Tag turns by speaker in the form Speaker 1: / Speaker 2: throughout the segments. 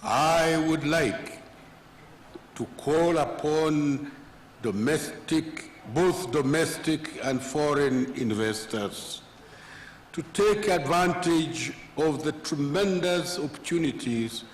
Speaker 1: I would like to call upon both domestic and foreign investors to take advantage of the tremendous opportunities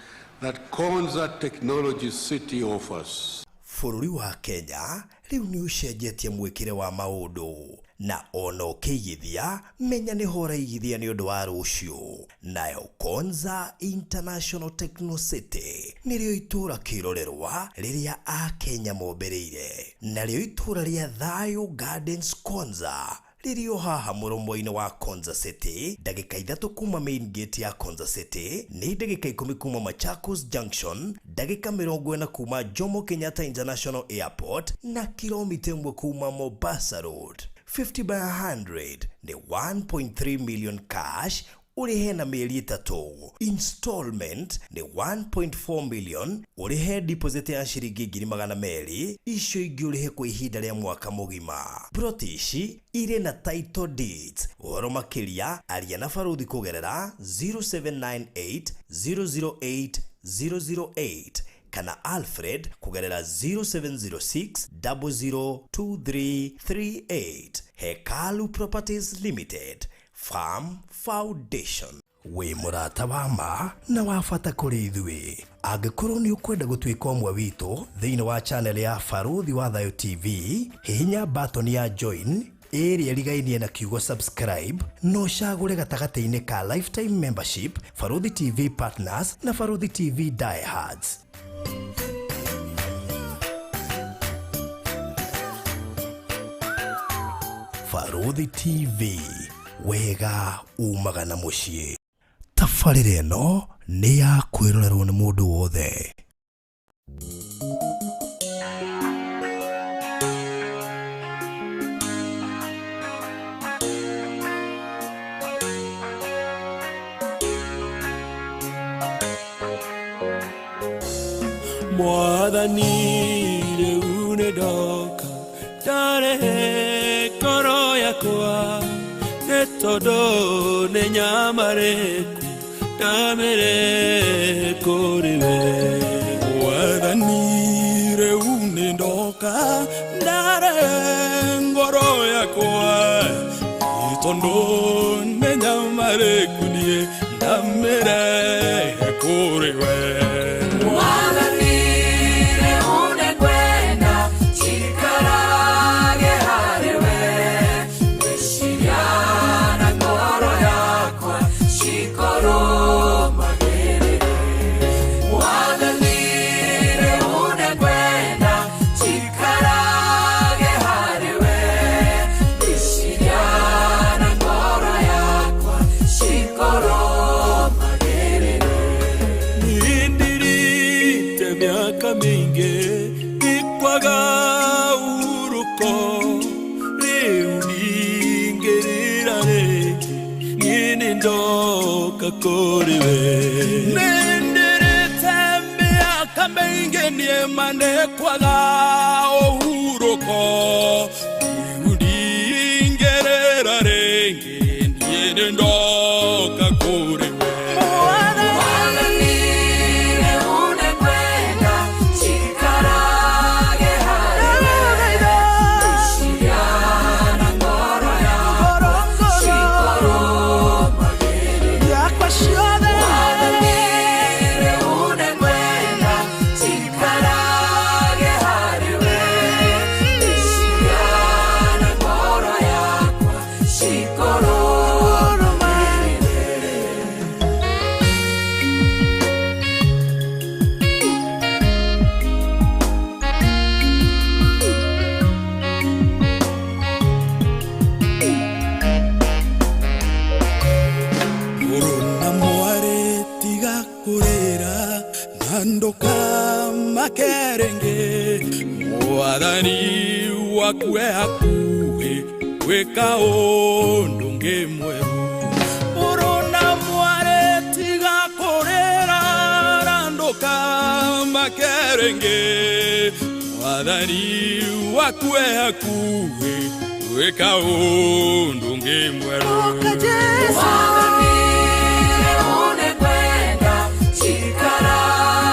Speaker 1: that Konza Technology City offers.
Speaker 2: Bũrũri wa Kenya rĩu nĩ ũcenjetie mwĩkĩre wa maũndũ na ona ũkĩigithia menya nĩho ũraigithia nĩ ũndũ wa rũciũ. Nayo Konza International Techno City nĩrĩo itũũra kĩrorerwa rĩrĩa Akenya mombĩrĩire, narĩo itũũra rĩa Thayo Gardens Konza rĩrĩ o haha mũromo-inĩ wa Konza City, ndagĩka 3 kuma main gate ya Konza City, nĩ ndagĩka 10 kuma Machakos Junction, ndagĩka 40 kuma Jomo Kenyatta International Airport na kilomita 1 kuma Mombasa Road. 50 by 100 nĩ 1.3 million cash ũrĩhe na mĩeri 3. Installment nĩ 1.4 million ũrĩhe deposit ya ciringi ngiri magana merĩ, icio ingĩ ũrĩhe kwa ihinda rĩa mwaka mũgima. Plot ici irĩ na title deeds. Ũhoro makĩria aria na Baruthi kũgerera 0798 008 008 kana Alfred kũgerera 0706 002338. Hekalu Properties Limited, Farm Foundation. Wĩ mũrata wa ma na wa bata kũrĩ ithuĩ. Angĩkorwo nĩ ũkwenda gũtuĩka ũmwe witũ thĩinĩ wa channel ya Baruthi wa Thayo TV, hihinya button ya join ĩrĩa ĩrigainie na kiugo subscribe na ũcagũre gatagatĩ-inĩ ka lifetime membership, Baruthi TV Partners na Baruthi TV Diehards. Baruthi TV, wega umaga na mũciĩ. Tabarĩra ĩno nĩ ya kwĩrorerwo nĩ mũndũ wothe.
Speaker 3: Mwathani rĩu nĩ ndoka ndarehe ngoro yakwa, nĩ tondũ nĩ nyamarĩku ndamĩrehe kũrĩ we.
Speaker 4: Mwathani rĩu nĩ ndoka ndarehe ngoro yakwa, nĩ tondũ nĩ nyamarĩku niĩ ndamĩrehe kũrĩ we.
Speaker 5: Mwathani rĩu nĩ ngwenda njikarage harĩ we, meciria na ngoro yakwa cikorũmagĩrĩre. Mwathani rĩu nĩ ngwenda njikarage harĩ we, meciria na ngoro yakwa cikorũmagĩrĩre.
Speaker 3: Nindirite mĩaka mĩingĩ ndikwaga ũhurũko, rĩu ningĩrĩra rĩngĩ niĩ nĩ ndoka kũrĩ we.
Speaker 4: Nindirite mĩaka mĩingĩ niĩ ma nĩkwaga ũhurũko, rĩu ndingĩrĩra rĩngĩ niĩ nĩ ndoka kũrĩ we.
Speaker 5: Mwathani rĩu nĩ ngwenda njikarage harĩ we, meciria na ngoro yakwa cikorũmagĩrĩre. Mwathani rĩu nĩ ngwenda njikarage harĩ we, meciria na ngoro yakwa cikorũmagĩrĩre.
Speaker 4: Mũrũ na mwarĩ tiga kũrĩra na ndũkamake rĩngĩ, Mwathani waku e hakuhĩ gwĩka ũndũ ũngĩ mwerũ. Mũrũ na mwarĩ tiga kũrĩra na ndũkamake rĩngĩ, Mwathani waku e hakuhĩ gwĩka ũndũ ũngĩ mwerũ.
Speaker 5: Mwathani rĩu nĩ ngwenda njikarage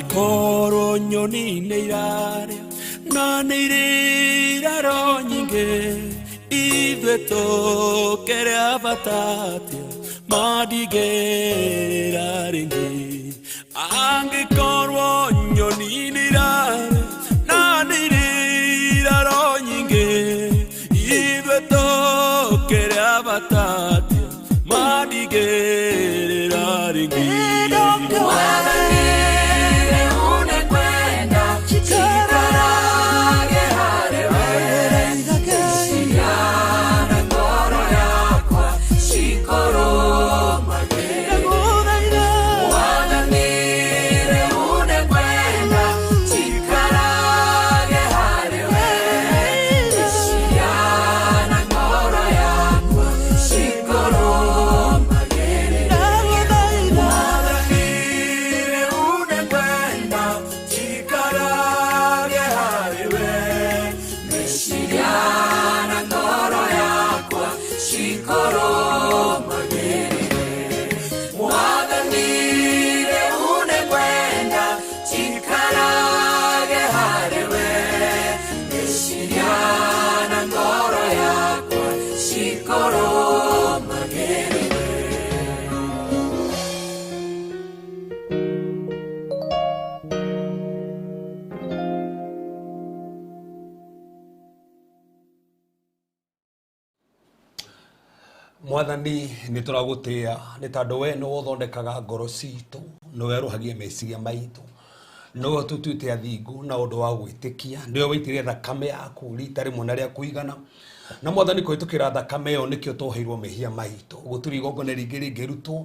Speaker 3: Angĩkorwo nyoni nĩ irarĩa na nĩ irĩ iraro nyingĩ, ithuĩ tũkĩrĩ a bata atĩa madigĩrĩra rĩngĩ. Angĩkorwo nyoni nĩ irarĩa na nĩ irĩ iraro nyingĩ, ithuĩ tũkĩrĩ a bata atĩa madigĩrĩra rĩngĩ.
Speaker 6: Mwathani nĩ tũragũtĩĩa nĩ tondũ we nĩwe ũthondekaga ngoro citũ, nĩwe werũhagia meciria maitũ, nĩwe ũtũtuĩte athingu na ũndũ wa gwĩtĩkia, nĩwe waitĩrĩria thakame yaku rita rĩmwe na rĩa kũigana. Na Mwathani kũhĩtũkĩra thakame ĩyo nĩkĩo twoheirwo mehia maitũ, gũtirĩ igongona rĩngĩ rĩngĩrutwo,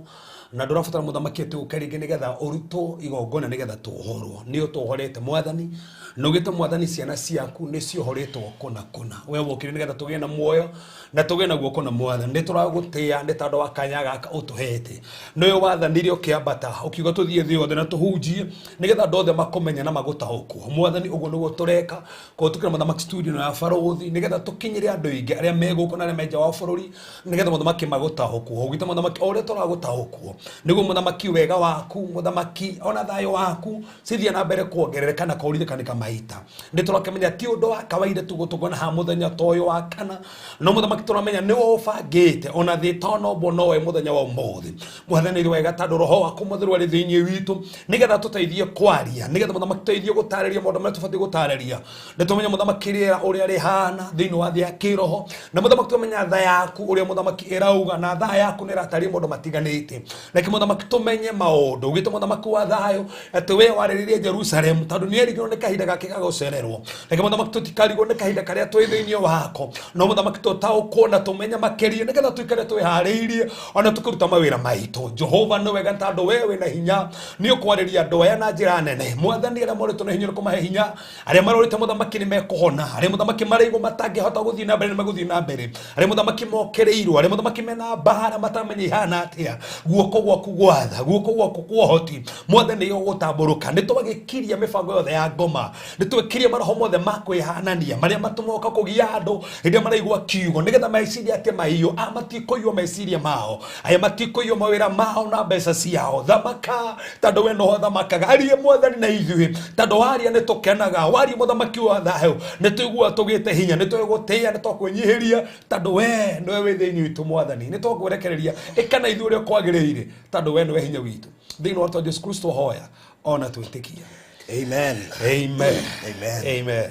Speaker 6: na ndũrabatara mũthamaki atĩ ũke rĩngĩ nĩgetha ũrutwo igongona nĩgetha twohorwo. Nĩ ũtwohorete Mwathani, na ũgĩte Mwathani ciana ciaku nĩ ciohoretwo kũna kũna. We wokire nĩgetha tũgĩe na muoyo na tũgĩe naguo kũna. Mwathani nĩ tũragũtĩĩa nĩ tondũ wa kanya gaka ũtũhete. Nĩwe wathanire ũkĩambata ũkiuga tũthiĩ thĩ yothe na tũhunjie nĩgetha andũ othe makũmenye na magũtaũkwo. Mwathani ũguo nĩguo tũreka kũhĩtũkĩra mũthamaki studio ya Barũthi nĩgetha tũkinyĩre andũ aingĩ arĩa me gũkũ na arĩa me nja wa bũrũri nĩgetha mũthamaki magũtaũkwo. Ũgĩte mũthamaki o ũrĩa tũragũtaũkwo nĩguo mũthamaki wega waku, mũthamaki ona thayũ waku cithiĩ na mbere kuongerereka na kũririkana maita. Nĩ tũrakĩmenya ti ũndũ wa kawaida tu gũtũngana haha mũthenya ta ũyũ wa kana, no mũthamaki tũramenya nĩwe ũbangĩte ona thĩ ĩtanombwo nowe mũthenya wa ũmũthĩ. Mwathani nĩ wega tondũ roho waku mũtheru arĩ thĩinĩ witũ nĩgetha tũteithie kwaria, nĩgetha mũthamaki tũteithie gũtarĩria maũndũ marĩa tũbatiĩ gũtarĩria. Nĩ tũmenye mũthamaki rĩera ũrĩa rĩhana thĩinĩ wa thĩ ya kĩroho, na mũthamaki tũmenya tha yaku ũrĩa mũthamaki ĩrauga, na tha yaku nĩ ĩrataria maũndũ matiganĩte. Reke mũthamaki tũmenye maũndũ ũgĩte mũthamaki wa thayũ atĩ we warĩrĩrie Jerusalemu tondũ nĩ erigirwo nĩ kahinda gake ga gũcererwo. Reke mũthamaki tũtikarigwo nĩ kahinda karĩa twĩ thĩinĩ wako, no mũthamaki tũtaũkwo na tũmenye makĩria nĩgetha tũikare twĩharĩirie ona tũkĩruta mawĩra maitũ. Jehova nĩ wega tondũ we wĩna hinya, nĩ ũkwarĩria andũ aya na njĩra nene. Mwathani arĩa morĩtwo nĩ hinya nĩ ũkũmahe hinya, arĩa marorĩte mũthamaki nĩ mekũhona, arĩa mũthamaki maraigwo matangĩhota gũthiĩ na mbere nĩ megũthiĩ na mbere, arĩa mũthamaki mokĩrĩirwo, arĩa mũthamaki mena mbara matamenya ihana atĩa, guoko gwaku gwatha, guoko gwaku kwa ũhoti Mwathani nĩ ũgũtambũrũka. Nĩ twagĩkiria mĩbango yothe ya ngoma, nĩ twĩkirie maroho mothe ma kwĩhanania marĩa matũmoka kũgia andũ hĩndĩ ĩrĩa maraigua kiugo nĩgetha meciria atĩ maiyo a matikũiywo meciria mao, aya matikũiywo mawĩra mao na mbeca ciao. Thamaka tondũ we noho thamakaga, arie Mwathani na ithuĩ tondũ waria nĩ tũkenaga, waria mũthamaki wa thayũ nĩ tũiguaga tũgĩte hinya, nĩ twĩgũtĩĩa, nĩ twakwĩnyihĩria tondũ we nĩwe wĩ thĩinĩ witũ. Mwathani nĩ twakwerekereria, ĩka na ithuĩ ũrĩa kwagĩrĩire tondũ we nĩwe hinya witũ. Thĩinĩ wa rĩĩtwa Jesu Kristo hoya ona twĩtĩkia.
Speaker 2: Amen.
Speaker 6: Amen.
Speaker 2: Amen.
Speaker 6: Amen.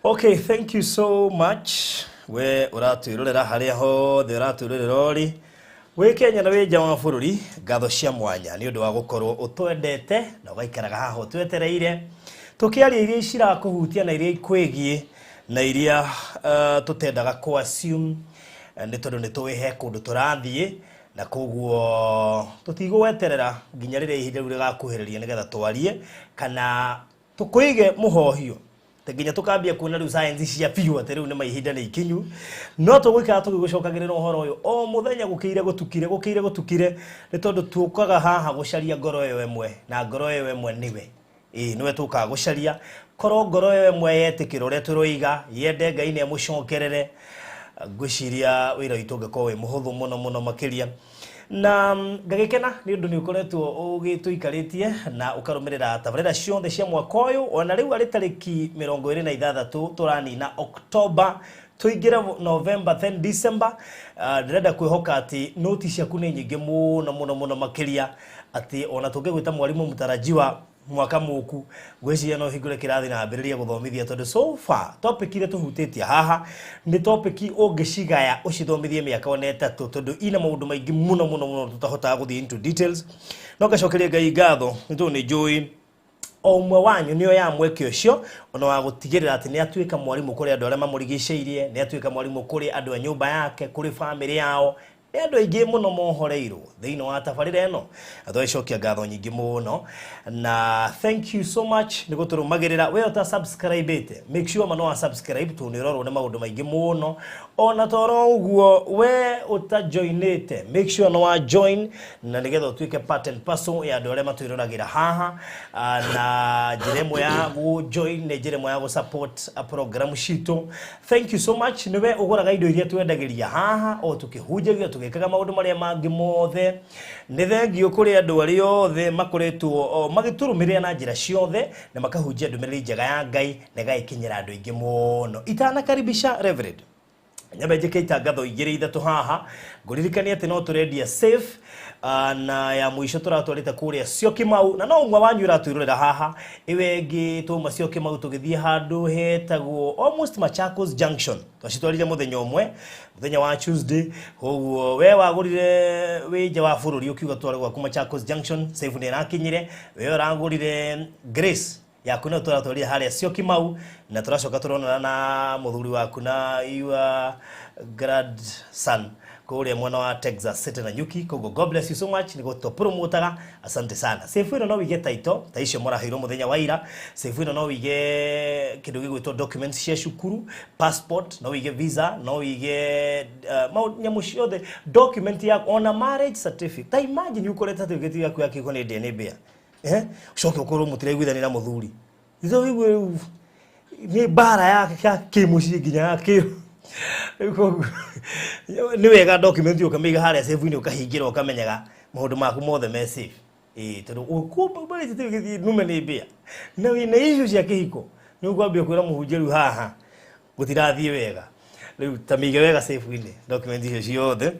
Speaker 2: Okay, thank you so much. We ũratwĩrorera harĩa hothe ũratwĩrorera ũrĩ wĩ Kenya na wĩ nja wa bũrũri, ngatho cia mwanya nĩ ũndũ wa gũkorwo ũtwendete na ũgaikaraga haha ũtwetereire tũkĩaria iria cirakũhutia na iria ikwĩgiĩ na iria tũtendaga kũ assume nĩ tondũ nĩ tũĩ he kũndũ tũrathiĩ na koguo tũtigweterera nginya rĩrĩa ihinda rĩu rĩgakuhĩrĩria nĩgetha twarie kana tũkũige mũhohio nginya tukambia kuona rĩu science cia biũ atĩ rĩu nĩ maihinda nĩ ikinyu, no tũgũikara tũgĩgũcokagĩrĩra ũhoro ũyũ o mũthenya gũkĩire gũtukire gũkĩire gũtukire, nĩ tondũ tũkaga haha gũcaria ngoro ĩyo ĩmwe, na ngoro ĩyo ĩmwe nĩwe ĩĩ nĩwe tũkaga gũcaria. Korwo ngoro ĩyo ĩmwe yetĩkĩra ũrĩa tũroiga, yende Ngai nĩ amũcokerere, ngwĩciria wĩra witũ ũngĩkorwo wĩ mũhũthũ mũno mũno makĩria.
Speaker 7: Na ngagĩkena nĩ ũndũ nĩ ũkoretwo ũgĩtũikarĩtie na ũkarũmĩrĩra tabarĩra ciothe cia mwaka ũyũ. Ona rĩu arĩ tarĩki 26 tũranina October, tũingĩre November, then December. Ndĩrenda kwĩhoka atĩ noti ciaku nĩ nyingĩ mũno mũno mũno makĩria, atĩ ona tũngĩgwĩta mwarimũ mũtarajiwa mwaka mũku, ngwĩciria no hingũre kĩrathi na ambĩrĩrie gũthomithia, tondũ so far topic iria tũhutĩtie haha nĩ topic ũngĩcigaya ũcithomithie mĩaka ona 3, tondũ ina maũndũ maingĩ mũno mũno mũno tũtahotaga gũthiĩ into details. No ngacokeria Ngai ngatho nĩ tondũ nĩ njũĩ o ũmwe wanyu nĩ oyaga mweke ũcio ona wa gũtigĩrĩra atĩ nĩ atuĩka mwarimũ kũrĩ andũ arĩa mamũrigicĩirie, nĩ atuĩka mwarimũ kũrĩ andũ a nyũmba yake, kũrĩ bamĩrĩ yao. Nĩ andũ aingĩ mũno mohoreirwo thĩinĩ wa tabarĩra ĩno, na tũgĩcokia ngatho nyingĩ mũno. Na thank you so much nĩ gũtũrũmagĩrĩra. We ũta subscribe-ĩte, make sure ma no wa subscribe, tondũ nĩ ũrorwo nĩ maũndũ maingĩ mũno. Ona toro ũguo we ũtajoinĩte, make sure no wa join, na nĩgetha ũtuĩke part and parcel ya andũ arĩa matwĩroragĩra haha. Na njĩra ĩmwe ya gũ join nĩ njĩra ĩmwe ya gũ support program citũ. Thank you so much nĩwe ũgũraga indo iria twendagĩria haha, o tũkĩhunjagia tũgĩkaga maũndũ marĩa mangĩ mothe. Nĩ thengio kũrĩ andũ arĩa othe makoretwo magĩtũrũmĩrĩra na njĩra ciothe na makahunjia ndũmĩrĩri njega ya Ngai na ĩgagĩkinyĩra andũ aingĩ mũno. Itanakaribisha Reverend, nyambe njĩke itangatho 2 3 haha. Ngũririkanie atĩ no tũrendia safe, na ya mũico tũratwarĩte kũrĩa Syokimau, na no ũmwe wanyu ũratwĩrorera haha. Ĩwe ĩngĩ twauma Syokimau tũgĩthiĩ handũ hetagwo almost Machakos Junction, twacitwarire mũthenya ũmwe, mũthenya wa Tuesday. Koguo we wagũrire wĩ nja wa bũrũri ũkiuga tware gwaku Machakos Junction, safe nĩ ĩrakinyire. We ũragũrire Grace yaku no tũratwarire harĩa Syokimau, na tũracoka tũronana na mũthuri waku na your grandson kũrĩa mwena wa Texas City na Nyuki. Koguo God bless you so much nĩ gũtũpromotaga, asante sana. Safe ĩno no wĩige title ta icio mũraheirwo mũthenya wa ira. Safe ĩno no wĩige kĩndũ gĩgwĩtwo documents cia cukuru, passport, no wĩige visa, no wĩige nyamũ ciothe, document yaku, ona marriage certificate. Ta imagine ũkorete certificate yaku ya kĩhiko nĩ ndĩe nĩ mbĩa, ũcoke ũkorwo mũtiraiguithania na mũthuri. Itho rĩu nĩ mbara ya kĩmũciĩ nginya ya kĩ. Nĩ wega document ũkamĩiga harĩa safe-inĩ, ũkahingĩra, ũkamenyaga maũndũ maku mothe me safe. Tondũ ũkũmba nume nĩ mbĩa na wĩna issue cia kĩhiko, nĩ ũkwambia kwĩra mũhunjia rĩu haha gũtirathiĩ wega. Rĩu ta mĩige wega safe-inĩ document icio ciothe,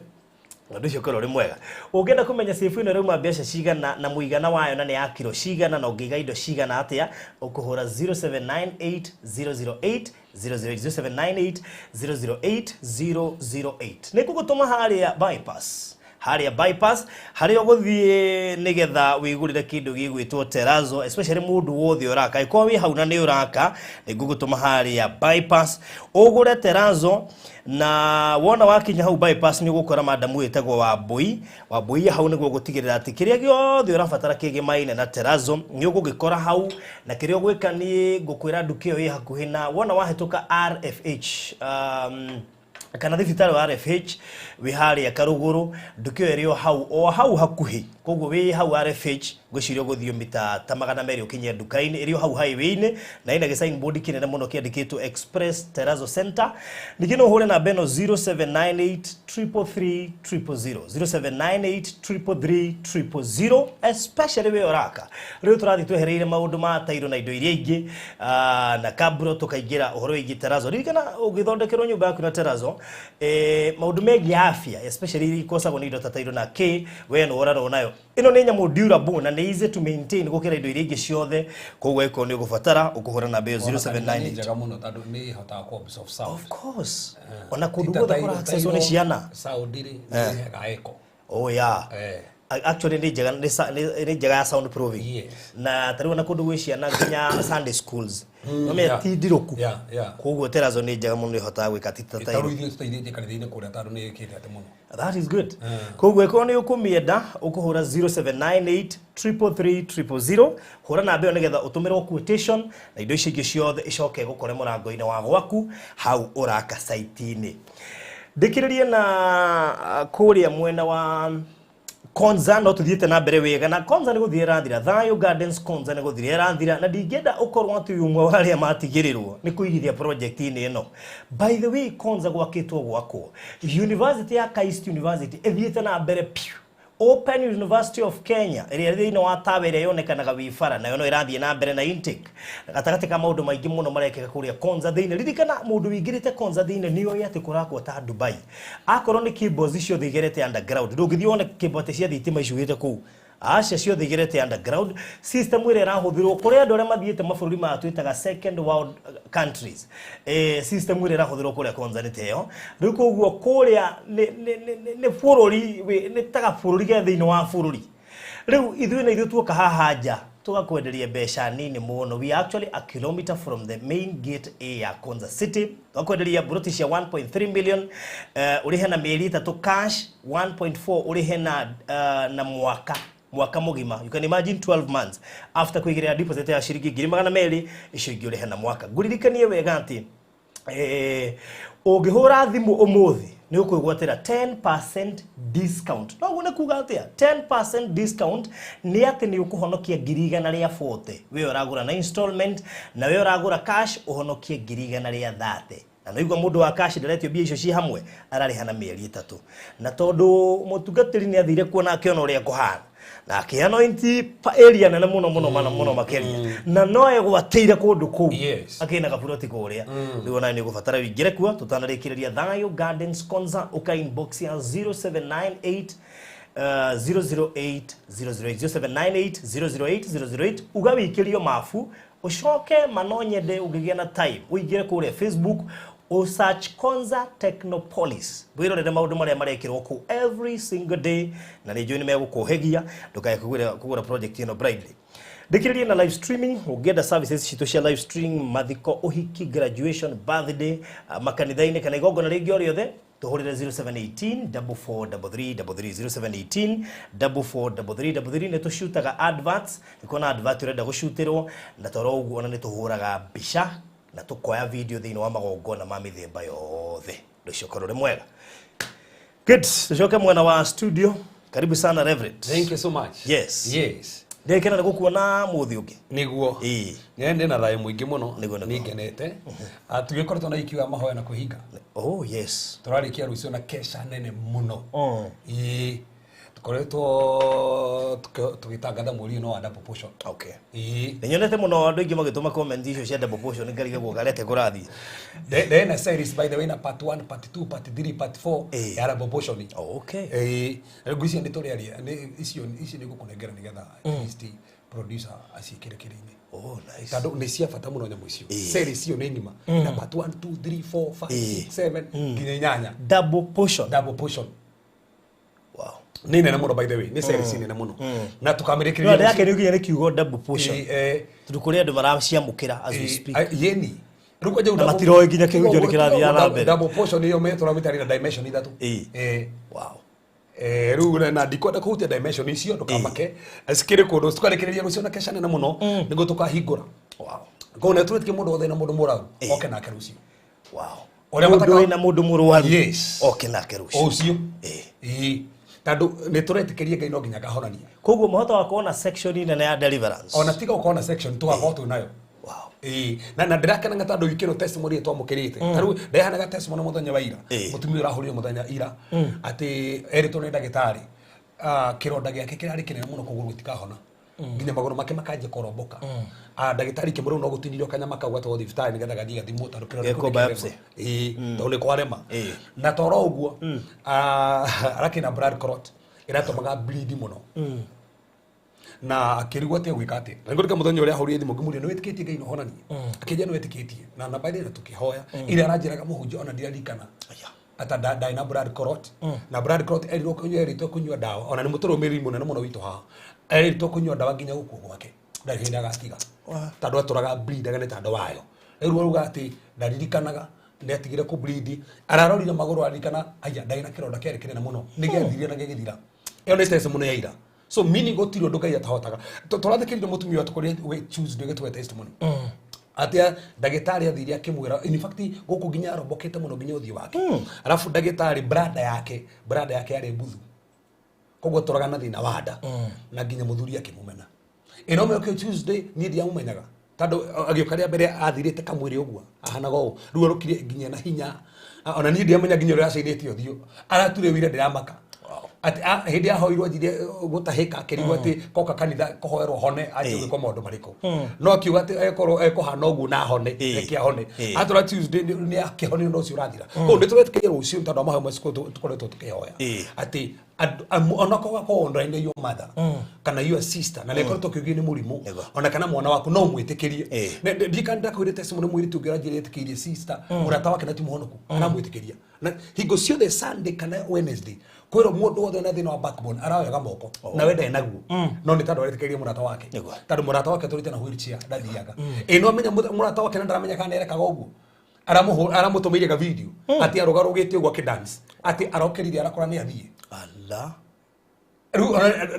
Speaker 7: ũndũ ũcio ũkorwo ũrĩ mwega. Ũngĩenda kũmenya safe ĩno ĩrauma mbeca cigana na mũigana wayo na nĩ ya kiro cigana na ũngĩiga indo cigana atĩa, ũkũhũra 0798 008 008, 0798 008 008. Nĩ ngũgũtũma harĩa bypass, harĩa bypass harĩa ũgũthiĩ nĩgetha wĩgũrĩre kĩndũ gĩgwĩtwo terazo, especially mũndũ wothe ũraka. Ĩkorwo wĩ hau na nĩ ũraka, nĩ ngũgũtũma harĩa bypass ũgũre terazo. Na wona wakinya hau bypass nĩ ũgũkora madamu ĩtagwo Wambui. Wambui hau nĩguo gũtigĩrĩra atĩ kĩrĩa gĩothe ũrabatara kĩgĩmaine na terazo nĩ ũgũgĩkora hau. Na kĩrĩa ũgwĩka nĩ ngũkwĩra nduka ĩyo ĩ hakuhĩ na wona wahĩtũka RFH, kana thibitarĩ wa RFH wĩ harĩa Karũgũrũ, nduka ĩyo ĩrĩ o hau, o hau hakuhĩ. Koguo wĩ hau RFH ngwĩciria ũgũthiĩ mita ta 200 ũkinye nduka-inĩ ĩrĩ o hau highway-inĩ, na ĩna gĩ signboard kĩnene mũno kĩandĩkĩtwo Express Terrazzo Center. Ningĩ no ũhũre namba ĩno 0798 333 000, 0798 333 000, especially wĩ ũraka. Rĩu tũrathiĩ twehereire maũndũ ma tairo na indo iria ingĩ, na kabro tũkaingĩra ũhoro wĩgiĩ terazo. Ririkana ũgĩthondekerwo nyũmba yaku na terazo, maũndũ megiĩ afya especially iria ikosagwo nĩ indo ta tairo na kĩ, we nĩ worarwo nayo. Ĩno nĩ nyamũ durable na nĩ easy to maintain gũkĩra indo iria ingĩ ciothe. Koguo ĩkorwo nĩ ũgũbatara ũkũhũra namba ĩyo 0798.
Speaker 6: Njega mũno tondũ nĩ ĩhotaga kũ absorb sound.
Speaker 7: Of course, ona kũndũ guothe kũra access nĩ ciana.
Speaker 6: Sound rĩ, nĩ ĩheaga echo.
Speaker 7: Oh yeah. Actually nĩ njega, nĩ njega ya sound proofing.
Speaker 6: Yes.
Speaker 7: Na tarĩu ona kũndũ gwĩ ciana nginya Sunday schools, no me ti ndirũku. Koguo terazo nĩ njega mũno, ĩhotaga gwĩka ti ta tairo.
Speaker 6: Tarĩu ithuĩ tũteithĩtie kanitha-inĩ kũrĩa tondũ nĩ ĩkĩte atĩ mũno.
Speaker 7: That is good. Koguo ĩkorwo nĩ ũkũmĩenda ũkũhũra 0798 333 000, hũra namba ĩyo nĩgetha ũtũmĩrwo quotation na indo icio ingĩ ciothe icoke gũkore mũrango-inĩ wa gwaku hau ũraka site-inĩ. Ndĩkĩrĩrie na kũrĩa mwena wa Konza, no tuthiĩte na mbere wega na Konza nĩ gũthiĩ ĩrathira. Thayo Gardens Konza nĩ gũthiĩ ĩrathira, na ndingĩenda ũkorwo atĩ ũmwe wa arĩa matigĩrĩrwo nĩ kũigithia project-inĩ ĩno. By the way, Konza gwakĩtwo gwakwo university ya Kaist University ĩthiĩte na mbere piũ. Open University of Kenya ĩrĩa thĩinĩ wa tawa ĩrĩa yonekanaga wĩ bara nayo no ĩrathiĩ na mbere na intake gatagatĩ ka maũndũ maingĩ mũno marekĩka kũrĩa Konza thĩinĩ. Ririkana mũndũ wĩingĩrĩte Konza thĩinĩ nĩ oĩ atĩ kũrakwo ta Dubai. Akorwo nĩ cables ciothe igerete underground, ndũngĩthiĩ wone cable atĩ cia thitima icugĩte kũu, aca, ciothe igerete underground. System ĩrĩa ĩrahũthĩrwo kũrĩ andũ arĩa mathiĩte mabũrũri maya twĩtaga second world countries, system ĩrĩa ĩrahũthĩrwo kũrĩa Konza nĩ ta ĩyo. Rĩu koguo kũrĩa nĩ bũrũri nĩ taga bũrũri ge thĩinĩ wa bũrũri. Rĩu ithuĩ na ithuĩ tuoka haha nja tũgakwenderia mbeca nini mũno. We are actually a kilometer from the main gate A ya Konza City. Tũgakwenderia mburoti cia 1.3 million, ũrĩhe na mĩeri 3 cash, 1.4 ũrĩhe na mwaka mũgima. You can imagine, 12 months after kũigĩrĩra deposit ya ciringi 200,000, icio ingĩ ũrĩhe na mwaka. Ngũririkanie wega atĩ ũngĩhũra thimũ ũmũthĩ nĩ ũkwĩgwatĩra 10% discount. No ũguo nĩ kuga atĩa? 10% discount nĩ atĩ nĩ ũkũhonokia 140,000 we ũragũra na installment, na we ũragũra cash ũhonokie 130,000. Na nĩigua mũndũ wa cash ndaretio mbia icio ci hamwe, ararĩha na mĩeri 3. Na tondũ mũtungatĩri nĩ athire kuona akĩona ũrĩa kũhana na akĩanointi area nene mũno mũno mũno mũno makĩria, na no egwatĩire kũndũ kũu akĩna gaburoti kũrĩa. Rĩu ona nĩ ũgũbatara wĩingĩre kuo tũtanarĩkĩrĩria. Thayo Gardens Konza, ũka inbox ya 0798 008 008, 0798 008 008, uga wĩikĩrio mabu. Ũcoke mano nyende ũngĩgĩa na time ũingĩre kũrĩa Facebook, usearch Konza Technopolis, wĩrorere maũndũ marĩa marekĩrwo kũu every single day, na nĩ njũĩ nĩ megũkũhĩgia. Ndũkae kũgũra project ĩno blindly. Ndĩkĩrĩrie na live streaming. Ũngĩenda services citũ cia live streaming, mathiko, ũhiki, graduation, birthday, makanitha-inĩ kana igongona rĩngĩ o rĩothe, tũhũrĩre 0718 4433 33, 0718 4433 33. Nĩ tũcutaga adverts, nĩ kuona advert ũrenda gũcutĩrwo, na toro ũguo ona nĩ tũhũraga mbica na tũkoya video thĩinĩ wa magongona ma mĩthemba yothe. Ũndũ ũcio ũkorwo ũrĩ mwega. Good, tucoke mwena wa studio. Karibu sana, Reverend.
Speaker 6: Thank you so much.
Speaker 7: Yes.
Speaker 6: Yes.
Speaker 7: Ndĩkena nĩ gũkuona mũthĩ ũngĩ.
Speaker 6: Niguo.
Speaker 7: Ĩĩ.
Speaker 6: Nĩ na thayũ mũingĩ mũno.
Speaker 7: Nĩguo.
Speaker 6: Nĩ ngenete. Tũgĩkoretwo na ikiwa mahoya na kwĩhinga.
Speaker 7: Oh yes.
Speaker 6: Tũrarĩkia rũciũ na kesha nene mũno. Ĩĩ. Tũkoretwo tũgĩtangatha mweri ũyũ wa double portion. Ĩĩ.
Speaker 7: Nĩ nyonete mũno andũ aingĩ magĩtũma comment icio cia double portion, ngarigagwo karete kũrathiĩ.
Speaker 6: Ndena series, by the way, na part 1, part 2, part 3, part 4 ya double portion.
Speaker 7: Oh, okay.
Speaker 6: Ĩĩ. Rĩu icio nĩ tũrĩaria nĩ icio nĩ ngũkũnengera nĩgetha at least producer aciĩkĩre kĩrĩ-inĩ.
Speaker 7: Oh, nice.
Speaker 6: Tondũ nĩ cia bata mũno nyamũ icio. Series icio nĩ ng'ima na part 1, 2, 3, 4, 5, 6, 7 nginya inyanya.
Speaker 7: Double portion.
Speaker 6: Double portion.
Speaker 7: Wow.
Speaker 6: Nĩ nene mũno, by the way, nĩ series nene mũno na
Speaker 7: No
Speaker 6: tũkamĩrĩkĩrĩria
Speaker 7: andũ yake nĩ nginya nĩ kiugo double portion. Tondũ kũrĩ andũ maraciamũkĩra as we speak.
Speaker 6: Yeni rĩu kwanja
Speaker 7: Na matiroĩ nginya kĩhunjio nĩ kĩrathiĩ na mbere.
Speaker 6: Double portion ĩyo metũramĩtarĩ na dimension ithatũ.
Speaker 7: Wow.
Speaker 6: Rĩu na ndikwenda kũhutia dimension icio, ndũkamake, cikĩrĩ kũndũ. Tũkarĩkĩrĩria rũciũ na kesha nene mũno nĩguo tũkahingũra. Koguo nĩ tũrĩtĩkie mũndũ wothe na mũndũ mũraru oke nake rũciũ.
Speaker 7: Wow.
Speaker 6: Ũrĩa
Speaker 7: Mũndũ wĩna mũndũ mũrwaru.
Speaker 6: Yes.
Speaker 7: Oke nake rũciũ.
Speaker 6: Ũcio. Ĩĩ, tondũ nĩ tũretĩkĩria Ngai no nginya akahonania.
Speaker 7: Koguo mũhota wa kuona section nene ya deliverance.
Speaker 6: Ona tiga ũkorwo na section, tũgakorwo twĩ nayo.
Speaker 7: Wow.
Speaker 6: Ĩĩ, na ndĩrakenaga tondũ wiki ĩno testimony twamũkĩrĩte, ta rĩu ndehanaga testimony mũthenya wa ira. Mũtumia ũrahũrire mũthenya ira atĩ erĩtwo nĩ ndagĩtarĩ kĩronda gĩake kĩrarĩ kĩnene mũno kũgũrũ gĩtikahona, nginya magũrũ make makanjia kũromboka. Ndagĩtarĩ kĩmũrĩu no gũtinirio kanyama kau gatwarwo thibitarĩ nĩgetha gathiĩ gathimwo tondũ kĩronda
Speaker 7: Gekwo
Speaker 6: kĩu nĩ kĩarema.
Speaker 7: biopsy.
Speaker 6: Ĩĩ, tondũ nĩ kwarema. Na toro ũguo arakĩna blood clot ĩratũmaga bleed mũno na akĩrigwo atĩ egwĩka atĩa. Na nĩngũrĩka mũthenya ũrĩa ahũrire thimũ ngĩmũria, nĩ wĩtĩkĩtie Ngai no honanie? Akĩnjĩra nĩ wĩtĩkĩtie na by the way, na tũkĩhoya ĩrĩa aranjĩraga mũhunjia ona ndirarikana ata ndarĩ na blood clot. Na blood clot erirwo kũnyua, erĩtwo kũnyua ndawa, ona nĩ mũtũrũmĩrĩri mũnene mũno witũ haha, erĩtwo kũnyua ndawa nginya gũkua gwake, ndarĩ hĩndĩ agatiga tondũ atũraga bleedaga nĩ tondũ wayo. Rĩu auga atĩ ndaririkanaga nĩ atigire kũ bleed, ararorire magũrũ aririkana aya ndarĩ na kĩronda kĩarĩ kĩnene mũno, nĩ gĩathirire na gĩgĩthira. Ĩyo nĩ testimony ya ira. So meaning gũtirĩ ũndũ Ngai atahotaga. Tũrathikĩrĩria mũtumia ũyũ atũkorire Tuesday gĩtũhe testimony atia ndagĩtarĩ athire akĩmwĩra, in fact gũkũ nginya arombokete mũno nginya ũthiũ wake, arabu ndagĩtarĩ brada yake yarĩ mbuthu, koguo tũraga na thĩna wa nda na nginya mũthuri akĩmũmena. Ĩno mĩoke Tuesday niĩ ndiamumenyaga tondũ agĩũka rĩa mbere athirĩte kamwĩrĩ ũguo ahanaga ũũ, rĩu arũkire nginya na hinya. Ona niĩ ndiamenya nginya ũrĩa acainĩte ũthiũ arature wĩra ndĩramaka. Ati hindi ahoirwo anjirie gutahika akirigwo ati koka kanitha kuhoerwo hone anjie gwikwo maundu mariku no akiuga ati ekorwo ekuhana uguo na hone reke ahone atura Tuesday ni akihonio no ucio urathira koguo ni turetĩkĩria rũciũ tondũ wa mahoya macio tukoretwo tukihoya ati onakorwo gakorwo online your mother kana your sister na nĩkoretwo kĩũgio nĩ mũrimũ ona kana mwana waku no mwĩtĩkĩrie ndikana ndakwĩrĩte testimony mũirĩtu ũngĩ ũranjĩrĩte etĩkĩirie sister mũrata wake na ti mũhonoku aramwĩtĩkĩria na hingo ciothe Sunday kana Wednesday kwĩrwo mũndũ wothe na thĩna wa backbone araoyaga moko na we ndarĩ naguo no nĩ tondũ aretĩkĩria mũrata wake tondũ mũrata wake tũrĩte na wheelchair ndathiaga ĩ no amenya mũrata wake na ndaramenya kana nĩarekaga ũguo aramũtũmĩire ga video atĩ arũgarũgĩte ũguo akĩdance atĩ arokĩrire arakora nĩ athiĩ
Speaker 7: Allah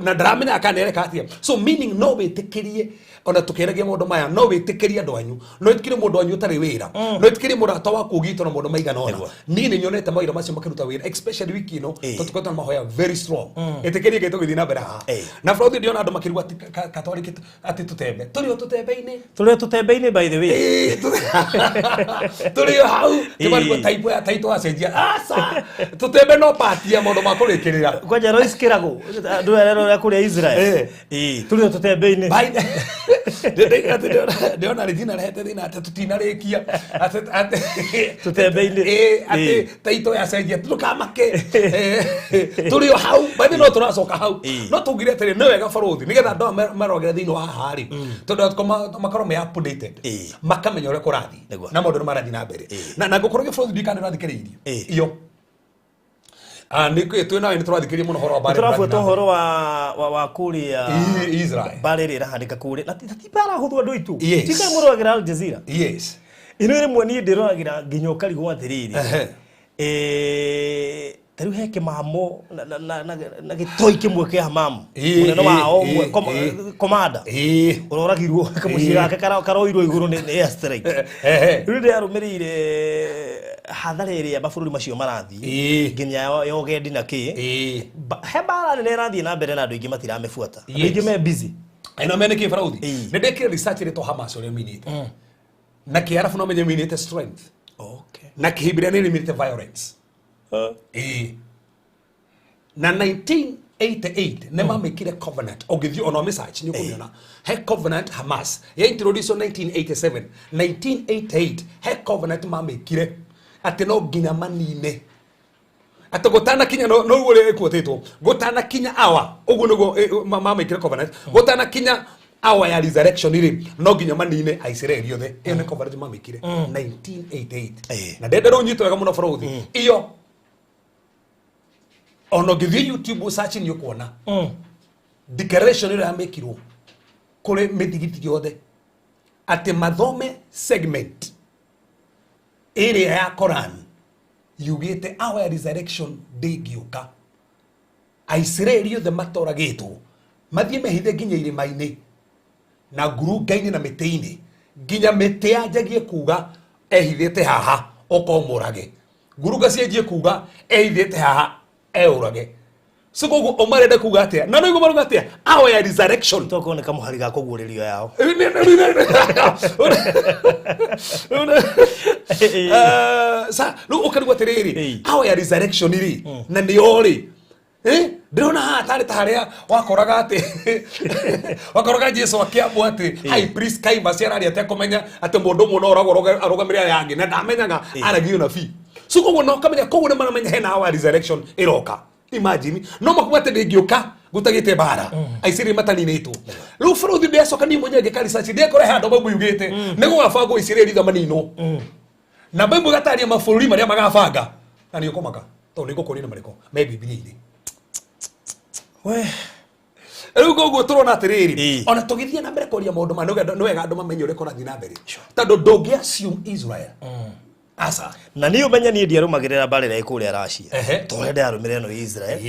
Speaker 6: na ndaramenya kana nĩareka atĩa so meaning no wĩtĩkĩrie ona tukĩaragia maũndũ maya no wĩtĩkĩrie andũ anyu no wĩtĩkĩrie mũndũ wanyu ũtarĩ wĩra no wĩtĩkĩrie mũrata waku ũgitwo na maũndũ maigana ũna niĩ nĩ nyonete mawĩra macio makĩruta wĩra especially wiki ĩno tondũ tũkoretwo na mahoya very strong ĩtĩkĩrie Ngai tũgĩthiĩ na mbere haha na bũrũri ndĩrona andũ makĩrigwo atĩ katwarĩ atĩ tũtembe tũrĩ o tũtembe-inĩ
Speaker 7: tũrĩ o tũtembe-inĩ by the way
Speaker 6: tũrĩ o hau tũmarigwo type ya taito acenjia aca tũtembe no part ya maũndũ ma kũrĩkĩrĩra
Speaker 7: kwanja Royce Kĩragũ andũ arĩa kũrĩa Israel tũrĩ o tũtembe-inĩ
Speaker 6: ndĩrona Regina rehete thĩna atĩ tũtinarĩkia
Speaker 7: tũtembe-inĩ
Speaker 6: atĩ taito yacenjia ndũkamake tũrĩ o hau bathi no tũracoka hau no tũngire atĩrĩ nĩ wega barũthi nĩgetha andũ aya marogere thĩinĩ wa haha rĩ tondũ makorwo me updated makamenya ũrĩa kũrathiĩ na maũndũ nĩ marathiĩ na mbere na ngũkorwo gĩbũrũri ndikana nĩũrathikĩrĩirie iyo nĩ twĩ nawe nĩ tũrathikĩrĩria mũno ũhoro wa mbara
Speaker 7: tũrabuata ũhoro wa kũrĩa
Speaker 6: Israel
Speaker 7: mbara ĩrĩa ĩrahanĩka kũrĩa na ti mbara hũthũ andũ aitũ
Speaker 6: Yes.
Speaker 7: ti kaĩ mũroragĩra Al Jazeera
Speaker 6: yes
Speaker 7: ĩno rĩmwe niĩ ndĩroragĩra nginya ũkarigwo atĩrĩrĩ ta rĩu he kĩmamo na gĩtoi kĩmwe kĩa hamamu mũnene wao ũmwe komanda ũroragirwo kamũciĩ gake karoirwo igũrũ nĩ air strike rĩu ndĩrarũmĩrĩire hathara ĩrĩa mabũrũri macio marathiĩ nginya ya ũgendi na kĩ he mbara nene ĩrathiĩ na mbere na andũ aingĩ matiramĩbuata andũ aingĩ me busy
Speaker 6: ĩno mene kĩ barũthi nĩ ndekire research ĩrĩtwo Hamas ũrĩa minĩte na kĩarabu no menye minĩte strength na kĩhibirania nĩ minĩte violence na 1988 nĩ mamĩkire covenant ũngĩthiĩ ona research nĩ ũkũmĩona he covenant Hamas ya introduce 1987 1988 he covenant mamĩkire atĩ no nginya manine atĩ gũtanakinya no ũguo ũrĩa ĩkuotĩtwo gũtanakinya hour ũguo nĩguo mamĩkire covenant gũtanakinya hour ya resurrection rĩ no nginya manine Aisiraeli othe ĩyo nĩ covenant mamĩkire 1988 na ndenda rĩu nyitwo wega mũno bũrũri iyo ona ũngĩthiĩ YouTube search nĩ ũkuona declaration ĩrĩa yamĩkirwo kũrĩ mĩthigiti yothe atĩ mathome segment ĩrĩa ya Koran yugĩte hour ya resurrection ndĩngĩũka Aisiraeli othe matoragĩtwo mathiĩ mehithe nginya irĩma-inĩ na ngurunga-inĩ na mĩtĩ-inĩ nginya mĩtĩ yanjagie kuga ehithĩte haha oka ũmũrage ngurunga cianjie kuga ehithĩte haha eũrage so koguo ũmarenda kuga atĩa na nĩguo maruga atĩa hour ya resurrection
Speaker 7: tokorwo nĩ kamũhari ga kũguũrĩrio yao
Speaker 6: sa rĩu ũkarigwo atĩrĩrĩ hour ya resurrection rĩ na nĩyo rĩ ndĩrona haha tarĩ ta harĩa wakoraga atĩ wakoraga Jesu akĩambwo atĩ high priest Caiaphas araria atekũmenya atĩ mũndũ ũmwe no oragwo arũgamĩrĩre arĩa angĩ na ndamenyaga aragia ũnabii so koguo no kamenya koguo nĩ maramenya hena hour ya resurrection ĩroka imagine no makuga atĩ ndĩngĩũka gũtagĩte mbara Aisiraeli mataninĩtwo rĩu bũrũri ndĩacoka niĩ mwenyewe ngĩka research ndĩekora he handũ Bible yugĩte nĩ gũgabangwo Isiraeli ithe maninwo na Bible ĩgataria mabũrũri marĩa magabanga na nĩ ũkũmaka tondũ nĩ ngũkũria nĩ marĩkũ me Bibilia-inĩ
Speaker 7: we
Speaker 6: rĩu koguo tũrona atĩrĩrĩ ona tũgĩthiĩ na mbere kwaria maũndũ maya nĩ wega andũ mamenye ũrĩa kũrathiĩ na mbere tondũ ndũngĩ assume Israel asa
Speaker 7: na niĩ ũmenye niĩ ndiarũmagĩrĩra mbara ĩrĩa ĩ kũrĩa Russia tondũ ndĩrarũmĩrĩra ĩno Israel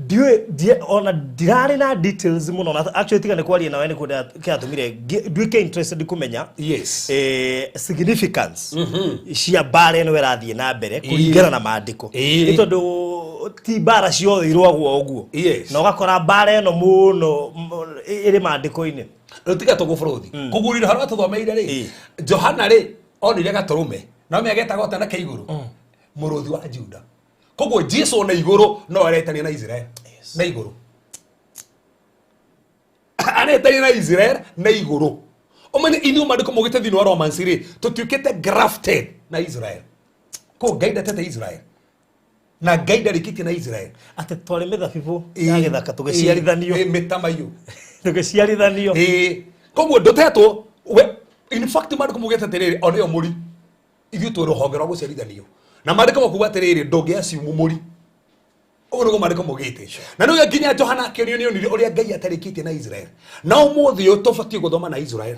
Speaker 7: ndiũĩ ona ndirarĩ na details mũno na actually tiga nĩ kwaria nawe nĩkuo kĩratũmire nduĩke interested kũmenya
Speaker 6: yes
Speaker 7: significance cia mbara ĩno ĩrathiĩ na mbere kũringana na maandĩko nĩ tondũ ti mbara ciothe irũagwo ũguo na ũgakora mbara ĩno mũno ĩrĩ maandĩko-inĩ
Speaker 6: rĩu tiga tũguo bũrũri kũgurire harĩa tũthomeire rĩ Johana rĩ onire gatũrũme no mĩagetaga ũtana ke igũrũ mũrũthi wa Juda Koguo Jesu na igũrũ no aretania na Israel na igũrũ. Aretania na Israel na igũrũ. Ũmenye ithuĩ maandĩko maugĩte thĩinĩ wa Romans rĩ, tũtuĩkĩte grafted na Israel. Koguo Ngai ndatete Israel na Ngai ndarĩkĩtie na Israel.
Speaker 7: Atĩ twarĩ mĩthabibũ ya gĩthaka tũgĩciarithanio.
Speaker 6: Mĩtamaiyũ.
Speaker 7: Tũgĩciarithanio.
Speaker 6: Ĩĩ. Koguo ndũtetwo we, in fact maandĩko maugĩte atĩrĩrĩ, o nĩyo mũri, ithuĩ twĩ rũhonge rwa gũciarithanio, na maandĩko makuga atĩrĩrĩ, ndũngĩ assume mũri. Ũguo nĩguo maandĩko maugĩte. Na nĩguo nginya Johana akĩonio nĩ onire ũrĩa Ngai atarĩkĩtie na Israel. Na ũmũthĩ ũyũ tũbatiĩ gũthoma na Israel,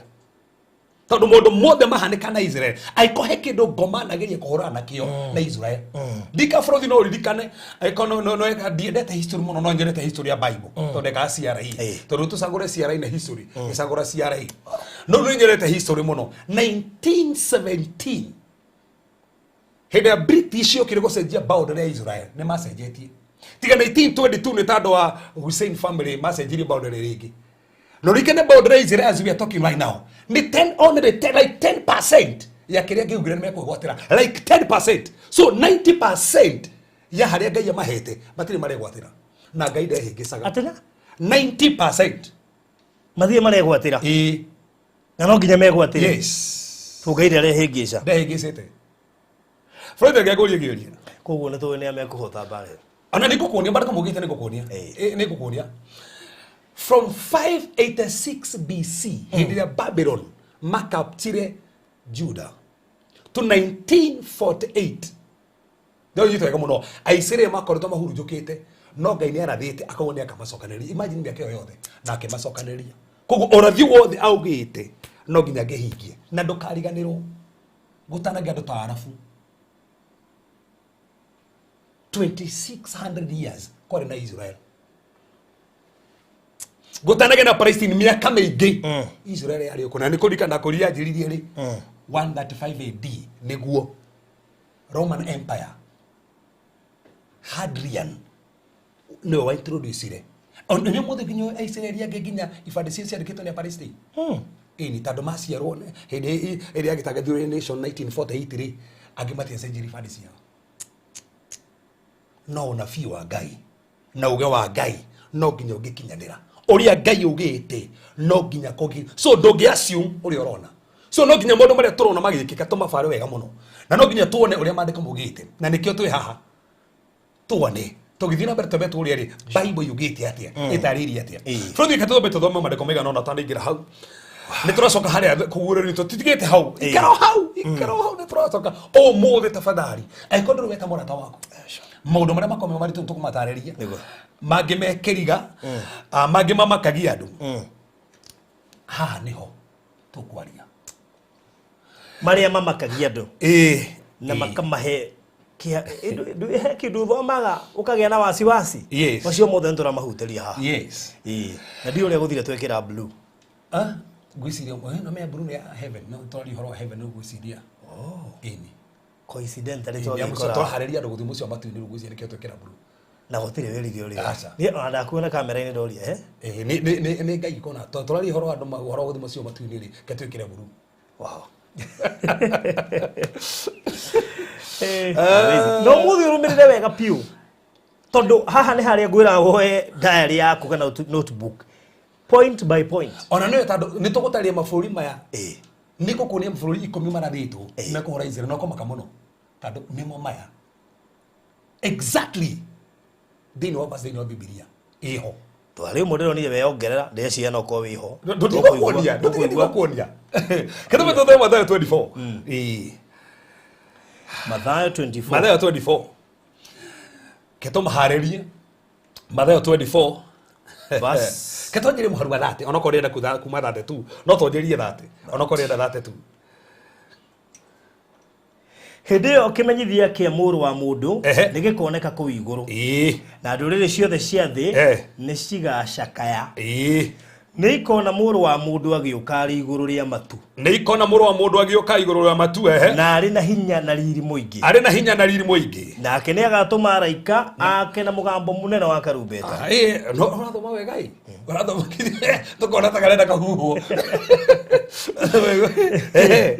Speaker 6: tondũ maũndũ mothe mahanĩka na Israel, angĩkorwo he kĩndũ ngoma nageria kũhũrana nakĩo na Israel, ndika bũrũri no ũririkane, angĩkorwo no ndiendete history mũno, no nyendete history ya Bible tondũ ndekaga CRE, tondũ tũcagũre CRE na history, ngĩcagũra CRE, no nĩ nyendete history mũno. 1917 hĩndĩ ya British yokire gũcenjia boundary ya Israel, nĩ macenjetie tiga 1922 nĩ tondũ wa Hussein family macenjirie boundary rĩngĩ. No rikene boundary ya Israel as we are talking right now nĩ 10, only 10, like 10% ya kĩrĩa ngĩugire nĩ mekwĩgwatĩra, like 10%. So 90% ya harĩa Ngai amahete matirĩ maregwatĩra, na Ngai ndehĩngĩcaga.
Speaker 7: Atĩ na?
Speaker 6: 90%.
Speaker 7: Mathiĩ maregwatĩra.
Speaker 6: Ĩĩ.
Speaker 7: Na no nginya megwatĩre.
Speaker 6: Yes.
Speaker 7: Ngai ndarehĩngĩca.
Speaker 6: Ndehĩngĩcĩte. Freud ngekũria kĩũria.
Speaker 7: Koguo nĩ tũĩ nĩa mekũhota mbara ĩyo.
Speaker 6: Ona nĩ ngũkuonia maandĩko maugĩte, nĩ ngũkuonia. Nĩ ngũkuonia from 586 BC, hĩndĩ ĩrĩa Babylon makaptire Judah, to 1948. No nyite wega mũno, Aisiraeli makoretwo mahurunjũkĩte, no Ngai nĩ arathĩte akauga nĩ akamacokanĩrĩria. Imagine mĩaka ĩyo yothe na akĩmacokanĩrĩria. Koguo ũrathi wothe augĩte no nginya ngĩhingie, na ndũkariganĩrwo gũtanagĩa andũ ta Arabu 2600 years kwarĩ na Israel, gũtanagĩa na Palestine mĩaka mĩingĩ Israel yarĩ ũkũ. Na nĩ kũririkana kũria yanjĩrĩirie rĩ 135 AD, nĩguo Roman Empire, Hadrian nĩwe wa introducire. Ona nĩ ũmũthĩ nginya Aisiraeli angĩ nginya ibandĩ cia ciandĩkĩtwo nĩ a Palestine. Ĩni tondũ maciarwo hĩndĩ ĩrĩa yagĩtangathirwo nation 1948 rĩ, angĩ matiacenjirie ibandĩ ciao. No ũnabii wa Ngai na uge wa Ngai no nginya ũngĩkinyanĩra ũrĩa Ngai ugĩte, no nginya kũgi, so ndũngĩ assume ũrĩa ũrona. So no nginya maũndũ marĩa tũrona magĩkĩka tũmabare wega mũno, na no nginya tuone ũrĩa maandĩko maugĩte, na nĩkĩo twĩ haha tuone tũgĩthiĩ na mbere twambe tũrĩa rĩ Bible yugĩte atĩa, ĩtarĩirie atĩa. Bũrũri reke twambe tũthome maandĩko maigana ũna tanaingĩra hau. Nĩ tũracoka harĩa kũguũrĩrio, tũtitigĩte hau, ikara o hau, ikara o hau, nĩ tũracoka ũmũthĩ. Tafadhali, angĩkorwo ndũrĩ weta mũrata waku, maũndũ marĩa makomeo maritũ tũkũmatarĩria, mangĩ mekĩriga, mangĩ mamakagia andũ, haha nĩho tũkwaria.
Speaker 7: Marĩa mamakagia andũ
Speaker 6: ĩĩ
Speaker 7: na makamahe he kĩndũ ũthomaga ũkagĩa na wasiwasi.
Speaker 6: Yes.
Speaker 7: Macio mothe nĩ tũramahutĩria haha.
Speaker 6: Yes.
Speaker 7: Ĩĩ. Na ndiũ ũrĩa gũthire twekĩra blue.
Speaker 6: Ah, ngwĩciria no mea blue nĩ ya heaven, no twaria ũhoro wa heaven, ngwĩciria ĩni.
Speaker 7: Coincidentally
Speaker 6: Ĩni, amu
Speaker 7: twagĩkora
Speaker 6: twaharĩria andũ gũthiĩ mũciĩ wa matu-inĩ, rĩu ngwĩciria nĩkĩo twekĩra blue.
Speaker 7: Na gũtirĩ wĩrire ũrĩa.
Speaker 6: Aca.
Speaker 7: Niĩ ona ndakuona kamera-inĩ ndoria eh.
Speaker 6: Ĩĩ, nĩ Ngai kona tũraria ũhoro wa andũ ũhoro wa gũthiĩ mũciĩ wa matu-inĩ rĩ, ke twĩkĩre blue.
Speaker 7: Wow. Amazing. No mũthĩ ũrũmĩrĩre wega piũ, tondũ haha nĩ harĩa ngwĩra woe diary yaku kana notebook, point by point.
Speaker 6: Ona nĩwe tondũ nĩ tũgũtarĩria mabũrũri maya,
Speaker 7: Ĩĩ.
Speaker 6: nĩ ngũkuonia mabũrũri 10 marathĩtwo mekũhũra Israel, na ũkomaka mũno tondũ nĩmo maya exactly thĩinĩ wa verse thĩinĩ wa Bibilia ĩho.
Speaker 7: Twarĩ ũmwe ndĩronire weyongerera ndĩreciria no korwo wĩho.
Speaker 6: Ndũtigũkuonia, ndũtigũkuonia kĩtũme tũthome Mathayo 24. Ĩĩ.
Speaker 7: Mathayo 24.
Speaker 6: Mathayo 24, ketũmaharĩrie Mathayo 24.
Speaker 7: Verse.
Speaker 6: Ketwanjĩrie mũharu wa 30, onokorwo ũrenda kuma 32, no twanjĩrie 30, onokorwo ũrenda 32.
Speaker 7: Hĩndĩ ĩyo kĩmenyithia kĩa mũrũ wa mũndũ
Speaker 6: Ehe.
Speaker 7: nĩ gĩkoneka kũu igũrũ,
Speaker 6: ĩĩ
Speaker 7: na ndũrĩrĩ ciothe cia thĩ
Speaker 6: Eh.
Speaker 7: nĩ cigacakaya.
Speaker 6: Ĩĩ.
Speaker 7: Nĩ ikona mũrũ wa mũndũ agĩũka arĩ igũrũ rĩa matu.
Speaker 6: Nĩ ikona mũrũ wa mũndũ agĩũka igũrũ rĩa matu, ehe.
Speaker 7: Na arĩ na hinya na riri mũingĩ.
Speaker 6: Arĩ na hinya na riri mũingĩ.
Speaker 7: Nake nĩ agatũma araika ake na mũgambo mũnene wa karumbeta.
Speaker 6: Ah, ĩĩ, no ũrathoma wega ĩ, ũrathoma tũkona ta karenda kahuhwo. Ehe.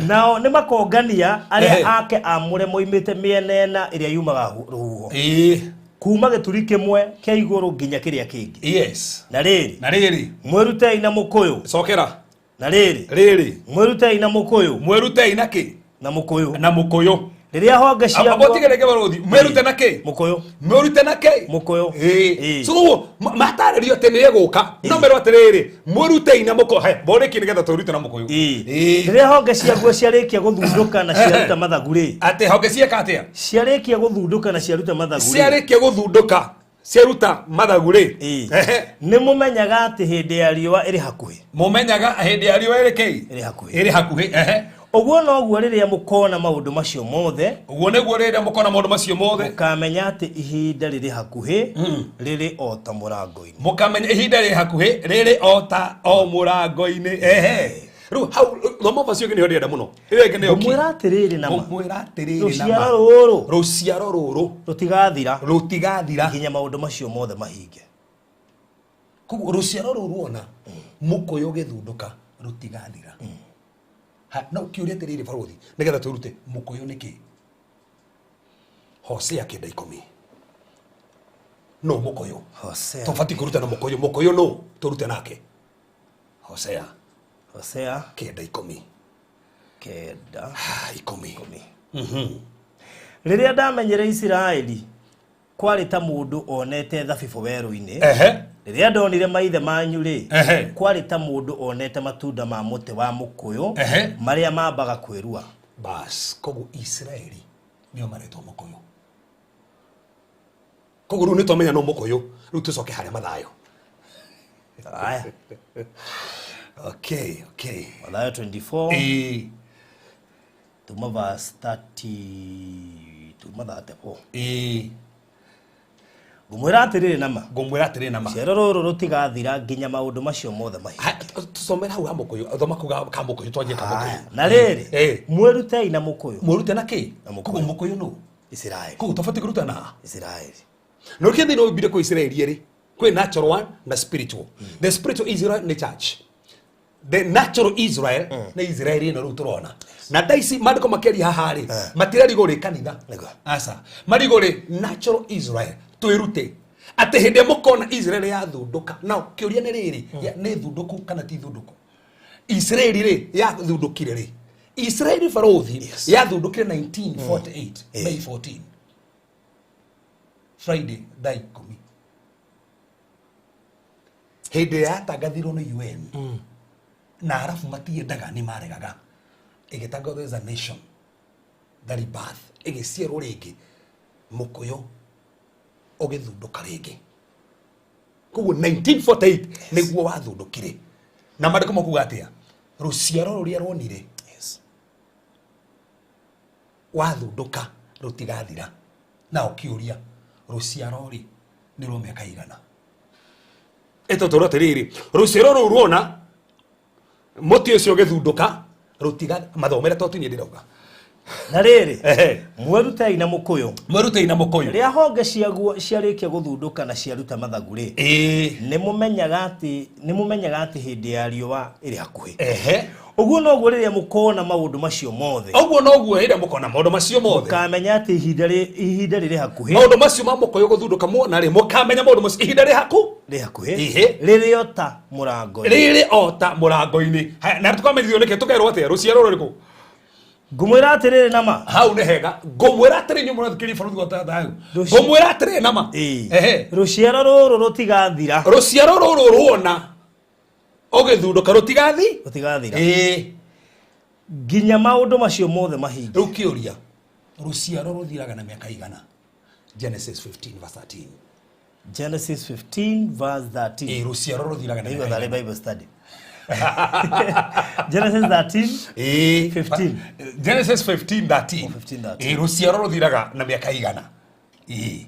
Speaker 7: Nao nĩ makongania arĩa
Speaker 6: Ehe.
Speaker 7: ake amũre moimĩte mĩena ĩna ĩrĩa yumaga rũhuho,
Speaker 6: Ĩĩ.
Speaker 7: kuma gĩturi kĩmwe kĩa igũrũ nginya kĩrĩa kĩngĩ.
Speaker 6: Yes.
Speaker 7: Na rĩrĩ,
Speaker 6: Na rĩrĩ,
Speaker 7: mwĩrutei na mũkũyũ.
Speaker 6: Cokera.
Speaker 7: Na rĩrĩ,
Speaker 6: Rĩrĩ,
Speaker 7: mwĩrutei na mũkũyũ.
Speaker 6: Mwĩrutei na kĩ?
Speaker 7: Na mũkũyũ.
Speaker 6: Na mũkũyũ.
Speaker 7: Rĩrĩa honge ciaguo
Speaker 6: Ambotigere barothi. Mwĩrute na kĩ?
Speaker 7: Mũkũyũ.
Speaker 6: Mwĩrute na kĩ?
Speaker 7: Mũkũyũ.
Speaker 6: Ĩĩ.
Speaker 7: Ĩĩ.
Speaker 6: So ũguo matarĩrio atĩ nĩ egũka. No merwo atĩrĩrĩ, mwĩrutei na mũkũyũ. He, mbone kĩ nĩgetha twĩrute na mũkũyũ.
Speaker 7: Ĩĩ.
Speaker 6: Ĩĩ.
Speaker 7: Rĩrĩa honge ciaguo ciarĩkia gũthundũka na ciaruta mathagu rĩ,
Speaker 6: Atĩ honge cieka atĩa?
Speaker 7: Ciarĩkia gũthundũka na ciaruta mathagu rĩ,
Speaker 6: Ciarĩkia gũthundũka, ciaruta mathagu rĩ.
Speaker 7: Ĩĩ.
Speaker 6: Ehe.
Speaker 7: Nĩ mũmenyaga atĩ hĩndĩ ya riũa ĩrĩ hakuhĩ.
Speaker 6: Mũmenyaga hĩndĩ ya riũa ĩrĩ kĩ?
Speaker 7: Ĩrĩ hakuhĩ.
Speaker 6: Ĩrĩ hakuhĩ. Ehe.
Speaker 7: Ũguo noguo rĩrĩa mũkona maũndũ macio mothe,
Speaker 6: Ũguo nĩguo rĩrĩa mũkona maũndũ macio mothe,
Speaker 7: mũkamenya atĩ ihinda rĩrĩ hakuhĩ, rĩrĩ o ta mũrango-inĩ.
Speaker 6: Mũkamenya ihinda rĩ hakuhĩ, rĩrĩ o ta o mũrango-inĩ. Ehe. Rĩu hau thoma verse ĩyo nĩyo ndĩrenda mũno. Ĩyo ĩngĩ nĩyo key.
Speaker 7: Ngũmwĩra atĩrĩrĩ na ma,
Speaker 6: Ngũmwĩra atĩrĩrĩ na
Speaker 7: rũciaro
Speaker 6: ma.
Speaker 7: rũrũ
Speaker 6: Rũciaro rũrũ
Speaker 7: rũtigathira
Speaker 6: rũtigathira
Speaker 7: nginya maũndũ macio mothe mahinge.
Speaker 6: Koguo rũciaro rũrũ ruona mũkũyũ ũgĩthundũka rũtigathira. Ha, no kĩũria atĩrĩrĩ barothi nĩgetha twĩrute mũkũyũ nĩ kĩ? Hosea 9:10. No mũkũyũ.
Speaker 7: Hosea.
Speaker 6: Tũbatiĩ kũruta na mũkũyũ. Mũkũyũ nũ? Tũrute nake. Hosea
Speaker 7: Hosea
Speaker 6: 9:10.
Speaker 7: 9
Speaker 6: Ah, 10.
Speaker 7: Rĩrĩa ndamenyire Isiraeli, kwarĩ ta mũndũ onete thabibũ werũ-inĩ.
Speaker 6: Ehe.
Speaker 7: Rĩrĩa ndonire maithe manyu rĩ,
Speaker 6: Ehe.
Speaker 7: kwarĩ ta mũndũ onete matunda ma mũtĩ wa mũkũyũ
Speaker 6: Ehe.
Speaker 7: marĩa mambaga kwĩrua.
Speaker 6: Bas, koguo Isiraeli nĩo maretwo mũkũyũ. Koguo rĩu nĩtwamenya no mũkũyũ, rĩu tũcoke harĩa Mathayo.
Speaker 7: Aya.
Speaker 6: Okay, okay.
Speaker 7: Mathayo 24.
Speaker 6: Ĩĩ.
Speaker 7: Tuma verse 30, tuma 34.
Speaker 6: Ĩĩ.
Speaker 7: Ngũmwĩra atĩrĩrĩ na ma,
Speaker 6: Ngũmwĩra atĩrĩrĩ na ma.
Speaker 7: Rũciaro rũrũ rũtigathira nginya maũndũ macio mothe mahinge.
Speaker 6: Ha, tũcomere hau ha mũkũyũ, thoma kau ka mũkũyũ, twanjie ka mũkũyũ.
Speaker 7: Na rĩrĩ,
Speaker 6: Ĩĩ.
Speaker 7: mwĩrutei na mũkũyũ.
Speaker 6: Mwĩrute na kĩ?
Speaker 7: Na mũkũyũ.
Speaker 6: Koguo mũkũyũ nũ?
Speaker 7: Isiraeli.
Speaker 6: Koguo tũbatiĩ kũruta na?
Speaker 7: Isiraeli.
Speaker 6: No kĩ thĩinĩ wa Bibilia kwĩ Isiraeli erĩ, kwĩ natural one na spiritual. The spiritual Israel nĩ church. The natural Israel nĩ Israeli ĩno rĩu tũrona. Na thaa ici maandĩko makĩaria haha rĩ, matirarigwo rĩ kanitha.
Speaker 7: Nĩguo.
Speaker 6: Aca. Marigwo rĩ natural Israel. Twĩrute atĩ hĩndĩ ĩrĩa mũkona Israel yathundũka. Now kĩũria nĩ rĩrĩ, nĩ thundũku kana ti thundũku? Israeli rĩ yathundũkire rĩ? Israeli barothi yathundũkire 1948 May 14. Friday thaa 10. Hĩndĩ ĩrĩa yatangathirwo nĩ UN na arabu matiendaga nĩ maregaga, ĩgĩtangathwo as a nation, the rebirth ĩgĩciarwo rĩngĩ, mũkũyũ ũgĩthundũka rĩngĩ. Koguo 1948 nĩguo wathundũkire. Na maandĩko makuga atĩa? Rũciaro rũrĩa ruonire wathundũka rũtigathira. Na ũkĩũria rũciaro rĩ nĩ rwa mĩaka igana? Ĩtũtũrwo atĩrĩrĩ, rũciaro rũu ruona mũtĩ ũcio ũgĩthundũka rũtiga mathomere to tinie ndĩrauga.
Speaker 7: Na rĩrĩ,
Speaker 6: Ehe.
Speaker 7: mwĩrutei na mũkũyũ.
Speaker 6: Mwĩrutei na mũkũyũ.
Speaker 7: Rĩrĩa honge ciaguo ciarĩkia gũthundũka na ciaruta mathagu rĩ,
Speaker 6: Ĩĩ.
Speaker 7: nĩ mũmenyaga atĩ hĩndĩ ya riũa ĩrĩ hakuhĩ.
Speaker 6: Ehe.
Speaker 7: Ũguo noguo rĩrĩa mũkona maũndũ macio mothe,
Speaker 6: Ũguo noguo hĩndĩ ĩrĩa mũkona maũndũ macio mothe,
Speaker 7: mũkamenya atĩ ihinda rĩrĩ hakuhĩ.
Speaker 6: Maũndũ macio ma mũkũyũ gũthundũka muona rĩ, mũkamenya maũndũ macio ihinda rĩ haku?
Speaker 7: Rĩ hakuhĩ.
Speaker 6: Ĩhĩ.
Speaker 7: Rĩrĩ o ta mũrango-inĩ.
Speaker 6: Rĩrĩ o ta mũrango-inĩ. Haya, na tũkamenyithio nĩkĩ? Tũkerwo atĩa? Rũciaro rũrĩkũ?
Speaker 7: Ngũmwĩra atĩrĩrĩ na ma.
Speaker 6: Hau nĩ hega. Ngũmwĩra atĩrĩ inyuĩ mũrathikĩrĩria bũrũri wa thayũ.
Speaker 7: Rũci-
Speaker 6: Ngũmwĩra atĩrĩrĩ na ma.
Speaker 7: Ĩĩ.
Speaker 6: Ehe.
Speaker 7: Rũciaro rũrũ rũtigathira.
Speaker 6: Rũciaro rũrũ ruona ũgĩthundũka rũtigathi?
Speaker 7: Rũtigathira.
Speaker 6: Ĩĩ.
Speaker 7: Nginya maũndũ macio mothe mahinge.
Speaker 6: Rĩu kĩũria, rũciaro rũthiraga na mĩaka igana? Genesis 15 verse 13.
Speaker 7: Genesis 15 verse 13.
Speaker 6: Ĩĩ, rũciaro rũthiraga na
Speaker 7: Nĩguo
Speaker 6: mĩaka
Speaker 7: tharĩ
Speaker 6: igana?
Speaker 7: Bible study. Genesis 13
Speaker 6: Ĩĩ.
Speaker 7: 15.
Speaker 6: Genesis 15 13.
Speaker 7: Oh, 15, 13.
Speaker 6: Ĩĩ, rũciaro rũthiraga na mĩaka igana? Ĩĩ.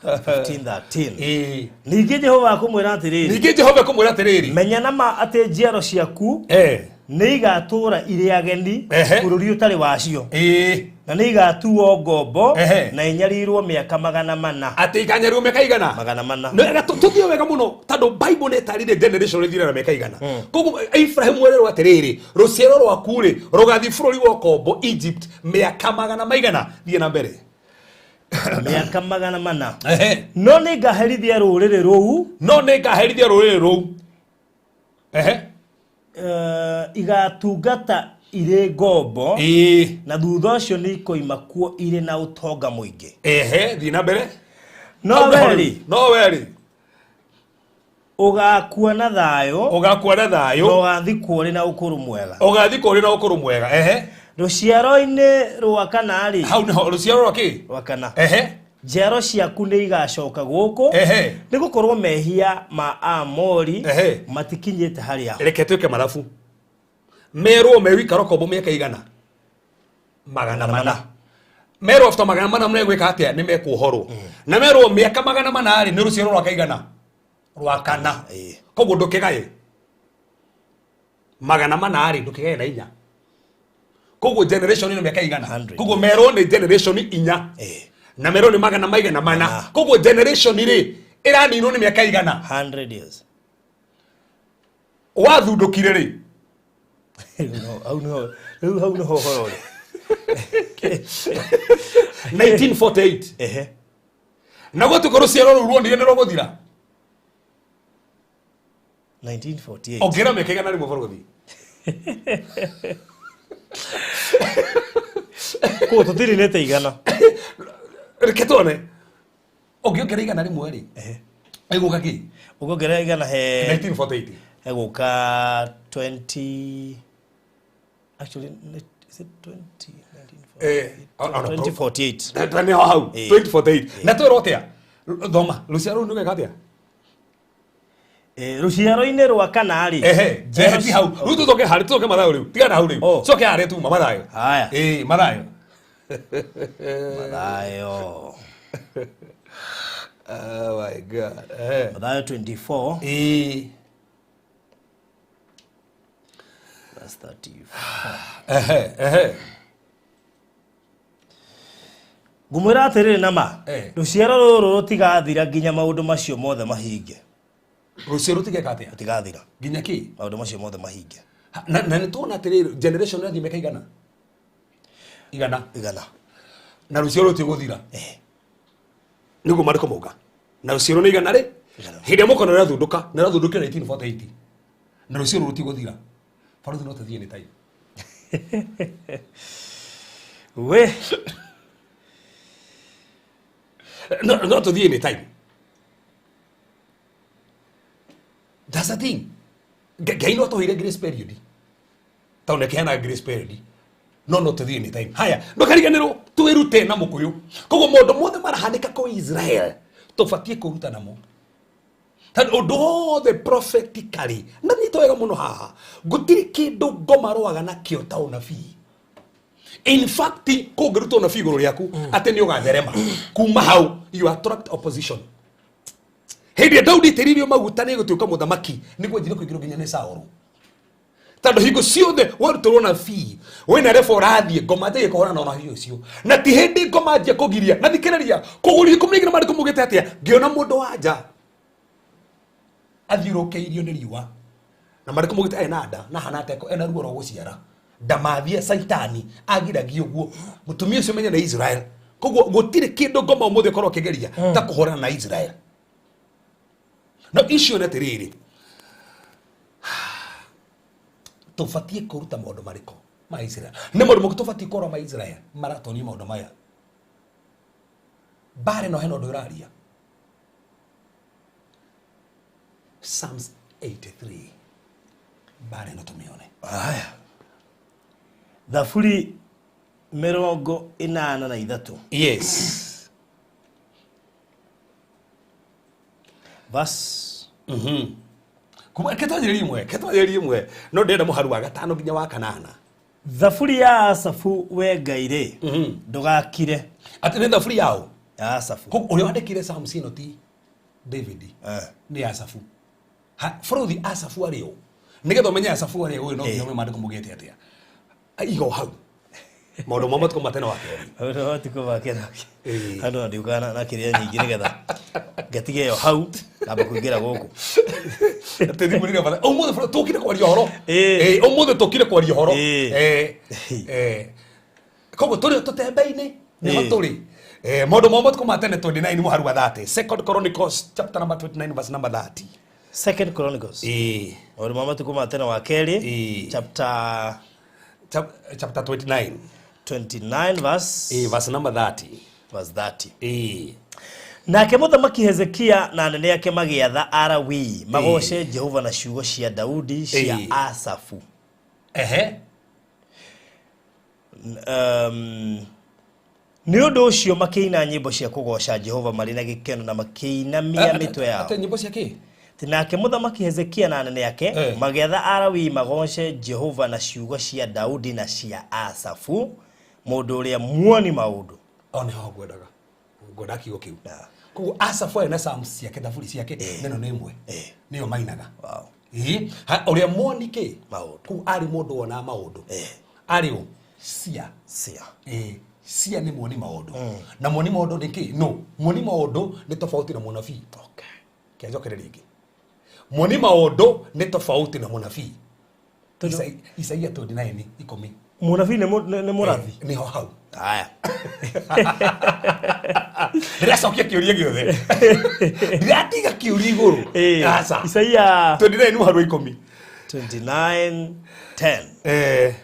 Speaker 7: 15 13.
Speaker 6: Ĩĩ.
Speaker 7: Ningĩ Jehova akũmwĩra atĩrĩrĩ,
Speaker 6: Ningĩ Jehova akũmwĩra atĩrĩrĩ,
Speaker 7: menya na ma atĩ njiaro ciaku
Speaker 6: Eh.
Speaker 7: nĩ igatũũra irĩ ageni
Speaker 6: Ehe.
Speaker 7: bũrũri ũtarĩ wacio.
Speaker 6: Ĩĩ.
Speaker 7: Na nĩ igatuo ngombo
Speaker 6: Ehe.
Speaker 7: na inyarirwo mĩaka 400.
Speaker 6: Atĩ ikanyarirwo mĩaka igana?
Speaker 7: 400.
Speaker 6: Nĩ tũthiĩ wega mũno tondũ Bible nĩ ĩtarĩrie generation ĩthire na mĩaka igana. Koguo Ibrahim wererwo atĩrĩrĩ, rũciaro rwaku rĩ rũgathiĩ bũrũri wa ũkombo Egypt mĩaka magana maigana. Thiĩ na mbere.
Speaker 7: Mĩaka 400.
Speaker 6: Ehe.
Speaker 7: No nĩ ngaherithia rũrĩrĩ rũu.
Speaker 6: No nĩ ngaherithia rũrĩrĩ rũu. Ehe.
Speaker 7: Igatungata irĩ ngombo.
Speaker 6: Ĩĩ.
Speaker 7: Na thutha ũcio nĩ ikoima kuo irĩ na ũtonga mũingĩ.
Speaker 6: Ehe, thiĩ na mbere.
Speaker 7: No
Speaker 6: Hau nĩho
Speaker 7: we
Speaker 6: rĩu.
Speaker 7: rĩ,
Speaker 6: No we rĩ,
Speaker 7: ũgakua na thayũ
Speaker 6: ũgakua na
Speaker 7: na
Speaker 6: thayũ,
Speaker 7: ũgathikwo ũrĩ na ũkũrũ mwega.
Speaker 6: Ũgathikwo ũrĩ na ũkũrũ mwega. Ehe.
Speaker 7: Rũciaro-inĩ rwa kana rĩ,
Speaker 6: Hau nĩho rũciaro rwa kĩ?
Speaker 7: Rwa kana.
Speaker 6: Ehe.
Speaker 7: Njiaro ciaku nĩ igacoka gũkũ.
Speaker 6: Ehe.
Speaker 7: Nĩ gũkorwo mehia ma Aamori
Speaker 6: Ehe.
Speaker 7: matikinyĩte harĩa ho.
Speaker 6: Reke twĩke mathabu. Merwo megũikara ũkombo mĩaka igana? 400. Merwo after 400 megwĩka atĩa? Nĩ mekuohorwo. Na merwo mĩaka 400 rĩ, nĩ rũciaro rwa kaigana? Rwa kana.
Speaker 7: Ĩĩ.
Speaker 6: Koguo ndũkĩgaye. 400 rĩ, ndũkĩgaye na inya. Koguo generation ĩno mĩaka igana?
Speaker 7: 100.
Speaker 6: Koguo merwo nĩ generation inya.
Speaker 7: Ĩĩ.
Speaker 6: Na merwo nĩ magana maigana mana.
Speaker 7: Mana.
Speaker 6: Koguo generation rĩ, ĩraninwo nĩ mĩaka igana?
Speaker 7: 100 years.
Speaker 6: Wathundũkire rĩ?
Speaker 7: Hau nĩho rĩu, hau nĩho ũhoro ũrĩ.
Speaker 6: 1948.
Speaker 7: Ehe.
Speaker 6: Na gwatuĩka rũciaro rũu ruonire nĩ rũgũthira.
Speaker 7: 1948.
Speaker 6: Ongerera mĩaka 100 bũrũthi.
Speaker 7: Koguo tũtirinĩte igana.
Speaker 6: Reke tuone. Ũngĩongerera 100 rĩ,
Speaker 7: Ehe.
Speaker 6: ĩgũka kĩ?
Speaker 7: Ũngĩongerera igana he
Speaker 6: 1948.
Speaker 7: Hegũka 20, actually, is it 20
Speaker 6: Eh,
Speaker 7: 2048?
Speaker 6: Nĩ ho hau.
Speaker 7: Ĩĩ.
Speaker 6: 2048. Na twĩrwo atĩa? Thoma, rũciaro rũu nĩ rũgeka atĩa?
Speaker 7: Rũciaro-inĩ rwa kana rĩ.
Speaker 6: Ehe,
Speaker 7: Njiaro
Speaker 6: ti hau. Rĩu tũcoke harĩ, tũcoke Mathayo rĩu. Tigana hau rĩu.
Speaker 7: Oh.
Speaker 6: Coke harĩa tuma Mathayo.
Speaker 7: Haya.
Speaker 6: Ĩĩ, Mathayo.
Speaker 7: Mathayo.
Speaker 6: Oh my God. Ehe.
Speaker 7: Mathayo 24
Speaker 6: Ĩĩ.
Speaker 7: verse 34.
Speaker 6: Ehe, ehe.
Speaker 7: Ngũmwĩra atĩrĩrĩ na ma,
Speaker 6: Eh.
Speaker 7: rũciaro rũrũ rũtigathira nginya maũndũ macio mothe mahinge.
Speaker 6: Rũciaro rũtigeka atĩa?
Speaker 7: Rũtigathira.
Speaker 6: Nginya kĩ?
Speaker 7: Maũndũ macio mothe mahinge.
Speaker 6: Na nĩ tuona atĩrĩrĩ, generation ĩrathiĩ mĩaka igana? Igana.
Speaker 7: Igana.
Speaker 6: Na rũciaro rũtigũthira.
Speaker 7: Eh.
Speaker 6: Nĩguo marĩkũ mauga. Na rũciaro nĩ igana rĩ?
Speaker 7: Igana.
Speaker 6: Hĩndĩ ĩrĩa mũkona rĩrathundũka, na rĩrathundũkire 1948. Na rũciaro rũtigũthira. Barũthi no tũthiĩ nĩ time.
Speaker 7: We.
Speaker 6: No tũthiĩ nĩ time. That's the thing. Ngai no atũheire grace period. Tondũ nĩakĩheanaga grace period. No tũthiĩ nĩ time. Haya, ndũkariganĩrwo twĩrute na mũkũyũ. Koguo maũndũ mothe marahanĩka kũu Israel, tũbatiĩ kwĩruta namo. Tondũ ũndũ wothe prophetically, na nyita wega mũno haha, gũtirĩ kĩndũ ngoma rũaga nakĩo ta ũnabii. In fact, kũngĩrutwo ũnabii igũrũ rĩaku, atĩ nĩ ũgatherema. Kuma hau, you attract opposition. Hĩndĩ ĩrĩa Daudi aitĩrĩirio maguta nĩ gũtuĩka mũthamaki, nĩguo anjire kũingĩrwo nginya nĩ Saũlũ. Tondũ hingo ciothe warutĩrwo ũnabii, wĩna reba ũrathiĩ, ngoma njagia kũhũrana na ũnabii ũcio. Na ti hĩndĩ ngoma njia kũgiria, na thikĩrĩria, kũgũria ikũmi na igĩrĩ maandĩko maugĩte atĩa? Ngĩona mũndũ wa nja athiũrũkĩirio nĩ riũa. Na maandĩko maugĩte ena nda, na ahana ta ena ruo rwa gũciara. Ndamathie Saitani agiragia ũguo. Mũtumia ũcio menye nĩ Israel. Koguo gũtirĩ kĩndũ ngoma ũmũthĩ ũkorwo ũkĩgeria ta kũhũrana na Israel. No icio nĩ atĩrĩrĩ, tũbatiĩ kũruta maũndũ marĩkũ ma Israel? Nĩ maũndũ marĩkũ tũbatiĩ kũrora ma Israel maratonia maũndũ maya? Mbara ĩno hena ũndũ ĩraria. Psalms 83. Mbara ĩno tũmĩone.
Speaker 7: Haya. Thaburi 83.
Speaker 6: Yes.
Speaker 7: Verse.
Speaker 6: Kuma ketwanjĩrĩrie imwe, ketwanjĩrĩrie imwe. No ndĩrenda mũharu wa 5 nginya wa 8.
Speaker 7: Thaburi ya Asafu, we Ngai rĩ, ndũgakire.
Speaker 6: Atĩ nĩ thaburi yao?
Speaker 7: Ya Asafu.
Speaker 6: Koguo ũrĩa wandĩkire Psalms ĩno ti David. Nĩ Asafu. Bũrũthi Asafu arĩ ũ? Nĩgetha ũmenye Asafu arĩ ũ, no nginya ũmenye maandĩko maugĩte atĩa. Iga o hau. Maũndũ ma matukũ ma tene wa kerĩ.
Speaker 7: Maũndũ ma matukũ ma tene.
Speaker 6: Ĩĩ.
Speaker 7: Andũ ndiukaga na kĩrĩa nyingĩ nĩgetha ngatige ĩyo hau namba kũingĩra gũkũ.
Speaker 6: Atĩ thimũ nĩ bata. Ũmũthĩ bro, tũkire kwaria ũhoro.
Speaker 7: Ĩĩ.
Speaker 6: Ĩĩ, ũmũthĩ tũkire kwaria ũhoro.
Speaker 7: Ĩĩ.
Speaker 6: Ĩĩ. Ĩĩ. Koguo tũrĩ tũtembe-inĩ nĩho
Speaker 7: Ĩĩ.
Speaker 6: tũrĩ. Maũndũ ma matukũ ma tene 29 mũharu wa 30. Second Chronicles chapter number 29 verse number 30.
Speaker 7: Second Chronicles.
Speaker 6: Ĩĩ.
Speaker 7: Maũndũ ma matukũ ma tene wa kerĩ
Speaker 6: Ĩĩ.
Speaker 7: chapter
Speaker 6: Chapter 29.
Speaker 7: 29 verse
Speaker 6: Ĩĩ, verse number 30.
Speaker 7: verse 30.
Speaker 6: Ĩĩ.
Speaker 7: Nake mũthamaki Hezekia na anene ake magĩatha Alawii magoce Jehova na ciugo cia Daudi cia
Speaker 6: Ĩĩ.
Speaker 7: Asafu.
Speaker 6: Ehe.
Speaker 7: Nĩ ũndũ ũcio makĩina nyĩmbo cia kũgooca Jehova marĩ na gĩkeno na makĩinamia mĩtwe yao.
Speaker 6: Atĩ nyĩmbo cia kĩ?
Speaker 7: Atĩ nake mũthamaki Hezekia na anene ake
Speaker 6: Eh.
Speaker 7: magĩatha Alawii magoce Jehova na ciugo cia Daudi na cia Asafu mũndũ ũrĩa muoni maũndũ.
Speaker 6: O nĩho ngwendaga. Ngwendaga kiugo kĩu.
Speaker 7: Na.
Speaker 6: Koguo Asafu arĩ na psalms ciake, thaburi ciake, neno nĩ ĩmwe.
Speaker 7: Ĩĩ.
Speaker 6: Nĩyo mainaga.
Speaker 7: Wow.
Speaker 6: Ĩĩ. Ũrĩa muoni kĩ?
Speaker 7: Maũndũ.
Speaker 6: Koguo arĩ mũndũ wonaga maũndũ.
Speaker 7: Ĩĩ.
Speaker 6: Arĩ ũ? Cia.
Speaker 7: Cia.
Speaker 6: Ĩĩ. Cia nĩ muoni maũndũ. Na muoni maũndũ nĩ kĩ? No. Muoni maũndũ nĩ tofauti na mũnabii.
Speaker 7: Okay.
Speaker 6: Kĩanjokere rĩngĩ. Muoni maũndũ nĩ tofauti na mũnabii. Isaia 29 ikũmi.
Speaker 7: Mũnabii nĩ mũrathi.
Speaker 6: Nĩho hau.
Speaker 7: Haya.
Speaker 6: Ndĩracokia kĩũria gĩothe. Ndĩratiga kĩũria igũrũ.
Speaker 7: Ĩĩ.
Speaker 6: Aca.
Speaker 7: Isaia
Speaker 6: 29 mũhari wa ikũmi.
Speaker 7: 29:10.
Speaker 6: Eh,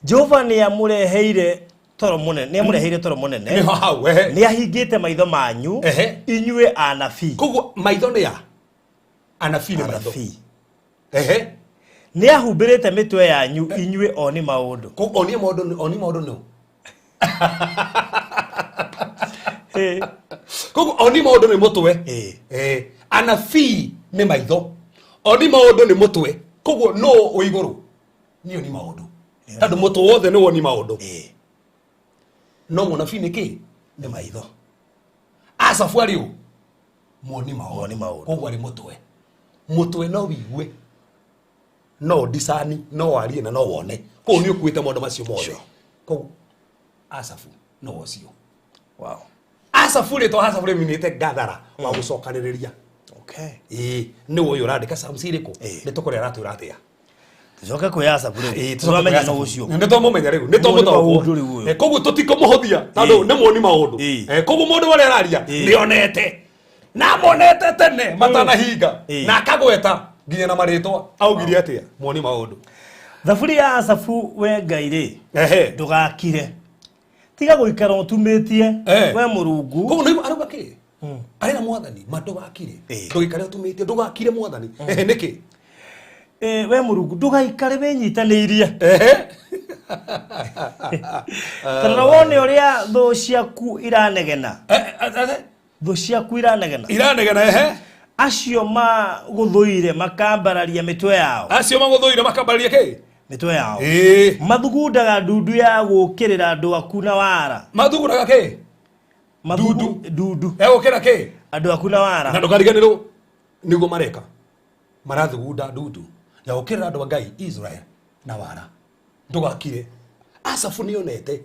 Speaker 7: Jehova nĩ amũreheire toro mũnene, nĩ amũreheire toro mũnene.
Speaker 6: nĩho hau ehe.
Speaker 7: Nĩ ahingĩte maitho manyu
Speaker 6: Ehe.
Speaker 7: inyuĩ anabii.
Speaker 6: Koguo maitho nĩ ya anabii nĩ maitho.
Speaker 7: Anabii.
Speaker 6: Ehe.
Speaker 7: Nĩ ahumbĩrĩte mĩtwe yanyu inyuĩ oni maũndũ.
Speaker 6: Koguo oni maũndũ oni maũndũ nũ.
Speaker 7: Ĩĩ.
Speaker 6: Koguo oni maũndũ nĩ mũtwe.
Speaker 7: Ĩĩ.
Speaker 6: Eh, anabii nĩ maitho. Oni maũndũ nĩ mũtwe. Koguo nũ wĩ igũrũ? Nĩ oni maũndũ. Tondũ mũtwe wothe nĩ woni maũndũ.
Speaker 7: Ĩĩ.
Speaker 6: No mũnabii nĩ kĩ? Nĩ maitho. Asafu arĩ ũ? Muoni maũndũ.
Speaker 7: Muoni maũndũ.
Speaker 6: Koguo arĩ mũtwe. Mũtwe no wigue, no ndicani, no warie na no wone. Koguo nĩ ũkuĩte maũndũ macio mothe. Koguo Asafu no ũcio.
Speaker 7: Wow.
Speaker 6: Asafu rĩtwa Asafu rĩminĩte gathara wa gũcokanĩrĩria.
Speaker 7: Okay.
Speaker 6: Ĩĩ, nĩ ũyũ ũrandĩka Psalms irĩkũ?
Speaker 7: Ĩĩ.
Speaker 6: Nĩ tũkũrĩa aratwĩra atĩa?
Speaker 7: Tũcoke kwĩ Asafu rĩu.
Speaker 6: Ĩĩ,
Speaker 7: Tũramenya no ũcio.
Speaker 6: Nĩ twamũmenya rĩu, nĩ
Speaker 7: Muoni
Speaker 6: twamũtaũkwo.
Speaker 7: maũndũ rĩu ũyũ.
Speaker 6: Koguo tũtikũmũhũthia tondũ
Speaker 7: Ĩĩ.
Speaker 6: nĩ muoni maũndũ.
Speaker 7: Ĩĩ.
Speaker 6: Koguo mũndũ ũrĩa araria
Speaker 7: Ĩĩ.
Speaker 6: nĩ onete. Na monete tene matanahinga
Speaker 7: Ĩĩ.
Speaker 6: na akagweta nginya na marĩtwa augire atĩa muoni maũndũ.
Speaker 7: Thaburi ya Asafu we Ngai rĩ
Speaker 6: Ehe.
Speaker 7: ndũgakire. Tiga gũikara ũtumĩtie
Speaker 6: Eh.
Speaker 7: we Mũrungu.
Speaker 6: Koguo nĩ arauga kĩ? Arera mwathani ma ndũgakire.
Speaker 7: Ĩĩ.
Speaker 6: Ndũgĩikare ũtumĩtie ndũgakire mwathani. Ehe nĩkĩ?
Speaker 7: We Mũrungu ndũgaikare wĩnyitanĩirie.
Speaker 6: Ehe.
Speaker 7: Tarora wone ũrĩa thũ ciaku iranegena.
Speaker 6: Eh,
Speaker 7: Thũ ciaku iranegena.
Speaker 6: Iranegena ehe.
Speaker 7: Acio magũthũire makambararia mĩtwe yao.
Speaker 6: Acio magũthũire makambararia kĩ?
Speaker 7: Mĩtwe yao.
Speaker 6: Ĩĩ.
Speaker 7: Mathugundaga ndundu ya gũũkĩrĩra andũ aku na wara.
Speaker 6: Mathugundaga kĩ? Ndundu.
Speaker 7: Ndundu.
Speaker 6: Egũkĩra kĩ?
Speaker 7: Andũ aku na wara.
Speaker 6: Na ndũkariganĩrwo nĩguo mareka. Marathugunda ndundu ya gũkĩrĩra andũ a Ngai Israel na wara. Ndũgakire. Asafu nĩonete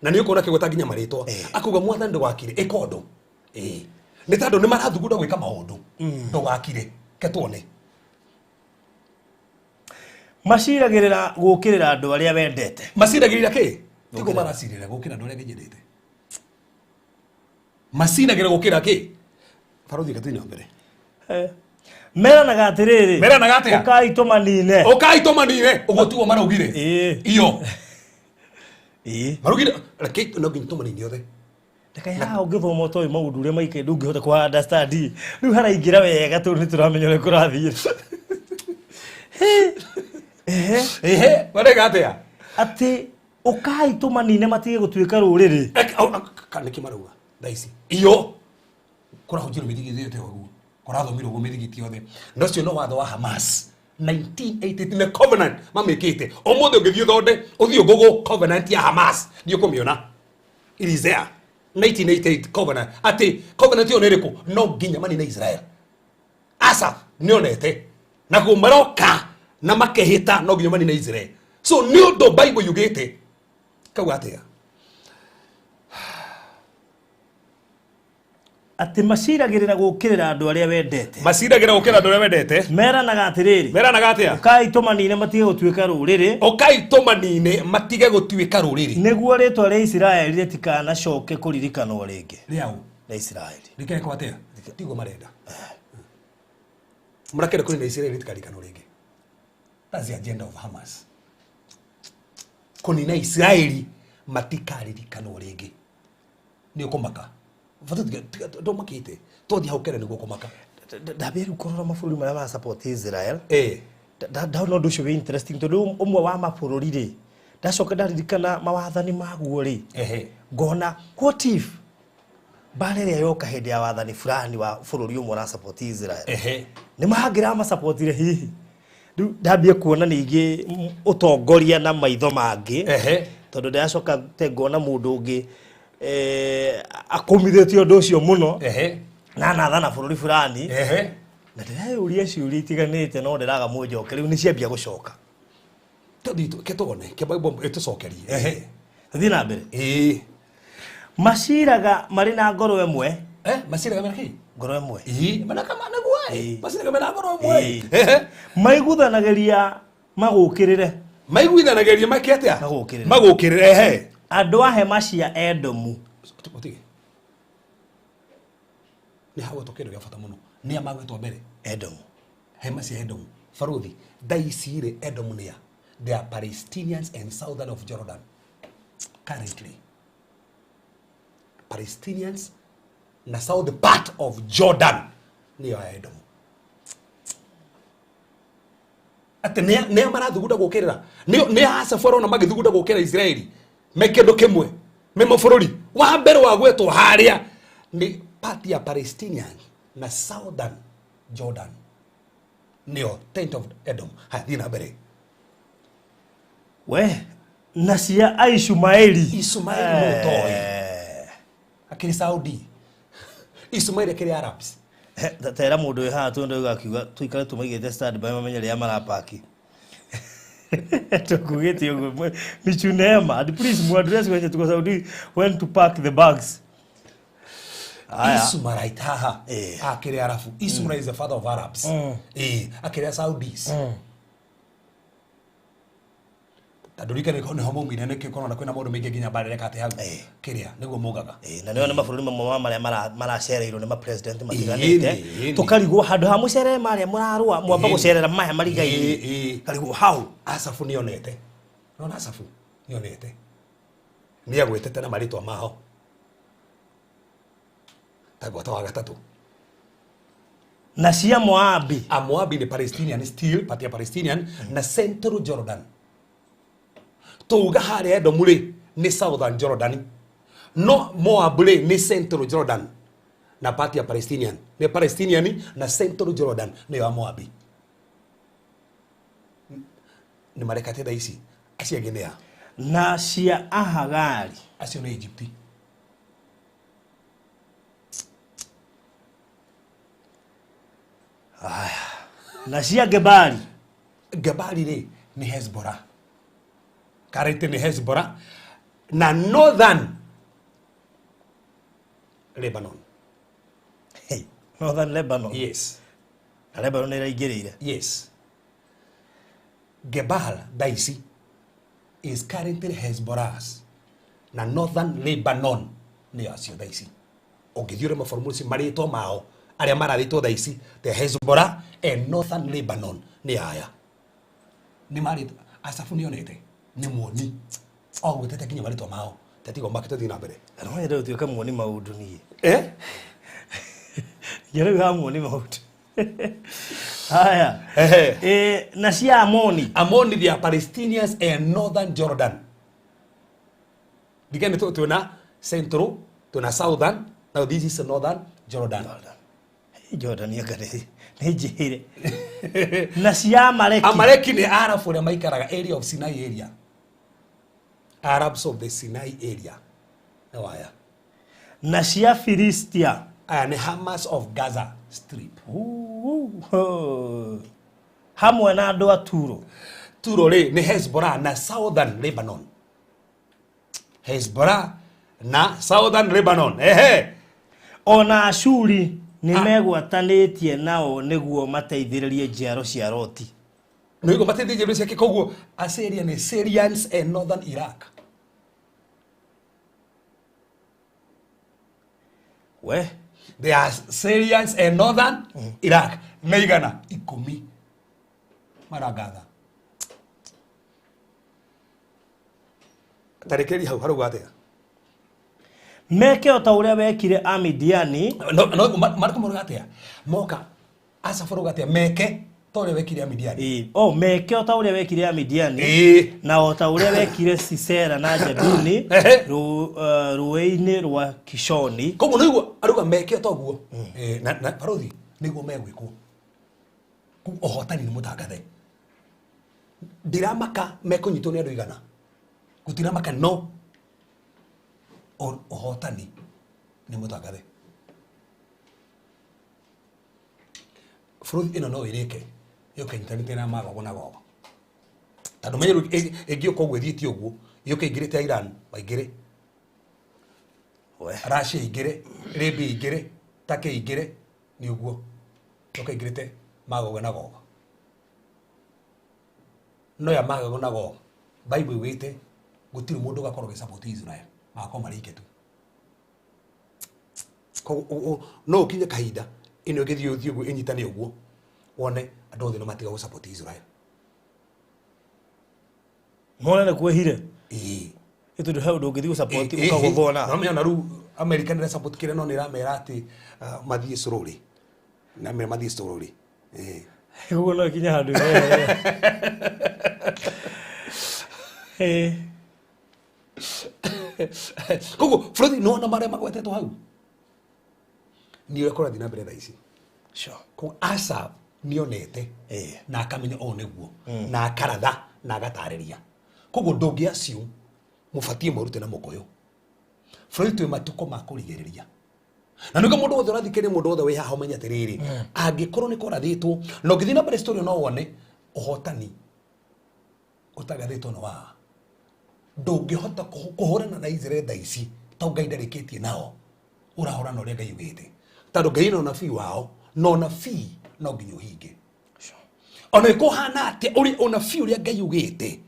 Speaker 6: na nĩ ũkuona kĩgweta nginya marĩtwa. Akauga mwathani ndũgakire ĩka ũndũ. Ĩĩ. Nĩ tondũ nĩ marathugunda gwĩka maũndũ. Ndũgakire. Ke tuone.
Speaker 7: Maciragĩrĩra gũũkĩrĩra andũ arĩa wendete.
Speaker 6: Maciragĩrĩra kĩ? Tiguo maracirĩra gũkĩra andũ arĩa ngenyendete. Macinagĩra gũkĩra kĩ? Barothi reke tũthiĩ na mbere.
Speaker 7: Meranaga atĩrĩrĩ.
Speaker 6: Meranaga atĩa?
Speaker 7: Ũkai tũmanine.
Speaker 6: Ũkai tũmanine. Ũguo tiguo maraugire.
Speaker 7: Ĩĩ.
Speaker 6: Iyo.
Speaker 7: Ĩĩ.
Speaker 6: Maraugire reke no nginya tũmanine othe.
Speaker 7: Reke haha ũngĩthoma ũtoĩ maũndũ ũrĩa maikaire ndũngĩhota kũ understand. Rĩu haraingĩra wega tondũ nĩ tũramenya ũrĩa kũrathiĩ. Ehe.
Speaker 6: Ehe, mareka atĩa?
Speaker 7: Atĩ ũkai tũmanine matige gũtuĩka rũrĩrĩ.
Speaker 6: Nĩkĩ marauga thaa ici? Iyo. Kũrahunjirwo mĩthigiti yothe ũguo. Kũrathomirwo ũguo mĩthigiti yothe. Na ũcio no watho wa Hamas. 1983 nĩ covenant mamĩkĩte. Ũmũthĩ ũngĩthiĩ ũthonde, ũthiĩ ũgũgũ covenant ya Hamas, nĩ ũkũmĩona. It is there. 1988 covenant. Atĩ covenant ĩyo nĩ ĩrĩkũ? No nginya manine Israel. Asaf nĩonete. Naguo maroka na makehĩta no nginya manine Israel. So nĩ ũndũ Bible yugĩte Kauga atia?
Speaker 7: Atĩ maciragĩrĩra gũũkĩrĩra andũ arĩa wendete.
Speaker 6: Maciragĩrĩra gũũkĩrĩra andũ arĩa wendete.
Speaker 7: Meranaga atĩrĩrĩ.
Speaker 6: Meranaga atĩa?
Speaker 7: Ũkai tũmanine matige gũtuĩka rũrĩrĩ.
Speaker 6: Ũkai tũmanine matige gũtuĩka rũrĩrĩ.
Speaker 7: Nĩguo rĩtwa rĩa Isiraeli rĩtikanacoke kũririkanwo rĩngĩ.
Speaker 6: Rĩaũ?
Speaker 7: Rĩa Isiraeli.
Speaker 6: Rĩkekwo atĩa? Tiguo marenda. Mũrakĩenda kũnina Isiraeli rĩtikaririkanwo rĩngĩ. That's the agenda of Hamas. Kũnina Isiraeli matikaririkanwo rĩngĩ. Nĩ ũkũmaka. Ndomakite twathi hau kere niguo kumaka.
Speaker 7: Ndambia rĩu kũrora mabũrũri marĩa mara support Israel.
Speaker 6: Ndona
Speaker 7: ũndũ ũcio wĩ interesting tondũ ũmwe wa mabũrũri rĩ ndacoka ndaririkana mawathani maguo rĩ ngona what if mbara ĩrĩa yoka hĩndĩ ya wathani fulani wa bũrũri ũmwe ũra support Israel nĩ mangĩra masupportire hihi. Rĩu ndambia kuona ningĩ ũtongoria na maitho mangĩ tondũ ndĩracoka te ngona mũndũ ũngĩ akumithĩtie ũndũ ũcio mũno na anathana bũrũri fulani na ndĩreyũria ciũria itiganĩte no ndĩraga mũnjoke rĩu nĩ ciambia gũcoka.
Speaker 6: Tũthiĩ ke ĩtũcokerie.
Speaker 7: Tũthiĩ na mbere. Maciraga marĩ na ngoro ĩmwe.
Speaker 6: Maciraga mena kĩ?
Speaker 7: Ngoro ĩmwe.
Speaker 6: Maciraga mena ngoro ĩmwe.
Speaker 7: Maiguithanagĩria magũkĩrĩre.
Speaker 6: Maiguithanagĩria make atĩa?
Speaker 7: Magũkĩrĩre.
Speaker 6: Magũkĩrĩre.
Speaker 7: Andũ a hema cia Edomu.
Speaker 6: Nĩ hagwetwo kĩndũ gĩa bata mũno. Nĩ a magwetwo mbere?
Speaker 7: Edomu.
Speaker 6: Hema cia Edomu. Baruthi, thaa ici rĩ Edomu nĩ a? They are Palestinians and southern of Jordan. Currently. Palestinians na south part of Jordan nĩyo ya Edomu. Atĩ nĩ a marathugunda gũũkĩrĩra. Nĩ a Asafu arona magĩthugunda gũũkĩrĩra Israeli. Me kĩndũ kĩmwe me mabũrũri wa mbere wa gwetwo harĩa nĩ part ya Palestinian na southern Jordan nĩyo tent of Edom. Haya, thiĩ na mbere.
Speaker 7: We na cia Aishumaeli.
Speaker 6: Ishumaeli nĩ ũtoĩ akĩrĩ Saudi. Ishumaeli akĩrĩ Arabs.
Speaker 7: Tera mũndũ wĩ haha tũndũ akiuga tũikare tũmaigĩte stand by mamenye rĩrĩa marapaki. Tukugete ugo Michunema and please mu address wenye tuko Saudi when to pack the bags.
Speaker 6: Ishumaelite haha akiri Arabu. Ishumael is the father of Arabs. Akiri Saudis. Tandurika nĩ ho maumire nĩkĩo korona kwĩna maũndũ maingĩ nginya mbara ĩreka atĩ hau kĩrĩa nĩguo maugaga.
Speaker 7: Na nĩo nĩ mabũrũri mamwe ma marĩa maracereirwo nĩ ma-president matiganĩte tũkarigwo handũ ha mũcerere marĩa mũrarũa mwamba gũcerera maya marigaini karigwo hau.
Speaker 6: Asafu nĩonete. Nĩwona Asafu nĩonete. Nĩagwĩtete na marĩtwa mao. Tagwata wa gatatũ.
Speaker 7: Na cia Moabi.
Speaker 6: Moabi nĩ Palestinian still, part ya Palestinian na Central Jordan. Tuuga harĩa Edomu rĩ nĩ Southern Jordan. No Moab rĩ nĩ Central Jordan na part ya Palestinian. Nĩ Palestinian na Central Jordan nĩyo ya Moabi. Nĩ marekate thaa ici. Acio angĩ nĩ a?
Speaker 7: Na cia Ahagari.
Speaker 6: Acio nĩ Egypt.
Speaker 7: Na cia Gebali.
Speaker 6: Gebali rĩ nĩ Hezbollah. Karete ni Hezbollah na Northern Lebanon.
Speaker 7: Hey, Northern Lebanon.
Speaker 6: Yes.
Speaker 7: Na Lebanon ĩraingĩrĩire.
Speaker 6: Yes. Gebal Daisi is currently Hezbollah's na Northern Lebanon nĩ acio Daisi. Ũngĩthiĩ ũrĩa mabũrũri marĩtwo mao arĩa marathĩtwo Daisi the Hezbollah and Northern Lebanon nĩ aya. Nĩ marĩtwo Asafu nĩonete. Nĩ muoni ogwĩtete nginya marĩtwa mao tatigo make tũthiĩ na mbere.
Speaker 7: Na no nyende gũtuĩka muoni maũndũ niĩ.
Speaker 6: Nginya
Speaker 7: rĩu ha muoni maũndũ. Haya. Na cia Amoni.
Speaker 6: Amoni they are Palestinians and Northern Jordan. Ndigane twĩna Central, twĩna Southern, now this is Northern Jordan.
Speaker 7: Jordan anga nĩ njĩhĩre. Na cia Amaleki.
Speaker 6: Amaleki nĩ Arabu arĩa maikaraga area of Sinai area. Arabs of the Sinai area. Nĩ aya.
Speaker 7: Na cia Filistia.
Speaker 6: Aya nĩ Hamas of Gaza Strip.
Speaker 7: Hamwe na andũ a Turo.
Speaker 6: Turo rĩ nĩ Hezbollah na Southern Lebanon. Hezbollah na Southern Lebanon. Ehe.
Speaker 7: Ona Ashuri nĩ megwatanĩtie nao nĩguo mateithĩrĩrie njiaro cia Loti.
Speaker 6: Nĩguo mateithĩrĩrie njiaro ciake. Koguo Assyria nĩ Syrians and Northern Iraq.
Speaker 7: We
Speaker 6: they are Syrians and Northern Iraq. Nĩ igana 10 marangatha. Tarĩkĩrĩria hau harauga atĩa?
Speaker 7: Meke o ta ũrĩa wekire Amidiani.
Speaker 6: No no marĩkũ marauga atĩa? Moka Asafu arauga atĩa? Meke ta ũrĩa wekire Amidiani.
Speaker 7: Oh, meke o ta ũrĩa wekire Amidiani na o ta ũrĩa wekire Sisera na Jabini rũĩ-inĩ rwa Kishoni.
Speaker 6: Koguo nĩguo arauga meke o ta ũguo. Na barothi nĩguo megwĩkwo. Ũhotani nĩ mũtangathe. Ndiramaka mekũnyitwo nĩ andũ igana. Gũtiramaka no ũhotani nĩ mũtangathe. Bũrũri ĩno no ĩrĩke yũke ĩnyitanĩte na Magogo na Gogo. Tondũ menye rĩu ĩngĩũka ũguo ĩthiĩte ũguo yũke ĩingĩrĩte Iran maingĩre, Russia ĩingĩre, Libya ĩingĩre, Turkey ĩingĩre, nĩ ũguo yũke ĩingĩrĩte Magogo na Gogo. No ya Magogo na Gogo Bible ĩugĩte gũtirĩ mũndũ ũgakorwo ũgĩsupport Israel, magakorwo marĩ ike tu. Koguo no ũkinye kahinda ĩno ĩgĩthiĩ ũthiĩ ũguo ĩnyitane ũguo wone andũ othe nĩ matiga gũsupport Israel.
Speaker 7: Mone nĩ kwĩhire.
Speaker 6: Ĩĩ.
Speaker 7: Ĩ tondũ he ũndũ ũngĩthiĩ gũsupport ũkagũthwo na.
Speaker 6: No menya rĩu America nĩ support kĩrĩa no nĩ ĩramera atĩ mathiĩ slowly. Na mera mathiĩ slowly. Ĩĩ.
Speaker 7: Ũguo no ĩkinye handũ.
Speaker 6: Koguo bũrũri nĩ wona marĩa magwetetwo hau. Nĩ ũrĩa kũrathiĩ na mbere thaa ici.
Speaker 7: Sure.
Speaker 6: Koguo Asaph nĩonete na akamenya ũũ nĩguo na akaratha na agatarĩria. Koguo ndũngĩ assume mũbatiĩ mwĩrute na mũkũyũ. Bũrũri twĩ matukũ ma kũrigĩrĩria. Na nĩguo mũndũ wothe ũrathikĩrĩria mũndũ wothe wĩ haha ũmenye atĩrĩrĩ, angĩkorwo nĩ kũrathĩtwo na ũngĩthiĩ na mbere story no wone ũhotani ũtangathĩtwo nĩ wa ndũngĩhota kũhũrana na Israel thaa ici tondũ Ngai ndarĩkĩtie nao. Ũrahũrana ũrĩa Ngai augĩte. Tondũ Ngai na ũnabii wao, na ũnabii no nginya ũhinge. Ona ĩkũhana atĩa ũrĩa ũnabii ũrĩa Ngai augĩte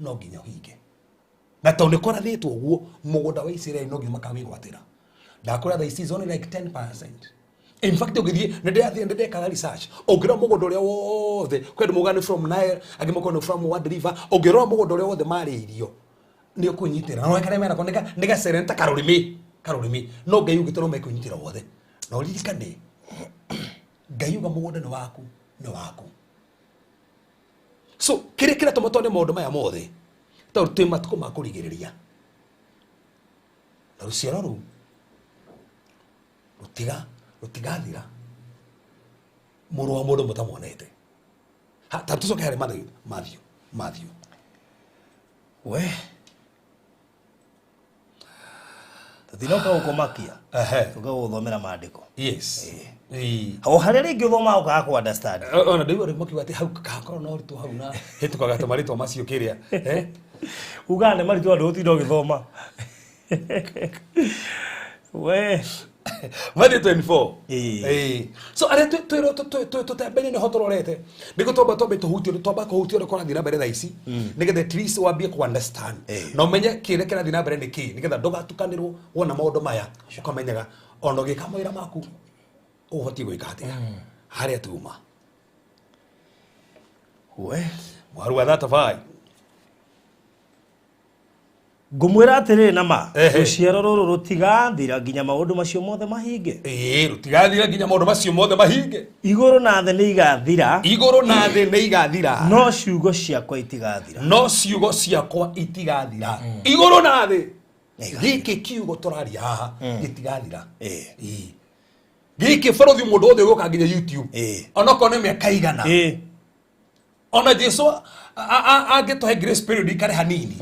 Speaker 6: no nginya ũhinge. Na tondũ nĩ kũrathĩtwo ũguo mũgũnda wa Israel no nginya makawĩgwatĩra. Ndakwĩra thaa ici is only like 10%. In fact ũngĩthiĩ nĩ ndĩrathiĩ nĩ ndekaga research ũngĩrora mũgũnda ũrĩa wothe kwĩ andũ maugaga nĩ from Nile angĩ makorwo nĩ from Wadi River ũngĩrora mũgũnda ũrĩa wothe marĩirio nĩ ũkũnyitĩra na karĩa menako nĩ gacere nĩ ta karũrĩmĩ karũrĩmĩ no Ngai ugĩte no mekũnyitĩra wothe. Na ũririkane Ngai uga mũgũnda nĩ waku nĩ waku. So kĩrĩa kĩratũma tuone maũndũ maya mothe tondũ twĩ matukũ ma kũrigĩrĩria. Na rũciaro rũu rũtigathira mũrũ wa mũndũ mũtamuonete. Ta tũcoke harĩ Matthew Matthew.
Speaker 7: We tũtinoka gũkũmakia tũka gũthomera maandĩko.
Speaker 6: Yes.
Speaker 7: O harĩa rĩngĩ ũthomaga ũkaga kũ understand.
Speaker 6: Ona ndĩigua rĩu makiuga atĩ hau kakorwo na ũritũ hau na hĩtũkaga atĩ marĩtwa macio kĩrĩa.
Speaker 7: Ugaga nĩ maritũ andũ ũtinda ũgĩthoma. We
Speaker 6: Matthew 24. So arĩa twĩrwo tũtembere nĩho tũrorete nĩguo twamba twambe tũhutie twamba kũhutia ũrĩa kũrathiĩ na mbere thaa ici nĩgetha at least wambie kũ understand na ũmenye kĩrĩa kĩrathiĩ na mbere nĩ kĩĩ nĩgetha ndũgatukanĩrwo wona maũndũ maya ũkamenyaga ona ũgĩka mawĩra maku ũbatiĩ gwĩka atĩa harĩa tuma.
Speaker 7: We
Speaker 6: Mwaru wa 35.
Speaker 7: Ngũmwĩra atĩrĩrĩ na ma rũciaro rũrũ rũtigathira nginya maũndũ macio mothe mahinge.
Speaker 6: Ĩĩ rũtigathira nginya maũndũ macio mothe mahinge.
Speaker 7: Igũrũ na thĩ nĩ igathira.
Speaker 6: Igũrũ na thĩ nĩ igathira.
Speaker 7: No ciugo ciakwa itigathira.
Speaker 6: No ciugo ciakwa itigathira. Igũrũ na thĩ. Gĩkĩ kiugo tũraria haha gĩtigathira. Ĩĩ. Gĩkĩ bũrũri mũndũ wothe ũgũka nginya YouTube. Onokorwo nĩ mĩaka igana. Ona Jesu angĩtũhe grace period ikare hanini.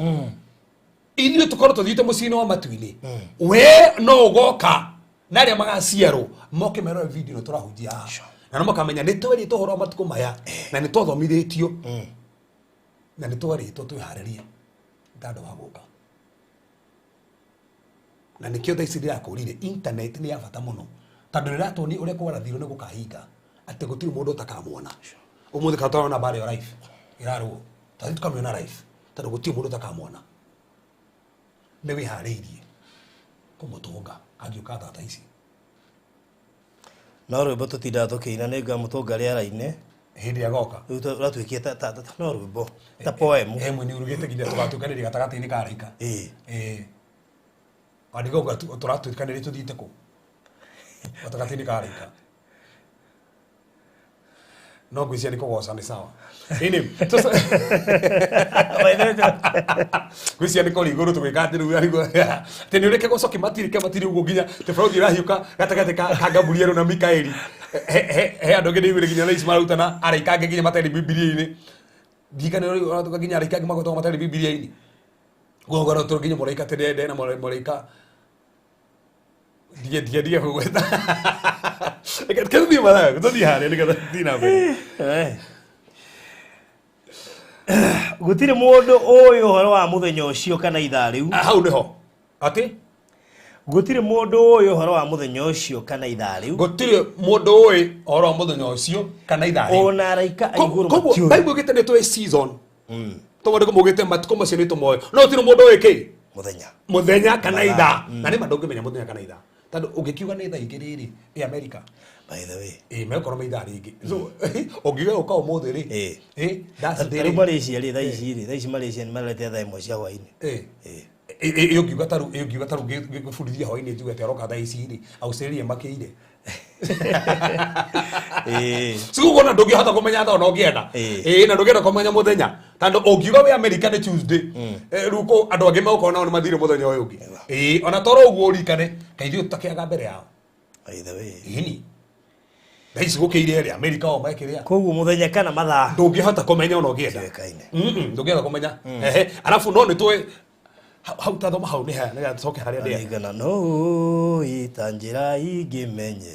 Speaker 6: Ithuĩ tũkorwo tũthiĩte mũciĩ-inĩ wa matu-inĩ we no ũgoka na arĩa magaciarwo moke merore video ĩno tũrahunjia haha na no makamenya nĩ twerĩtwo ũhoro wa matukũ maya na nĩ twathomithĩtio na nĩ twerĩtwo twĩharĩrie nĩ tondũ wa gũka. Na nĩkĩo thaa ici ndĩrakũrire internet nĩ ya bata mũno tondũ nĩratuonia ũrĩa kwarathirwo nĩ gũkahinga atĩ gũtirĩ mũndũ ũtakamuona. Ũmũthĩ kana tũrona mbara ĩyo live ĩrarũo tũthiĩ tũkamĩona live tondũ gũtirĩ mũndũ ũtakamuona. Nĩ wĩharĩirie kũmũtũnga angĩũka thaa ta ici.
Speaker 7: No rwĩmbo tũtindaga tũkĩina nĩ ngamũtũnga rĩera-inĩ
Speaker 6: hĩndĩ agoka.
Speaker 7: Rĩu rũratuĩkire ta no rwĩmbo ta poem.
Speaker 6: He mwini urugĩte nginya tũgatuĩkanĩria gatagatĩ-inĩ ka araika.
Speaker 7: Ĩĩ.
Speaker 6: Ĩĩ. Andĩka ũguo tũratuĩkanĩria tũthiĩte kũ? Gatagatĩ-inĩ ka araika. No ngwĩciria nĩ kũgoca nĩ sawa. Ĩni, ngwĩciria nĩ kũrĩ igũrũ tũgĩka atĩ rĩu arigwo atĩ nĩ ũreke gũcoki matirĩ ke matirĩ ũguo nginya atĩ bũrũri ũrahiũka gatagatĩ ka Gabriel na Mikaeli. He andũ angĩ ndĩiguire nginya thaa ici mararutana araika angĩ nginya matarĩ Bibilia-inĩ. Ndirikane ũrĩa ũratuĩka nginya araika angĩ magoretwo matarĩ Bibilia-inĩ. Guo tũ nginya mũraika atĩ ndende na mũraika ndige ndige ndige kũgweta. Reke tũthiĩ mathayo, tũthiĩ harĩa nĩgetha tũthiĩ na mbere.
Speaker 7: Gũtirĩ mũndũ ũĩ ũhoro wa mũthenya ũcio kana ithaa rĩu.
Speaker 6: Hau nĩho. Atĩ?
Speaker 7: Gũtirĩ mũndũ ũĩ ũhoro wa mũthenya ũcio kana ithaa rĩu.
Speaker 6: Gũtirĩ mũndũ ũĩ ũhoro wa mũthenya ũcio kana ithaa rĩu.
Speaker 7: Ona araika a igũrũ
Speaker 6: Koguo
Speaker 7: matiũĩ.
Speaker 6: Bible ĩgĩte nĩ tũĩ season. Tondũ nĩ kũmũgĩte matukũ macio nĩ tũmoĩ. No gũtirĩ mũndũ ũĩ kĩ?
Speaker 7: Mũthenya.
Speaker 6: Mũthenya kana ithaa. Na nĩ ma ndũngĩmenya mũthenya kana ithaa. Tondũ ũngĩkiuga nĩ thaa igĩrĩ rĩ, ĩ America.
Speaker 7: By the way.
Speaker 6: Ĩ megũkorwo me ithaa rĩngĩ. So ũngiuga ũka ũmũthĩ rĩ, ĩ Thursday
Speaker 7: Rĩu
Speaker 6: rĩ.
Speaker 7: Malaysia rĩ, thaa ici rĩ, thaa ici Malaysia nĩ mararete thaa 1 cia hwaĩ-inĩ.
Speaker 6: Ĩ ũngiuga ta rĩu, ĩ ũngiuga ta rĩu ngĩbundithia hwaĩ-inĩ njuge atĩ aroka thaa ici rĩ, Australia makĩire. Sikuo na ndũngĩhota kũmenya thaa ona ũngĩenda. Ĩ na ndũngĩenda kũmenya mũthenya. Tondũ ũngiuga wĩ America nĩ Tuesday. Rĩu kũ andũ angĩ megũkorwo nao nĩ mathire mũthenya ũyũ ũngĩ. Ĩ ona toro ũguo ũrikane, kaĩ ithuĩ tũtakĩaga mbere yao.
Speaker 7: By the way.
Speaker 6: Ĩni. Thaa ici gũkĩire ĩrĩa America o mekĩrĩa.
Speaker 7: Koguo mũthenya kana mathaa.
Speaker 6: Ndũngĩhota kũmenya ona ũngĩenda. Ndũngĩhota kũmenya. Ehe, arabu no nĩ tũĩ hau ta thoma hau nĩ ha nĩgetha tũcoke harĩa ndĩrenda.
Speaker 7: Arigana no ita njĩra ingĩmenye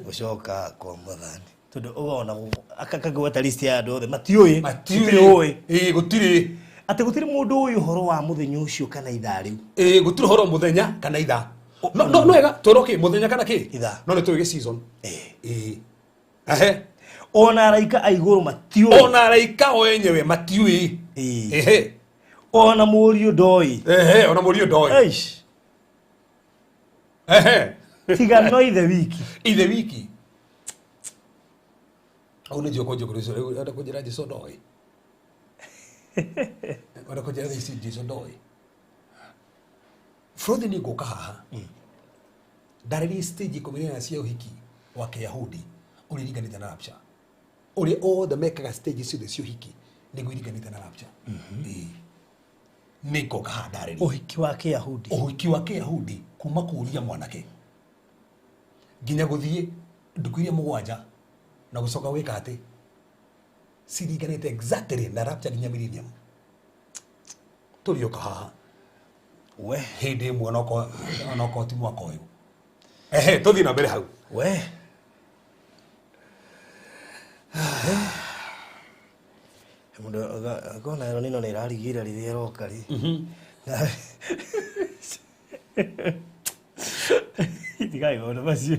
Speaker 7: gũcoka kwa Mwathani. Tondũ ũgona akagweta list ya andũ othe matiũĩ.
Speaker 6: Matiũĩ.
Speaker 7: Gũtirĩ ũĩ.
Speaker 6: Ĩ gũtirĩ.
Speaker 7: Atĩ gũtirĩ mũndũ ũĩ ũhoro wa mũthenya ũcio kana ithaa rĩu.
Speaker 6: Ĩ gũtirĩ ũhoro mũthenya kana ithaa. No no no wega twĩrwo kĩ mũthenya kana kĩ?
Speaker 7: Ithaa.
Speaker 6: No nĩ tũĩ gĩ season. Ĩ. Ehe.
Speaker 7: Ona araika a igũrũ matiũĩ.
Speaker 6: Ona araika o enyewe matiũĩ. Ehe.
Speaker 7: Ona mũriũ ndoĩ.
Speaker 6: Ehe, ona mũriũ ndoĩ.
Speaker 7: Eish.
Speaker 6: Ehe.
Speaker 7: Tiga no ithe wiki.
Speaker 6: Ithe wiki. Au nĩ njũkũ njũkũ rĩu ũrenda kũnjĩra Jesũ ndoĩ. Ũrenda kũnjĩra thaa ici Jesũ ndoĩ. Frothi nĩ ngũka haha. Ndarĩrie stage 14 cia ũhiki wa Kĩyahudi ũrĩa iringanĩte na rapture. Ũrĩa othe mekaga stage ciothe cia ũhiki nĩguo iringanĩte na rapture. Ĩĩ. Nĩ ngũka haha ndarĩrie.
Speaker 7: Ũhiki wa Kĩyahudi.
Speaker 6: Ũhiki wa Kĩyahudi kuma kũũria mwanake nginya gũthiĩ ndukũ iria mũgwanja na gũcoka gwĩka atĩ ciringanĩte exactly na rapture nginya millennium. Tũrĩũka haha.
Speaker 7: We.
Speaker 6: Hĩndĩ ĩmwe onokorwo ti mwaka ũyũ. Ehe, tũthiĩ na mbere hau.
Speaker 7: We. Mũndũ akona ĩro nino nĩ ĩrarigĩra rĩrĩa ĩroka rĩ. Tigai maũndũ macio.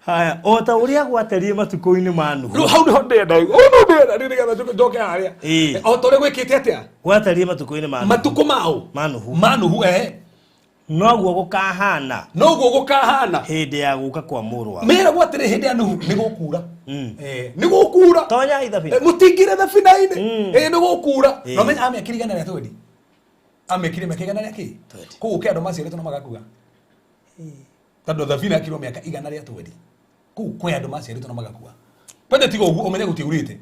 Speaker 7: Haya, o ta ũrĩa gwatariĩ matukũ-inĩ ma Nuhu.
Speaker 6: Rĩu hau nĩho ndĩrenda rĩu. Hau nĩho ndĩrenda rĩu nĩgetha njoke harĩa. O ta ũrĩa gwĩkĩte atĩa?
Speaker 7: Gwatariĩ matukũ-inĩ ma Nuhu.
Speaker 6: Matukũ ma ũ?
Speaker 7: Ma Nuhu.
Speaker 6: Ma Nuhu, ehe.
Speaker 7: Noguo gũkahana.
Speaker 6: Noguo gũkahana.
Speaker 7: Hĩndĩ ya gũka kwa mũrũ wa.
Speaker 6: Meragwo atĩrĩ hĩndĩ ya Nuhu nĩ gũkura. Nĩ gũkura.
Speaker 7: Tonya ithabina.
Speaker 6: Mũtingire thabina-inĩ. Nĩ gũkura. No menya amĩakire 120. Amĩakire mĩaka igana rĩa kĩ? Koguo kĩ andũ maciarĩtwo na magakua. Tondũ thabina yakirwo mĩaka 120. Koguo kwĩ andũ maciarĩtwo na magakua. Kwanja tiga ũguo ũmenye gũtiurĩte.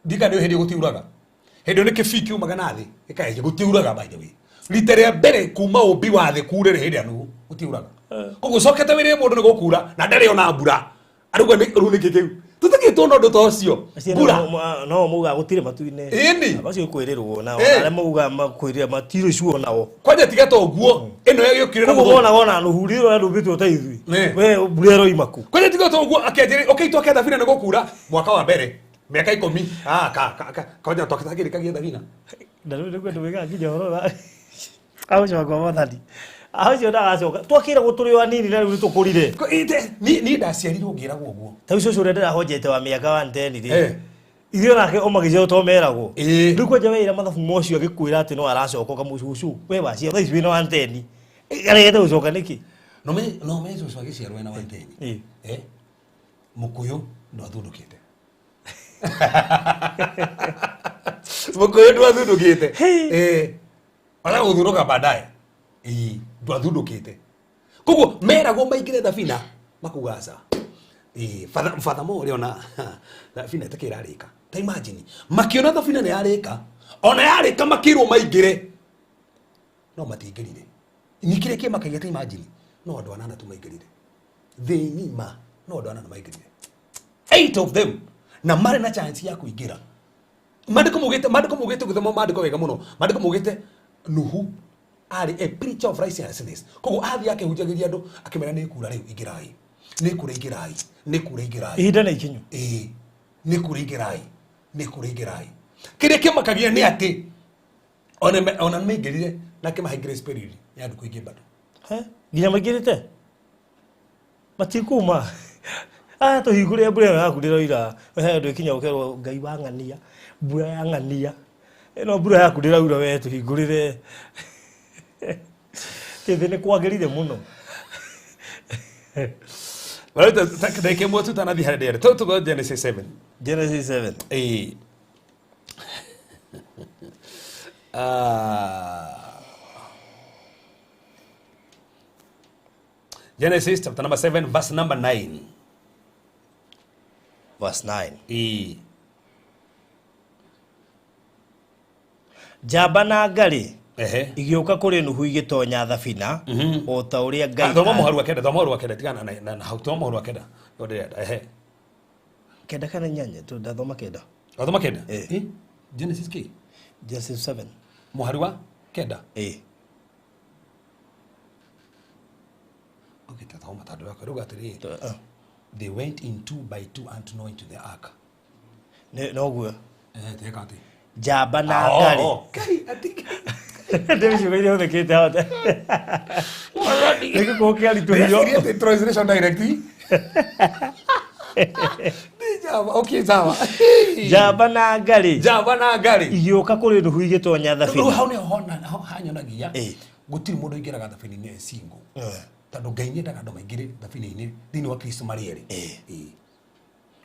Speaker 6: Ndika nĩ hĩndĩ gũtiuraga. Hĩndĩ ĩyo nĩ kĩbii kiumaga na thĩ gĩkaheja gũtiuraga by the way. Rita rĩa mbere kuma ũmbi wa thĩ kure nĩ hĩndĩ ya Nuhu gũtiuraga. Koguo ũcokete wĩrĩre mũndũ nĩ gũkura na ndarĩ ona mbura. Arauga nĩ rĩu nĩkĩ kĩu? Tũtikĩtwo na ũndũ ta ũcio. Mbura.
Speaker 7: No maugaga gũtirĩ matu-inĩ.
Speaker 6: Ĩni.
Speaker 7: Macio kwĩrĩrwo nao. Arĩa maugaga makwĩrĩra matirĩ sure nao.
Speaker 6: Kwanja tiga ta ũguo ĩno yagĩũkire na
Speaker 7: Koguo
Speaker 6: mũthũngũ.
Speaker 7: monaga ona Nuhu rĩrĩa ũrĩa ndũmbĩtwo ta ithuĩ. We mbura ĩroima kũ?
Speaker 6: Kwanja tiga ta ũguo akĩanjĩrĩria okay twake thabina nĩ gũkura mwaka wa mbere mĩaka 10. Ah ka ka kwanja twakĩrĩkagia thabina.
Speaker 7: Na rĩu nĩguo ndũigaga nginya ũhoro wa Agũcoka kwa mwathani. Acio ndagacoka. Twakĩragwo tũrĩ o anini na rĩu nĩtũkũrire.
Speaker 6: Niĩ ndaciarirwo ngĩragwo ũguo.
Speaker 7: Ta ũcio ũcio ũrĩa ndĩrahonjete wa mĩaka 110 rĩ.
Speaker 6: Eh.
Speaker 7: Ithuĩ nake o magĩciarwo to meragwo.
Speaker 6: Ĩĩ.
Speaker 7: Rĩu kwanja weira mathabu mocio agĩkwĩra atĩ no aracoka ũkamũcucu. We waciarwo thaa ici wĩna 110. Aregete gũcoka nĩkĩ?
Speaker 6: No me no me cũcũ agĩciarwo ena 110.
Speaker 7: Ĩĩ.
Speaker 6: Eh. Mũkũyũ ndwathundũkĩte. Mũkũyũ ndwathundũkĩte. Eh. Ona gũthundũka baadaye. Ĩĩ, ndwathundũkĩte. Koguo meragwo maingĩre thabina makuga aca. Ĩĩ, father father mo ũrĩa ona thabina ĩtakĩ ĩrarĩka. Ta imagine makiona thabina nĩ yarĩka. Ona yarĩka makĩrwo maingĩre. No matingĩrire. Ni kĩrĩa kĩmakagia ta imagine no andũ anana tu maingĩrire. Thĩ ng'ima no andũ anana maingĩrire. Eight of them na marĩ na chance ya kũingĩra. Maandĩko maugĩte maandĩko maugĩte gũthoma maandĩko wega mũno. Maandĩko maugĩte Nuhu arĩ a preacher of righteousness. Koguo athiĩ akĩhunjagĩria andũ akĩmera nĩ kura rĩu ingĩrai. Nĩ kura ingĩrai. Nĩ kura ingĩrai.
Speaker 7: Ihinda nĩ ikinyu.
Speaker 6: Ĩĩ. Nĩ kura ingĩrai. Nĩ kura ingĩrai. Kĩrĩa kĩmakagia nĩ atĩ ona ona nĩmaingĩrire na kĩmahe grace period ya ndukũ ingĩ bado.
Speaker 7: He? Nginya maingĩrĩte? Matikuma. Aya tũhingũre mbura ĩyo yaku ndĩroira. He handũ ĩkinya ũkerwo Ngai wa ng'ania. Mbura ya ng'ania. Ĩno mbura yaku ndĩraura we tũhingũrĩre. Thĩ nĩ kwagĩrire mũno.
Speaker 6: Barauta ndagĩka ĩmwe tutanathiĩ harĩa ndĩrenda. Tũ tũgo Genesis 7.
Speaker 7: Genesis 7.
Speaker 6: Ĩĩ. Ah. Genesis chapter number 7 verse number 9.
Speaker 7: Verse 9.
Speaker 6: Ĩĩ.
Speaker 7: Njamba na ngarĩ
Speaker 6: Ehe.
Speaker 7: igĩũka kũrĩ Nuhu igĩtonya thabina o ta ũrĩa Ngai
Speaker 6: Thoma mũharu wa kenda, thoma mũharu wa kenda, tigana na na na hau, thoma mũharu wa kenda. Nĩguo ndĩrenda. Ehe.
Speaker 7: Kenda kana inyanya tu ndathoma kenda.
Speaker 6: Wathoma kenda?
Speaker 7: Ĩĩ.
Speaker 6: Ĩ? Genesis kĩ?
Speaker 7: Genesis 7.
Speaker 6: Mũharu wa kenda.
Speaker 7: Ĩĩ.
Speaker 6: Okay, tathoma tondũ wakwa rĩu atĩrĩrĩ.
Speaker 7: Ah.
Speaker 6: They went in two by two unto Noah into the ark.
Speaker 7: Nĩ noguo.
Speaker 6: Eh, teka atĩ.
Speaker 7: Njamba na ngarĩ.
Speaker 6: Oh, Ngai, atĩ
Speaker 7: Ndĩ ciugo iria hũthĩkĩte hau. Nĩ gĩkũũ kĩaritũhio.
Speaker 6: Ndĩreciria atĩ translation direct. Nĩ njamba, okay, sawa.
Speaker 7: Njamba na ngarĩ
Speaker 6: Njamba na ngarĩ.
Speaker 7: igĩũka kũrĩ Nuhu igĩtonya
Speaker 6: Rĩu
Speaker 7: thabina.
Speaker 6: hau nĩho hona ho hanyonagia
Speaker 7: Ĩĩ.
Speaker 6: gũtirĩ mũndũ ũingĩraga thabina-inĩ e single. Tondũ Ngai nĩendaga andũ maingĩre thabina-inĩ thĩinĩ wa Kristo marĩ erĩ. Ĩĩ.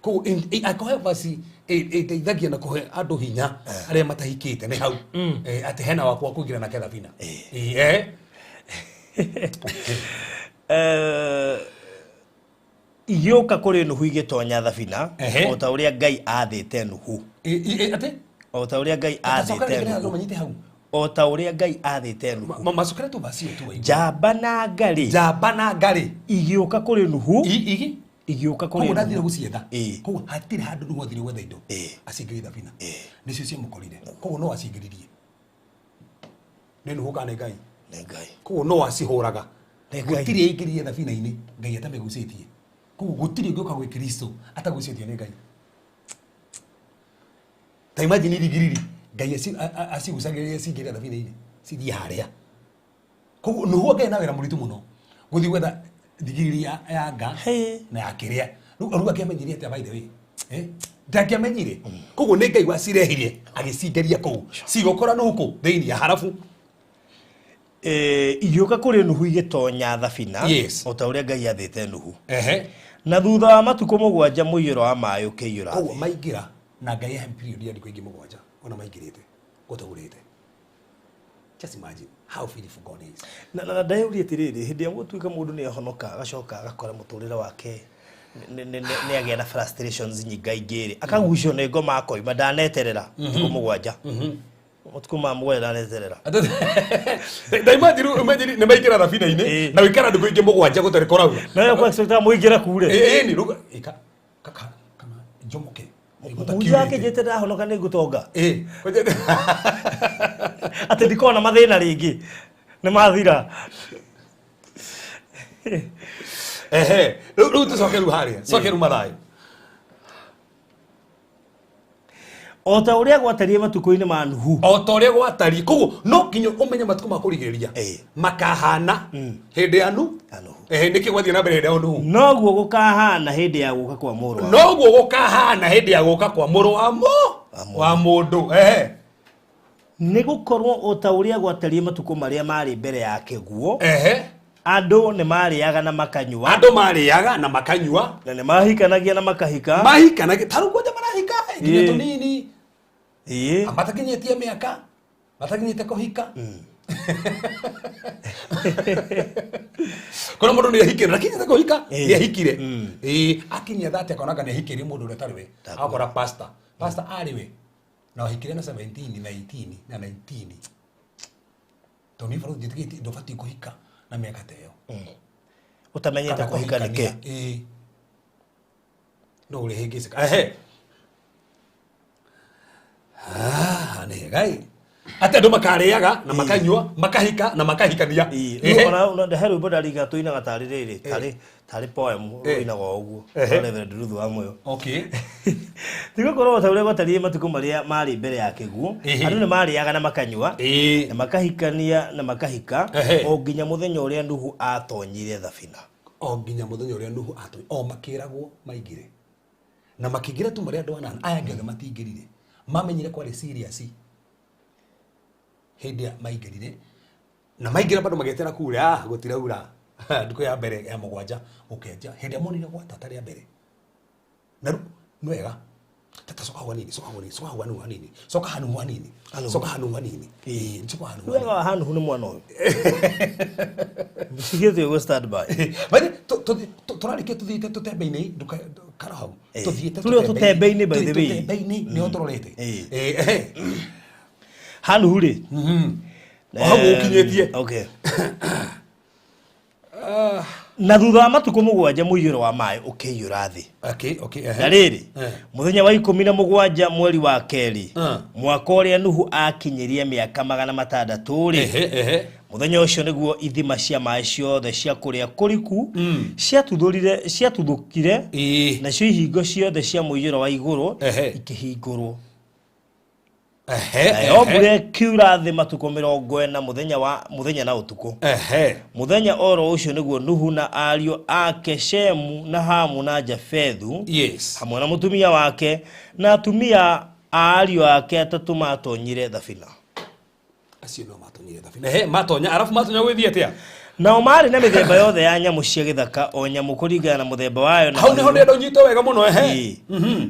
Speaker 6: Koguo akũhe vaci ĩteithagia na kũhe andũ hinya arĩa matahikĩte nĩ hau. Eh, atĩ hena wakwa kũingĩra nake thabina. Ĩĩ, eh.
Speaker 7: Eh, igĩũka kũrĩ Nuhu igĩtonya thabina
Speaker 6: Ehe.
Speaker 7: o ta ũrĩa Ngai aathĩte Nuhu.
Speaker 6: Ĩ- ĩ- atĩ
Speaker 7: O ta ũrĩa Ngai
Speaker 6: Tacokera
Speaker 7: aathĩte
Speaker 6: rĩngĩ nĩ andũ
Speaker 7: Nuhu.
Speaker 6: manyite hau.
Speaker 7: O ta ũrĩa Ngai aathĩte Nuhu.
Speaker 6: Macokere tu vaci ĩyo tu waigua.
Speaker 7: Njamba na ngarĩ
Speaker 6: Njamba na ngarĩ.
Speaker 7: igĩũka kũrĩ Nuhu
Speaker 6: Igi
Speaker 7: igĩũka kũrĩ
Speaker 6: koguo ndathire
Speaker 7: Nuhu.
Speaker 6: gũcietha.
Speaker 7: Ĩĩ.
Speaker 6: Koguo hatirĩ handũ Nuhu athire gwetha indo.
Speaker 7: Ĩĩ.
Speaker 6: Acingĩrie thabina.
Speaker 7: Ĩĩ.
Speaker 6: Nĩcio ciamũkorire. Koguo no acingĩririe. Nĩ Nuhu kana nĩ Ngai?
Speaker 7: Nĩ Ngai.
Speaker 6: Koguo no acihũraga.
Speaker 7: Nĩ Ngai.
Speaker 6: Gũtirĩ aingĩrire thabina-inĩ Ngai atamĩgucĩtie. Koguo gũtirĩ ũngĩũka gwĩ Kristo atagucĩtio nĩ Ngai. Ta imagine irigiriri Ngai acigucagĩrĩria cingĩre thabina-inĩ cithiĩ harĩa. Koguo Nuhu akĩrĩ na wĩra mũritũ mũno gũthiĩ gwetha thigiriri ya ya nga
Speaker 7: Hĩ.
Speaker 6: na ya kĩrĩa. Rĩu rĩu akĩamenyire atĩa by the way? Eh? Ndangĩamenyire. Koguo nĩ Ngai wacirehire agĩcingĩria kũu. Cigũkora Nuhu kũ thĩinĩ ya harabu.
Speaker 7: Eh, igĩũka kũrĩ Nuhu igĩtonya thabina
Speaker 6: Yes.
Speaker 7: o ta ũrĩa Ngai aathĩte Nuhu.
Speaker 6: Ehe.
Speaker 7: Na thutha wa matukũ mũgwanja mũiyũro wa maĩ ũkĩiyũra
Speaker 6: Koguo
Speaker 7: thĩ.
Speaker 6: maingĩra na Ngai ahe period ya ndukũ ingĩ mũgwanja ona maingĩrĩte gũtaurĩte. Just imagine how faithful God is.
Speaker 7: Na na ndeyũria atĩrĩrĩ hĩndĩ ĩrĩa gũtuĩka mũndũ nĩ ahonoka agacoka agakora mũtũrĩre wake nĩ agĩa na frustrations nyingaingĩ rĩ akagucio nĩ ngoma akoima ndaneterera matukũ mũgwanja matukũ ma mũgwanja ndaneterera.
Speaker 6: Ta imagine imagine nĩ maingĩra thabina-inĩ
Speaker 7: Ĩĩ.
Speaker 6: na wĩikara ndukũ ingĩ mũgwanja gũtarĩ kũraura.
Speaker 7: Na yo kwa mũingĩra kure
Speaker 6: Ĩĩ nĩ rũga ĩka kaka kana njomoke.
Speaker 7: Mũhunjia akĩnjĩte ndahonoka nĩ ngũtonga
Speaker 6: Ĩĩ.
Speaker 7: atĩ ndikona mathĩna rĩngĩ nĩ mathira.
Speaker 6: Ehe. Rĩu rĩu tũcoke rĩu harĩa. Coke rĩu Mathayo.
Speaker 7: O ta ũrĩa gwatariĩ matukũ-inĩ ma Nuhu.
Speaker 6: O ta ũrĩa gwatariĩ. Koguo no nginya ũmenye matukũ ma kũrigĩrĩria
Speaker 7: Ĩĩ.
Speaker 6: makahana hĩndĩ ya Nu.
Speaker 7: Ya Nuhu.
Speaker 6: Ehe, nĩkĩ gwathiĩ na mbere hĩndĩ ya Nuhu?
Speaker 7: Noguo gũkahana hĩndĩ ya gũka kwa mũrũ wa
Speaker 6: Noguo gũkahana hĩndĩ ya gũka kwa mũrũ wa mũ wa mũndũ. Ehe.
Speaker 7: Nĩ gũkorwo o ta ũrĩa gwatariĩ matukũ marĩa marĩ mbere ya kĩguũ,
Speaker 6: Ehe.
Speaker 7: andũ nĩ marĩaga na makanyua,
Speaker 6: Andũ marĩaga na makanyua,
Speaker 7: na nĩ mahikanagia na makahika.
Speaker 6: Mahikanagia ta rĩu kwanja marahika nginya
Speaker 7: Ĩĩ.
Speaker 6: tũnini
Speaker 7: Ĩĩ.
Speaker 6: matakinyĩtie mĩaka, matakinyĩte kũhika. Kuna mũndũ nĩ ahikire ndakinyĩte kũhika,
Speaker 7: Ĩĩ.
Speaker 6: nĩ ahikire. Ĩĩ, akinyia thate akona nĩ ahikĩrie mũndũ ũrĩa ũtarĩ we, akora pastor, pastor arĩ we na ahikire na 17 na 18 na 19, tondũ niĩ bado njĩtĩkĩtie ndũbatiĩ kũhika na mĩaka ta ĩyo.
Speaker 7: Ũtamenyete
Speaker 6: Kana
Speaker 7: kũhika nĩ kĩ.
Speaker 6: kũhikania. Ĩĩ, no ũrĩhĩngĩcĩka. Ehe. Ah, nĩ hega ĩ, atĩ andũ makarĩaga na makanyua, makahika na makahikania.
Speaker 7: Ĩĩ.
Speaker 6: Ehe.
Speaker 7: Ona ona he rwĩmbo ndarika tũinaga tarĩ rĩrĩ, tarĩ poem ũinaga o ũguo.
Speaker 6: Ehe.
Speaker 7: Reverend Ruth wa Moyo.
Speaker 6: Okay.
Speaker 7: Ti gũkorwo o ta ũrĩa gwatariĩ matukũ marĩa marĩ mbere ya kĩguũ,
Speaker 6: Ĩhĩ.
Speaker 7: andũ nĩ marĩaga na makanyua,
Speaker 6: Ĩĩ.
Speaker 7: na makahikania na makahika,
Speaker 6: Ehe.
Speaker 7: o nginya mũthenya ũrĩa Nuhu atonyire thabina.
Speaker 6: O nginya mũthenya ũrĩa Nuhu atũ o makĩragwo maingĩre, na makĩingĩra tu marĩ andũ anana, aya angĩ othe matingĩrire. Mamenyire kwarĩ serious hĩndĩ ya maingĩrire, na maingĩra bado magĩetera kura, ah, gũtiraura. Ndukũ ya mbere ya mũgwanja gũkenja, hĩndĩ ya monire gwatata rĩa mbere na rĩu nĩ wega tata, coka hau hanini, coka hau hanini, coka hau hanini hanini, coka hanu hanini, coka hanu hanini. Ĩĩ, coka hanu
Speaker 7: Wega wa hanuhu nĩ mwana ũyũ. Cigĩte ũguo stand by.
Speaker 6: Bathi tũrarĩkia tũthiĩte tũtembe-inĩ kara hau.
Speaker 7: Eh.
Speaker 6: Tũthiĩte
Speaker 7: Tũrĩ o tũtembe-inĩ, by the way.
Speaker 6: Tũtembe-inĩ nĩho tũrorete.
Speaker 7: Eh.
Speaker 6: Eh, ehe.
Speaker 7: Hanuhu rĩ.
Speaker 6: O hau ũkinyĩtie.
Speaker 7: Okay. Na thutha wa matukũ 7 mũiyũro wa maĩ ũkĩiyũra thĩ.
Speaker 6: Okay, ehe.
Speaker 7: Na rĩrĩ,
Speaker 6: Eh.
Speaker 7: mũthenya wa 17 mweri wa kerĩ,
Speaker 6: Ah.
Speaker 7: mwaka ũrĩa Nuhu akinyirie mĩaka 600 rĩ,
Speaker 6: Ehe, ehe.
Speaker 7: mũthenya ũcio nĩguo ithima cia maĩ ciothe cia kũrĩa kũriku ciatuthũkire,
Speaker 6: Ĩĩ.
Speaker 7: nacio ihingo ciothe cia mũiyũro wa igũrũ
Speaker 6: Ehe.
Speaker 7: ikĩhingũrwo.
Speaker 6: Ehe,
Speaker 7: Nayo
Speaker 6: ehe.
Speaker 7: mbura ĩkiura thĩ matukũ 40 mũthenya wa mũthenya na ũtukũ.
Speaker 6: Ehe.
Speaker 7: Mũthenya oro ũcio nĩguo Nuhu na ariũ ake Shemu na Hamu na Jafethu,
Speaker 6: Yes.
Speaker 7: hamwe na mũtumia wake na atumia a ariũ ake atatũ matonyire thabina.
Speaker 6: Acio no matonyire thabina. Ehe, matonya, arabu matonya gwĩthiĩ atĩa?
Speaker 7: Nao marĩ na mĩthemba yothe ya nyamũ cia gĩthaka, o nyamũ kũringana na mũthemba wayo na
Speaker 6: Hau nĩho
Speaker 7: mahiũ-
Speaker 6: ndĩrenda ũnyite wega mũno, ehe.
Speaker 7: Ĩĩ.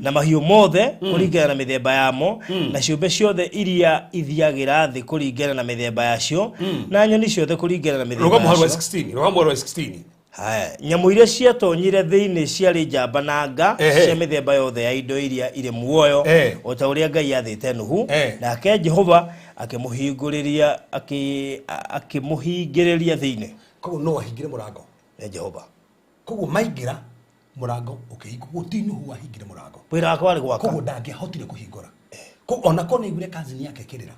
Speaker 7: Na mahiũ mothe kũringana na mĩthemba yamo, na ciũmbe ciothe iria ithiagĩra thĩ kũringana na mĩthemba yacio, na nyoni ciothe kũringana na mĩthemba
Speaker 6: Rũga mũhari wa
Speaker 7: yacio.
Speaker 6: 16, rũga mũhari wa 16.
Speaker 7: Haya, nyamũ iria ciatonyire thĩinĩ ciarĩ njamba na nga
Speaker 6: Ehe.
Speaker 7: cia mĩthemba yothe ya indo iria irĩ muoyo,
Speaker 6: Eh.
Speaker 7: o ta ũrĩa Ngai athĩte Nuhu.
Speaker 6: Eh.
Speaker 7: Nake Jehova akĩmũhingũrĩria akĩmũhingĩrĩria thĩinĩ.
Speaker 6: Koguo no ahingire mũrango.
Speaker 7: Nĩ Jehova.
Speaker 6: Koguo maingĩra mũrango ũkĩhingwo, ti Nuhu wahingire mũrango.
Speaker 7: Wĩra wake warĩ gwaka.
Speaker 6: Koguo ndangĩahotire kũhingũra. Koguo ona korwo nĩaiguire cousin yake ĩkĩrĩra,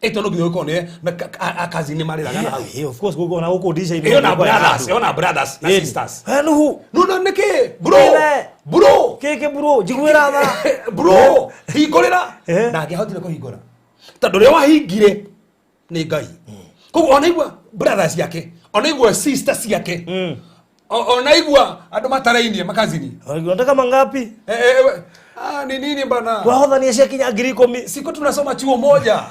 Speaker 6: ĩto no nginya ũkorwo nĩ na cousin nĩ marĩraga na hau.
Speaker 7: Eh, of course, gũkũ ona gũkũ ndica-inĩ
Speaker 6: Ĩyo na
Speaker 7: gũkũ kwĩ
Speaker 6: brothers,
Speaker 7: andũ.
Speaker 6: ĩyo na brothers na
Speaker 7: Ĩni.
Speaker 6: sisters.
Speaker 7: Eh, Nuhu.
Speaker 6: No no nĩkĩ? Bro.
Speaker 7: Ĩne.
Speaker 6: Bro.
Speaker 7: Kĩkĩ bro, njiguĩra tha.
Speaker 6: Bro, hingũrĩra.
Speaker 7: Eh.
Speaker 6: Ndangĩahotire kũhingũra. Tondũ ũrĩa wahingire nĩ Ngai. Koguo ona igua brothers ciake, ona igua sisters ciake, ona igua andũ matarainie makazini.
Speaker 7: Unataka mangapi?
Speaker 6: Eh, eh, eh, ah, ni nini bana?
Speaker 7: Twahothania ciakinya 10,000.
Speaker 6: Siku tunasoma chuo moja.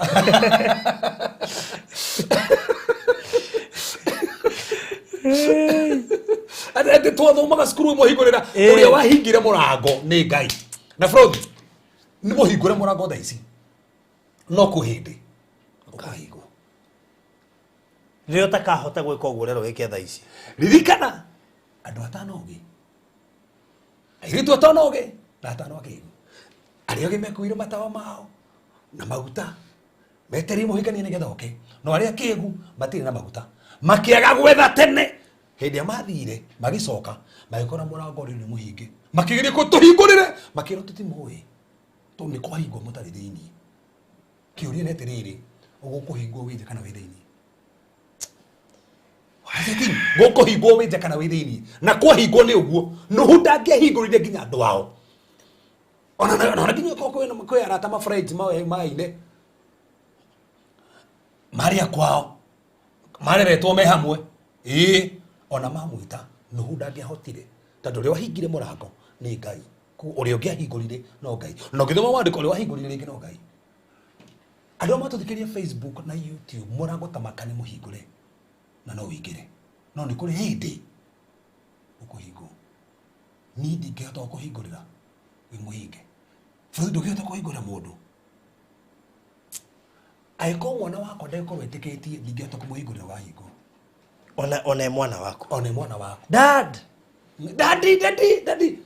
Speaker 6: Atĩ twathomaga cukuru ĩmwe, hingũrĩra.
Speaker 7: Eh.
Speaker 6: Ũrĩa wahingire mũrango nĩ Ngai. Na Frothi, nĩ mũhingũre mũrango thaa ici, no kũ hĩndĩ ũkahingwo.
Speaker 7: Rĩrĩa ũtakahota gwĩka ũguo ũrerwo wĩke thaa ici.
Speaker 6: Ririkana andũ atano ogĩ, airĩtu atano ogĩ na atano akĩgu, arĩa ogĩ mekuire matawa mao na maguta metereire mũhikania nĩgetha oke, no arĩa akĩgu matirĩ na maguta, makĩaga gwetha tene. Hĩndĩ ĩrĩa mathire magĩcoka magĩkora mũrango ũrĩ nĩ mũhinge, makĩgeria kũtũhingũrĩre, makĩrwo tũtimũĩ tondũ nĩ kwahingwo mũtarĩ thĩiniĩ. Kĩũria nĩ atĩrĩrĩ, ũgũkũhingwo wĩ nja kana wĩ thĩiniĩ? Gũkũhingwo wĩ nja kana wĩ thĩiniĩ? Na kwahingwo nĩ ũguo Nuhu ndangĩahingũrire nginya andũ ao. Ona ona nginya ko kwina kwi arata ma friends ma maine maria kwao mareretwo me hamwe ii ona mamwita Nuhu ndangĩahotire tondũ ũrĩa wahingire mũrango nĩ Ngai. Ũrĩa ũngĩahingũrire no Ngai, na ũngĩthoma wandĩko ũrĩa wahingũrire rĩngĩ no Ngai. Andũ arĩa matũthikĩrĩria Facebook na YouTube, mũrango ta maka nĩ mũhingũre na no ũingĩre, no nĩ kũrĩ hĩndĩ ũkũhingwo. Niĩ ndingĩhota gũkũhingũrĩra wĩ mũhinge, bũrũri ndũngĩhota kũhingũrĩra mũndũ. Angĩkorwo mwana wakwa ndegũkorwo etĩkĩtie, ndingĩhota kũmũhingũrĩra wahingwo.
Speaker 7: Ona mwana waku.
Speaker 6: Ona mwana wakwa.
Speaker 7: Dad,
Speaker 6: daddy, daddy, daddy.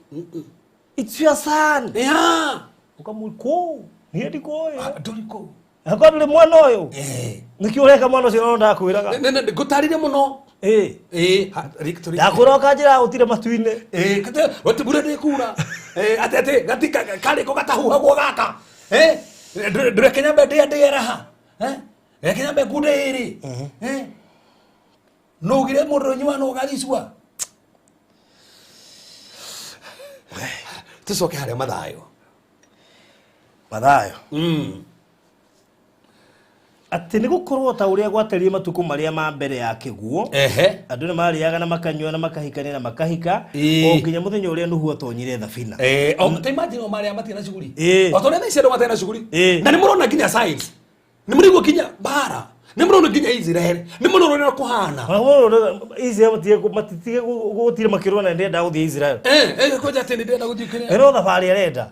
Speaker 7: It's your son.
Speaker 6: Yeah.
Speaker 7: Ukamwikwo niĩ ndikũĩ.
Speaker 6: Ndũrĩ kũu.
Speaker 7: Akorwo ndũrĩ mwana ũyũ.
Speaker 6: Eh.
Speaker 7: Nĩkĩo ũreka mwana ũcio no ndakwĩraga.
Speaker 6: Ngũtarire mũno.
Speaker 7: Eh.
Speaker 6: Eh,
Speaker 7: ndakwĩra ũkanjĩra gũtirĩ matu-inĩ.
Speaker 6: Eh, kate wati mbura ndĩkura. Eh, ate ate gati karĩko gatahuhagwo gaka. Eh, ndũreke nyambe ndĩe ndĩeraha. Eh, reke nyambe ngunde ĩrĩ. Eh. No ugire mũndũ nyua no ũgathicua. Tucoke harĩa Mathayo.
Speaker 7: Mathayo. Atĩ nĩ gũkorwo ta ũrĩa gwatariĩ matukũ marĩa ma mbere ya kĩguũ.
Speaker 6: Ehe.
Speaker 7: Andũ nĩ marĩaga na makanyua na makahikania na makahika o nginya mũthenya ũrĩa Nuhu atonyire thabina.
Speaker 6: Eh, o ta imagine o marĩa matirĩ na shughuli.
Speaker 7: Eh.
Speaker 6: O tondũ thaa ici andũ matarĩ na shughuli.
Speaker 7: Eh.
Speaker 6: Na nĩ mũrona nginya science. Nĩ mũraigua nginya mbara. Nĩ mũrona nginya Israel. Nĩ mũrona ũrĩa kũhana.
Speaker 7: Israel matitige gũtirĩ makĩrwo na ndĩrenda gũthiĩ Israel.
Speaker 6: Eh, eh, kwanja atĩ nĩ ndĩrenda gũthiĩ kĩrĩa.
Speaker 7: Ĩno thabarĩ arenda.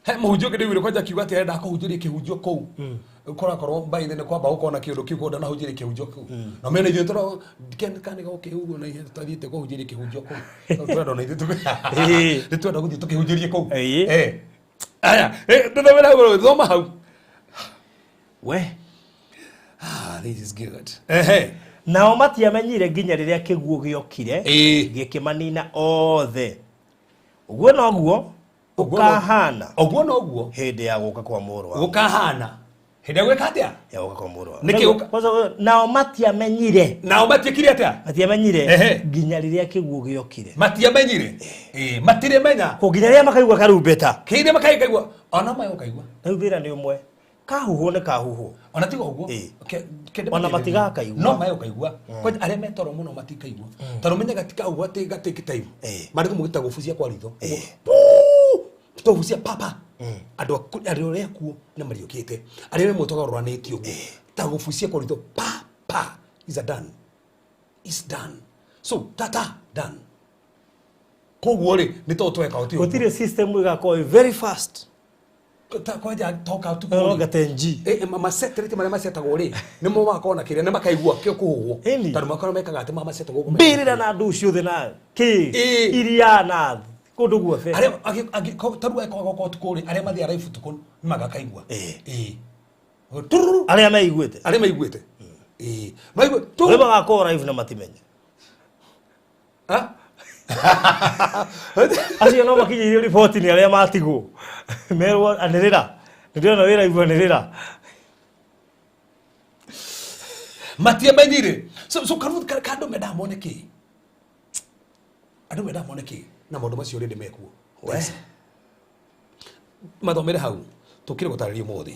Speaker 6: He mũhunjia ũngĩ ndĩiguire kwanja akiuga atĩ arenda kũhunjĩria kĩhunjio kũu. Kũrakorwo mbaithe nĩ kwamba gũkorwo na kĩũndũ kĩu kũu ndanahunjĩria kĩhunjio kũu. Na mena ithuĩ tũra kana gũkĩ ũguo na ithuĩ tũthiĩte kũhunjĩria kĩhunjio kũu. Tũrenda ona ithuĩ nĩ twenda gũthiĩ tũkĩhunjĩrie kũu. Eh. Aya, ndũthomere hau, thoma hau.
Speaker 7: We.
Speaker 6: Ah, this is good. Ehe.
Speaker 7: Nao matiamenyire nginya rĩrĩa kĩguũ gĩokire gĩkĩmanina othe. Ũguo noguo ũkahana.
Speaker 6: Ũguo noguo
Speaker 7: hĩndĩ ya gũka kwa mũrũ wa.
Speaker 6: Gũkahana. Hĩndĩ ya gwĩka atĩa?
Speaker 7: Ya gũka kwa mũrũ wa.
Speaker 6: Nĩkĩ gũka?
Speaker 7: Kwanza nao matiamenyire.
Speaker 6: Nao matiekire atĩa?
Speaker 7: Matiamenyire nginya rĩrĩa kĩguũ gĩokire.
Speaker 6: Matiamenyire. Matirĩmenya.
Speaker 7: Ko nginya rĩrĩa makaigua karumbeta.
Speaker 6: Kĩrĩa makaigua ona mayo kaigua.
Speaker 7: Rĩu thĩna nĩ ũmwe. Kahuhwo nĩ kahuhwo.
Speaker 6: Ona tiga ũguo.
Speaker 7: Ona matigakaigua.
Speaker 6: No mayo kaigua. Kwanja arĩa metoro mũno matikaigua. Tondũ menya gatikahuhwo atĩ gatake time. Marĩ kũmũgĩta gũbucia kwa ritho. Tũbucia papa. Andũ arĩa akuo nĩ mariũkĩte. Arĩa me mũtogarũranĩtio ũguo. Ta gũbucia kwa ritho pa pa is a done. Is done. So tata done. Koguo rĩ nĩ tondũ tweka ũtĩ ũguo.
Speaker 7: Gũtirĩ system ĩgakorwo very fast.
Speaker 6: Kwanja toka tu
Speaker 7: Ronga 10G.
Speaker 6: Maseterete marĩa macetagwo rĩ nĩmo magakorwo na kĩrĩa nĩ makaigua kĩo kũhuhwo tondũ makorwo mekaga atĩ macetagwo ũguo.
Speaker 7: Mbĩrĩra na andũ ciothe na kĩ iria na kũndũ guothe.
Speaker 6: Arĩa tarĩu angĩkorwo gũkorwo ũtukũ rĩ arĩa mathiaga live ũtukũ nĩ magakaigua. Tururu.
Speaker 7: Arĩa meiguĩte.
Speaker 6: Arĩa meiguĩte. Maigue tu.
Speaker 7: Arĩa magakorwo live na matimenye. Acio no makinyĩirio riboti nĩ arĩa matigwo. Merwo anĩrĩra. Nĩndĩrona wĩra igua anĩrĩra.
Speaker 6: Matiamenyire. So karu kandũ mendaga mone kĩ? Andũ mendaga mone kĩ? Na maũndũ macio rĩndĩ mekuo. Mathomere hau. Tũkire gũtarĩria ũmũthĩ.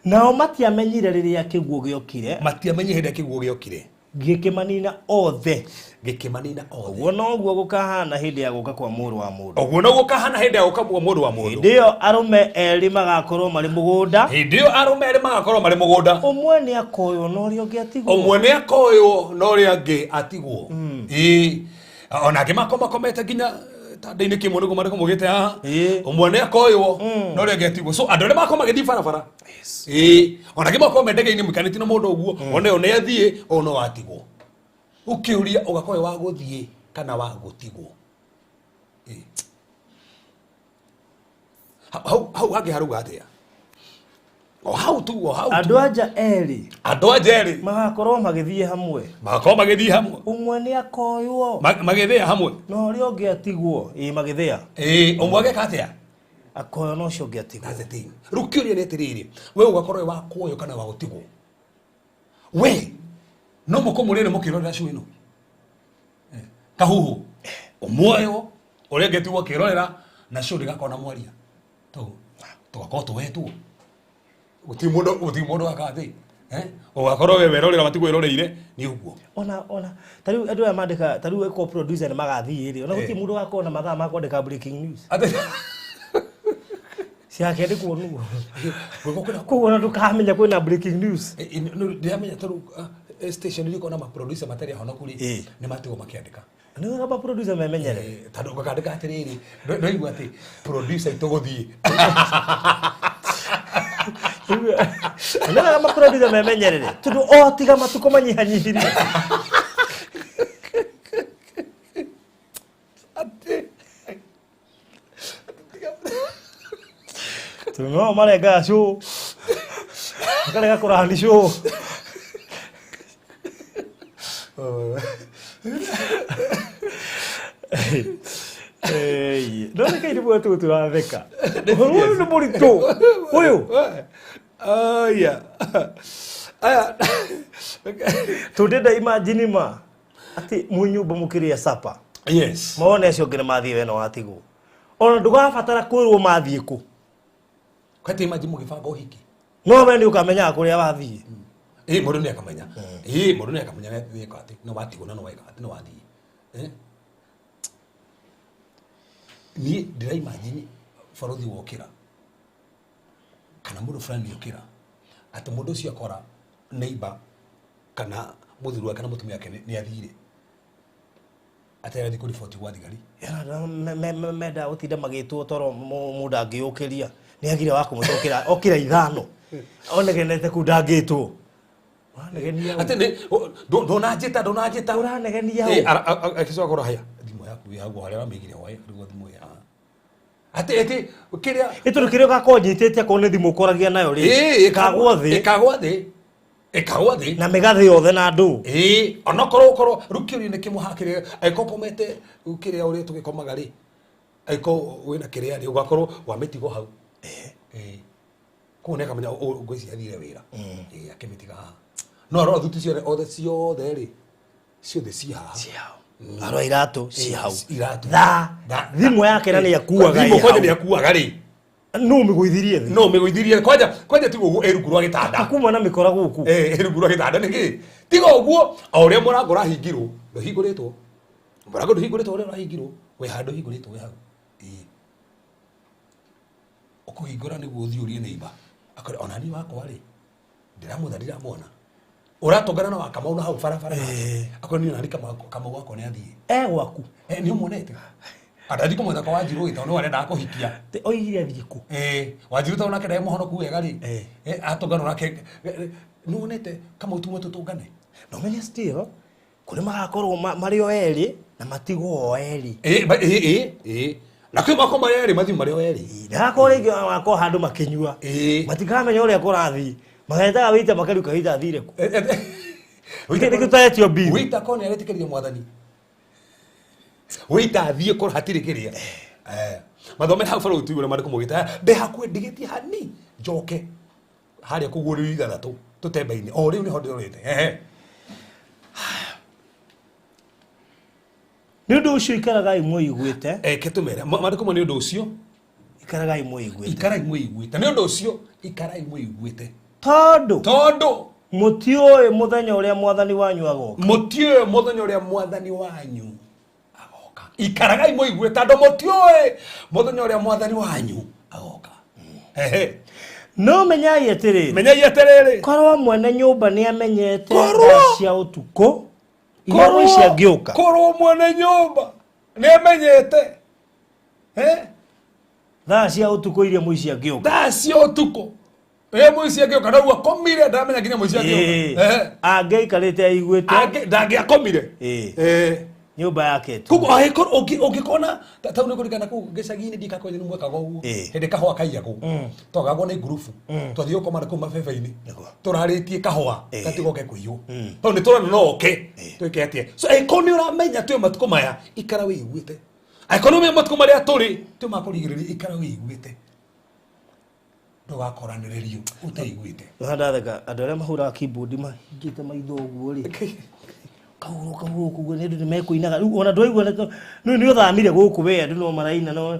Speaker 7: Nao matiamenyire rĩrĩa kĩguũ gĩokire.
Speaker 6: Matiamenyire hĩndĩ ĩrĩa kĩguũ gĩokire.
Speaker 7: Gĩkĩmanina othe.
Speaker 6: Gĩkĩmanina othe.
Speaker 7: Ũguo noguo gũkahana hĩndĩ ya gũka kwa mũrũ wa mũndũ.
Speaker 6: Ũguo noguo gũkahana hĩndĩ ya gũka kwa mũrũ wa mũndũ.
Speaker 7: Hĩndĩ ĩyo arũme erĩ magakorwo marĩ mũgũnda.
Speaker 6: Hĩndĩ ĩyo arũme erĩ magakorwo marĩ mũgũnda.
Speaker 7: Ũmwe nĩ akoywo na ũrĩa ũngĩ atigwo.
Speaker 6: Ũmwe nĩ akoywo na ũrĩa ũngĩ atigwo. Ĩĩ. Ona angĩ makomete nginya tanda-inĩ kĩmwe nĩguo marĩkũ maugĩte haha. Ũmwe nĩ akoywo na ũrĩa ũngĩ atigwo. So andũ arĩa makorwo magĩthiĩ barabara. Ĩĩ. Ona angĩ makorwo me ndege-inĩ mũikarĩtie na mũndũ ũguo, one ũyũ nĩ athiĩ, ũyũ no atigwo. Ũkĩũria ũgakorwo wa gũthiĩ kana wa gũtigwo. Hau hangĩ harauga atĩa? O hau tu, o hau tu.
Speaker 7: Andũ anja erĩ.
Speaker 6: Andũ anja erĩ.
Speaker 7: Magakorwo magĩthiĩ hamwe.
Speaker 6: Magakorwo magĩthiĩ hamwe.
Speaker 7: Ũmwe nĩ akoywo.
Speaker 6: Magĩthĩa hamwe.
Speaker 7: Na ũrĩa ũngĩ atigwo. Ĩĩ magĩthĩa.
Speaker 6: Ĩĩ, ũmwe ageka atĩa?
Speaker 7: Akoywo na ũcio ũngĩ atigwo.
Speaker 6: That's the thing. Rĩu kĩũria nĩ atĩrĩrĩ, we ũgakorwo wĩ wa kuoywo kana wa gũtigwo? We no mũkũmũrĩre mũkĩrorera show ĩno. Kahuhu. Ũmwe ũyũ ũrĩa ũngĩ atigwo akĩrorera Na show ndĩgakorwo na mwaria. Tũgakorwo tũwetwo. Gũtirĩ mũndũ wakathĩ. Ũgakorwo we werorera matigwĩroreire nĩ ũguo.
Speaker 7: Ona ta rĩu andũ aya mandĩka ta rĩu ĩkorwo producer nĩ magathiĩ rĩ ona gũtirĩ mũndũ ũgakorwo na mathaa ma kwandĩka breaking news. Ciake ndĩkuo nũũ. Koguo ona ndũkamenya kwĩna breaking news.
Speaker 6: Ndĩramenya ta rĩu station iria ikoragwo na ma-producer matarĩ ahonoku rĩ nĩ matigwo makĩandĩka.
Speaker 7: Nĩ wega ma-producer memenyere.
Speaker 6: Tondũ ũgakandĩka atĩrĩrĩ ndwaigua atĩ producer itũ gũthiĩ.
Speaker 7: Nĩ wega ma-producer memenyerere tondũ o tiga matukũ manyihanyihirie. Tondũ no marengaga show makarega kũrani show. No reke irĩmwe tu tũratheka. Ũhoro ũyũ nĩ mũritũ. Ũyũ.
Speaker 6: Aya. Aya.
Speaker 7: Tũndĩenda imagine ma atĩ mwĩ nyũmba mũkĩrĩa supper.
Speaker 6: Yes.
Speaker 7: Mawone acio angĩ nĩ mathiĩ we no watigwo. Ona ndũgabatara kwĩrwo mathiĩ kũ.
Speaker 6: Kwati imagine mũgĩbanga ũhiki.
Speaker 7: No we nĩ ũkamenyaga kũrĩa wathiĩ.
Speaker 6: Mũndũ nĩ akamenya. Mũndũ nĩ akamenya weka atĩ no watigwo na no weka atĩ no wathiĩ. Niĩ ndĩra imagine borothi wokĩra kana mũndũ fulani okĩra atĩ mũndũ ũcio akora neighbor kana mũthuri wake kana mũtumia wake nĩ athire atĩ arathiĩ kũriboti gwa thigari.
Speaker 7: Menda gũtinda magĩtwo toro mũndũ angĩũkĩria nĩ agire wa kũmũtokĩra okĩra ithano onegenete kũu ndangĩtwo. Ũranegenia
Speaker 6: atĩ nĩ ndũnanjĩta
Speaker 7: ũranegenia
Speaker 6: agĩcoka kũra haya thimũ yaku ĩ hau harĩa ũramĩigire wae rĩu thimũ ya atĩ kĩrĩa
Speaker 7: ĩtondũ kĩrĩa ũgakorwo nyitĩte akorwo nĩ thimũ ũkoragia nayo rĩ ĩkagwa thĩ
Speaker 6: ĩkagwa thĩ
Speaker 7: na mĩgathĩ yothe na andũ.
Speaker 6: Onokorwo ũkorwo rĩu kĩũria nĩ kĩmwe hakĩrĩa angĩkorwo ũkomete kĩrĩa ũrĩa tũgĩkomaga rĩ angĩkorwo wĩna kĩrĩa rĩ ũgakorwo wamĩtigwo hau. Koguo nĩ akamenya ngwĩciria athire wĩra. Akĩmĩtiga haha. No arora thuti ciothe othe ciothe rĩ ciothe ci haha.
Speaker 7: Ci hau. Arora iratũ ci hau.
Speaker 6: Iratũ.
Speaker 7: Thaa thimũ yake na nĩ akuaga.
Speaker 6: Thimũ kwanja nĩ akuaga rĩ.
Speaker 7: No ũmĩgũithirie thĩ.
Speaker 6: No ũmĩgũithirie kwanja tiga ũguo ĩ rungu rwa gĩtanda.
Speaker 7: Akuma na mĩkora gũkũ.
Speaker 6: Ĩ rungu rwa gĩtanda nĩkĩ? Tiga ũguo o ũrĩa mũrango ũrahingirwo ndũhingũrĩtwo. Mũrango ndũhingũrĩtwo ũrĩa ũrahingirwo wĩ handũ ũhingũrĩtwo wĩ hau. Ũkũhingũra nĩguo ũthiĩ ũrie neighbor. Akore ona niĩ wakwa rĩ ndĩramwetha ndiramuona. Ũratũngana na Wakamau na hau barabara. Akorwo niĩ nani Kamau wakwa nĩ athiĩ.
Speaker 7: Gwaku.
Speaker 6: Nĩ ũmuonete? Andathiĩ kũmwetha kwa Wanjirũ ĩ tondũ nĩwe arendaga kũhikia.
Speaker 7: Oigire athiĩ kũ?
Speaker 6: Wanjirũ tondũ nake ndarĩ mũhonoku wega rĩ. Atũngana nake nĩ wonete Kamau tumwe tũtũngane.
Speaker 7: No menye still kũrĩ magakorwo marĩ o erĩ na matigwo o erĩ.
Speaker 6: Na kwĩ makorwo marĩ erĩ mathiĩ marĩ o erĩ.
Speaker 7: Ndagakorwo rĩngĩ magakorwo handũ makĩnyua. Matikamenya ũrĩa kũrathiĩ. Magetaga wĩita makaruka wĩita athire kũ. Nĩkĩo tũretio bill.
Speaker 6: Wĩita korwo nĩ aretĩkĩria mwathani. Wĩita athiĩ korwo hatirĩ kĩrĩa. Mathomere hau barũthi tũigue ũrĩa maandĩko maugĩte. Ndĩ hakuhĩ ndigĩtie hani njoke harĩa kũguo rĩu ithathatũ tũtembe-inĩ. O rĩu nĩho ndĩrorete.
Speaker 7: Nĩ ũndũ ũcio ikaragai mwĩiguĩte.
Speaker 6: Reke tũmere. Maandĩko ma nĩ ũndũ ũcio.
Speaker 7: Ikaragai mwĩiguĩte.
Speaker 6: Ikarai mwĩiguĩte. Nĩ ũndũ ũcio ikarai mwĩiguĩte.
Speaker 7: Tondũ mũtiũĩ mũthenya ũrĩa mwathani wanyu agoka.
Speaker 6: Mũtiũĩ mũthenya ũrĩa mwathani wanyu agoka. Ikaragai mwĩiguĩte tondũ mũtiũĩ mũthenya ũrĩa mwathani wanyu agoka.
Speaker 7: No menyai atĩrĩrĩ.
Speaker 6: Menyai atĩrĩrĩ.
Speaker 7: Korwo mwene nyũmba nĩ amenyete thaa cia ũtukũ iria mũici angĩũka.
Speaker 6: Korwo mwene nyũmba nĩ amenyete.
Speaker 7: Thaa cia ũtukũ iria mũici angĩũka.
Speaker 6: Thaa cia ũtukũ. Mũici angĩũka na ũguo akomire ndaramenya nginya mũici angĩũka.
Speaker 7: Angĩaikarĩte aiguĩte.
Speaker 6: Ndangĩakomire.
Speaker 7: Nyũmba yake tu.
Speaker 6: Koguo angĩkorwo ũngĩkona tau nĩ kũringana kũu gĩcagi-inĩ ndikakwenya nĩ mwekaga ũguo. Hĩndĩ kahũa kaiyagwo. Twagagwo nĩ ngurubu. Twathiĩ gũkoma na kũu mabebe-inĩ. Tũrarĩtie kahũa gatigoke kũiywo. Tondũ nĩ tũrona no oke. Twĩke atĩa? So angĩkorwo nĩ ũramenya twĩ matukũ maya ikara wĩiguĩte. Angĩkorwo nĩ ũramenya matukũ marĩa tũrĩ twĩ ma kũrigĩrĩria ikara wĩiguĩte. Ndũgakoranĩrĩrio ũteiguĩte.
Speaker 7: Ndatheka andũ arĩa mahũraga keyboard mahingĩte maitho ũguo rĩ. Kahũrwo koguo nĩ andũ nĩ mekũinaga. Rĩu ona ndwaigua nĩ ũthamire gũkũ we andũ no maraina no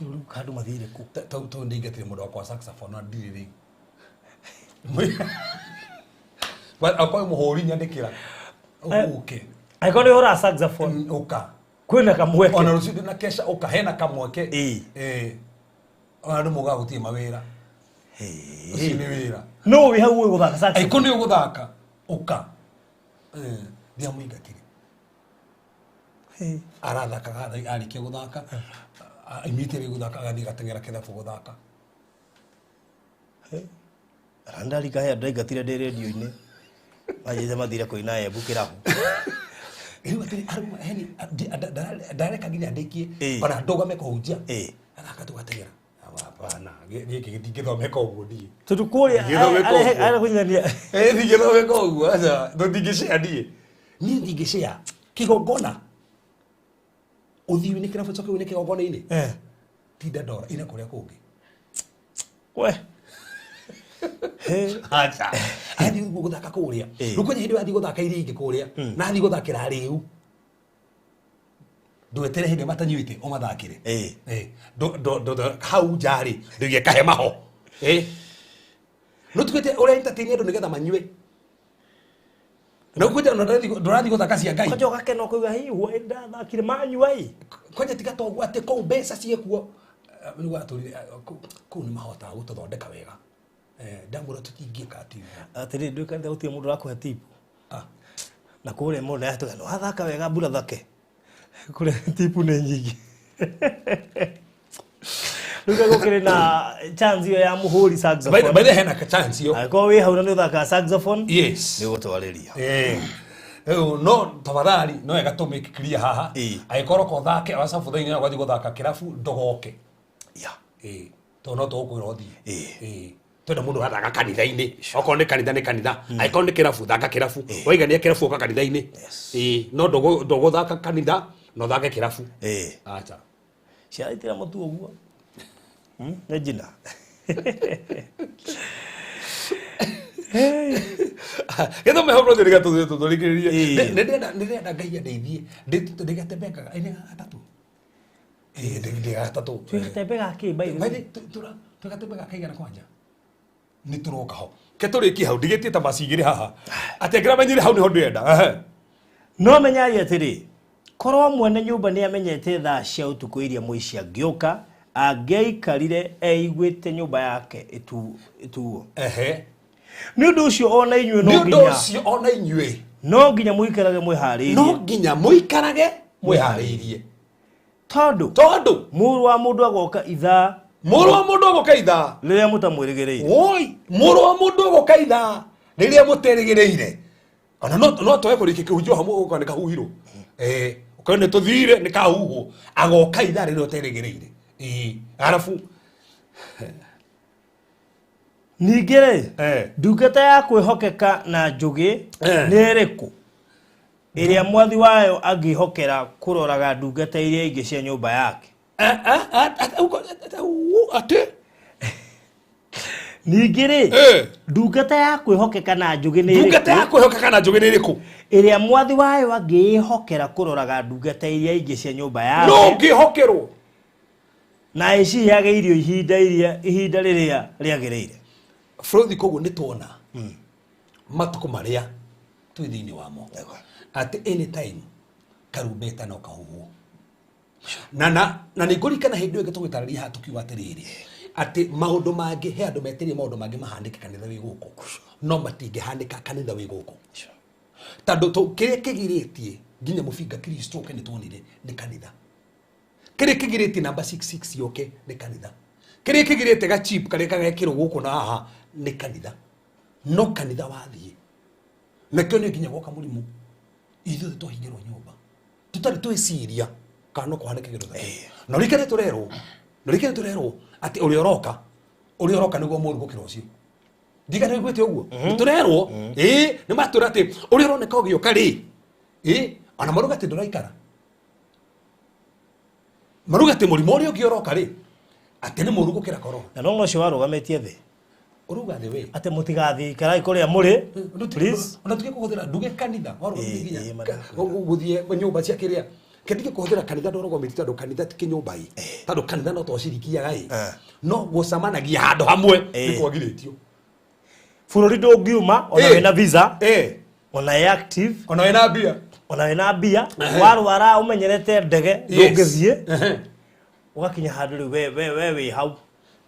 Speaker 7: Rĩu handũ mathire kũ?
Speaker 6: Tau tau ndingetire mũndũ wakwa saxophone na ndirĩ rĩu. Akorwo mũhũri nyandĩkĩra ũke.
Speaker 7: Angĩkorwo nĩ ũhũraga saxophone,
Speaker 6: Ũka.
Speaker 7: kwĩna kamweke.
Speaker 6: Ona rũciũ ndĩna kesha ũka hena kamweke.
Speaker 7: Ĩĩ.
Speaker 6: Ĩĩ. Ona andũ mokaga gũtirĩ mawĩra. Ũcio nĩ wĩra.
Speaker 7: No wĩ hau ũĩ gũthaka saxophone.
Speaker 6: Angĩkorwo nĩ ũgũthaka ũka. Ndiamũingatire. Arathakaga arĩkia gũthaka aimĩte rĩ gũthaka agathiĩ agateng'era kĩrabu gũthaka.
Speaker 7: Ndarika he andũ aingatire ndĩ rĩndiũ-inĩ manjĩte mathire kũina Embu kĩrabu.
Speaker 6: Rĩu atĩrĩ aruma heni ndareka nginya ndĩkie
Speaker 7: Ĩĩ.
Speaker 6: ona ndũgame kũhunjia.
Speaker 7: Ĩĩ.
Speaker 6: Athaka tũgateng'era. Hapana, gĩkĩ gĩtingĩthomeka ũguo niĩ.
Speaker 7: Tondũ kũrĩa
Speaker 6: Ndingĩthomeka ũguo.
Speaker 7: arĩa kũnyitania
Speaker 6: Ĩĩ ndingĩthomeka ũguo aca tũtingĩshare niĩ. Niĩ ndingĩshare kĩgongona. Ũthiĩ wĩne kĩrabu coke wĩne kĩgongona-inĩ. Tinda ndora ina kũrĩa kũngĩ.
Speaker 7: We.
Speaker 6: Aca. Athiĩ ũguo gũthaka kũrĩa.
Speaker 7: Ĩĩ.
Speaker 6: Rĩu kwanja hĩndĩ ĩyo athiĩ gũthaka iria ingĩ kũrĩa na athiĩ gũthakĩra arĩu. Ndwetere hĩndĩ ĩrĩa matanyuĩte ũmathakĩre.
Speaker 7: Ĩĩ.
Speaker 6: Ĩĩ. Hau nja rĩ ndũige kahema ho. Ĩĩ. No tuĩte ũrĩa entertain andũ nĩgetha manyue. Na ũkwĩte ona ndũrathiĩ gũthaka cia Ngai.
Speaker 7: Kwanja ũgakena ũkauga hii we ndathakire manyua ĩ.
Speaker 6: Kwanja tiga to ũguo atĩ kũu mbeca ciĩkuo. Rĩu atũrire kũu nĩ mahotaga gũtũthondeka wega. Ndamwĩra tũtingĩka atĩ ũguo.
Speaker 7: Atĩrĩrĩ ndũĩ kanitha gũtirĩ mũndũ ũrakũhe tipu.
Speaker 6: Ah.
Speaker 7: Na kũrĩa mũndũ nĩatũga nĩ wathaka wega mbura thake. Kũrĩa tipu nĩ nyingĩ. Rĩu gũkĩrĩ na chance ĩyo ya mũhũri saxophone.
Speaker 6: By the hena ka chance yo.
Speaker 7: Angĩkorwo wĩ hau na nĩ ũthakaga saxophone
Speaker 6: Yes.
Speaker 7: nĩ ũgũtwarĩria.
Speaker 6: Rĩu no tafadhali no wega tũ make clear haha.
Speaker 7: Ĩĩ.
Speaker 6: Angĩkorwo ko thake wacabu thaa-inĩ ũgathiĩ gũthaka kĩrabu ndũgoke.
Speaker 7: Yeah.
Speaker 6: Ĩĩ. Tondũ no tũgũkwĩra ũthiĩ.
Speaker 7: Ĩĩ.
Speaker 6: Ĩĩ. Twenda mũndũ ũrathaka kanitha-inĩ. Okorwo nĩ kanitha nĩ kanitha. Angĩkorwo nĩ kĩrabu thaka kĩrabu. Waigania kĩrabu ũka kanitha-inĩ.
Speaker 7: Yes.
Speaker 6: Ĩĩ. No ndũgũthaka kanitha no ũthake kĩrabu.
Speaker 7: Ĩĩ.
Speaker 6: Acha.
Speaker 7: Ciaitĩra mũtu ũguo. Nĩ njina.
Speaker 6: Gĩthome ho brother gĩgatũthire tũtũrĩkĩrĩrie.
Speaker 7: Ĩĩ.
Speaker 6: Nĩ ndĩrenda Ngai andeithie. Ndĩgatembe ĩnĩ gatatũ. Ĩĩ ndĩ gatatũ.
Speaker 7: Twĩgatembe gakĩ by the way?
Speaker 6: By the twĩgatembe gakaigana kwanja. Nĩ tũroka ho. Ke tũrĩkie hau ndigĩtie ta maci igĩrĩ haha. Atĩ angĩramenyire hau nĩho ndĩrenda. Ehe.
Speaker 7: No menyai atĩrĩ, korwo mwene nyũmba nĩ amenyete thaa cia ũtukũ iria mũici angĩũka, angĩaikarire eiguĩte nyũmba yake ĩtuo.
Speaker 6: Ehe.
Speaker 7: Nĩ ũndũ ũcio ona inyuĩ
Speaker 6: Nĩ
Speaker 7: no
Speaker 6: ũndũ
Speaker 7: nginya
Speaker 6: ũcio ona inyuĩ
Speaker 7: no nginya mũikarage mwĩharĩirie.
Speaker 6: no nginya mũikarage mwĩharĩirie.
Speaker 7: Tondũ
Speaker 6: Tondũ
Speaker 7: mũrũ wa mũndũ agoka ithaa
Speaker 6: mũrũ wa mũndũ agoka ithaa
Speaker 7: rĩrĩa mũtamwĩrĩgĩrĩire.
Speaker 6: Woi, mũrũ wa mũndũ agoka ithaa rĩrĩa mũterĩgĩrĩire. Ona no twae kũrĩkia kĩhunjio hamwe ũka nĩ kahuhirwo. Eh, ũkorwo nĩ tũthire nĩ kahuhwo. Agoka ithaa rĩrĩa ũterĩgĩrĩire. Ĩĩ, arabu
Speaker 7: Ningĩ rĩ, ndungata ya kwĩhokeka na njũgĩ nĩ ĩrĩkũ ĩrĩa mwathi wayo angĩhokera kũroraga ndungata iria ingĩ cia nyũmba yake?
Speaker 6: Atĩ?
Speaker 7: Ningĩ rĩ, ndungata ya kwĩhokeka na njũgĩ nĩ
Speaker 6: Ndungata ya
Speaker 7: ĩrĩkũ
Speaker 6: kwĩhokeka na njũgĩ nĩ ĩrĩkũ?
Speaker 7: ĩrĩa mwathi wayo angĩĩhokera kũroraga ndungata iria ingĩ cia nyũmba yake?
Speaker 6: No ũngĩhokerwo.
Speaker 7: Na ĩciheage irio ihinda rĩrĩa rĩagĩrĩire.
Speaker 6: Bũrũri koguo nĩ tuona matukũ marĩa twĩ thĩinĩ wamo atĩ anytime karumbeta no kahuhwo. Na nĩ ngũririkana hĩndĩ ĩyo ĩngĩ tũgĩtarĩria haha tũkiuga atĩrĩrĩ atĩ maũndũ mangĩ he andũ metereire maũndũ mangĩ mahanĩke kanitha wĩ gũkũ no matingĩhanĩka kanitha wĩ gũkũ tondũ kĩrĩa kĩgirĩtie nginya mũbinga Kristo oke nĩ tuonire nĩ kanitha. Kĩrĩa kĩgirĩtie namba 66 yoke nĩ kanitha. Kĩrĩa kĩgirĩtie ga chip karĩa gagekĩrwo gũkũ na haha nĩ kanitha. No kanitha wathiĩ nakĩo nĩ nginya gwoka mũrimũ ithuĩ twahingĩrwo nyũmba tũtarĩ twĩciria kana no kũhanĩke kĩndũ ta kĩu. Na rĩrĩa tũrerwo na rĩrĩa tũrerwo atĩ ũrĩa ũroka nĩguo mũũru gũkĩra ũcio. Ndiga nĩ ũiguĩte ũguo? Nĩ tũrerwo ĩĩ nĩ matwĩra atĩ ũrĩa ũroneka ũgĩũka rĩ ĩĩ ona maruga atĩ ndũraikara. Maruga atĩ mũrimũ ũrĩa ũngĩ ũroka rĩ atĩ nĩ mũũru gũkĩra corona.
Speaker 7: Na no ũcio warũgamĩtie thĩ.
Speaker 6: Ũruga thĩ we.
Speaker 7: Atĩ mũtigathiĩ ikarai kũrĩa mũrĩ. Please.
Speaker 6: Ona tuge kũhũthĩra nduge kanitha warũgamĩtie nginya gũthiĩ nyũmba cia kĩrĩa. Kendige kũhũthĩra kanitha ndorogwo mĩti tondũ kanitha ti kĩnyũmba ĩ. Tondũ kanitha no twacirikiaga ĩ. No gũcemanagia handũ hamwe nĩ kwagirĩtio.
Speaker 7: Bũrũri ndũngiuma ona wĩna visa. Ona ĩ active.
Speaker 6: Ona wĩna mbia.
Speaker 7: Ona wĩna mbia. Warwara ũmenyerete ndege ndũngĩthiĩ. Ũgakinya handũ rĩu we wĩ hau.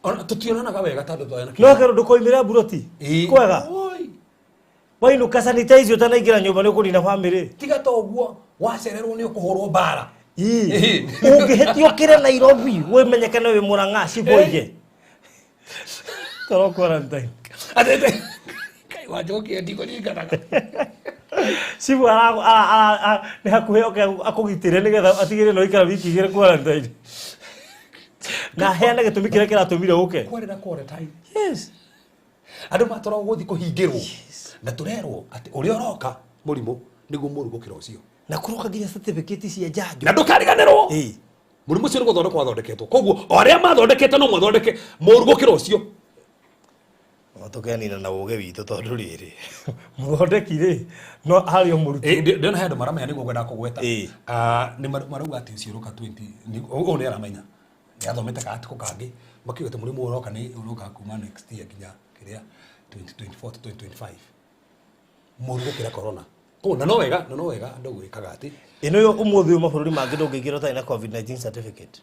Speaker 6: Ona tũtionanaga wega tondũ twarĩ na
Speaker 7: No kerwo ndũkoimĩre mburoti. Kwega. Wainũka sanitize ũtanaingĩra nyũmba nĩ ũkũnina bamĩrĩ.
Speaker 6: Tiga ta ũguo wacererwo nĩ ũkũhũrwo mbara.
Speaker 7: Ũngĩhĩtio ũkĩre Nairobi wĩmenyekane wĩ Murang'a ciboige. Toro quarantine.
Speaker 6: Atete. Kai wanjokia ndikũringanaga.
Speaker 7: Cibu nĩ hakuhĩ oke akũgitĩre nĩgetha atigĩrĩre no ikara wiki igĩrĩ quarantine. Na heane gĩtũmi kĩrĩa kĩratũmire ũke.
Speaker 6: Kwarĩ na quarantine.
Speaker 7: Yes.
Speaker 6: Andũ matwaragwo gũthiĩ kũhingĩrwo. Na tũrerwo atĩ ũrĩa ũroka mũrimũ nĩguo mũru gũkĩra ũcio.
Speaker 7: Na kũroka nginya certificate cia njanjo.
Speaker 6: Na ndũkariganĩrwo. Mũrimũ ũcio nĩ gũthondekwo wathondeketwo. Koguo o arĩa mathondekete no mathondeke mũru gũkĩra ũcio.
Speaker 7: No tũkenina na ũgĩ witũ tondũ rĩrĩ. Mũthondeki rĩ no harĩ o mũrutwo.
Speaker 6: Ndĩrona he andũ maramenya nĩguo ngwendaga kũgweta. Nĩ marauga atĩ ũcio ũroka 20 ũyũ nĩ aramenya. Nĩ athomete kaarticle kangĩ makiuga atĩ mũrimũ ũroka nĩ ũroka kuma next year nginya kĩrĩa 2024 to 2025. Mũru gũkĩra corona. Koguo na no wega andũ gwĩkaga atĩ
Speaker 7: ĩno yo ũmũthĩ ũyũ mabũrũri mangĩ ndũngĩingĩra ũtarĩ na COVID-19 certificate.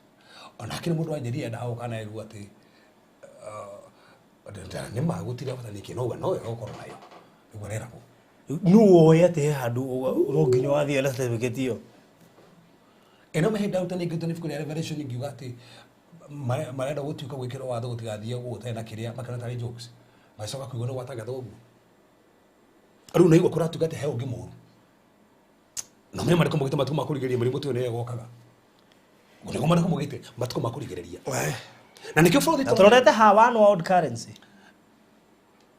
Speaker 6: Ona hakĩrĩ mũndũ wanjĩrire endaga gũka na aigua atĩ nĩ ma gũtirĩ bata nĩkĩ no no wega gũkorwo nayo. Nĩguo areragwo.
Speaker 7: Nũ woĩ atĩ he handũ no nginya wathiĩ na certificate ĩyo.
Speaker 6: Ĩno me hĩndĩ ndarutani ngĩte ibuku rĩa Revelation ngiuga atĩ marenda gũtuĩka gwĩkĩrwo watho gũtigathiĩ ũguo ũtarĩ na kĩrĩa makĩona tarĩ jokes. Magĩcoka kũigua nĩ gwatangathwo ũguo. Rĩu naigua kũratuĩka atĩ he ũngĩ mũru. Na menya marĩkũ maugĩte matukũ ma kũrigĩrĩria mũrimũ tũyũ nĩwe gokaga. Nĩguo marĩkũ maugĩte matukũ ma kũrigĩrĩria. Na nĩkĩo bũrũri
Speaker 7: Na tũrorete ha one world currency.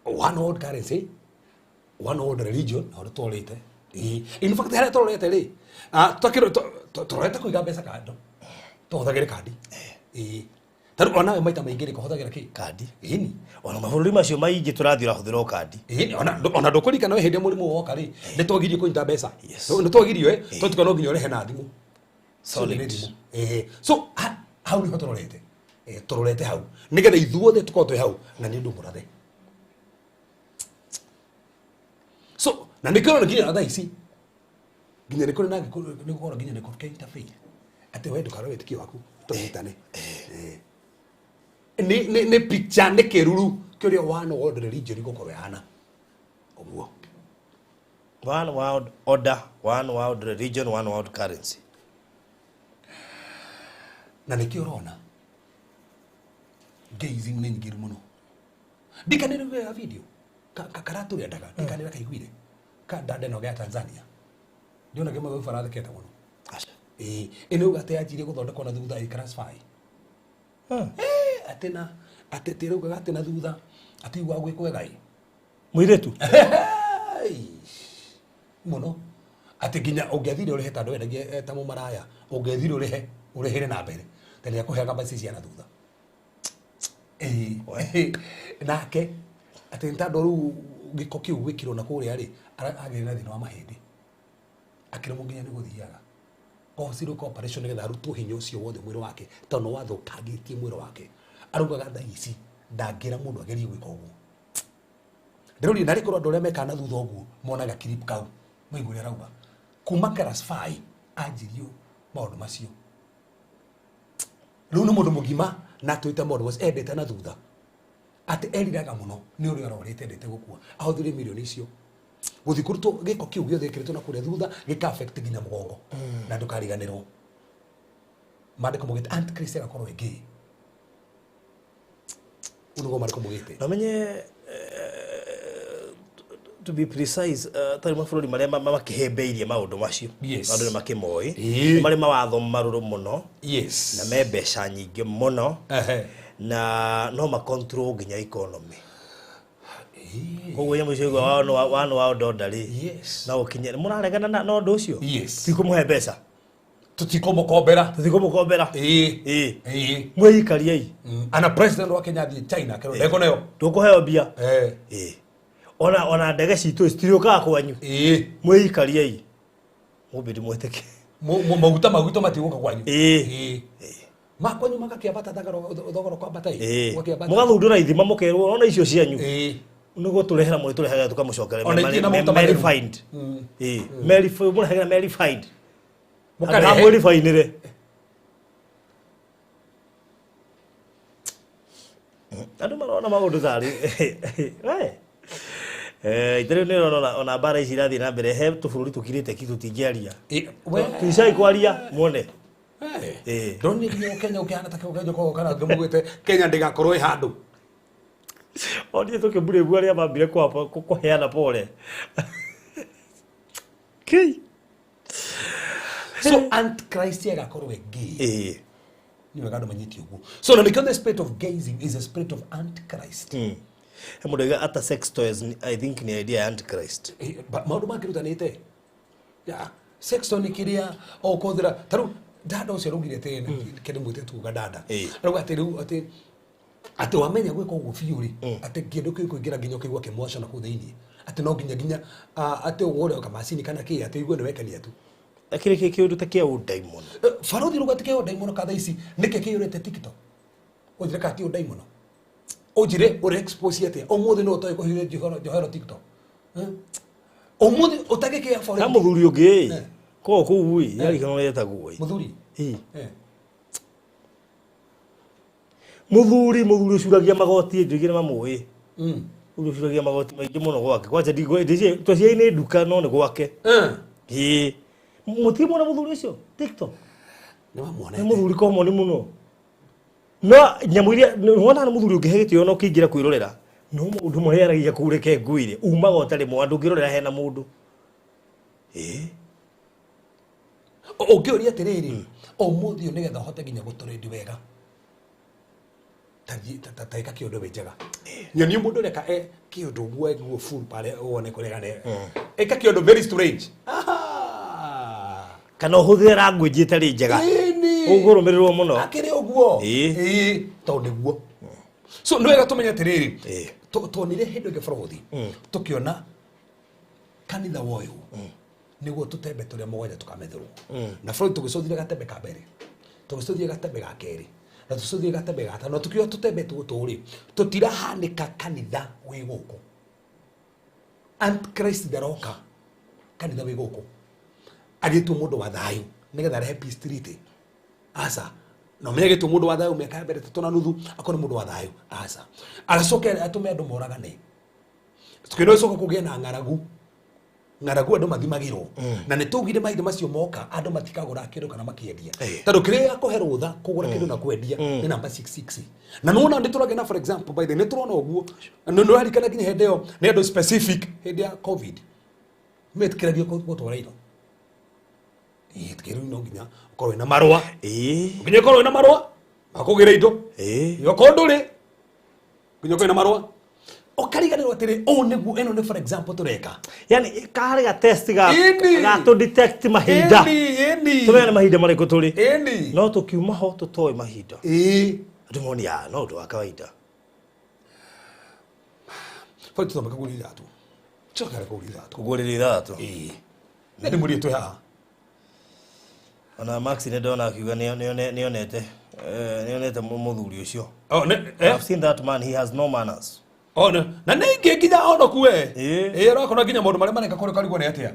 Speaker 6: One world currency, one world religion, na ũrĩa tũrorete. In fact harĩa tũrorete rĩ, tũrorete kũiga mbeca kando. Tũhũthagĩre kandi. Ta rĩu onawe maita maingĩ rĩ kũhũthagĩra kĩ?
Speaker 7: Kandi.
Speaker 6: Ĩni.
Speaker 7: Ona mabũrũri macio maingĩ tũrathiĩ ũrahũthĩra o kandi.
Speaker 6: Ĩni, ona ndũkũririkana we hĩndĩ ĩrĩa mũrimũ woka rĩ, nĩ twagirio kũnyita mbeca. Nĩ twagirio tondũ no nginya ũrĩhe na thimũ.
Speaker 7: Solid.
Speaker 6: So hau nĩho tũrorete. Tũrorete hau. Nĩgetha ithuothe tũkorwo twĩ hau na nĩ ũndũ mũrathe. So na nĩkĩo ũrona nginya thaa ici nginya nĩ kũrĩ na nĩ gũkorwo nginya nĩ kũrĩ interfaith atĩ we ndũkarore wĩtĩkio waku tũnyitane. Nĩ picture nĩ kĩruru kĩrĩa one world religion igũkorwo ĩhana ũguo.
Speaker 7: One world order, one world religion, one world currency.
Speaker 6: Na nĩkĩo ũrona gazing nĩ nyingĩ mũno. Ndikanĩrĩre ya video karatũrĩendaga ndikanĩra kaiguire ka dada no gĩa Tanzania. Ndiona kĩmwe gĩa barathekete mũno. Ĩno uga atĩ yanjirie gũthondekwo na thutha ĩ class 5. Atĩ na atĩ tĩraugaga atĩ na thutha atĩ igua gwĩkwega ĩ.
Speaker 7: Mũirĩtu?
Speaker 6: Mũno. Atĩ nginya ũngĩathire ũrĩhe tondũ wendagia ta mũmaraya, ũngĩathire ũrĩhe ũrĩhĩre na mbere. Ta nĩakũheaga mbeca cia na thutha. Nake atĩ nĩ tondũ rĩu gĩko kĩu gwĩkĩrwo na kũrĩa rĩ, agĩrĩ na thĩna wa mahĩndĩ. Akĩremwo nginya nĩ gũthiaga. Ohocirwo kwa operation nĩgetha arutwo hinya ũcio wothe mwĩrĩ wake tondũ nĩ wathũkangĩtie mwĩrĩ wake. Araugaga thaa ici ndangĩra mũndũ agerie gwĩka ũguo. Ndĩroria narĩ korwo andũ arĩa mekaga na thutha ũguo monaga clip kau maigua ũrĩa arauga. Kuma class 5 anjirio maũndũ macio. Rĩu nĩ mũndũ mũgima na atwĩte maũndũ macio endete na thutha. Atĩ eriraga mũno nĩ ũrĩa arorĩte endete gũkua. Ahũthĩre mirioni icio. Gũthiĩ kũrutwo gĩko kĩu gĩothe gĩkĩrĩtwo na kũrĩa thutha gĩka affect nginya mũgongo. Na ndũkariganĩrwo. Maandĩko maugĩte Antichrist agakorwo e gay. Ũguo nĩguo maandĩko maugĩte.
Speaker 7: Na ũmenye to be precise, tarĩ mabũrũri marĩa makĩhĩmbĩirie maũndũ macio. Andũ nĩ makĩmoĩ. Nĩ marĩ mawatho marũrũ mũno. Na me mbeca nyingĩ mũno. Na no ma control nginya economy. Koguo nyamũ icio igua one world order rĩ. No ũkinye mũraregana na ũndũ ũcio? Tikũmũhe mbeca.
Speaker 6: Tũtikũmũkombera.
Speaker 7: Tũtikũmũkombera. Mwĩikariei.
Speaker 6: Ana president wa Kenya athiĩ China akĩrwo ndeko nayo.
Speaker 7: Tũkũheo mbia. Ona ndege citũ citirĩũkaga kwanyu. Mwĩikariei. Mũmbi ndimwĩtĩkie.
Speaker 6: Maguta maguta matigũka kwanyu.
Speaker 7: Ĩĩ.
Speaker 6: Makwanyu magakĩambata thogora kwambata ĩ. Ũgakĩambata.
Speaker 7: Mũgathundũra ithima mũkerwo ona icio cianyu.
Speaker 6: Ĩĩ.
Speaker 7: Nĩguo tũrehera mũrĩ tũrehaga tũkamũcokerera.
Speaker 6: Ona itirĩ na maguta matheru.
Speaker 7: Refined. Ĩĩ. Mũrehagĩra me refined.
Speaker 6: Mũkarehe.
Speaker 7: Mũkarehe. Refined. Andũ marona maũndũ tarĩ. We. Itherũ nĩ ũrona ona mbara ici irathiĩ na mbere he tũbũrũri tũkirĩte ki tũtingĩaria.
Speaker 6: We.
Speaker 7: Tuicai kwaria muone. Ĩĩ.
Speaker 6: Ndonire nginya Kenya ũkĩhana ta kĩo Kenya kana ngĩmũgwĩte Kenya ndĩgakorwo ĩ handũ.
Speaker 7: Onire tũkĩmburĩbu arĩa mambire kũheana pole. Kĩi.
Speaker 6: So Antichrist agakorwo e gay.
Speaker 7: Ĩĩ.
Speaker 6: Nĩ wega andũ manyite ũguo. So na nĩkĩo the spirit of gayism is a spirit of Antichrist.
Speaker 7: He mũndũ oiga ata sex toys I think nĩ idea ya Antichrist.
Speaker 6: Maũndũ mangĩrutanĩte. Ya, sex toy nĩ kĩrĩa ũkũhũthĩra ta rĩu dada ũcio araugire atĩ kĩndũ mwĩte tuga dada. Arauga atĩ rĩu atĩ atĩ wamenya gwĩka ũguo biũ rĩ atĩ kĩndũ kĩu kũingĩra nginya ũkaigua kĩmwaca na kũu thĩinĩ atĩ no nginya atĩ ũgũre kamacini kana kĩ atĩ ũigue nĩ wekenia tu.
Speaker 7: Kĩrĩ kĩ kĩũndũ ta kĩa ũndaimono.
Speaker 6: Barothi rauga atĩ kĩa ũndaimono ka thaa ici nĩkĩ kĩiyũrĩte TikTok. Ũnjĩre ka ti ũndaimono. Ũnjĩre ũre expose atĩa ũmũthĩ no ũtoĩ kũhiũria njohero TikTok. Ũmũthĩ ũtagĩkĩa
Speaker 7: Ha
Speaker 6: foreign.
Speaker 7: mũthuri ũngĩ ĩ. Kũu kũu ĩ yarikana ũrĩa etagwo ĩ.
Speaker 6: Mũthuri.
Speaker 7: Ĩ. Mũthuri ũcuragia magoti njuigire mamũĩ. Mũthuri ũcuragia magoti maingĩ mũno gwake. Kwanja twaciai nĩ nduka no nĩ gwake. Ĩ. Mũtirĩ muona mũthuri ũcio TikTok.
Speaker 6: Nĩ wamuonete.
Speaker 7: Nĩ mũthuri common mũno. No nyamũ iria wona nĩ mũthuri ũngĩhe gĩtĩo na ũkĩingĩra kwĩrorera. No maũndũ marĩa aragia kũu reke ngwĩre umaga ũtarĩ mwa ndũngĩrorera hena mũndũ. Ĩ.
Speaker 6: Ũngĩũria atĩrĩrĩ ũmũthĩ ũyũ nĩgetha ũhote nginya gũtũrĩndi wega ta ĩka kĩũndũ wĩ njega. Nyonie mũndũ ũreka kĩũndũ ũguo eguo full pale wone kũrĩa gane. Ĩka kĩũndũ very strange.
Speaker 7: Kana ũhũthĩre language ĩtarĩ njega. Ũkũrũmĩrĩrwo mũno.
Speaker 6: Akĩrĩ ũguo.
Speaker 7: Ĩĩ.
Speaker 6: Tondũ nĩguo. So nĩ wega tũmenye atĩrĩrĩ tuonire hĩndĩ ĩngĩ bũrũthi tũkĩona kanitha wa ũyũ nĩguo tũtembe tũrĩa mũgwanja tũkamethũrwo. Na bũrũri tũgĩcũthire gatembe ka mbere tũgĩcũthire gatembe ga kerĩ na tũcũthire gatembe ga gatano tũkiuga tũtembe tũtũ rĩ tũtirahanĩka kanitha wĩ gũkũ. Antichrist ndaroka kanitha wĩ gũkũ agĩtwo mũndũ wa thayũ nĩgetha arehe peace treaty. Aca. Na ũmenye agĩtwo mũndũ wa thayũ mĩaka ya mbere 3.5 akorwo nĩ mũndũ wa thayũ. Aca. Agacoke atũme andũ moragane. Tũkĩona ũcoka kũgĩa na ng'aragu. Ng'aragu andũ mathimagĩrwo. Na nĩ twaugire mahinda macio moka andũ matikagũra kĩndũ kana makĩendia. Tondũ kĩrĩa gĩakũhe rũtha kũgũra kĩndũ na kwendia nĩ namba 66. Na nĩwona nĩ tũragĩa for example by the way nĩ tũrona ũguo. Nĩ ũrarikana nginya hĩndĩ ĩyo nĩ andũ specific hĩndĩ ya COVID. Metĩkĩragio gũtwara indo. Ĩĩ rĩu no nginya ũkorwo wĩna marũa. Nginya ũkorwo wĩna marũa makũgĩra indo. Okorwo ndũrĩ nginya ũkorwo wĩna marũa. Ũkariganĩrwo atĩrĩ ũũ nĩguo ĩno nĩ for example tũreka.
Speaker 7: Yani karĩ ga test ga ga to detect mahinda.
Speaker 6: Ĩni.
Speaker 7: Tũmenye nĩ mahinda marĩkũ tũrĩ.
Speaker 6: Ĩni.
Speaker 7: No tũkiuma ho tũtoĩ mahinda.
Speaker 6: Ĩĩ.
Speaker 7: Andũ moni ya no ũndũ wa kawaida.
Speaker 6: Bado tũthomeka kũgũrĩra iratũ. Tũcokere kũgũrĩra iratũ.
Speaker 7: Kũgũrĩra iratũ.
Speaker 6: Ĩĩ. Nĩ ndĩmũrie twĩ haha.
Speaker 7: Ona Max nĩ ndona akiuga nĩonete nĩonete mũthuri ũcio.
Speaker 6: Oh,
Speaker 7: I've seen that man, he has no manners.
Speaker 6: Ona na nĩ ingĩ nginya ona kue. Ĩĩ ũrakora nginya maũndũ marĩa mareka kũrĩa ũkarigwo nĩ atĩa.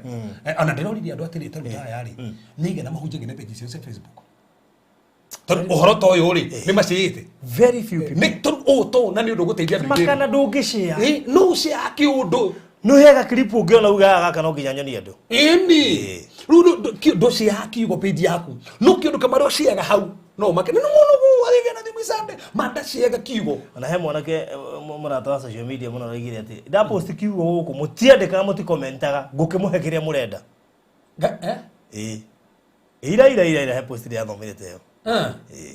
Speaker 6: Ona ndĩroririe andũ atĩrĩ tarĩu ta aya rĩ nĩ igana mahunjagia na page ciao cia Facebook. Tondũ ũhoro ta ũyũ rĩ nĩ maciĩte.
Speaker 7: Very few people.
Speaker 6: Nĩ tondũ ũũ to na nĩ ũndũ ũgũteithia andũ aingĩ.
Speaker 7: Makana ndũngĩshare.
Speaker 6: No ũshare kĩũndũ.
Speaker 7: Nĩ ũheaga clip ũngĩona ugaga gaka no nginya nyonie andũ.
Speaker 6: Ĩni. Rĩu ndũshare kiugo page yaku. No kĩũndũ kĩmwe ũshareaga hau. No make nĩ mũndũ ũguo na thimũ icande mandashareaga kiugo.
Speaker 7: Ona he mwanake mũrata wa social media mũno araugire atĩ ndapost kiugo gũkũ mũtiandĩkaga mũtikomentaga ngũkĩmũhe kĩrĩa mũrenda. Ĩĩ. Ira ira ira ira he post ĩrĩa athomete ĩyo. Ĩĩ.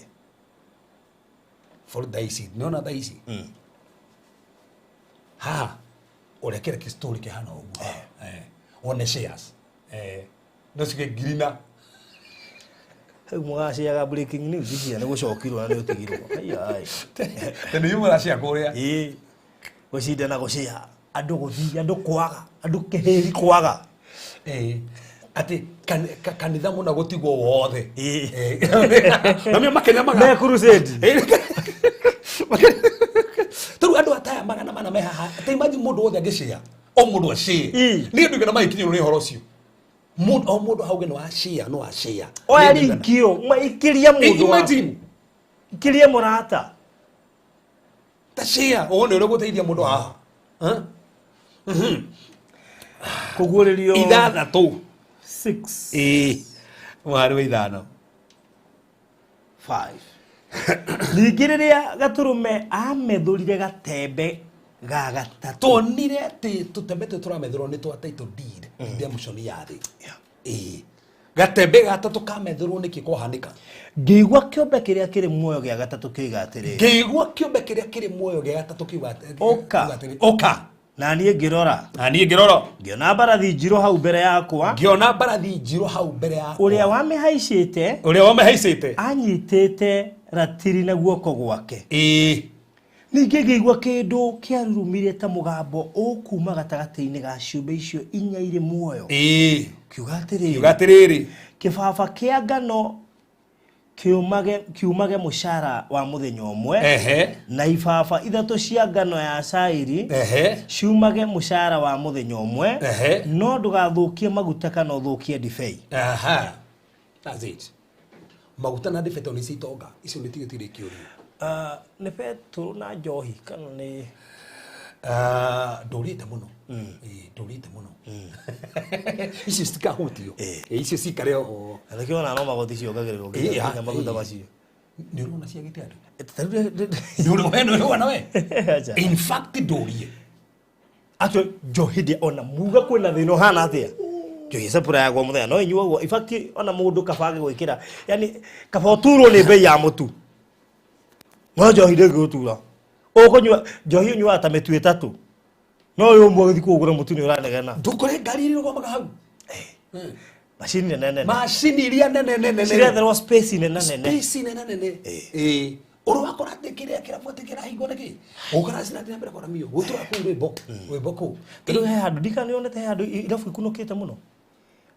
Speaker 6: For thaa ici nĩona thaa ici. Haha ũrekere kĩ story kĩhana ũguo. Wone shares. No cige ngiri na
Speaker 7: Rĩu mũgaciaga breaking news ici nĩ gũcokirwo na nĩ ũtigirwo. Ai.
Speaker 6: Tondũ inyuĩ mũracia kũrĩa.
Speaker 7: Ĩĩ. Gũcindana gũcia andũ gũthiĩ andũ kwaga andũ kĩhĩri kwaga.
Speaker 6: Ĩĩ. Ati kanitha muna gutigwo wothe.
Speaker 7: Ĩĩ.
Speaker 6: Na mia makenya maga.
Speaker 7: Me crusade.
Speaker 6: Taru andu ataya magana mana me haha. Ta imagine mundu wothe angĩshare. O mundu ashare.
Speaker 7: Ĩĩ.
Speaker 6: Ni ndu igana maikinyirwo ni horo ucio. Mundu o mundu hauge no ashare no ashare.
Speaker 7: Oya rinkio maikiria mundu.
Speaker 6: Imagine.
Speaker 7: Ikiria murata.
Speaker 6: Ta share wone uria guteithia mundu haha.
Speaker 7: Kuguũrĩrio
Speaker 6: 6.
Speaker 7: 6.
Speaker 6: Mwari wa 5.
Speaker 7: 5. Ningĩ rĩrĩa gatũrũme amethũrire gatembe ga gatatũ.
Speaker 6: Tuonire atĩ tũtembe tũtũ tũramethũrwo nĩ twa title deed redemption ya thĩ. Gatembe gatatũ kamethũrwo nĩkĩ kwahanĩka?
Speaker 7: Ngĩigua kĩũmbe kĩrĩa kĩrĩ muoyo gĩa gatatũ kĩoiga atĩrĩrĩ.
Speaker 6: Ngĩigua kĩũmbe kĩrĩa kĩrĩ muoyo gĩa gatatũ kiuga atĩrĩrĩ.
Speaker 7: Ũka.
Speaker 6: Ũka.
Speaker 7: Na niĩ ngĩrora.
Speaker 6: Na niĩ ngĩrora.
Speaker 7: Ngĩona mbarathi njirũ hau mbere yakwa.
Speaker 6: Ngĩona mbarathi njirũ hau mbere yakwa.
Speaker 7: Ũrĩa wamĩhaicĩte.
Speaker 6: Ũrĩa wamĩhaicĩte.
Speaker 7: Anyitĩte ratiri na guoko gwake. Ningĩ ngĩigua kĩndũ kĩarurumire ta mũgambo ũkuuma gatagatĩ-inĩ ga ciũmbe icio inya irĩ muoyo. Kiuga atĩrĩrĩ.
Speaker 6: Kiuga atĩrĩrĩ.
Speaker 7: Kĩbaba kĩa ngano kiumage mũcara wa mũthenya ũmwe. Na ibaba ithatũ cia ngano ya cairi ciumage mũcara wa mũthenya ũmwe. No ndũgathũkie maguta kana ũthũkie ndibei.
Speaker 6: That's it. Maguta na ndibei tondũ nĩ citonga icio nĩ tigĩtirĩ kĩũria.
Speaker 7: Nĩ betũrũ na njohi kana nĩ
Speaker 6: ndũrĩte mũno. Ndũrĩte mũno. Icio citikahutio. Icio cikare o.
Speaker 7: Na nĩkĩo ona no magoti ciongagĩrĩrwo nginya maguta macio.
Speaker 6: Nĩ ũrona ciagĩte andũ? Nĩ ũrona we? In fact ndũrie.
Speaker 7: Actually njohi ndĩ ona muga kwĩna thĩna ũhana atĩa? Njohi ĩcapũragwo mũthenya no ĩnyuagwo. In fact ona mũndũ kaba agĩgwĩkĩra. Yani kaba ũturwo nĩ bei ya mũtu. No njohi ndĩngĩgũtura. Ũkũnyua njohi ũnyuaga ta mĩtu ĩtatũ. No ũyũ ũmwe ũgĩthiĩ kũgũra mũtu nĩ ũranegena.
Speaker 6: Ndũkore ngari iria irũgamaga hau.
Speaker 7: Macini nene nene.
Speaker 6: Macini iria nene nene nene.
Speaker 7: Ciretherwo space nene nene.
Speaker 6: Space nene nene. Ũrĩa wakora atĩ kĩrĩa kĩrabu atĩ kĩrahingwo nĩkĩ? Ũkora cirathiĩ na mbere kwaramio. Gũtũra kũu rwĩmbo. Rwĩmbo kũu.
Speaker 7: Tondũ he handũ ndikanĩonete he handũ irabu ikunũkĩte mũno.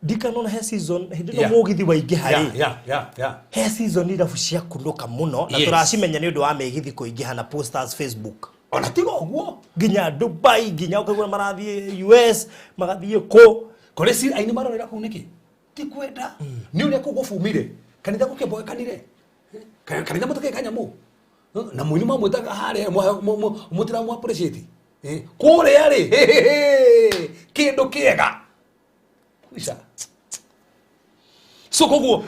Speaker 7: Ndikanona he season hĩndĩ ĩno mũgithi waingĩha rĩ. He season irabu ciakunũka mũno na tũracimenya nĩ ũndũ wa mĩgithi kũingĩha na posters Facebook.
Speaker 6: Ona tiga ũguo.
Speaker 7: Nginya Dubai nginya ũkaigua marathiĩ US magathiĩ kũ.
Speaker 6: Kũrĩ ci aini marorera kũu nĩkĩ? Ti kwenda. Nĩ ũrĩa kũu gũbumire. Kanitha gũkĩmboekanire. Kanitha mũtũkĩ kanyamũ. Na mũini mamwĩtaga harĩa mũtira appreciate. Kũrĩa rĩ kĩndũ kĩega. Isa. So koguo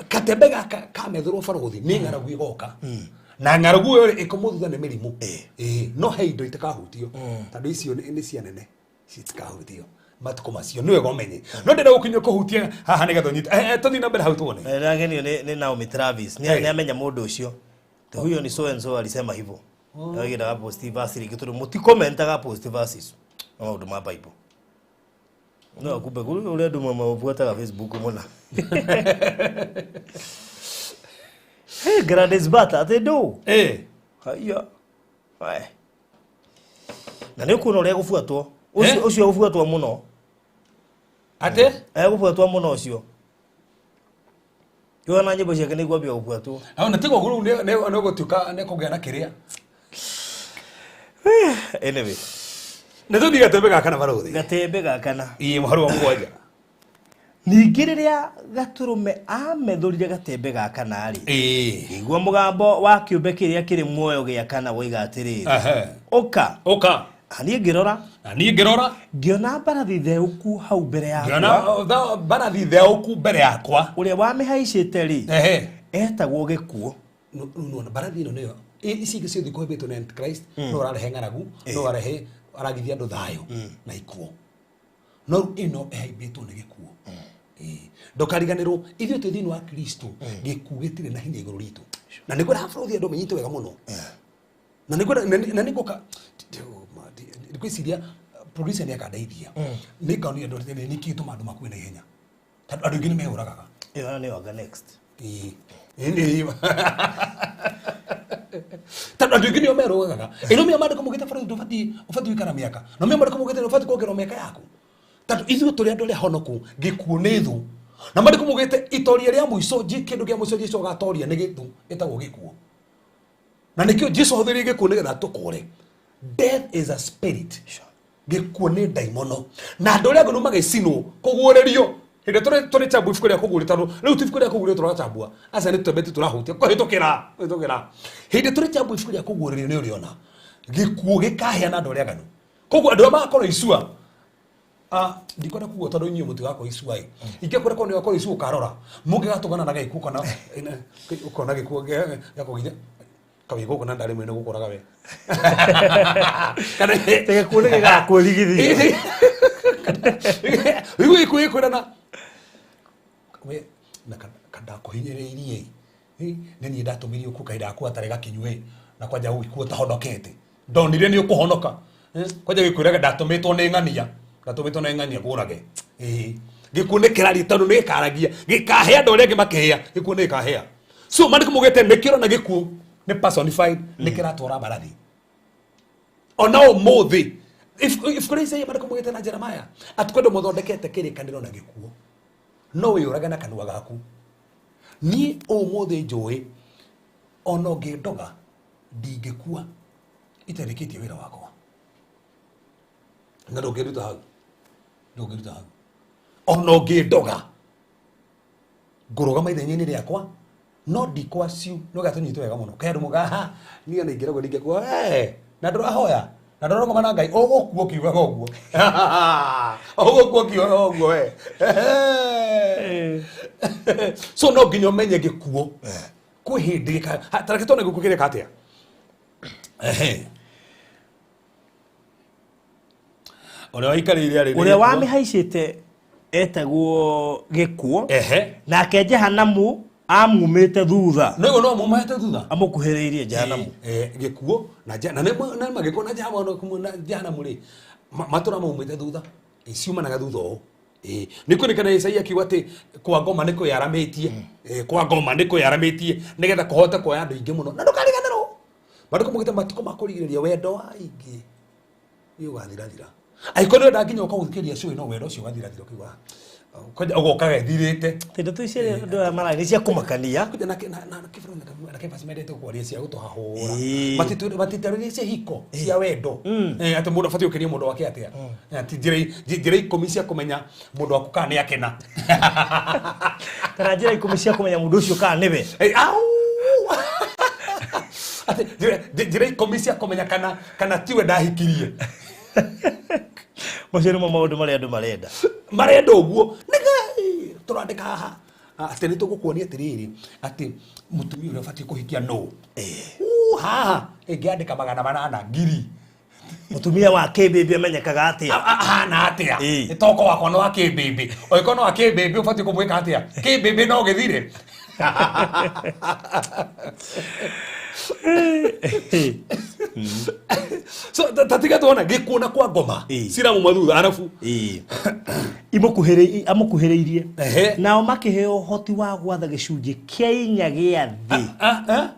Speaker 6: katembe gaka kamethũrwo barothi nĩ ng'aragu ĩgoka. Na ng'aragu ĩyo rĩ ĩkũmũthutha nĩ mĩrimũ. No he indo itakahutio. Tondũ icio nĩ cia nene. Citikahutio. Matukũ macio nĩ wega ũmenye. No ndĩrenda gũkinya kũhutia haha nĩgetha ũnyite. Tũthiĩ na mbere hau tuone.
Speaker 7: Ndĩragenio nĩ Naomi Travis. Nĩ amenya mũndũ ũcio. Huyo ni so and so alisema hivyo. Nĩoigĩraga post verse rĩngĩ tondũ mũtikomentaga post verses. Na maũndũ ma Bible. No kumbe kuri ũrĩa andũ mabuataga Facebook mũno. Hey, Gladys Bata atĩ ndũ. Haiya. Na nĩ ũkuona ũrĩa egũbuatwo. Ũcio egũbuatwo mũno.
Speaker 6: Atĩ?
Speaker 7: Egũbuatwo mũno ũcio. Yona nyĩmbo ciake nĩ igwambia gũbuatwo.
Speaker 6: Na tiga ũguo rĩu nĩ gũtuĩka nĩ kũgĩa na kĩrĩa.
Speaker 7: Anyway.
Speaker 6: Nĩ tũthiĩ gatembe ga kana barothi.
Speaker 7: Gatembe ga kana.
Speaker 6: Ĩĩ mũhari wa 7.
Speaker 7: Ningĩ rĩrĩa gatũrũme amethũrire gatembe ga kana rĩ. Ngĩigua mũgambo wa kĩũmbe kĩrĩa kĩrĩ muoyo gĩa kana woiga atĩrĩrĩ. Ũka.
Speaker 6: Ũka.
Speaker 7: Na niĩ ngĩrora.
Speaker 6: Na niĩ ngĩrora.
Speaker 7: Ngĩona mbarathi theũku hau mbere yakwa.
Speaker 6: Ngĩona mbarathi theũku mbere yakwa.
Speaker 7: Ũrĩa wamĩhaicĩte rĩ. Etagwo gĩkuũ.
Speaker 6: Nĩ mbarathi ĩno nĩyo. Ici ingĩ ciothe ikũhĩmbĩtwo nĩ Antichrist no ararehe ng'aragu, no ararehe aragithia andũ thayũ na ikuũ. No ĩno ĩhaimbĩtwo nĩ gĩkuũ. Ndũkariganĩrwo ithuĩ twĩ thĩinĩ wa Kristo gĩkuũ gĩtirĩ na hinya igũrũ ritũ. Na nĩngwenda habarothi andũ menyite wega mũno. Na nĩngwenda na nĩngũka ngwĩciria producer nĩ akandeithia. Nĩ ngaonia andũ atĩ nĩkĩ gĩtũmaga andũ makue na ihenya. Tondũ andũ aingĩ nĩ mehũragaga.
Speaker 7: Ĩyo nĩyo anga next.
Speaker 6: Tondũ andũ aingĩ nĩo merũgagaga. Ĩno mĩa maandĩko maugĩte bũrũri ndũbatiĩ ũbatiĩ gũikara mĩaka. Na mĩa maandĩko maugĩte ũbatiĩ kuongererwo mĩaka yaku. Tondũ ithuĩ tũrĩ andũ arĩa honoku, gĩkuũ nĩ thũ. Na maandĩko maugĩte itoria rĩa mũico, kĩndũ kĩa mũico Jesũ agatoria nĩ gĩthũ, ĩtagwo gĩkuũ. Na nĩkĩo Jesũ ahũthĩrire gĩkuũ nĩgetha atũkũũre. Death is a spirit. Gĩkuũ nĩ ndaimono. Na andũ arĩa angĩ magĩcinwo kũguũrĩrio. Hĩndĩ ĩrĩa tũrĩ chambua ibuku rĩa kũguũrĩrio, tondũ rĩu ti ibuku rĩa kũguũrĩrio tũrachambua. Aca nĩ tũtembe tu tũrahutia. Kũhĩtũkĩra, kũhĩtũkĩra. Hĩndĩ tũrĩ chambua ibuku rĩa kũguũrĩrio nĩ ũrĩona. Gĩkuũ gĩkahĩa na andũ arĩa aganu. Koguo andũ arĩa magakorwo icua, ndikwenda kuga tondũ inyuĩ mũtigakorwo icua ĩ. Ingĩkwĩra korwo nĩ ũgakorwo icua ũkarora. Mũngĩgatũngana na gĩkuũ kana ũkona gĩkuũ gĩakũgithia. Kawĩ gũkũ na ndarĩ mwene gũkũraga we. Kana
Speaker 7: gĩkuũ nĩ gĩgakwĩrigithia.
Speaker 6: Rĩu gĩkuũ gĩkwĩra na we na kandakũhinyĩrĩirie ĩ. Nĩ niĩ ndatũmirie ũkue kahinda gaku gatarĩ gakinyu ĩ. Na kwanja gũgĩkua ũtahonokete. Ndonire nĩ ũkũhonoka. Kwanja gĩkwĩraga ndatũmĩtwo nĩ ng'ania. Ndatũmĩtwo nĩ ng'ania ngũrage. Gĩkuũ nĩ kĩraria tondũ nĩ gĩkaragia. Gĩkahĩa andũ arĩa angĩ makĩhĩa. Gĩkuũ nĩ gĩkahĩa. So maandĩko maugĩte nĩ kĩrona gĩkuũ nĩ personified, nĩ kĩratwara mbarathi. Ona ũmũthĩ ibuku rĩa Isaia maandĩko maugĩte na Jeremiah atĩ kwĩ andũ mathondekete kĩrĩkanĩro na gĩkuũ. No wĩyũrage na kanua gaku. Niĩ ũmũthĩ njũĩ ona ũngĩndoga ndingĩkua itarĩkĩtie wĩra wakwa. Na ndũngĩruta hau. Ndũngĩruta hau. Ona ũngĩndoga ngũrũgama ithenya-inĩ rĩakwa no ndikwaciu no gatũnyitwo wega mũno. Kaĩ andũ moigaga, ha, niĩ ona ingĩrogwo ndingĩkua. Na ndũrahoya na ndũrarũgama na Ngai, ũgũkua ũkiugaga ũguo. Ũgũkua ũkiugaga ũguo we. So no nginya ũmenye gĩkuũ. Kwĩ hĩndĩ ta reke tuone gĩkuũ kĩreka atĩa. Ũrĩa waikarĩire arĩ
Speaker 7: Ũrĩa wamĩhaicĩte etagwo gĩkuũ. Nake Jehanamu amumĩte thutha.
Speaker 6: No no mumĩte thutha.
Speaker 7: Amũkuhĩrĩirie Jehanamu.
Speaker 6: Gĩkuũ na na nĩ magĩkuũ na Jehanamu na Jehanamu rĩ, matũra maumĩte thutha. Ciumanaga thutha ũũ. Nĩ kuonekana Isaia akiuga atĩ kwa ngoma nĩ kwĩyaramĩtie. Kwa ngoma nĩ kwĩyaramĩtie nĩgetha kũhote kuoya andũ aingĩ mũno. Na ndũkariganĩrwo. Maandĩko maugĩte matukũ ma kũrigĩrĩria wendo wa aingĩ nĩ ũgathirathira. Angĩkorwo nĩ wenda nginya ũkagũthikĩrĩria cũĩ no wendo ũcio ũgathirathira ũkiuga, kwanja ũgoka gethirĩte.
Speaker 7: Tondũ tu icio andũ aya mararia nĩ cia kũmakania.
Speaker 6: Kwanja na kĩbro na na kĩbasi mendete kwaria cia gũtũhahũra. Matitarĩria cia hiko, cia wendo. Atĩ mũndũ abatiĩ gũkenia mũndũ wake atĩa. Atĩ njĩra ikũmi cia kũmenya mũndũ waku kana nĩ akena.
Speaker 7: Kana njĩra ikũmi cia kũmenya mũndũ ũcio kana nĩwe.
Speaker 6: Au! Atĩ njĩra ikũmi cia kũmenya kana tiwe ndahikirie.
Speaker 7: Macio nĩmo maũndũ marĩa andũ marenda.
Speaker 6: Marenda ũguo. Nĩga tũrandĩka haha. Atĩ nĩ tũgũkuonia atĩrĩrĩ, atĩ mũtumia ũrĩa ũbatiĩ kũhikia nũ. Haha, ĩngĩandĩka magana manana, ngiri.
Speaker 7: Mũtumia wa kĩmbĩmbĩ amenyekaga atĩa?
Speaker 6: Ahana atĩa? Nĩ toko wakwa nĩ wa kĩmbĩmbĩ. Ũngĩkorwo nĩ wa kĩmbĩmbĩ ũbatiĩ kũmwĩka atĩa? Kĩmbĩmbĩ no gĩthire. So, tatiga tuona gĩkuũ na kwa ngoma. Ciramu thutha arabu.
Speaker 7: Amũkuhĩrĩirie. Nao makĩheo ũhoti wa gwatha gĩcunjĩ kĩa inya gĩa thĩ.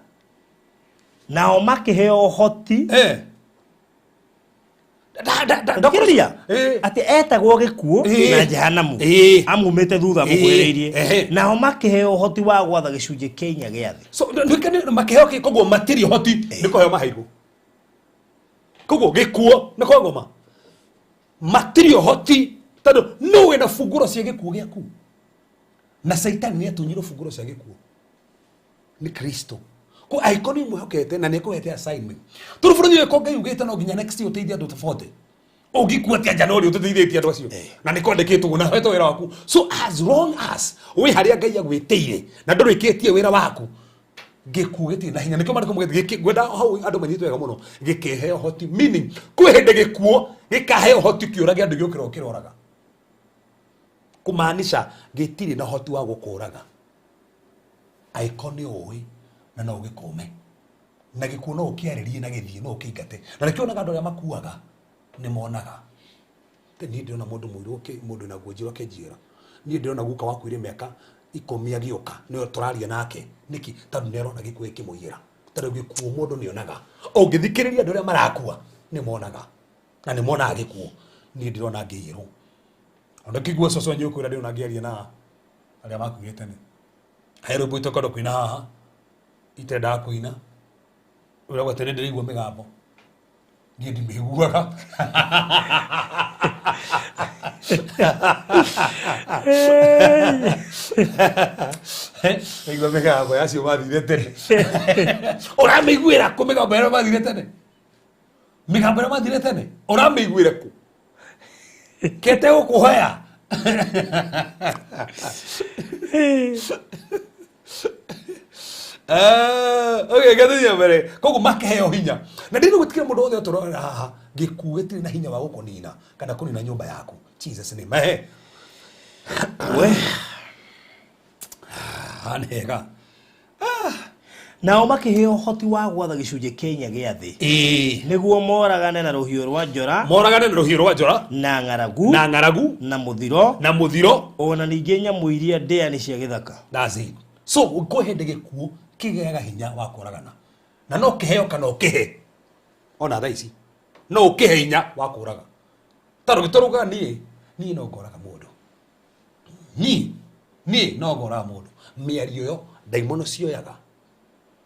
Speaker 7: Nao makĩheo ũhoti. Thikĩrĩria. Atĩ etagwo gĩkuũ na Jehanamu. Amumĩte thutha amũkuhĩrĩirie. Nao makĩheo ũhoti wa gwatha gĩcunjĩ kĩa inya gĩa thĩ.
Speaker 6: So, makĩheo kĩ, koguo matirĩ ũhoti nĩ kũheo maheirwo. Koguo gĩkuũ nĩ kwa ngoma. Matirĩ ũhoti tondũ nũ wĩna bungũro cia gĩkuũ gĩaku. Na Caitani nĩ atunyirwo bungũro cia gĩkuũ. Nĩ Kristo. Ko angĩkorwo nĩ ũmwĩhokete na nĩ ekũhete assignment. Tondũ bũrũri ũyũ ko Ngai ugĩte no nginya next year ũteithie andũ tofauti. Ũngĩkua atĩa January ũteithĩtie andũ acio? Na nĩ kwandĩkĩtwo ũguo na wetwo wĩra waku. So as long as wĩ harĩa Ngai agwĩtĩire na ndũrĩkĩtie wĩra waku, gĩkuũ gĩtirĩ na hinya. Nĩkĩo maandĩko maugĩte ngwenda hau andũ manyitwo wega mũno, gĩkĩheo ũhoti, meaning kwĩ hĩndĩ gĩkuũ gĩkaheo ũhoti kĩũrage andũ gĩũkĩra ũkĩroraga. Kũmaanisha gĩtirĩ na ũhoti wa gũkũraga. Angĩkorwo nĩ ũĩ na no ũgĩkũme. Na gĩkuũ no ũkĩarĩrie na gĩthiĩ, no ũkĩingate. Na nĩkĩo wonaga andũ arĩa makuaga nĩ monaga. Te niĩ ndĩrona mũndũ mũirũ mũndũ wĩna nguo njirũ akĩnjĩra. Niĩ ndĩrona guka wakuire mĩaka ikũmi agĩũka, nĩwe tũraria nake. Nĩkĩ? Tondũ nĩ arona gĩkuũ gĩkĩmũiyĩra. Tondũ gĩkuũ mũndũ nĩ onaga. Ũngĩthikĩrĩria andũ arĩa marakua, nĩ monaga. Na nĩ monaga gĩkuũ. Niĩ ndĩrona ngĩiyĩrwo. Ona kigua coco wanyu kwira ndi onangĩaria na arĩa makuire tene. He rwĩmbo itokwenda kũina haha itendaga kũina ũrĩa gwatene ndĩraigua mĩgambo niĩ ndimĩiguaga. Igua mĩgambo yacio mathire tene. Ũramĩiguĩra kũ mĩgambo ĩrĩa mathire tene? Mĩgambo ĩrĩa mathire tene ũramĩiguĩra kũ? Kete gũkũhoya. Okay, gathiĩ mbere. Koguo makĩheo hinya. Na ndĩrĩ gwĩtĩkĩra mũndũ wothe ũtũrorera haha gĩkuũ gĩtirĩ na hinya wa gũkũnina kana kũnina nyũmba yaku. Jesus name. Ehe.
Speaker 7: We.
Speaker 6: Haha nĩ hega.
Speaker 7: Nao makĩheo ũhoti wa gwatha gĩcunjĩ kĩa inya gĩa thĩ
Speaker 6: Ĩĩ.
Speaker 7: nĩguo moragane na rũhiũ rwa njora
Speaker 6: Moragane na rũhiũ rwa njora
Speaker 7: na ng'aragu
Speaker 6: na ng'aragu
Speaker 7: na mũthiro
Speaker 6: na mũthiro.
Speaker 7: ona ningĩ nyamũ iria ndĩani cia gĩthaka.
Speaker 6: That's it. So kwĩ hĩndĩ gĩkuũ kĩgĩaga hinya wa kũragana na no kĩheo kana ũkĩhe ona thaa ici no ũkĩhe hinya wa kũraga tondũ gĩtũrũgaga niĩ niĩ no ngoraga mũndũ niĩ niĩ no ngoraga mũndũ mĩario ĩyo ndaimono cioyaga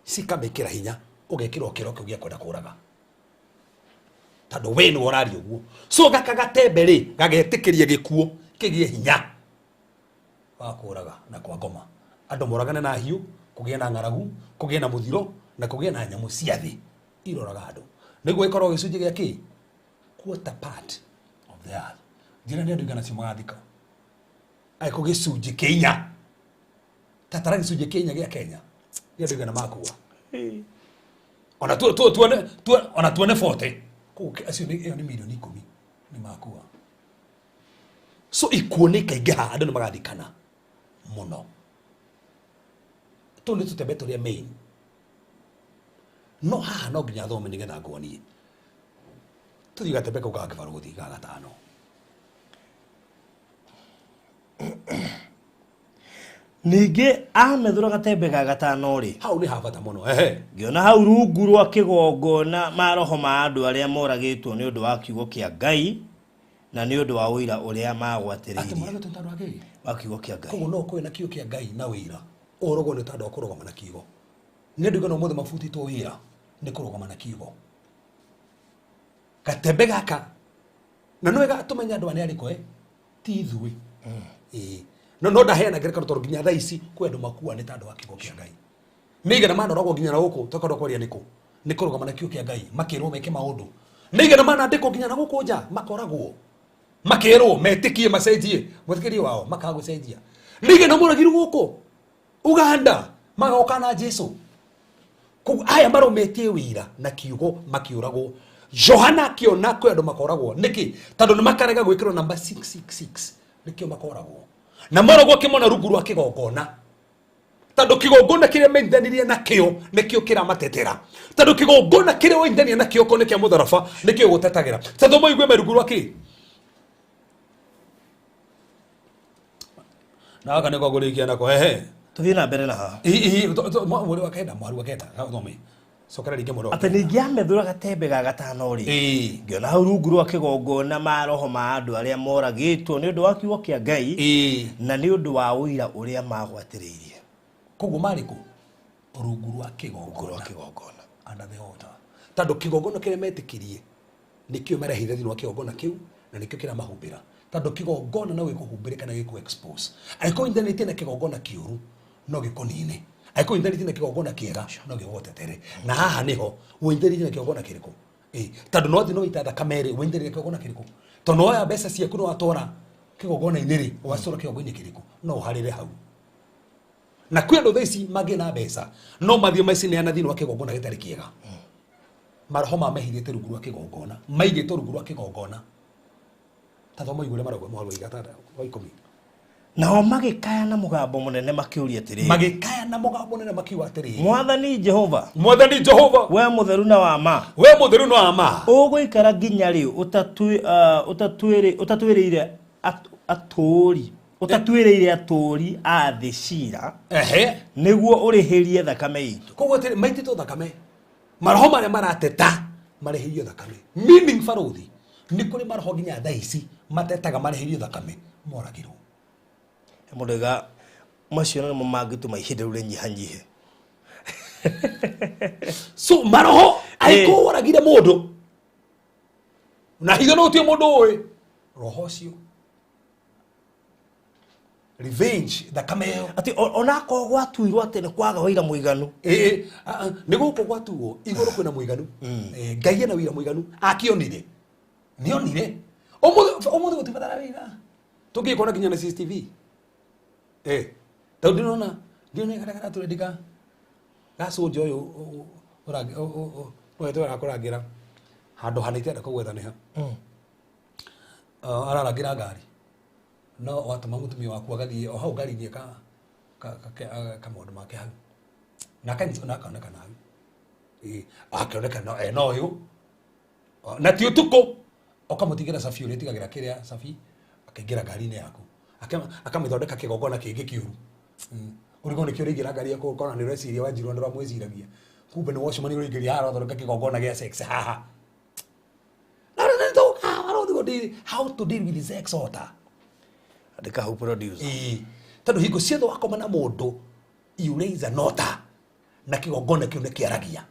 Speaker 6: cikamĩkĩra hinya ũgekĩrwo kĩro kĩu gĩa kwenda kũraga tondũ we nĩwe ũraria ũguo. So gaka gatembe rĩ gagetĩkĩria gĩkuũ kĩgĩe hinya wa kũraga na kwa ngoma andũ moragane na hiũ kũgĩe na ng'aragu kũgĩe na mũthiro na kũgĩe na nyamũ cia thĩ iroraga andũ nĩguo ĩkorwo gĩcunjĩ gĩa kĩ quarter part of the earth. Njĩra nĩ andũ igana cio magathika angĩkorwo gĩcunjĩ kĩa inya tatara gĩcunjĩ kĩa inya gĩa Kenya nĩ andũ igana makua ona tuone ona tuone 40 koguo acio nĩ ĩyo nĩ milioni 10 nĩ makua. So ikuũ nĩ ikaingĩha andũ nĩ magathikana mũno. Tũu nĩ tũtembe tũrĩa main no haha no nginya thome nĩgetha nguonie. Tũthiĩ gatembe kau ga kĩbarũthi ga gatano.
Speaker 7: Ningĩ amethũra gatembe ga gatano rĩ
Speaker 6: hau nĩ ha bata mũno. Ehe.
Speaker 7: Ngĩona hau rungu rwa kĩgongona maroho ma andũ arĩa moragĩtwo nĩ ũndũ wa kiugo kĩa Ngai na nĩ ũndũ wa ũira ũrĩa
Speaker 6: Atĩ
Speaker 7: magwatĩrĩirie
Speaker 6: moragĩtwo nĩ tondũ wa kĩĩ?
Speaker 7: wa kiugo kĩa Ngai.
Speaker 6: Koguo no ũkorwo na kiugo kĩa Ngai na ũira ũrogwo nĩ tondũ wa kũrũgama na kiugo. Nĩ andũ aigana ũmũthĩ mabutĩtwo wĩra nĩ kũrũgama na kiugo. Gatembe gaka na nĩ wega tũmenye andũ aya nĩ arĩkũ ti ithuĩ. Ĩĩ. No no ndaheana ngerekano tondũ nginya thaa ici kwĩ andũ makua nĩ tondũ wa kiugo kĩa Ngai. Nĩ igana manoragwo nginya na gũkũ tũkwenda kwaria nĩkũ nĩ kũrũgama na kiugo kĩa Ngai makĩrwo meke maũndũ. Nĩ igana manandĩkwo nginya na gũkũ nja makoragwo makĩrwo metĩkie macenjie mwĩtĩkĩrie wao makaga gũcenjia. Nĩ igana moragirwo gũkũ Uganda magoka na Jesu. Koguo aya marũmĩtie wĩira na kiugo makĩũragwo. Johana akĩona kwĩ andũ makoragwo nĩkĩ? Tondũ nĩ makarega gwĩkĩrwo namba 666 nĩkĩo makoragwo na moragwo akĩmona rungu rwa kĩgongona tondũ kĩgongona kĩrĩa menyithanirie nakĩo nĩkĩo kĩramatetera tondũ kĩgongona kĩrĩa wenyithania nakĩo ko nĩ kĩa mũtharaba nĩkĩo gũtetagĩra tondũ maigue me rungu rwa kĩ na gaka nĩko ngũrĩkia nako. Ehe.
Speaker 7: Tũthiĩ na mbere na haha.
Speaker 6: Mweri wa kenda mweri wa kenda gathome cokera rĩngĩ mũno.
Speaker 7: Atĩ ningĩ amethũra gatembe ga gatano rĩ
Speaker 6: Ĩĩ.
Speaker 7: ngĩona hau rungu rwa kĩgongona maroho ma andũ arĩa moragĩtwo nĩ ũndũ wa kiugo kĩa Ngai
Speaker 6: Ĩĩ.
Speaker 7: na nĩ ũndũ wa ũira ũrĩa magwatĩrĩirie.
Speaker 6: Koguo marĩ kũ? Rungu rwa
Speaker 7: Rungu rwa
Speaker 6: kĩgongona.
Speaker 7: kĩgongona.
Speaker 6: Under the altar. Tondũ kĩgongona kĩrĩa metĩkirie nĩkĩo marehire thĩinĩ wa kĩgongona kĩu na nĩkĩo kĩramahumbĩra tondũ kĩgongona no gĩkũhumbĩre kana gĩkũ expose. Angĩkorwo ũnyitanĩtie na kĩgongona kĩũru no gĩkũnine, angĩkorwo ũnyitanĩtie na kĩgongona kĩega no gĩgũtetere. Na haha nĩho ũnyitanĩtie na kĩgongona kĩrĩkũ? Ĩĩ, tondũ no thiĩ no ita thakame rĩ ũnyitanĩtie na kĩgongona kĩrĩkũ? Tondũ no woya mbeca ciaku no watwara kĩgongona-inĩ rĩ wacitwara kĩgongona-inĩ kĩrĩkũ? No ũharĩre hau. Na kwĩ andũ thaa ici mangĩ na mbeca no mathiĩ macineana thĩinĩ wa kĩgongona gĩtarĩ kĩega. Maroho mamehithĩte rungu rwa kĩgongona maigĩtwo rungu rwa kĩgongona. Ta thoma ũigue ũrĩa marauga mũhari wa 10.
Speaker 7: Nao magĩkaya na mũgambo mũnene makĩũria atĩrĩrĩ.
Speaker 6: Magĩkaya na mũgambo mũnene makiuga atĩrĩrĩ.
Speaker 7: Mwathani Jehova.
Speaker 6: Mwathani Jehova.
Speaker 7: We mũtheru na wa ma.
Speaker 6: We mũtheru na wa ma.
Speaker 7: Ũgũikara nginya rĩ ũtatwĩrĩire atũũri ũtatwĩrĩire atũũri a thĩ cira.
Speaker 6: Ehe.
Speaker 7: Nĩguo ũrĩhĩrie thakame itũ.
Speaker 6: Koguo atĩrĩ maitĩtwo thakame. Maroho marĩa marateta marĩhĩrio thakame. Meaning barũthi nĩ kũrĩ maroho nginya thaa ici matetaga marĩhĩrio thakame Moragirwo.
Speaker 7: Mũndũ ga macio nĩmo mangĩtũma ihinda rĩu rĩnyihanyihe.
Speaker 6: So maroho angĩkorwo woragire mũndũ na hitho no ũtue mũndũ ũĩ roho ũcio revenge thakame ĩyo
Speaker 7: Atĩ onakorwo gwatuirwo atĩ nĩ kwaga wĩira mũiganu.
Speaker 6: Ĩĩ, nĩ gũkũ gwatuo igũrũ kwĩna mũiganu. Ngai ena wĩira mũiganu akĩonire nĩonire ũmũthĩ gũtibatara wĩira tũngĩkona nginya na CCTV tondũ ndĩrona karĩa karatũrendika gacũnja ũyũ ũrakũrangĩra handũ hana itenda kũgwetha nĩ ha ararangĩra ngari no watũma mũtumia waku agathiĩ o hau ngari-inĩ ka maũndũ make hau na akonekana hau akĩonekana ena ũyũ na ti ũtukũ ũkamũtigĩra cabi ũrĩa ĩtigagĩra kĩrĩa cabi akaingĩra ngari-inĩ yaku akamĩthondeka kĩgongona kĩngĩ kĩũru ũrigwo nĩkĩo ũraingĩra ngari yaku ũkona nĩ ũreciria wanjirwo nĩ ũramwĩciragia kumbe nĩ wacemania ũraingĩria haha ũrathondeka kĩgongona gĩa sex haha how to deal with the sex altar.
Speaker 7: Andĩka hau producer.
Speaker 6: Tondũ hingo ciothe wakoma na mũndũ you raise an altar na kĩgongona kĩu nĩ kĩaragia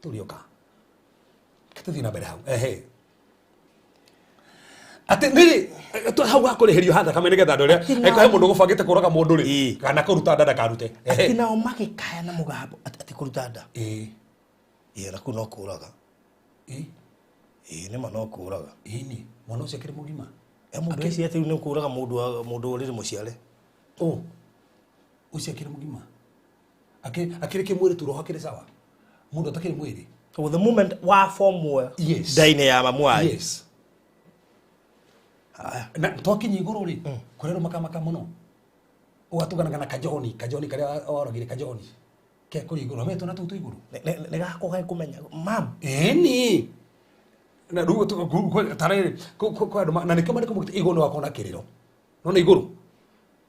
Speaker 6: tũrĩũka tũthiĩ na mbere hau ehe atĩ nĩrĩ hau hakũrĩhĩrio ha thakame nĩgetha andũ arĩa angĩkorwo he mũndũ ũgũbangĩte kũraga mũndũ rĩ kana kũruta nda ndakarute.
Speaker 7: Atĩ nao magĩkaya na mũgambo atĩ kũruta nda. Ĩĩ na kũu no kũraga. Ĩĩ nĩma no kũraga.
Speaker 6: Ĩni mwana ũcio akĩrĩ mũgima.
Speaker 7: Mũndũ eci atĩ nĩ kũraga mũndũ ũrĩrĩ mũciare.
Speaker 6: Ũcio akĩrĩ mũgima. Akĩrĩ kĩmwĩrĩ tu roho akĩrĩ sawa. Mũndũ atakĩrĩ mwĩrĩ.
Speaker 7: So the moment wa form
Speaker 6: yes.
Speaker 7: Ndainĩ ya mamu wanyu.
Speaker 6: Yes. Na twakinya igũrũ rĩ kũrerwo makamaka mũno ũgatũganaga na kajoni karĩa waragire kajoni ke kũrĩ igũrũ ametwo na tũu tũ igũrũ
Speaker 7: nĩ gako gakũmenya mam.
Speaker 6: Ĩni na rĩu tarĩrĩ kwa andũ na nĩkĩo mandĩko maugĩte igũrũ nĩ wakona kĩrĩro nona igũrũ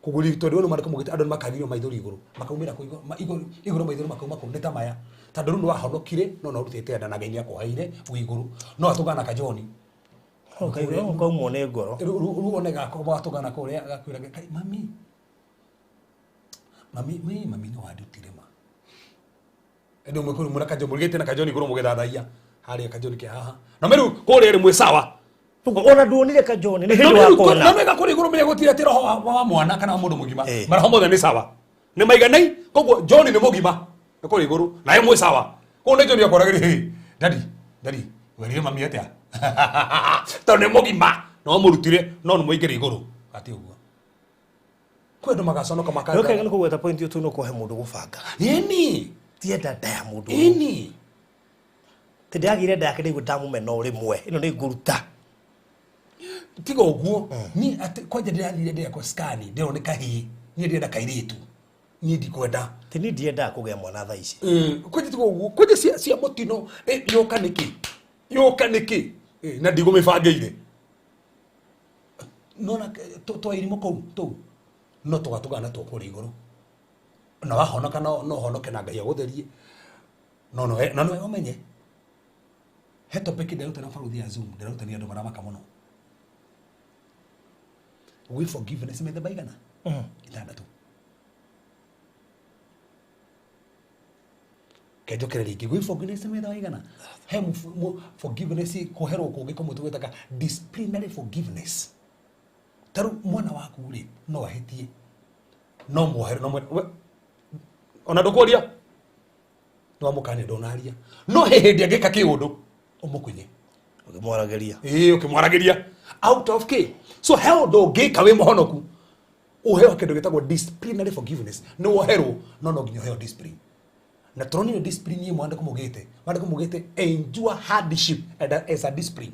Speaker 6: kũgũri tondũ nĩ mandĩko maugĩte andũ nĩ makagirio maithori igũrũ makaumĩra kũ igũrũ maithori makauma kũ nĩ ta maya tondũ rĩu nĩ wahonokire no no ũrutĩte nda na Ngai nĩakwoheire wĩ igũrũ no atũgana kajoni
Speaker 7: ũkaumwo nĩ ngoro
Speaker 6: rĩu one gako watũgana kũrĩa gakwĩra mami mami mami mami nĩ wandutire ma ĩndĩ ũmwe mũra kajoni mũrigĩte na kajoni igũrũ mũgĩthathaiya harĩa kajoni ke haha na meru kũrĩa rĩ mwĩ sawa
Speaker 7: ona nduonire kajoni nĩ hĩndĩ wakona
Speaker 6: na mega kũrĩa igũrũ menya gũtirĩ atĩ roho wa mwana kana wa mũndũ mũgima maroho mothe nĩ sawa nĩ maiganai koguo John nĩ mũgima nĩ kũrĩa igũrũ naye mwĩ sawa koguo nĩ John akoragĩrĩ daddy daddy werire mami atĩa tondũ nĩ mũgima no mũrutire no nĩ mũingĩre igũrũ atĩ ũguo kwĩ andũ magaconoka makaga
Speaker 7: nĩ nĩ kũgweta point ĩyo tu no kũhe mũndũ gũbanga
Speaker 6: ĩni
Speaker 7: tienda nda ya mũndũ
Speaker 6: ĩni
Speaker 7: tĩ ndĩragĩire nda yake ndaigua ndamũmena o rĩmwe ĩno nĩ ngũruta
Speaker 6: tiga ũguo niĩ atĩ kwanja ndĩrathire ndĩrekwo scan ndĩrwo nĩ kahĩĩ niĩ ndĩrenda kairĩtu niĩ ndikwenda
Speaker 7: tĩ niĩ ndiendaga kũgĩa mwana thaa ici
Speaker 6: kwanja tiga ũguo kwanja cia mũtino yoka nĩkĩ yoka nĩkĩ na ndigũmĩbangĩire nona twa irimũ kũu tũu no tũgatũgana two kũrĩa igũrũ na wahonoka no honoke na Ngai agũtherie no no ũmenye he topic ndĩraruta na baruthi ya Zoom ndĩrarutania andũ maramaka mũno we forgiveness mĩthemba igana 6 kenjokere rĩngĩ we forgiveness mĩthemba igana he forgiveness kũherwo kũngĩ kũmwe tũgwĩtaga disciplinary forgiveness tarĩu mwana waku rĩ no ahĩtie no muohere no ona ndũkũria nĩ wamũkania ndũnaria no he hĩndĩ angĩka kĩũndũ ũmũkunye
Speaker 7: ũkĩmwaragĩria
Speaker 6: ĩĩ ũkĩmwaragĩria out of k so he ũndũ ũngĩka wĩ mũhonoku ũheo kĩndũ gĩtagwo disciplinary forgiveness nĩ woherwo no no nginya ũheo discipline na tũronire discipline ĩmwe andĩko mugĩte endure hardship and as a discipline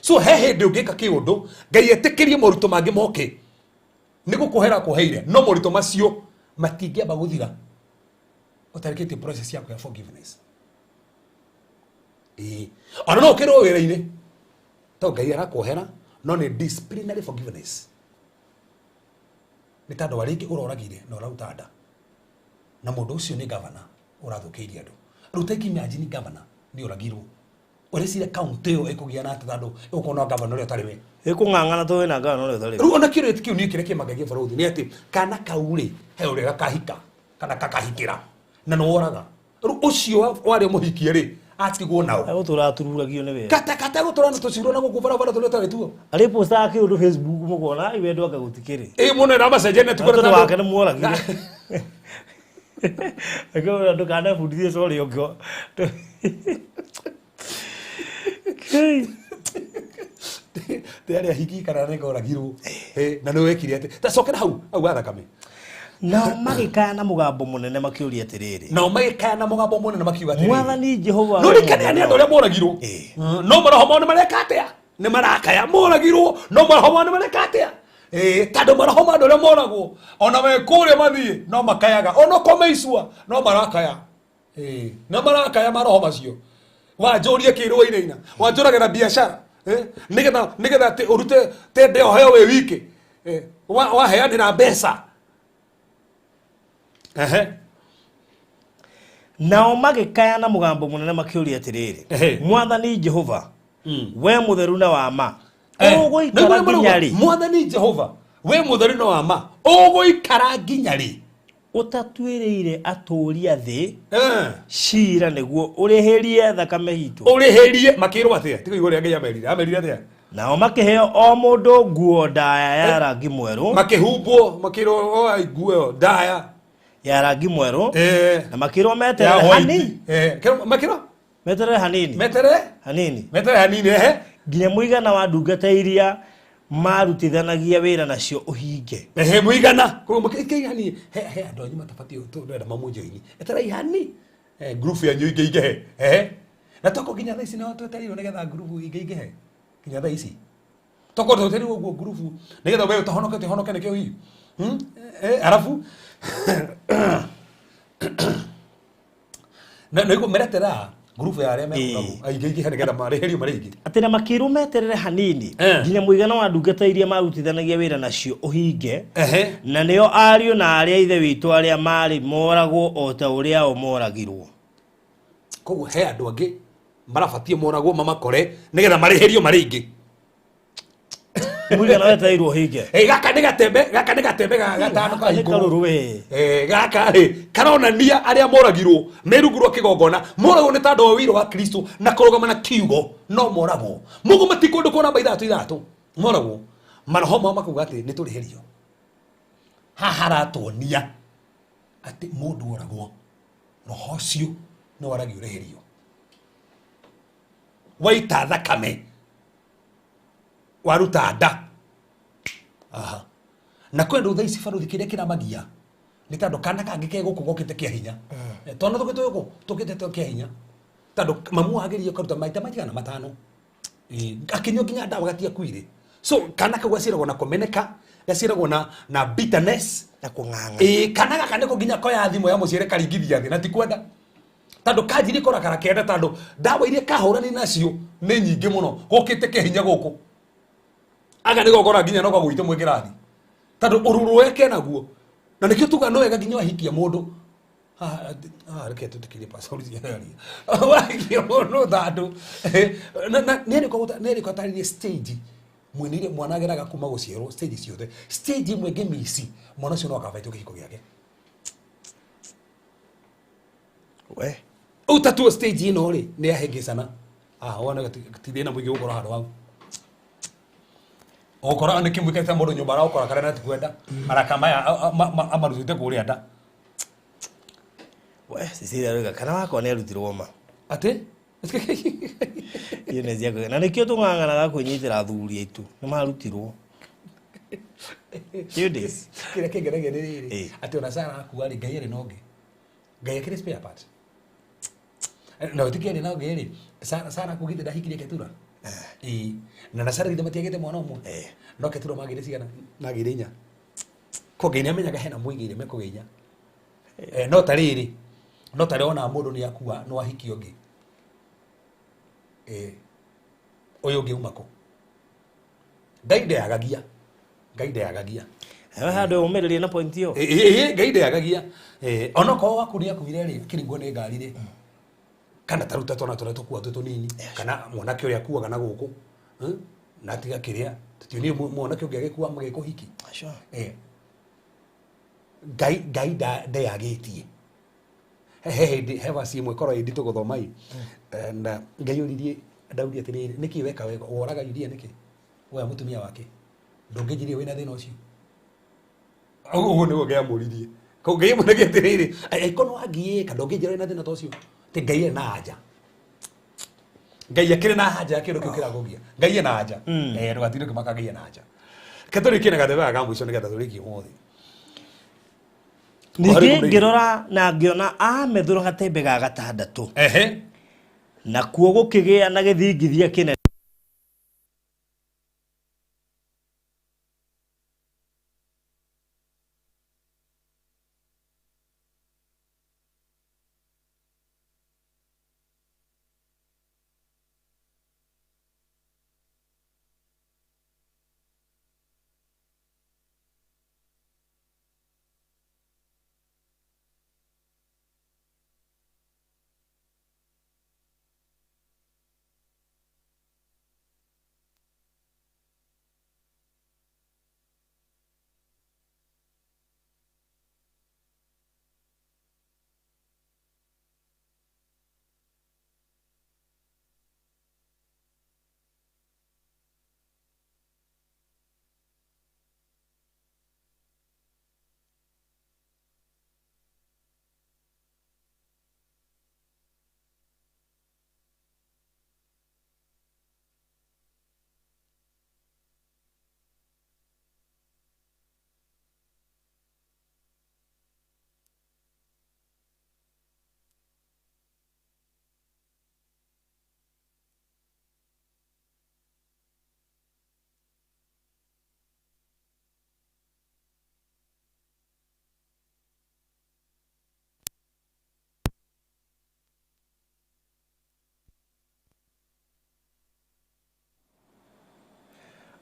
Speaker 6: so he hĩndĩ ũngĩka kĩũndũ Ngai etĩkĩrie moritũ mangĩ moke nĩ gũkũhera kũheire no moritũ macio matingĩamba gũthira ũtarĩkĩtie process yaku ya forgiveness ĩĩ ona no ũkĩrwo wĩra-inĩ to Ngai arakuohera no nĩ disciplinary forgiveness nĩ tondũ arĩa aingĩ ũroragire na ũraruta nda na mũndũ ũcio nĩ gavana ũrathũkĩirie andũ rĩu ta imagine gavana nĩ ũragirwo Ũreciria kaunti ĩyo ĩkũgĩa na atĩ tondũ ĩgũkorwo na gavana ũrĩa ũtarĩ we?
Speaker 7: Ĩkũng'ang'ana tũ wĩna ngano ũrĩa ũtarĩ.
Speaker 6: Rĩu ona kĩrĩa kĩu niĩ kĩrĩa kĩmangagia bũrũri nĩ atĩ kana kau rĩ he ũrĩa gakahika kana kakahikĩra na nĩ woraga. Rĩu ũcio warĩ mũhikie rĩ atigwo nao.
Speaker 7: Egũtũra atururagio nĩ wĩra.
Speaker 6: Kata kata gũtũra na tũcirwo na gũkũ barabara tũrĩa ũtarĩ tuo.
Speaker 7: Arĩ postaga kĩũndũ Facebook mũkona ai wendo anga gũtikĩrĩ.
Speaker 6: Ĩ mũno ĩramacenjia na
Speaker 7: Tondũ wake nĩ mworagire. Akĩmwĩra ndũkanebundithie ta ũrĩa ũngĩ. Kei.
Speaker 6: Te arĩa hiki kana nĩ ngoragirwo. Na nĩ wekire atĩ. Ta cokera hau hau ga thakame.
Speaker 7: Nao magĩkaya na mũgambo mũnene makĩũria atĩrĩrĩ.
Speaker 6: Nao magĩkaya na mũgambo mũnene makiuga atĩrĩrĩ.
Speaker 7: Mwathani Jehova.
Speaker 6: No rikania nĩ andũ arĩa moragirwo. No maroho mao nĩ mareka atĩa? Nĩ marakaya moragirwo. No maroho mao nĩ mareka atĩa? Tondũ maroho ma andũ arĩa moragwo ona me kũrĩa mathiĩ no makayaga ona okorwo me icua no marakaya. Na marakaya maroho macio. Wanjũrie kĩrwo inaina. Wanjũragĩra biacara. Nĩgetha nĩgetha atĩ ũrute tende ũheo wĩ wiki. Waheanĩra mbeca. Ehe.
Speaker 7: Nao magĩkaya na mũgambo mũnene makĩũria atĩrĩrĩ. Mwathani Jehova, we mũtheru na wa ma. Ũgũikara nginya rĩ?
Speaker 6: Mwathani Jehova, we mũtheru na wa ma. Ũgũikara nginya rĩ?
Speaker 7: Ũtatuĩrĩire atũũri a thĩ cira nĩguo ũrĩhĩrie thakame itũ.
Speaker 6: Ũrĩhĩrie makĩrwo atĩa? Tiga igũrũ rĩa Ngai amerire. Amerire atĩa?
Speaker 7: Nao makĩheo o mũndũ nguo ndaya ya rangi mwerũ.
Speaker 6: Makĩhumbwo, makĩrwo oa nguo ĩyo ndaya
Speaker 7: ya rangi mwerũ. Na makĩrwo meterere hanini.
Speaker 6: Makĩrwo
Speaker 7: meterere hanini.
Speaker 6: Meterere
Speaker 7: hanini.
Speaker 6: Meterere hanini ehe.
Speaker 7: Nginya mũigana wa ndungata iria marutithanagia wĩra nacio ũhinge.
Speaker 6: Ehe mũigana. Koguo mũkĩiganie he he andũ anyu matabatiĩ tũrenda mamũjoini. Eterai hani. Group yanyu ingĩingĩhe. Ehe. Na toko nginya thaa ici no twetereirwo nĩgetha group ingĩingĩhe. Nginya thaa ici. Toko twetereirwo ũguo group nĩgetha we ũtahonokete honoke nĩkĩo hihi. Arabu na nĩguo meretera group ya arĩa mekũragwo aingĩ nĩgetha marĩhĩrio marĩ aingĩ.
Speaker 7: Atĩ na makĩrwo meterere hanini nginya mũigana wa ndungata iria marutithanagia wĩra nacio ũhinge. Na nĩo ariũ na arĩa ithe witũ arĩa marĩ moragwo o ta ũrĩa o moragirwo.
Speaker 6: Koguo he andũ angĩ marabatiĩ moragwo mamakore nĩgetha marĩhĩrio marĩ aingĩ.
Speaker 7: Mũigana wetereirwo ũhinge.
Speaker 6: Gaka nĩ gatembe, gaka nĩ gatembe ga gatano ka
Speaker 7: Nĩ karũrũ we.
Speaker 6: Gaka rĩ karonania arĩa moragirwo me rungu rwa kĩgongona moragwo nĩ tondũ wa ũira wa Kristo na kũrũgama na kiugo no moragwo. Mũguo matikũndũ kuona namba ithatũ ithatũ moragwo. Maroho mao makauga atĩ nĩ tũrĩhĩrio. Haha haratuonia atĩ mũndũ oragwo roho ũcio nĩ waragia ũrĩhĩrio. Waita thakame waruta nda. Aha. Na kwĩ andũ thaa ici barũthi kĩrĩa kĩramagia nĩ tondũ kana kangĩ ke gũkũ gokĩte kĩa hinya. Twana tũkĩte gũkũ tũkĩte kĩa hinya. Tondũ mamu agĩrĩire kũruta maita maigana matano. Akĩnyua nginya ndawa gatiakuire. So kana kau gaciragwo na kũmeneka, gaciragwo na bitterness
Speaker 7: na kũng'ang'a.
Speaker 6: Kana gaka nĩko nginya koya thimũ ya mũciĩ karingithia thĩ na ti kwenda. Tondũ kanjiri korakara kenda tondũ ndawa iria kahũrani nacio nĩ nyingĩ mũno gũkĩte kĩa hinya gũkũ. Aga nĩ gokora nginya no kagũite mwĩ kĩrathi. Tondũ ũrũrũ weke naguo. Na nĩkĩo tuga no wega nginya wahikia mũndũ. Reke tũtikirie pastor yaria. Wahikia mũndũ tondũ nĩ arĩko stage mwene mwana ageraga kuma gũciarwo stage ciothe. Stage ĩmwe ĩngĩmici mwana ũcio no akabaitwo kĩhiko gĩake.
Speaker 7: We.
Speaker 6: Ũtatuo stage ĩno rĩ nĩ yahĩngĩcana. Wona ti thĩna mũingĩ gũkorwo handũ hau. Okora nĩ kĩmwĩkĩte mũndũ nyũmba araũkora karĩa na ti kwenda. Maraka maya amarutĩte kũrĩa nda.
Speaker 7: We, Cecilia Ruga, kana wakwa nĩ arutirwo ma.
Speaker 6: Atĩ?
Speaker 7: Iyo nĩ ciakwa. Na nĩkĩo tũng'ang'anaga kwĩnyitĩra athuri aitũ. Nĩ marutirwo. Few days.
Speaker 6: Kĩrĩa kĩngenagia nĩ rĩrĩ, atĩ ona Sarah akua rĩ, Ngai arĩ na ũngĩ. Ngai akĩrĩ spare part. Na ũtĩkĩ arĩ na ũngĩ rĩ, Sarah akugĩte ndahikirie Ketura. Na Sarah githĩ matiagĩte mwana ũmwe. No Ketura magĩire cigana? Magĩire inya. Ko Ngai nĩamenyaga hena mũigĩire mekũgĩa inya. No ta rĩrĩ, no ta rĩ ona mũndũ nĩ akua no ahikie ũngĩ. Ũyũ ũngĩ uma kũ? Ngai ndeagagia. Ngai ndeagagia.
Speaker 7: Handũ ũmĩrĩrie na point ĩyo.
Speaker 6: Ngai ndeagagia. Onokorwo waku nĩ akuire rĩ, akĩringwo nĩ ngari rĩ. Kana ta rĩu ta twana tũrĩa tũkua twĩ tũnini, kana mwanake ũrĩa akuaga na gũkũ, na tiga kĩrĩa tũtionire mwanake ũngĩ agĩkua magĩkũhiki.
Speaker 7: Sure.
Speaker 6: Ngai Ngai ndeyagĩtie. He hĩndĩ he verse ĩmwe ĩkorwo ĩ nditũ gũthoma ĩ. Na Ngai oririe Daudi atĩrĩrĩ, nĩkĩ weka wega woraga Uria nĩkĩ? Woya mũtumia wake. Ndũngĩnjirie wĩna thĩna ũcio. Ũguo nĩguo Ngai amũririe. Koguo Ngai amũragia atĩrĩrĩ, angĩkorwo nĩ wangiĩka ndũngĩnjĩra wĩna thĩna ta ũcio. Atĩ Ngai ena anja. Ngai akĩrĩ na anja ya kĩndũ kĩu kĩrakũgia. Ngai ena anja. Ndũgatinde ũkĩmaka Ngai ena anja. Reke tũrĩkie na gatebe gaka ka mũico nĩgetha tũrĩkie ũmũthĩ.
Speaker 7: Ningĩ ngĩrora na ngĩona amethũra gatembe ga gatandatũ.
Speaker 6: Ehe.
Speaker 7: Nakuo gũkĩgĩa na gĩthingithia kĩnene.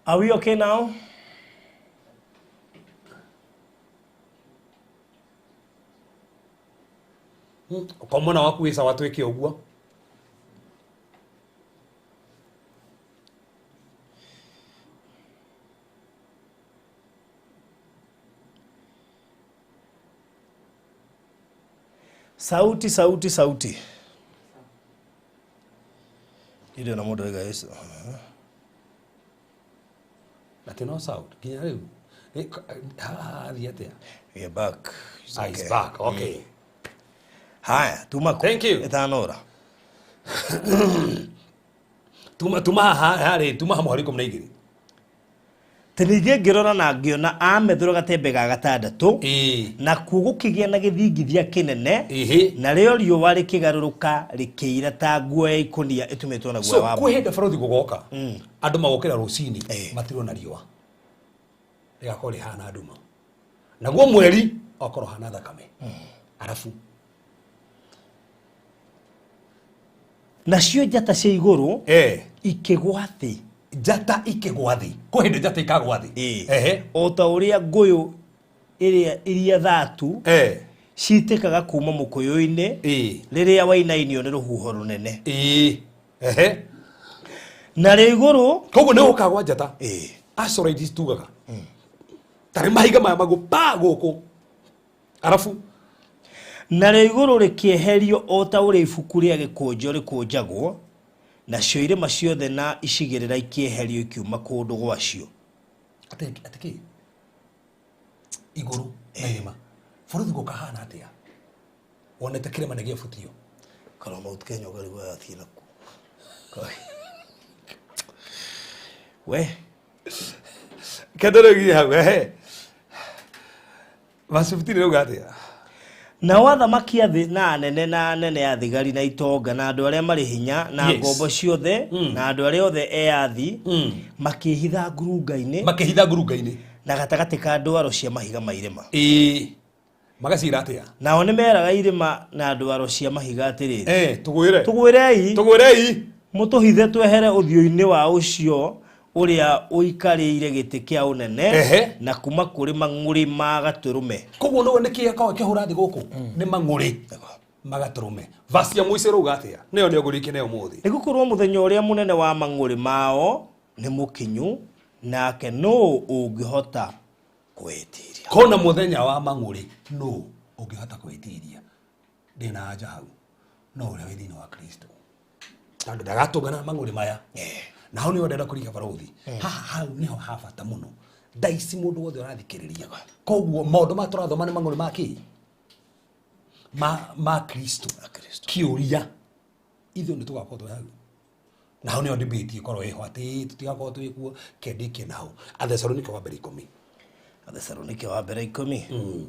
Speaker 7: Are we okay now?
Speaker 6: Kwa mwena waku wĩ sawa twĩke ũguo.
Speaker 7: Sauti, sauti, sauti. Ndio na mũndũ wega Yesu.
Speaker 6: Atĩ no sound nginya rĩu. Athiĩ atĩa?
Speaker 7: We are back. It's
Speaker 6: Ah,
Speaker 7: okay.
Speaker 6: he's back. Okay.
Speaker 7: Haya, tuma kũ?
Speaker 6: Thank you.
Speaker 7: Ĩtanora.
Speaker 6: Tuma haha harĩ tuma haha mũhari 12.
Speaker 7: Atĩ ningĩ ngĩrora na ngĩona amethũra gatembe ga gatandatũ.
Speaker 6: Ĩĩ.
Speaker 7: Nakuo gũkĩgĩa na gĩthingithia kĩnene.
Speaker 6: Ĩhĩ.
Speaker 7: Narĩo riũa rĩkĩgarũrũka rĩkĩira ta nguo ya ikũnia ĩtumĩtwo na guoya
Speaker 6: So
Speaker 7: wa
Speaker 6: kwĩ
Speaker 7: mbũri.
Speaker 6: hĩndĩ barothi gũgoka andũ magokĩra rũcinĩ matirona riũa rĩgakorwo rĩhana nduma, naguo mweri ũgakorwo ũhana thakame. Arabu
Speaker 7: nacio njata cia igũrũ ikĩgwa thĩ.
Speaker 6: Njata ikĩgwa thĩ. Kwĩ hĩndĩ njata ikagwa thĩ. Ehe.
Speaker 7: O ta ũrĩa ngũyũ ĩrĩa iria thatu citĩkaga kuma mũkũyũ-inĩ rĩrĩa wainainio nĩ rũhuho rũnene.
Speaker 6: Ehe.
Speaker 7: Narĩo igũrũ
Speaker 6: koguo nĩ gũkagwa njata. Asteroids tugaga tarĩ mahiga maya magũ pa gũkũ. Arabu
Speaker 7: narĩo igũrũ rĩkĩeherio o ta ũrĩa ibuku rĩa gĩkũnjo rĩkũnjagwo, nacio irĩma ciothe na icigĩrĩra ikĩeherio ikiuma kũndũ gwacio.
Speaker 6: Atĩ kĩ? Igũrũ na irĩma. Bũrũri gũkahana atĩa? Wonete kĩrĩma nĩ gĩebutio.
Speaker 7: Kana Mount Kenya ũkarigwo yathiĩ nakuo. We.
Speaker 6: Kendo rĩu hau, ehe. Verse 15 rĩuga atĩa?
Speaker 7: Nao athamaki a thĩ na anene na anene a thigari na itonga na andũ arĩa marĩ hinya na
Speaker 6: Yes.
Speaker 7: ngombo ciothe na andũ arĩa othe eathi makĩhitha ngurunga-inĩ.
Speaker 6: Makĩhitha ngurunga-inĩ.
Speaker 7: Na gatagatĩ ka ndwaro cia mahiga ma irĩma.
Speaker 6: Ĩĩ. Magacira atĩa?
Speaker 7: Nao nĩ meraga irĩma na ndwaro cia mahiga atĩrĩrĩ.
Speaker 6: Tũgwĩre.
Speaker 7: Tũgwĩrei.
Speaker 6: Tũgwĩrei.
Speaker 7: Mũtũhithe twehere ũthiũ-inĩ wa ũcio ũrĩa ũikarĩire gĩtĩ kĩa ũnene na kuma kũrĩ mang'ũrĩ ma gatũrũme.
Speaker 6: Koguo nĩwe nĩkĩ gĩkoragwo kĩhũra thĩ gũkũ? Nĩ mang'ũrĩ. Magatũrũme. Vasi ya mũico ĩrauga atĩa? Nĩyo nĩyo ngũrĩkia nayo ũmũthĩ.
Speaker 7: Nĩ gũkorwo mũthenya ũrĩa mũnene wa mang'ũrĩ mao nĩ mũkinyu, nake nũũ ũngĩhota kwĩtiria?
Speaker 6: Kona mũthenya wa mang'ũrĩ nũ ũngĩhota kwĩtiria? Ndĩna anja hau. No ũrĩa wĩ thĩinĩ wa Kristo. Tondũ ndagatũngana na mang'ũrĩ maya. Na hau nĩho ndĩrenda kũringa barũthi. Haha hau nĩho ha bata mũno. Thaa ici mũndũ wothe ũrathikĩrĩria. Koguo maũndũ maya tũrathoma nĩ mang'ũrĩ ma kĩ? Ma Kristo. Kĩũria ithuĩ nĩ tũgakorwo twĩ hau. Na hau nĩho debate ĩkorwo ĩho atĩ tũtigakorwo twĩ kuo kendĩkie na hau. Athesalonike wa mbere 10.
Speaker 7: Athesalonike wa mbere 10.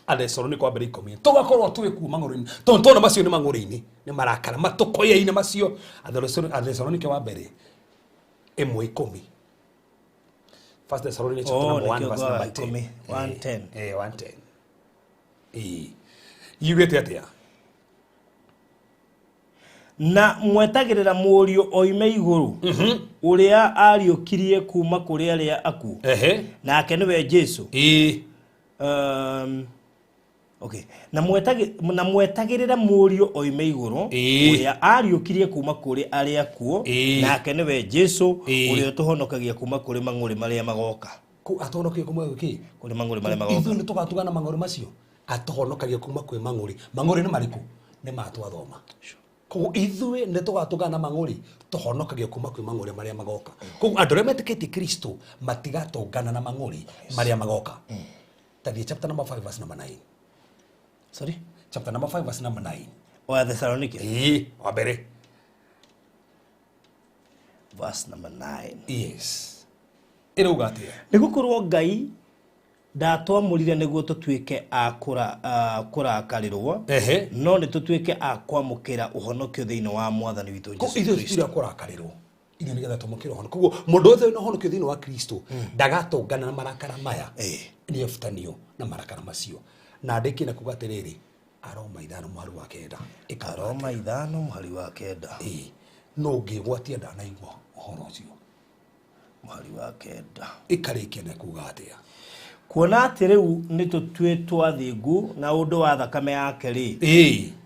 Speaker 6: Athesalonike wa mbere 10. Tũgakorwo twĩ kuo mang'ũrĩ-inĩ. Tondũ twana macio nĩ mang'ũrĩ-inĩ, nĩ marakara matũkoya-inĩ macio. Athesalonike wa mbere 1:10. First Thessalonians chapter number 1 verse number 10.
Speaker 7: 1:10.
Speaker 6: 1:10. Yugĩte atĩa?
Speaker 7: Na mwetagĩrĩra mũriũ oime igũrũ, ũrĩa ariũkirie kuma kũrĩ arĩa akuũ, nake nĩwe Jesũ. Okay. Na mwetagĩrĩra mũriũ oime igũrũ, ũrĩa ariũkirie kuma kũrĩ arĩa akuũ, nake nĩwe Jesũ, ũrĩa ũtũhonokagia kuma kũrĩ mang'ũrĩ marĩa magoka.
Speaker 6: Kũ atũhonokagia kuma kĩ?
Speaker 7: Kũrĩ mang'ũrĩ marĩa magoka.
Speaker 6: Ithuĩ nĩtũgatugana mang'ũrĩ macio. Atũhonokagia kuma kwĩ mang'ũrĩ. Mang'ũrĩ nĩ marĩkũ? Nĩ ma twathoma. Koguo ithuĩ nĩtũgatũngana mang'ũrĩ, tũhonokagio kuma kwĩ mang'ũrĩ marĩa magoka. Koguo andũ arĩa metĩkĩtie Kristo matigatũngana na mang'ũrĩ marĩa magoka. Tathiĩ chapter number 5 verse number 9.
Speaker 7: Sorry?
Speaker 6: Chapter number 5 verse number 9.
Speaker 7: Wa Thessalonike.
Speaker 6: Wa mbere.
Speaker 7: Verse number 9.
Speaker 6: Yes. Ĩrauga atĩa?
Speaker 7: Nĩ gũkorwo Ngai ndatwamũrire nĩguo tũtuĩke a kũrakarĩrwo, no nĩ tũtuĩke a kwamũkĩra ũhonokio thĩinĩ wa Mwathani witũ Jesũ
Speaker 6: Ithuĩ
Speaker 7: Kristo.
Speaker 6: tũtirĩ a kũrakarĩrwo. Ithuĩ nĩgetha twamũkĩre ũhonokio. Koguo mũndũ wothe wĩna ũhonokio thĩinĩ wa Kristo ndagatũngana na marakara maya. Nĩ ebutanio na marakara macio. Na ndĩkie na kuga atĩrĩrĩ, Aroma 5 mũhari wa 9.
Speaker 7: Aroma 5 mũhari wa 9.
Speaker 6: No ngĩgwatia ndanaigua ũhoro ũcio.
Speaker 7: Mũhari wa 9.
Speaker 6: Ĩkarĩkia na kuga atĩa?
Speaker 7: Kuona atĩ rĩu nĩ tũtuĩtwo athingu na ũndũ wa thakame yake rĩ,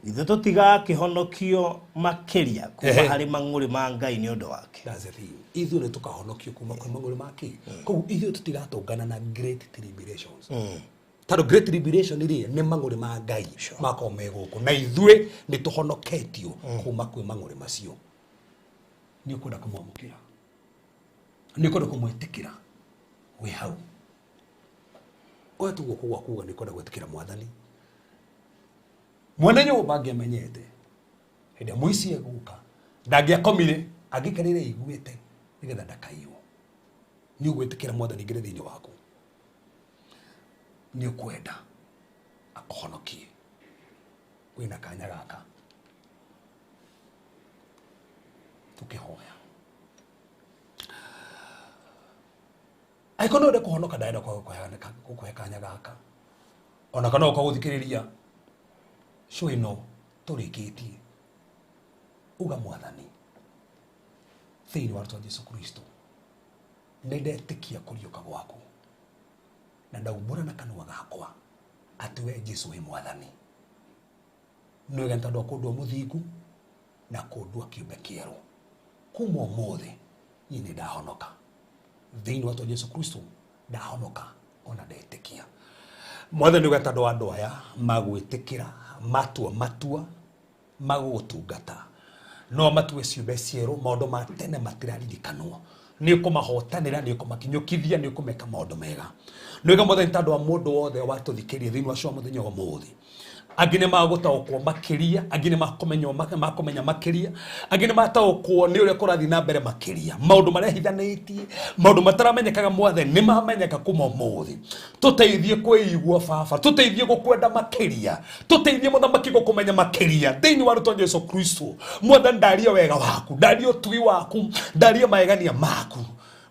Speaker 7: ithuĩ tũtigakĩhonokio makĩria kuma harĩ mang'ũrĩ ma Ngai nĩ ũndũ wake.
Speaker 6: That's the thing. Ithuĩ nĩ tũkahonokio kuma kwĩ mang'ũrĩ ma kĩ? Koguo ithuĩ tũtigatũngana na great tribulations. Tondũ great tribulation rĩ nĩ mang'ũrĩ ma Ngai makorwo me gũkũ, na ithuĩ nĩ tũhonoketio kuma kwĩ mang'ũrĩ macio. Nĩ ũkwenda kũmwamũkĩra, nĩ ũkwenda kũmwĩtĩkĩra wĩ hau. Oya tu guoko gwaku uga nĩ ũkwenda gwĩtĩkĩra Mwathani. Mwene nyũmba angĩamenyete hĩndĩ ĩrĩa mũici egũka ndangĩakomire, angĩikarire aiguĩte nĩgetha ndakaiywo. Nĩ ũgwĩtĩkĩra Mwathani aingĩre thĩinĩ waku, nĩ ũkwenda akũhonokie. Wĩna kanya gaka tũkĩhoya. Angĩkorwo no wende kũhonoka, ndarenda gũkũhe kanya gaka, ona kana ũka gũthikĩrĩria show ĩno tũrĩkĩtie, uga Mwathani thĩinĩ wa rĩtwa Jesũ Kristo nĩ ndetĩkia kũriũka gwaku na ndaumbũra na kanua gakwa atĩ we Jesũ wĩ Mwathani. Nĩ wega nĩ tondũ wa kũndua mũthingu na kũndua kĩũmbe kĩerũ. Kuma ũmũthĩ niĩ nĩ ndahonoka thĩinĩ wa rĩtwa Jesũ Kristo, ndahonoka ona ndetĩkia. Mwathani uga tondũ wa andũ aya magwĩtĩkĩra, matua matua magũgũtungata, no matue ciũmbe cierũ, maũndũ ma tene matiraririkanwo. Nĩ ũkũmahotanĩra, nĩ ũkũmakinyũkithia, nĩ ũkũmeka maũndũ mega. Nĩ wega Mwathani tondũ wa mũndũ wothe watũthikĩrĩria thĩinĩ wa show mũthenya wa ũmũthĩ. Angĩ nĩ magũtaũkwo makĩria, angĩ nĩ makũmenya makĩria, angĩ nĩ mataũkwo nĩ ũrĩa kũrathiĩ na mbere makĩria. Maũndũ marĩa hithanĩtie, maũndũ mataramenyekaga Mwathani nĩ mamenyeka kuma ũmũthĩ. Tũteithie kwĩigua Baba, tũteithie gũkwenda makĩria, tũteithie Mũthamaki gũkũmenya makĩria thĩinĩ wa rĩtwa Jesũ Kristo. Mwathani, ndaria wega waku, ndaria ũtugi waku, ndaria maegania maku.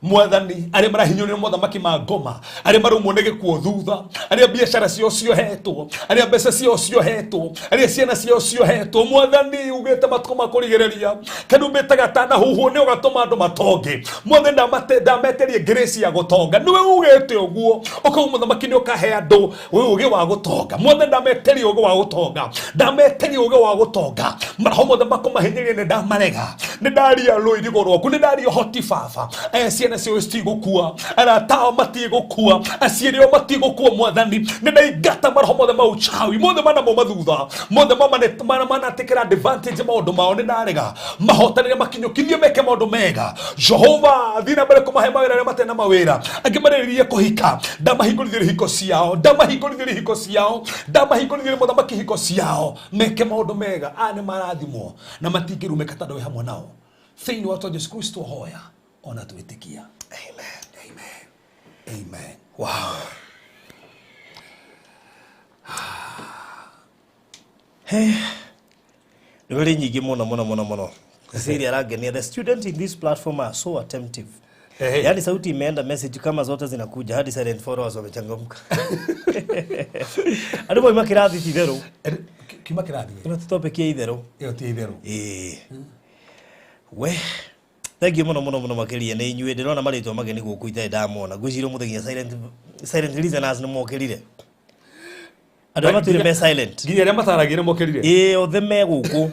Speaker 6: Mwathani arĩa marahinyũrĩrwo mothamaki ma ngoma, arĩa marumwo nĩ gĩkuũ thutha, arĩa biacara ciao ciohetwo, arĩa mbeca ciao ciohetwo, arĩa ciana ciao ciohetwo. Mwathani ugĩte matukũ ma kũrigĩrĩria karumbeta gatanahuhwo nĩ ũgatũma andũ matonge. Mwathani ndameterie grace ya gũtonga, nĩwe ugĩte ũguo, ũkauga mũthamaki nĩ ũkahe andũ ũgĩ wa gũtonga. Mwathani ndameterie ũgĩ wa gũtonga, ndameterie ũgĩ wa gũtonga. Maroho mothe makũmahinyĩrĩria nĩ ndamarega, nĩ ndaria rũirigo rwaku, nĩ ndaria ũhoti baba. Aya ciana ciao citigũkua, arata ao matigũkua, aciari ao matigũkua. Mwathani nĩ ndaingata maroho mothe ma uchawi, mothe manamo mathutha, mothe manatekera advantage maũndũ mao, nĩ ndarega mahotanĩre, makinyũkithie meke maũndũ mega. Jehova thiĩ na mbere kũmahe mawĩra arĩa matarĩ na mawĩra, angĩ marĩrĩrie kũhika, ndamahingũrithĩrie hiko ciao, ndamahingũrithĩrie hiko ciao, ndamahingũrithĩrie mũthamaki hiko ciao, meke maũndũ mega. Aya nĩ marathimwo na matingĩrumĩka tondũ wĩ hamwe nao. Thĩinĩ wa Jesu Kristo hoya ona twĩtĩkia. Amen. Amen. Amen.
Speaker 7: Wow. Hey. Nĩ nyingĩ mũno mũno mũno mũno. Cecilia arangenia. The students in this platform are so attentive.
Speaker 6: Hey.
Speaker 7: Yaani sauti imeenda, message kama zote zinakuja hadi silent followers wamechangamka. Andũ mauma kĩrathi ti itherũ.
Speaker 6: Kiuma kĩrathi
Speaker 7: Ĩno ti topic ya itherũ.
Speaker 6: Ĩyo ti itherũ.
Speaker 7: Ĩĩ. We. Thank you mũno mũno mũno makĩria nĩ inyuĩ. Ndĩrona marĩtwa mageni gũkũ itarĩ ndamona. Ngwĩciria ũmũthĩ nginya silent listeners nĩ mokĩrire. Andũ arĩa matũire me silent.
Speaker 6: Nginya arĩa mataragia nĩ mokĩrire.
Speaker 7: Ĩĩ, othe me gũkũ.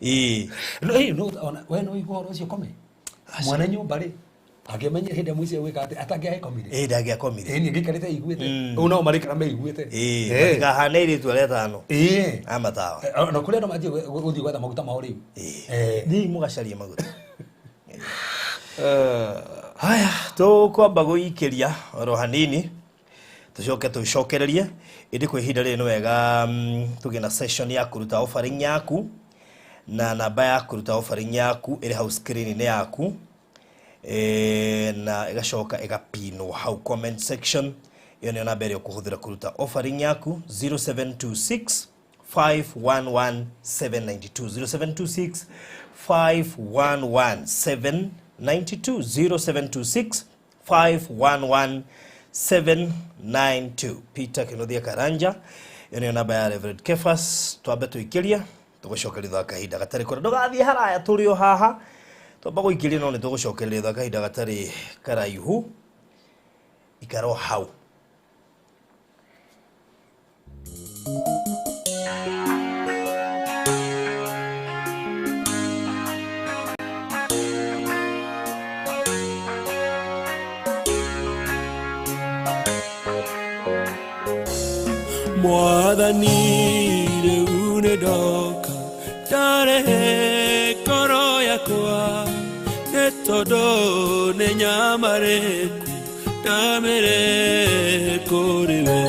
Speaker 7: Ĩĩ.
Speaker 6: No, hey, no, ona we no igua ũhoro ũcio kome. Mwana nyũmba rĩ angĩamenyire hĩndĩ ĩrĩa mũici egwĩka atĩ atangĩagĩkomire.
Speaker 7: Ĩĩ, ndangĩakomire.
Speaker 6: Ĩĩ, niĩ ngĩikarĩte iguĩte. Ũguo nao marĩikara meiguĩte.
Speaker 7: Ĩĩ,
Speaker 6: Eh.
Speaker 7: matikahane airĩtu arĩa atano.
Speaker 6: Ĩĩ.
Speaker 7: A matawa.
Speaker 6: Na kũrĩ andũ manjie gũthiĩ gwetha maguta mao rĩu.
Speaker 7: Ĩĩ. Thiĩi mũgacarie maguta. Haya, tũkwamba gũikĩria oro hanini tũcoke tũcokererie, ĩndĩ kwa ihinda rĩrĩ nĩ wega tũgĩe na session ya kũruta offering yaku, na namba ya kũruta offering yaku ĩrĩ hau screen-inĩ yaku, na ĩgacoka ĩgapinwo hau comment section. Ĩyo nĩyo namba ĩrĩa ũkũhũthĩra kũruta offering yaku, 0726 511 792, 0726 511 792, 0726 511 792. Peter Kinothia Karanja, ĩyo nĩyo namba ya Reverend Kefas. Twambe tũikĩrie, tũgũcokeria thutha wa kahinda gatarĩ kũraya. Ndũgathiĩ haraya, tũrĩ o haha. Twamba gũikĩria, no nĩ tũgũcokereria thutha wa kahinda gatarĩ karaihu. Ikara o hau.
Speaker 3: Mwathani rĩu nĩ ndoka ndarehe ngoro yakwa, nĩ tondũ nĩ nyamarĩku ndamĩrehe kũrĩ we.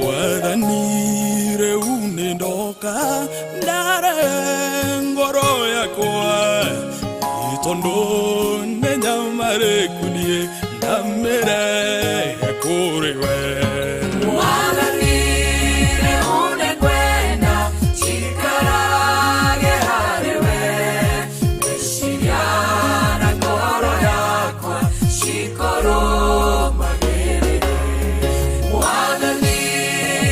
Speaker 4: Mwathani rĩu nĩ ndoka ndarehe ngoro yakwa, nĩ tondũ nĩ nyamarĩku niĩ ndamĩrehe kũrĩ we.
Speaker 5: Mwathani rĩu nĩ ngwenda njikarage harĩ we, meciria na ngoro yakwa cikorũmagĩrĩre. Mwathani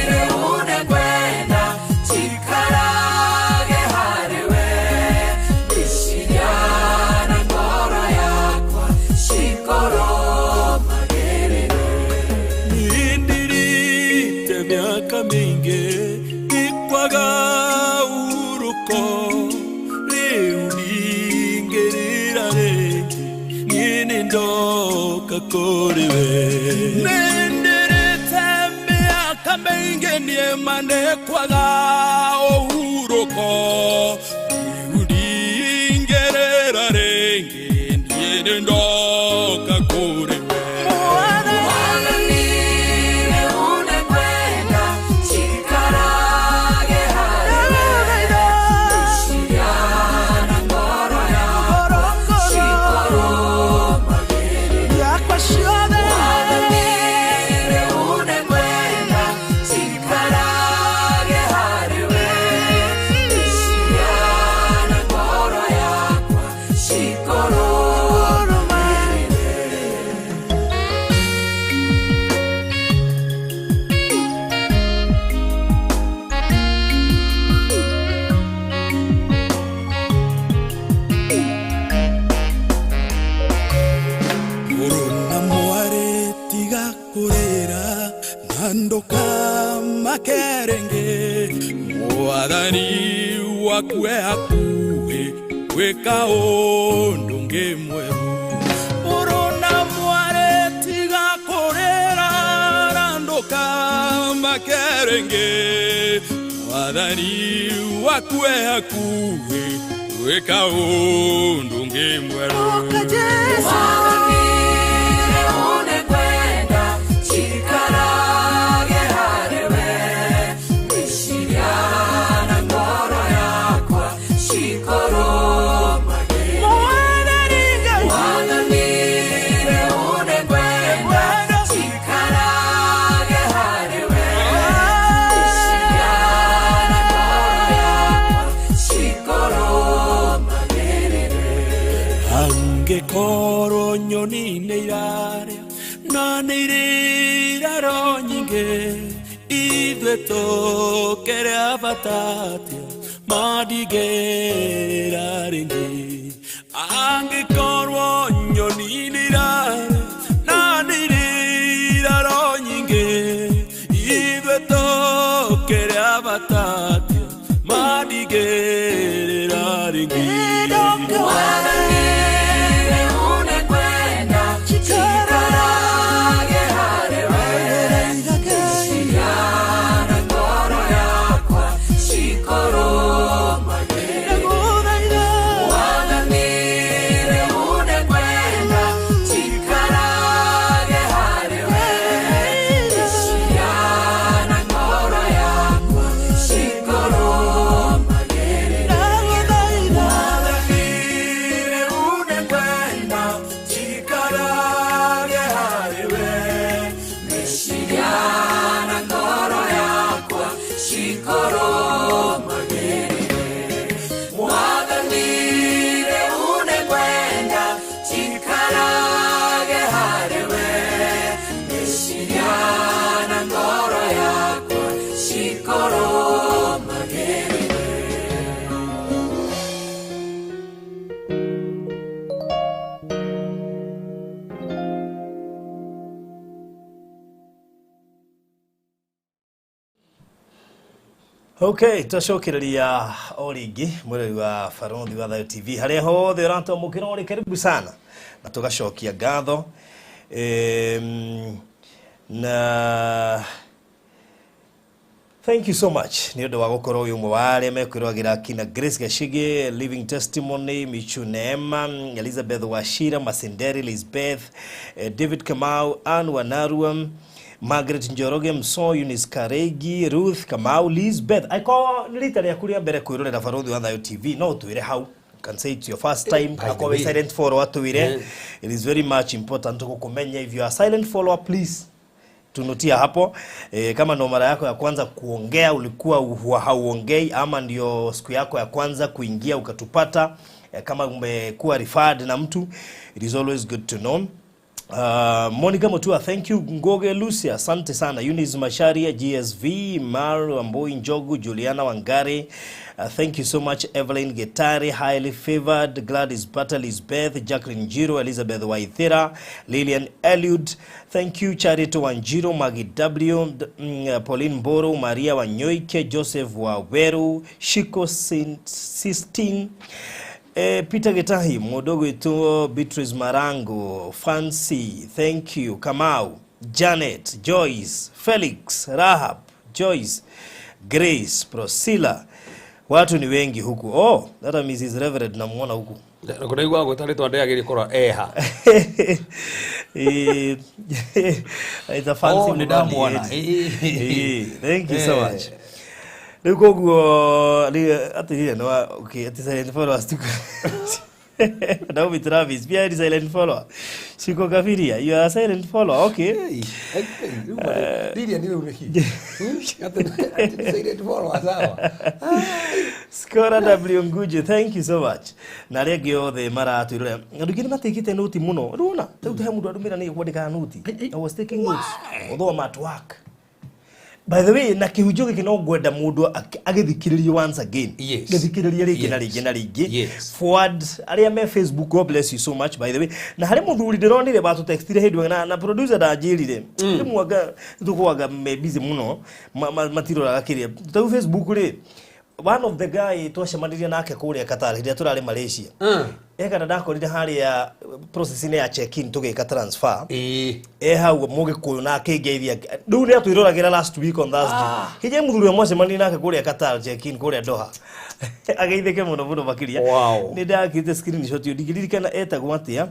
Speaker 5: rĩu nĩ ngwenda njikarage harĩ we, meciria na ngoro yakwa cikorũmagĩrĩre.
Speaker 3: Nindirite mĩaka mĩingĩ ndikwaga hurũko, rĩu ndingĩrĩra rĩngĩ, niĩ nĩ ndoka kũrĩ we.
Speaker 4: Nĩndĩrĩte mĩaka mĩingĩ niĩ ma nĩkwaga ũhurũko, rĩu ndingĩrĩra rĩngĩ, niĩ nĩ ndoka kũrĩ we.
Speaker 5: Mwathani rĩu nĩ ngwenda njikarage harĩ we, meciria na ngoro yakwa cikorũmagĩrĩre. Mwathani rĩu nĩ ngwenda njikarage harĩ we, meciria na ngoro yakwa cikorũmagĩrĩre.
Speaker 4: Ndukamakere mwathani waku e hakuhĩ gwĩka ũndũ ũngĩ mwerũ. Mũrũ na mwarĩ tiga kũrĩra na ndũkamakere mwathani waku e hakuhĩ gwĩka ũndũ ũngĩ mwerũ. Angĩkorwo nyoni nĩ irarĩa na nĩ irĩ iraro nyingĩ, ithuĩ tũkĩrĩ a bata atĩa mandingĩrĩra rĩngĩ. Angĩkorwo nyoni nĩ irarĩa na nĩ irĩ iraro nyingĩ, ithuĩ tũkĩrĩ a bata atĩa mandingĩrĩra rĩngĩ.
Speaker 7: Okay, twacokereria o rĩngĩ mwĩrori wa Barothi wa Thayo TV harĩa hothe ũratwamũkĩra ũrĩ karibu sana na tũgacokia ngatho na thank you so much nĩ ũndũ wa gũkorwo wĩ ũmwe wa arĩa mekwĩroragĩra kina Grace Gachige, Living Testimony, Michu Neema, Elizabeth Wachira, Masenderi Lisbeth, David Kamau, Ann Wanarua, Margaret Njoroge Mso, Eunice Karegi, Ruth Kamau, Lisbeth. Akorwo nĩ rita rĩaku rĩa mbere kwĩrorera Barothi wa Thayo TV, no ũtwĩre hau. You can say it's your first time.
Speaker 6: By the
Speaker 7: Akorwo wĩ
Speaker 6: way.
Speaker 7: silent follower twĩre. It is very much important gũkũmenya. If you are silent follower, please tunutia hapo. Kama ndo mara yako ya kwanza kuongea, ulikuwa hauongei, ama ndio siku yako ya kwanza kuingia ukatupata, kama umekuwa referred na mtu, it is always good to know. Monica Mutua, thank you. Ngoge Lucia, asante sana. Eunice Macharia, GSV, Mar Amboi Njogu, Juliana Wangari, thank you so much. Evelyn Getari, highly favored, Gladys Butler, Lisbeth, Jacqueline Jiro, Elizabeth Waithera, Lilian Eliud, thank you. Charito Wanjiro, Maggie W, Pauline Mboro, Maria Wanyoike, Joseph Waweru, Shiko Sistine, Peter Getahi, Modogo Ituo, Beatrice Marango, Fancy, thank you, Kamau, Janet, Joyce, Felix, Rahab, Joyce, Grace, Priscilla. Watu ni wengi huku. Oh, hata Mrs. Reverend namuona huku.
Speaker 6: Kũraigua gwĩta rĩtwa ndĩagĩrĩire korwo eha.
Speaker 7: It's a fancy
Speaker 6: Oh, nĩ ndamwona.
Speaker 7: Thank you so much. Rĩu koguo atĩrĩrĩ no okay, atĩ silent followers tuko. Naomi Travis, pia ni silent follower. Shiko Kafiria, you are a silent follower. Okay.
Speaker 6: Lilia nĩ rĩu nĩkĩ? Atĩ silent follower sawa.
Speaker 7: Skora W Nguje, thank you so much. Na arĩa angĩ othe maratwĩrorera. Andũ aingĩ nĩ matekĩte noti mũno. Rĩu rĩu he mũndũ andũmĩra nĩ kwandĩkaga noti. I was taking notes. Although I'm at work. By the way, na kihunjio giki no ngwenda mundu agithikiririe once again.
Speaker 6: Yes.
Speaker 7: Githikiririe ringi na
Speaker 6: Yes.
Speaker 7: ringi na ringi.
Speaker 6: Yes.
Speaker 7: Forward aria me Facebook, God bless you so much, by the way. Na hari muthuri ndironire batutextire hindi na producer ndanjirire. Rimwe anga tukwanga me busy muno matiroraga kiria. Tau Facebook ri, one of the guy twacemanirie nake kuria Qatar hĩndĩ ĩrĩa tũrarĩ Malaysia. Ekana ndakorire harĩa process-inĩ ya check-in tũgĩka transfer. E hau mũgĩkũyũ na akĩngeithia rĩu nĩ atwĩroragĩra last week on Thursday. Hĩndĩ mũthuri ũmwe mwacemanirie nake kũrĩa Qatar check-in kũrĩa Doha, ageithĩke mũno mũno makĩria. Nĩ ndakĩte screenshot ĩyo, ndingĩririkana etagwo atĩa.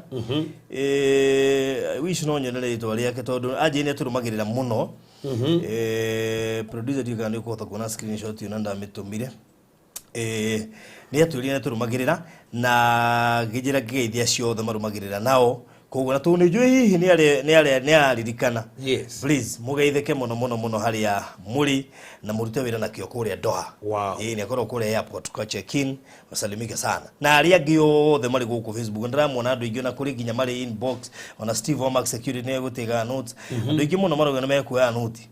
Speaker 7: Wish no nyone rĩtwa rĩake tondũ anjĩ nĩ atũrũmagĩrĩra mũno. Producer, ndiũĩ kana nĩ ũkũhota kuona screenshot ĩyo na ndamĩtũmire. Nĩ atwĩrire nĩ tũrũmagĩrĩra na ngĩnjĩra ngĩgeithia ciothe marũmagĩrĩra nao, koguo na tondũ nĩ njũĩ hihi nĩ aririkana.
Speaker 6: Yes.
Speaker 7: Please mũgeithĩke mũno mũno mũno harĩa mũrĩ na mũrute wĩra na kĩo kũrĩa Doha. Ĩĩ, nĩ akorwo kũrĩa airport kwa check in, wasalimike sana na arĩa angĩ othe marĩ gũkũ Facebook. Ndĩramuona andũ aingĩ ona kũrĩ nginya marĩ inbox, ona Steve Omax Security nĩ egũtiga notes. Andũ aingĩ mũno marauga nĩ mekuoya noti.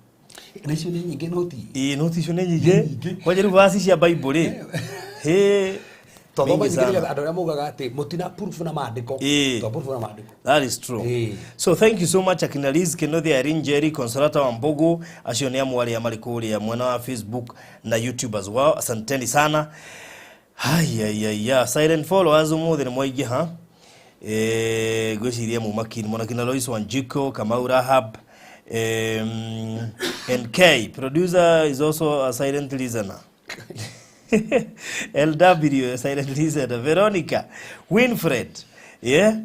Speaker 6: Na icio nĩ nyingĩ noti.
Speaker 7: Ĩĩ, noti icio nĩ nyingĩ kwanja rĩu vaci cia Bible rĩ, hĩ.
Speaker 6: Twathoma
Speaker 7: Mingi
Speaker 6: nyingĩ
Speaker 7: sana.
Speaker 6: nĩgetha andũ arĩa maugaga atĩ mũtina proof na maandĩko. Twa proof na maandĩko.
Speaker 7: That is true. So thank you so much, akina Liz Kenothi, Irene Jerry, Consolata Wambugu, acio nĩ amwe arĩa marĩ kũrĩa mwena wa Facebook na YouTube as well. Asanteni sana. Haya, silent followers ũmũthĩ nĩ mwaingĩha. Ngwĩciria mumakini mũno, kina Lois Wanjiko, Kamau Rahab, NK producer is also a silent listener. LW, silent listener. Veronica Winfred, yeah,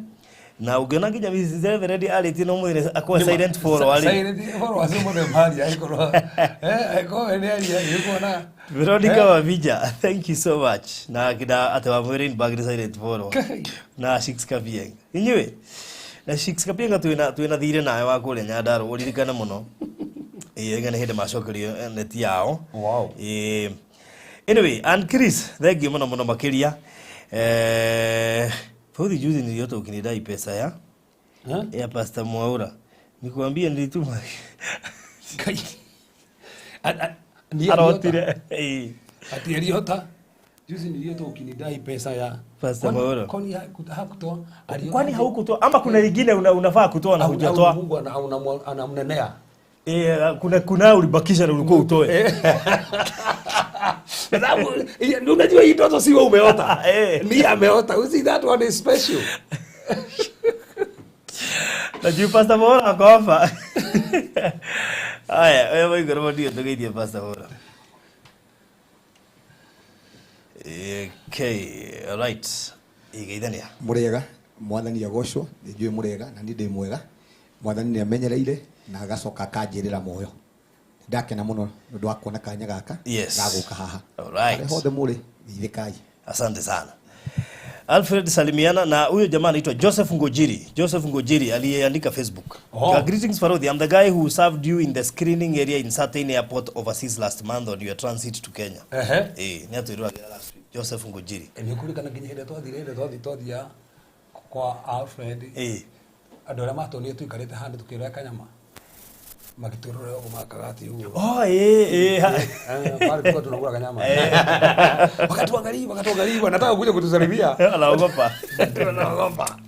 Speaker 7: na ũngĩona nginya Mrs. Reverend arĩtie no mũthĩ akwa silent follower rĩ.
Speaker 6: Silent followers ũmũthĩ maria angĩkorwo angĩkorwo nĩ aria nĩũkuona.
Speaker 7: Veronica Wavija, thank you so much. Na kina ate wa mwĩrĩ bag silent follower. Na Shix Kapienga. Inyuĩ na Shix Kapienga twĩna thirĩ nawe wa kũrĩa Nyandarua, ũririkane mũno. Ĩĩ, ĩga nĩ hĩndĩ macokerio neti yao. Ĩĩ. Anyway, and Chris, thank you mũno mũno makĩria. Fudhi juzi niliota ukinidai pesa ya Pastor Mwaura. Nikwambie nilituma. Arotire. Ĩĩ.
Speaker 6: Ati aliota juzi niliota ukinidai pesa ya
Speaker 7: Pastor Mwaura.
Speaker 6: Kwani hakutoa? Aliota
Speaker 7: Kwani haukutoa ama kuna ingine unafaa kutoa na hujatoa?
Speaker 6: Mungu anamnenea.
Speaker 7: Kuna ulibakisha na ulikuwa utoe.
Speaker 6: Kwa sababu unajua hii ndoto si wewe umeota. Ni ameota. You see, that one is special.
Speaker 7: Na juu Pastor Mwaura ako hapa. Haya, wewe waigoro ndio tugeithie Pastor Mwaura. Okay, right. Igeithania.
Speaker 8: Mũrĩega, mwathani agocwo, nĩ njũĩ mũrĩega na niĩ ndĩ mwega. Mwathani nĩ amenyereire na agacoka akanjĩrĩra muoyo. Ndakena mũno nĩ ũndũ wa kuona kanya gaka ga gũka haha.
Speaker 7: All right.
Speaker 8: Harĩa hothe mũrĩ, geithĩkai.
Speaker 7: Asante sana. Alfred salimiana na huyo jamaa anaitwa Joseph Ngojiri. Joseph Ngojiri aliyeandika Facebook. Greetings Farodhi, I'm the guy who served you in the screening area in certain airport overseas last month on your transit to Kenya. Nĩ atwĩrwo last week. Joseph Ngojiri.
Speaker 6: Nĩ ũkũririkana nginya hĩndĩ twathire, hĩndĩ twathia kwa Alfred. Andũ arĩa matuonire tũikarĩte handũ tũkĩrĩa kanyama. Magĩtũrora ũguo makaga atĩ ũguo.
Speaker 7: Oh, eh.
Speaker 6: Pale tulikuwa tunakula kanyama. Wakatuangalia, wanataka kuja kutusalimia.
Speaker 7: Wanaogopa.
Speaker 6: Wanaogopa.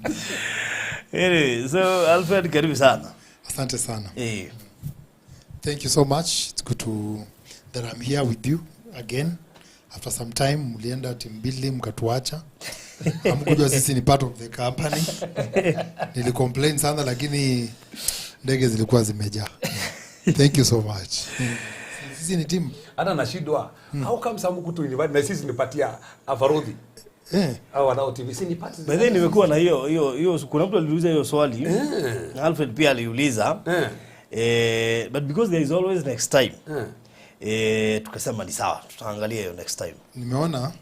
Speaker 7: Anyway, so Alfred, karibu sana.
Speaker 9: Asante sana. Thank you so much. It's good that I'm here with you again. After some time, mlienda team building mkatuacha. Hamkujua sisi ni part of the company. Nilicomplain sana lakini ndege zilikuwa zimejaa. Thank you so much. Sisi ni team.
Speaker 6: Hata nashindwa. How come some kutu invite na sisi nipatia Afarodhi? Au wanao TV si nipati.
Speaker 7: By the way, nimekuwa na hiyo hiyo hiyo, kuna mtu aliuliza hiyo swali. Na Alfred pia aliuliza. But because there is always next time. Tukasema ni sawa, tutaangalia hiyo next time.
Speaker 9: Nimeona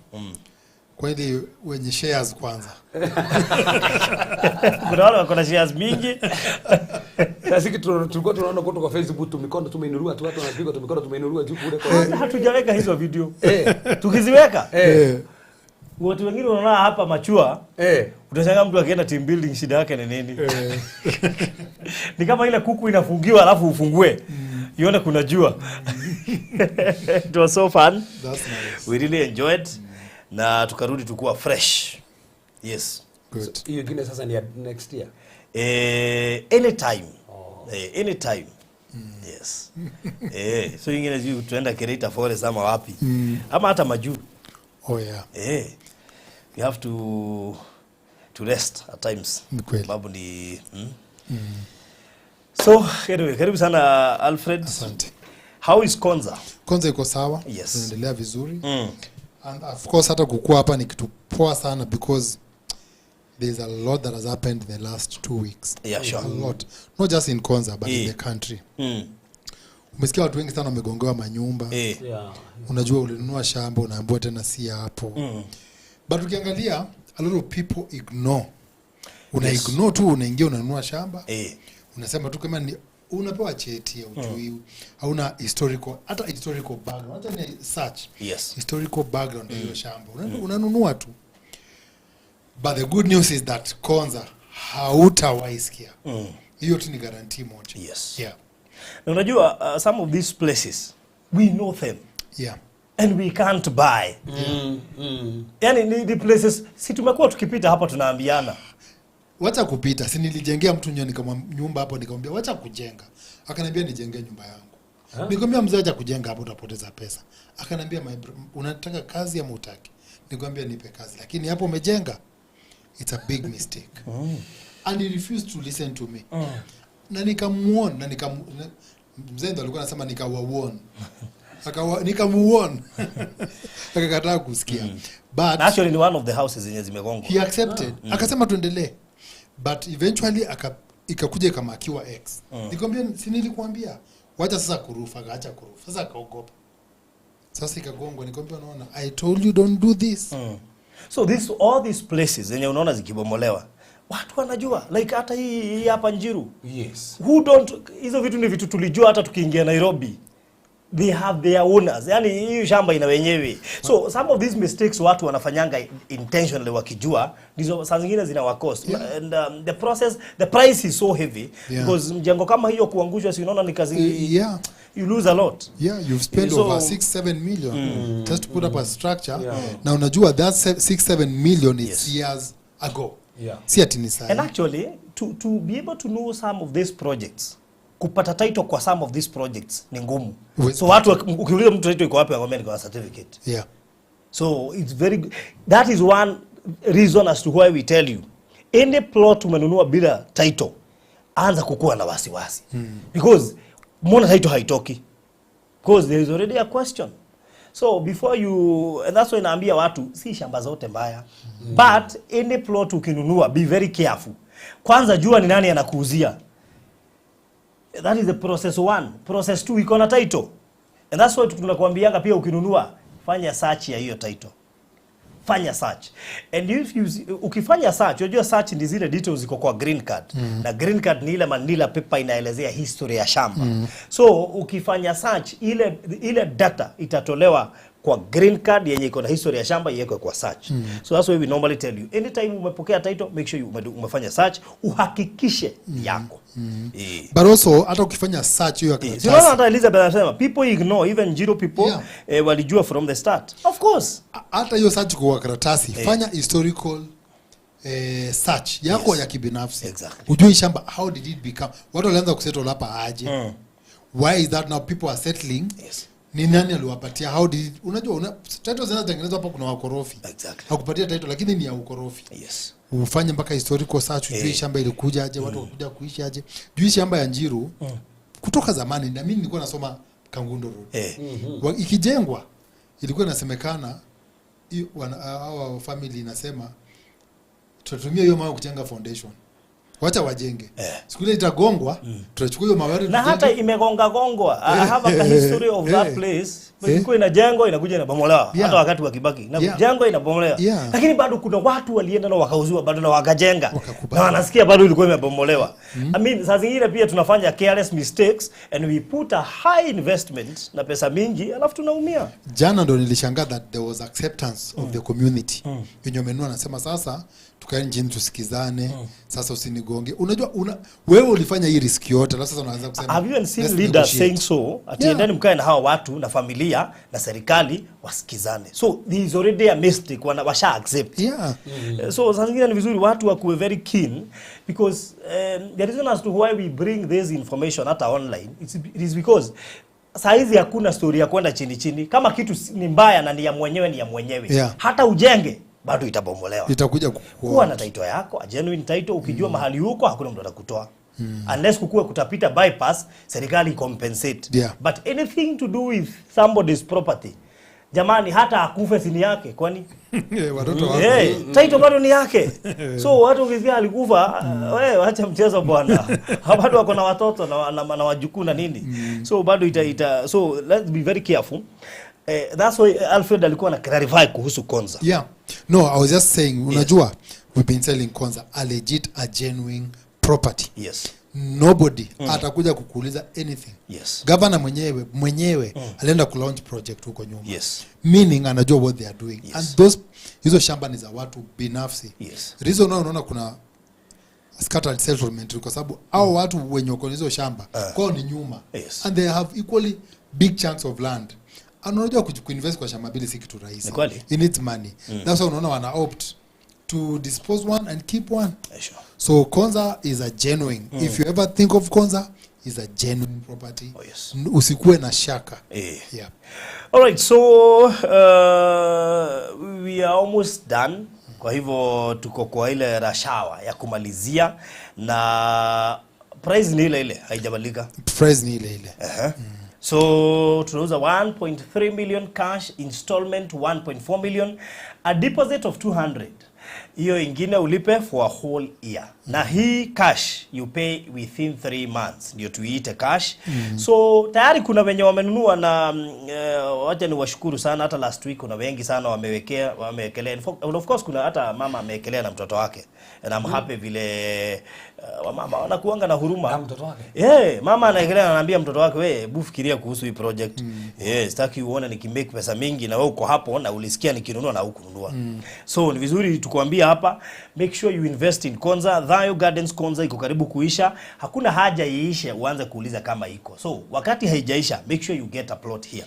Speaker 9: kweli wenye shares kwanza.
Speaker 7: Kuna wale wako na shares mingi.
Speaker 6: Sasa tulikuwa tunaona kutoka Facebook tu mikono tumeinuliwa tu, watu wanapigwa tu mikono tumeinuliwa juu kule kwa.
Speaker 7: Hata hatujaweka hizo video. Tukiziweka? Watu wengine wanaona hapa machua. Utashangaa mtu akienda team building shida yake ni nini? Ni kama ile kuku inafungiwa alafu ufungue. Ione kuna jua. It was so fun.
Speaker 9: That's nice.
Speaker 7: We really enjoyed. Na tukarudi tukuwa fresh. Yes.
Speaker 9: Good.
Speaker 6: Hiyo ingine sasa ni ya next year.
Speaker 7: Anytime. Anytime. Yes. So ingine sijui tuenda Kereita Forest ama wapi. Ama hata majuu.
Speaker 9: Oh yeah.
Speaker 7: You have to rest at times.
Speaker 9: Ni kweli.
Speaker 7: Sababu ni So anyway, karibu sana Alfred.
Speaker 9: Asante.
Speaker 7: How is Konza?
Speaker 9: Konza iko sawa.
Speaker 7: Yes.
Speaker 9: Tunaendelea vizuri. And of course hata kukua hapa ni kitu poa sana because there's a lot that has happened in the last 2 weeks.
Speaker 7: Yeah, sure.
Speaker 9: A lot. Not just in Konza but in the country. Umesikia watu wengi sana wamegongewa manyumba.
Speaker 6: Yeah.
Speaker 9: Unajua ulinunua shamba unaambiwa tena si hapo. But ukiangalia a lot of people ignore. Una ignore tu, unaingia unanunua shamba. Unasema tu kama ni unapewa cheti ya ujui, hauna historical, hata historical background, hata ni search.
Speaker 7: Yes.
Speaker 9: Historical background ya hiyo shamba. Unanunua tu. But the good news is that Konza hautawaisikia. Hiyo tu ni guarantee moja.
Speaker 7: Yes.
Speaker 9: Yeah.
Speaker 7: Na unajua some of these places we know them.
Speaker 9: Yeah.
Speaker 7: And we can't buy. Yani ni the places si tumekuwa tukipita hapa tunaambiana.
Speaker 9: Wacha kupita, si nilijengea mtu nyumba hapo, nikamwambia wacha kujenga. Akaniambia nijenge nyumba yangu. Nikamwambia mzee acha kujenga hapo utapoteza pesa. Akaniambia my bro, unataka kazi ama hutaki? Nikamwambia nipe kazi, lakini hapo umejenga it's a big mistake. And he refused to listen to me. Na nikamuon, na mzee ndo alikuwa anasema nikawaon. Nikamuon. Akakataa kusikia. But
Speaker 7: actually ni one of the houses zenye zimegongwa.
Speaker 9: He accepted. Akasema tuendelee. But eventually ikakuja ikamakiwa X. Nikamwambia si nilikuambia wacha sasa kurufa, akaacha kurufa. Sasa akaogopa. Sasa ikagongwa, nikamwambia unaona, I told you don't do this.
Speaker 7: So this all these places zenye unaona zikibomolewa, watu wanajua like hata hii hapa Njiru.
Speaker 6: Yes.
Speaker 7: Who don't, hizo vitu ni vitu tulijua hata tukiingia Nairobi. They have their owners. Yani hii shamba ina wenyewe. So some of these mistakes watu wanafanyanga intentionally wakijua, ndizo saa zingine zinawacost.
Speaker 9: Yeah.
Speaker 7: And the process, the price is so heavy.
Speaker 9: Yeah.
Speaker 7: Because mjengo kama hiyo kuangushwa, si unaona ni kazi.
Speaker 9: Yeah.
Speaker 7: You lose a lot.
Speaker 9: Yeah, you've spent
Speaker 7: So,
Speaker 9: over 6-7 million just to put up a structure.
Speaker 6: Yeah.
Speaker 9: Na unajua that 6-7 million is
Speaker 7: Yes.
Speaker 9: years ago.
Speaker 6: Yeah.
Speaker 9: Si ati ni sahi.
Speaker 7: And actually to be able to know some of these projects, kupata title kwa some of these projects ni ngumu. So watu ukiuliza mtu title iko wapi, anakuambia niko na certificate.
Speaker 9: Yeah.
Speaker 7: So it's very, that is one reason as to why we tell you any plot umenunua bila title, anza kukua na wasiwasi. Because mbona title haitoki? Because there is already a question. So before you, and that's why naambia watu si shamba zote mbaya. But any plot ukinunua be very careful. Kwanza jua ni nani anakuuzia. That is the process one. Process two, iko na title. And that's why tunakuambianga pia ukinunua fanya search ya hiyo title. Fanya search. And if you, ukifanya search, unajua search ni zile details ziko kwa green card. Na green card ni ile manila paper inaelezea history ya shamba. So ukifanya search ile data itatolewa kwa green card yenye iko na history ya shamba iwekwe kwa search. So that's why we normally tell you anytime umepokea title make sure you umefanya search, uhakikishe yako.
Speaker 9: But also hata ukifanya search hiyo ya karatasi.
Speaker 7: So hata Elizabeth anasema people ignore even Njiru people, yeah, walijua from the start. Of course.
Speaker 9: Hata hiyo search kwa karatasi, fanya historical search yako ya kibinafsi.
Speaker 7: Exactly.
Speaker 9: Ujue shamba how did it become? Watu walianza kusettle hapa aje? Why is that now people are settling?
Speaker 7: Yes.
Speaker 9: Ni nani aliwapatia? How did it, unajua title zinazotengenezwa hapa kuna wakorofi.
Speaker 7: Exactly.
Speaker 9: Hakupatia title lakini ni ya ukorofi.
Speaker 7: Yes.
Speaker 9: Ufanye mpaka historical search ujue shamba ilikuja aje, watu walikuja kuishi aje. Juu shamba ya Njiru kutoka zamani na mimi nilikuwa nasoma Kangundo Road. Ikijengwa ilikuwa inasemekana our family inasema tutatumia hiyo mawe kujenga foundation. Wacha wajenge. Siku ile itagongwa, tutachukua hiyo mawe
Speaker 7: na hata imegonga gongwa. I have a history of that place. Ilikuwa inajengwa inakuja inabomolewa. Hata wakati wa Kibaki. Na kujengwa inabomolewa. Lakini bado kuna watu walienda na wakauziwa bado na wakajenga. Na wanasikia bado ilikuwa imebomolewa. I mean, saa zingine pia tunafanya careless mistakes and we put a high investment na pesa mingi alafu tunaumia.
Speaker 9: Jana ndo nilishangaa that there was acceptance of the community. Wenye wamenunua nasema sasa Tukae chini tusikizane. Sasa usinigonge. Unajua wewe ulifanya hii risk yote, alafu sasa unaanza kusema,
Speaker 7: Have you even seen
Speaker 9: "Let's
Speaker 7: leaders
Speaker 9: negotiate."
Speaker 7: saying so? Ati endeni mkae na hawa watu na familia na serikali wasikizane. So there is already a mistake, washa accept. So saa zingine ni vizuri watu wakuwe very keen, because the reason as to why we bring this information hata online, it is because saa hizi hakuna story ya kwenda chini chini. Kama kitu ni mbaya na ni ya mwenyewe, ni ya mwenyewe. Hata ujenge bado itabomolewa.
Speaker 9: Itakuja
Speaker 7: Kuwa na title yako, a genuine title, ukijua mahali huko hakuna mtu atakutoa. Unless kukue kutapita bypass, serikali compensate. But anything to do with somebody's property, jamani, hata akufe si ni yake, kwani?
Speaker 9: Watoto wako.
Speaker 7: Title bado ni yake. So watu ukisikia alikufa, wewe acha mchezo bwana. Bado wako na watoto na wajukuu na nini. So bado ita so let's be very careful. That's why Alfred alikuwa na clarify kuhusu Konza.
Speaker 9: Yeah. No, I was just saying, unajua, we've been selling Konza, a legit, a genuine property. Nobody atakuja kukuuliza anything. Governor mwenyewe alienda kulaunch project huko nyuma. Meaning anajua what they are doing. And hizo shamba ni za watu binafsi. Reason unaona kuna scattered settlement kwa sababu hao watu wenye wako hizo shamba kwao ni nyuma. And they have equally big chunks of land. And unajua kuinvest kwa shamba mbili si kitu rahisi.
Speaker 7: Ni kweli.
Speaker 9: It needs money. That's why unaona wana opt to dispose one and keep one. So Konza is a genuine. If you ever think of Konza, is a genuine property.
Speaker 7: Oh, yes.
Speaker 9: Usikuwe na shaka.
Speaker 7: All right, so we are almost done. Kwa hivyo tuko kwa ile rashawa ya kumalizia, na price ni ile ile, haijabadilika.
Speaker 9: Price ni ile ile.
Speaker 7: So tunauza 1.3 million cash, installment 1.4 million, a deposit of 200. Hiyo ingine ulipe for a whole year. Na hii cash you pay within 3 months. Ndio tuiite cash. So tayari kuna wenye wamenunua na wacha niwashukuru sana, hata last week kuna wengi sana wamewekelea. In fact, of course kuna hata mama amewekelea na mtoto wake. And I'm happy vile wamama wanakuanga na huruma.
Speaker 6: Na mtoto wake?
Speaker 7: Mama anaekelea na anaambia mtoto wake, wewe hebu fikiria kuhusu hii project. Sitaki uone nikimake pesa mingi na wewe uko hapo na ulisikia nikinunua na hukununua. So ni vizuri tukwambia hapa, make sure you invest in Konza. Thayo Gardens Konza iko karibu kuisha. Hakuna haja iishe uanze kuuliza kama iko. So wakati haijaisha, make sure you get a plot here.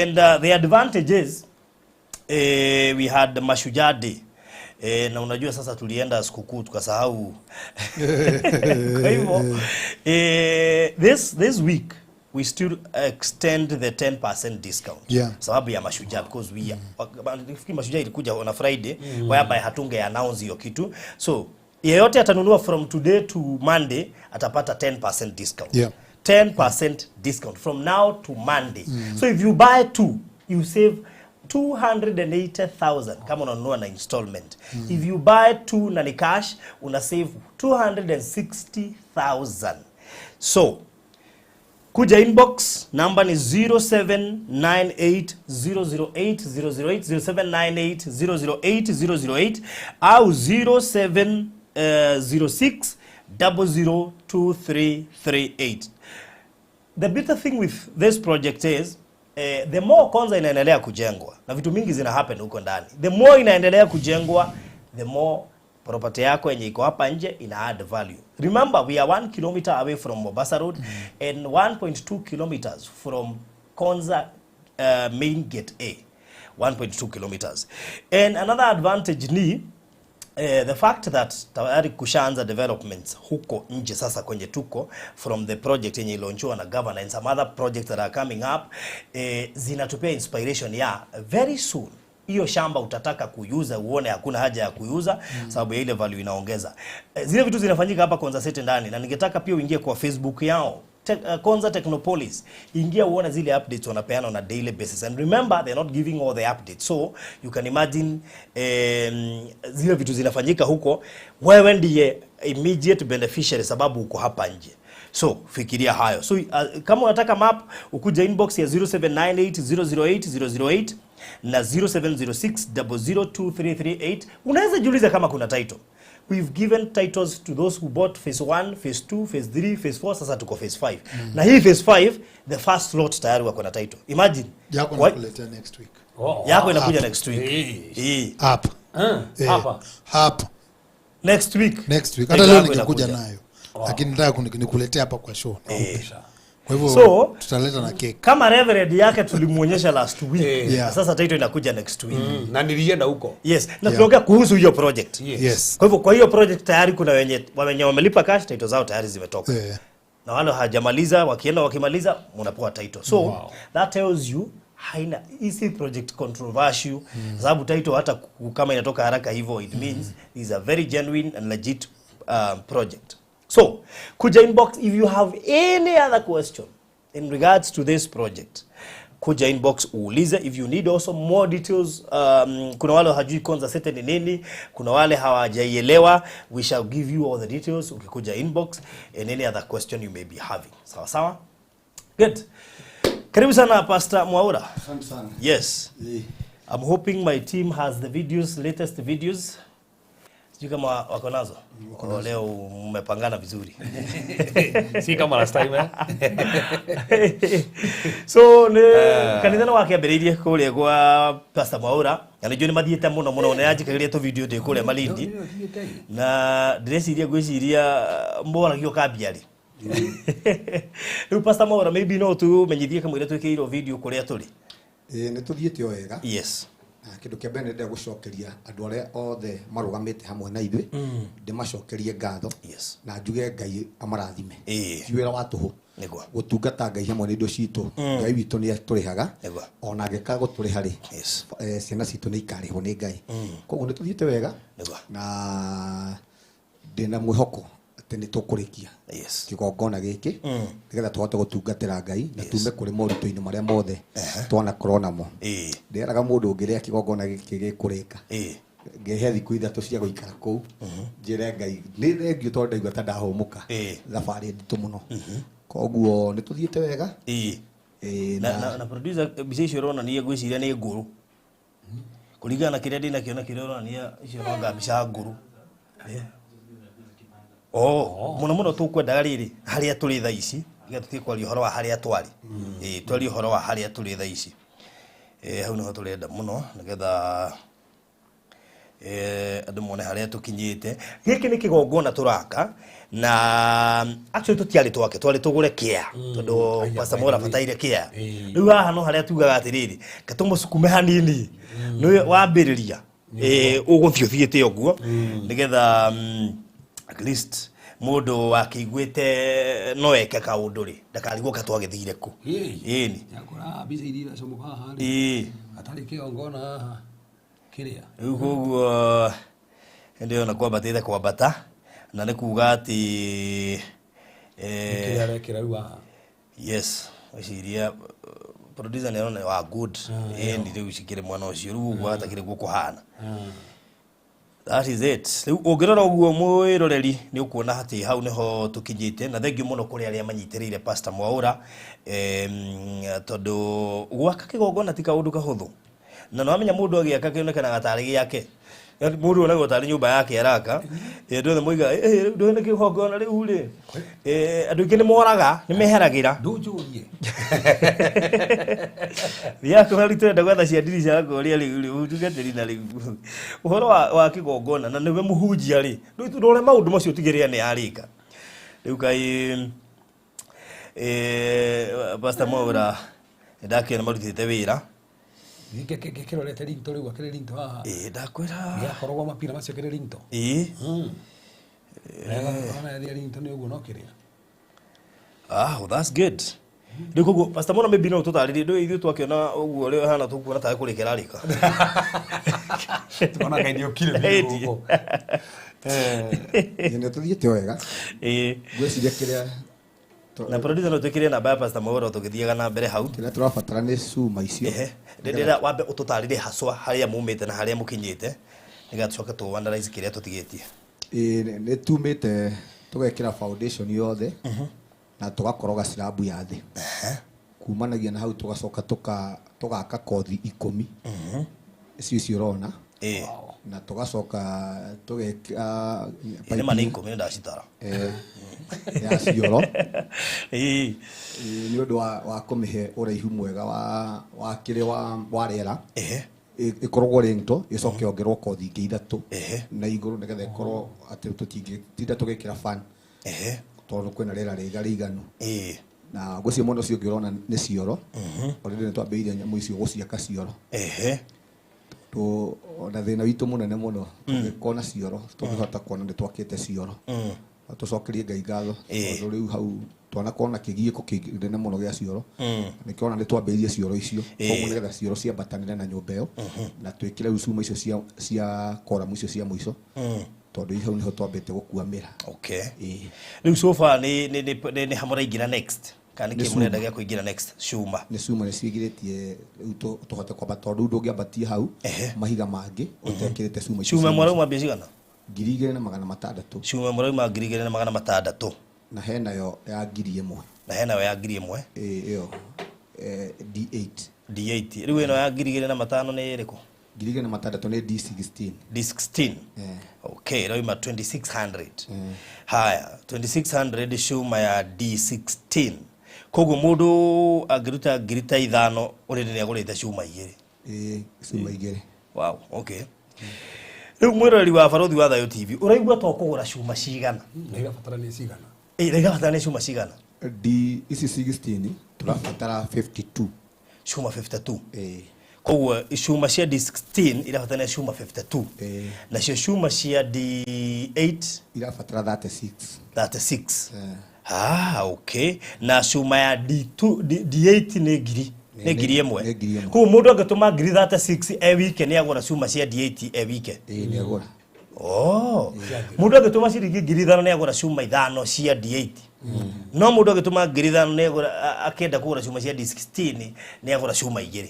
Speaker 7: And the advantage is we had Mashujaa Day. Na unajua sasa tulienda sikukuu tukasahau. Kwa hivyo this week we still extend the 10% discount. Sababu ya Mashujaa, because we nafikiri Mashujaa ilikuja on a Friday, whereby hatunge announce hiyo kitu. So yeyote atanunua from today to Monday atapata 10% discount. 10% discount from now to Monday. So if you buy two, you save 280,000 kama unanunua na installment. If you buy two na ni cash, una save 260,000. So kuja inbox, number ni 0798 008 008, 0798 008 008 au zero seven, zero six double zero two three three eight. The bitter thing with this project is the more Konza inaendelea kujengwa na vitu mingi zina happen huko ndani, the more inaendelea kujengwa, the more property yako yenye iko hapa nje ina add value. Remember, we are 1 kilometer away from Mombasa Road and 1.2 kilometers from Konza main gate A. 1.2 kilometers. And another advantage ni the fact that tayari kushaanza developments huko nje sasa kwenye tuko from the project yenye ilaunchiwa na governor and some other projects that are coming up, zinatupea inspiration ya very soon hiyo shamba utataka kuiuza uone hakuna haja ya kuiuza sababu ya ile value inaongeza. Zile vitu zinafanyika hapa Konza City ndani, na ningetaka pia uingie kwa Facebook yao Konza Technopolis, ingia uone zile updates wanapeana on a daily basis, and remember they're not giving all the updates, so you can imagine zile vitu zinafanyika huko, wewe ndiye immediate beneficiary sababu uko hapa nje. So fikiria hayo. So kama unataka map ukuje inbox ya 0798 008 008 na 0706 002338. Unaweza jiuliza kama kuna title. We've given titles to those who bought phase 1, phase 2, phase 3, phase 4, sasa tuko phase 5. Na hii phase 5, the first lot tayari wako na title. Imagine.
Speaker 9: Yako
Speaker 7: Kwa
Speaker 9: nakuletea next week.
Speaker 6: Oh,
Speaker 7: Yako inakuja
Speaker 9: Hapa.
Speaker 7: next week.
Speaker 6: Hey.
Speaker 9: Hapa.
Speaker 6: Hapa.
Speaker 9: Hapa.
Speaker 7: Next week.
Speaker 9: Next week. Hata
Speaker 7: Title
Speaker 9: leo
Speaker 7: yako
Speaker 9: ningekuja
Speaker 7: inakuja.
Speaker 9: nayo. Lakini nataka nikuletea hapa kwa show. Kwa hivyo
Speaker 7: So,
Speaker 9: tutaleta na cake.
Speaker 7: Kama reverend yake tulimuonyesha last week.
Speaker 9: Yeah.
Speaker 7: Sasa title inakuja next week.
Speaker 6: Na nilienda huko.
Speaker 7: Yes, na tunaongea kuhusu hiyo project.
Speaker 6: Yes.
Speaker 9: Yes.
Speaker 7: Kwa hivyo kwa hiyo project tayari kuna wenye wamelipa cash, title zao tayari zimetoka. Na wale hawajamaliza wakienda wakimaliza mnapewa title. So that tells you haina easy project controversial, sababu title hata kama inatoka haraka hivyo, it means is a very genuine and legit project. So kuja inbox if you have any other question in regards to this project. Kuja inbox uulize if you need also more details. Kuna wale hawajui Konza City ni nini, kuna wale hawajaielewa, we shall give you all the details ukikuja inbox and any other question you may be having. Sawa sawa? Good. Karibu sana Pastor Mwaura.
Speaker 8: Asante sana.
Speaker 7: Yes. I'm hoping my team has the videos, latest videos. Sijui kama wako nazo. Oh, leo mmepangana vizuri.
Speaker 6: Si kama last time, eh?
Speaker 7: So nä kanitha nä wakäambä kå gwa Pastor Mwaura na nä njå nä mathiä te må no må no nä yanjikagä ria tå video ndä kå rä a Malindi na ndä reciria ngwä ciria moragio kambiarä rä u Pastor Mwaura, maybe no tå menyithie kamå ira twä kä irwo video kå rä a tå rä.
Speaker 8: Ĩĩ, nĩ tũthiĩte o wega.
Speaker 7: Yes.
Speaker 8: Na kĩndũ kĩa mbere nĩndenda gũcokeria andũ arĩa othe marũgamĩte hamwe na ithuĩ, ndĩmacokerie ngatho.
Speaker 7: Yes.
Speaker 8: Na njuge Ngai amarathime.
Speaker 7: Ĩĩ.
Speaker 8: Ti wĩra wa tũhũ
Speaker 7: Nĩguo.
Speaker 8: gũtungata Ngai hamwe na indo citũ. Ngai witũ nĩ atũrĩhaga.
Speaker 7: Nĩguo.
Speaker 8: Ona angĩkaga gũtũrĩha rĩ,
Speaker 7: Yes.
Speaker 8: ciana citũ nĩ ikarĩhwo nĩ Ngai. Koguo nĩ tũthiĩte wega.
Speaker 7: Nĩguo.
Speaker 8: Na ndĩna mwĩhoko atĩ nĩ tũkũrĩkia
Speaker 7: Yes.
Speaker 8: kĩgongona gĩkĩ nĩgetha tũhote gũtungatĩra Ngai na tume kũrĩ moritũ-inĩ marĩa mothe twanakorwo namo.
Speaker 7: Ĩĩ.
Speaker 8: Ndĩraga mũndũ ũngĩrĩa kĩgongona gĩkĩ gĩkũrĩka,
Speaker 7: Ĩĩ.
Speaker 8: ngehe thikũ 3 cia gũikara kũu, njĩre Ngai nĩ thengio tondũ ndaigua ta ndahũmũka.
Speaker 7: Ĩĩ.
Speaker 8: Thabarĩ nditũ mũno. Koguo nĩ tũthiĩte wega.
Speaker 7: Ĩĩ.
Speaker 8: Ĩĩ,
Speaker 7: Na producer, mbica icio ũronania ngwĩciria nĩ ngũrũ kũringana na kĩrĩa ndĩnakĩo na kĩrĩa ũronania icio nonga mbica ngũrũ. Oh, mũno mũno tũkwendaga rĩrĩ harĩa tũrĩ thaa ici nĩgetha tũtige kwaria ũhoro wa harĩa twarĩ. Ĩĩ, twarie ũhoro wa harĩa tũrĩ thaa ici. Hau nĩho tũrenda mũno nĩgetha andũ mone harĩa tũkinyĩte. Gĩkĩ nĩ kĩgongona tũraka na actually tũtiarĩ twake, twarĩ tũgũre kĩa tondũ Pastor Mwaura abataire kĩa. Rĩu haha no harĩa tugaga atĩrĩrĩ, ke tũmũsukume hanini nĩ wambĩrĩria ũgũthiĩ ũthiĩte ũguo nĩgetha at least mũndũ wakĩiguĩte no eke kaũndũ rĩ ndakarigwo ka twagĩthire kũ. Ĩni.
Speaker 6: Yakora mbica iria iracomoka haha rĩ. Hatarĩ kĩgongona haha kĩrĩa.
Speaker 7: Rĩu koguo ndĩrona kwambatĩte kwambata na nĩ kuga atĩ
Speaker 6: Kĩrĩa arekĩra rĩu haha.
Speaker 7: Yes, ngwĩciria producer nĩ arona wa good. Ĩni rĩu cikĩrĩ mwena ũcio rĩu ũguo hatakĩrĩ guo kũhana. That is it. Rĩu ũngĩrora ũguo mwĩroreri nĩ ũkuona atĩ hau nĩho tũkinyĩte na thengiũ mũno kũrĩ arĩa manyitĩrĩire Pastor Mwaura, tondũ gwaka kĩgongona ti kaũndũ kahũthũ na nĩwamenya mũndũ agĩaka kĩonekanaga tarĩ gĩake. Yaani mũndũ onagwo tarĩ nyũmba yake araka. Andũ othe moigaga, "Eh, rĩu ndũĩ nĩ kĩgongona rĩu rĩ." Andũ aingĩ nĩ moraga, nĩ meheragĩra.
Speaker 6: Ndũnjũrie.
Speaker 7: Thiaga kũrĩa tũrenda gwetha cia ndirica ngũria rĩu rĩ ũtungatĩri na rĩu ũhoro wa kĩgongona na nĩwe mũhunjia rĩ ndũre maũndũ macio ũtigĩrĩra nĩ yarĩka rĩu kaĩ Pastor Mwaura ndakĩona marutĩte wĩra.
Speaker 6: Gĩkĩrorete rinto rĩu akĩrĩ rinto haha.
Speaker 7: Ĩĩ, ndakwĩra.
Speaker 6: Gĩakoragwo mapira macio akĩrĩ rinto.
Speaker 7: Ĩĩ.
Speaker 6: Ona ĩrĩa rinto nĩ ũguo no kĩrĩa.
Speaker 7: Ah, well, that's good. Rĩu koguo Pastor Mwaura maybe no tũtarĩrie ndũĩ ithuĩ twakĩona ũguo rĩu hana tũkuona tarĩ kũrĩka ĩrarĩka.
Speaker 6: Tuona Ngai nĩ ũkire biũ gũkũ.
Speaker 8: Ĩĩ, nĩ tũthiĩte o wega.
Speaker 7: Ĩĩ.
Speaker 8: Ngwĩciria kĩrĩa
Speaker 7: Na producer no twĩkĩre namba ya Pastor Mwaura tũgĩthiaga na mbere hau.
Speaker 8: Kĩrĩa tũrabatara nĩ cuma icio.
Speaker 7: Ehe. Ndĩrenda wambe ũtũtarĩrie haswa harĩa mumĩte na harĩa mũkinyĩte nĩgetha tũcoke tũ analyze kĩrĩa tũtigĩtie.
Speaker 8: Ĩĩ, nĩ tumĩte tũgekĩra foundation yothe na tũgakoroga slab ya thĩ. Kumanagia na hau tũgacoka tũgaka kothi 10. Icio icio ũrona.
Speaker 7: Ĩĩ.
Speaker 8: Na tũgacoka tũgekĩra
Speaker 7: Ĩĩ, nĩ ma nĩ 10 ndacitara.
Speaker 8: Ya cioro.
Speaker 7: Ĩĩ.
Speaker 8: Ĩĩ, nĩ ũndũ wa kũmĩhe ũraihu mwega wa kĩrĩa wa rĩera.
Speaker 7: Ehe.
Speaker 8: Ĩkoragwo ringto ĩcoke yongerwo kothi ingĩ ithatũ na igũrũ nĩgetha ĩkorwo atĩ tũtingĩtinda tũgĩkĩra fan tondũ kwĩna rĩera rĩega rĩiganu. Na ngwĩciria mwena ũcio ũngĩ ũrona nĩ cioro. Already nĩ twambĩrĩirie nyamũ icio gũciaka cioro. Ona thĩna witũ mũnene mũno tũngĩkorwo na cioro tũngĩhota kuona nĩ twakĩte cioro. Tũcokerie Ngai ngatho tondũ rĩu hau twanakorwo na kĩgiĩko kĩnene mũno gĩa cioro. Nĩkĩo ona nĩ twambĩrĩirie cioro icio koguo nĩgetha cioro ciambatanĩre na nyũmba ĩyo na twĩkĩre rĩu cuma icio cia koramu icio cia mũico tondũ hau nĩho twambĩte gũkuamĩra.
Speaker 7: Okay. Rĩu so far nĩ hamũraingĩra next kana nĩkĩ mũrenda gĩa kũingĩra next? Cuma.
Speaker 8: Nĩ cuma nĩ ciĩgirĩtie rĩu tũhote kwamba tondũ rĩu ndũngĩambatia hau mahiga mangĩ ũtekĩrĩte cuma icio.
Speaker 7: Cuma mũrauma mbia cigana?
Speaker 8: 2,600.
Speaker 7: Cuma mũrauma 2,600.
Speaker 8: Na henayo ya 1,000.
Speaker 7: Na henayo ya 1,000.
Speaker 8: Ĩyo D8.
Speaker 7: D8. Rĩu ĩno ya 2,500 nĩ ĩrĩkũ?
Speaker 8: 2,600 nĩ D16.
Speaker 7: D16. Okay, ĩrauma 2600. Haya, 2600 cuma ya D16. Koguo mũndũ angĩruta 5,000 already nĩ agũrĩte cuma igĩrĩ.
Speaker 8: Cuma igĩrĩ.
Speaker 7: Wow, okay. Rĩu mwĩroreri wa Barothi wa Thayo TV, ũraigua to kũgũra cuma cigana?
Speaker 6: Na irabatara nĩ cigana?
Speaker 7: Na irabatara nĩ cuma cigana?
Speaker 8: D ici 16 tũrabatara 52.
Speaker 7: Cuma 52. Koguo cuma cia D16 irabatara cuma 52. Nacio cuma cia D8
Speaker 8: irabatara 36.
Speaker 7: 36. Ah, okay. Na cuma ya D2 D8 nĩ ngiri. Nĩ ngiri ĩmwe. Koguo mũndũ angĩtũma ngiri 36 e wike nĩ agũra cuma cia D8 e wike.
Speaker 8: Nĩ agũra.
Speaker 7: Oh. Mũndũ angĩtũma ciringi 5,000 nĩ agũra cuma 5 cia D8. No mũndũ angĩtũma 5,000 nĩ agũra akĩenda kũgũra cuma cia D16 nĩ agũra cuma 2.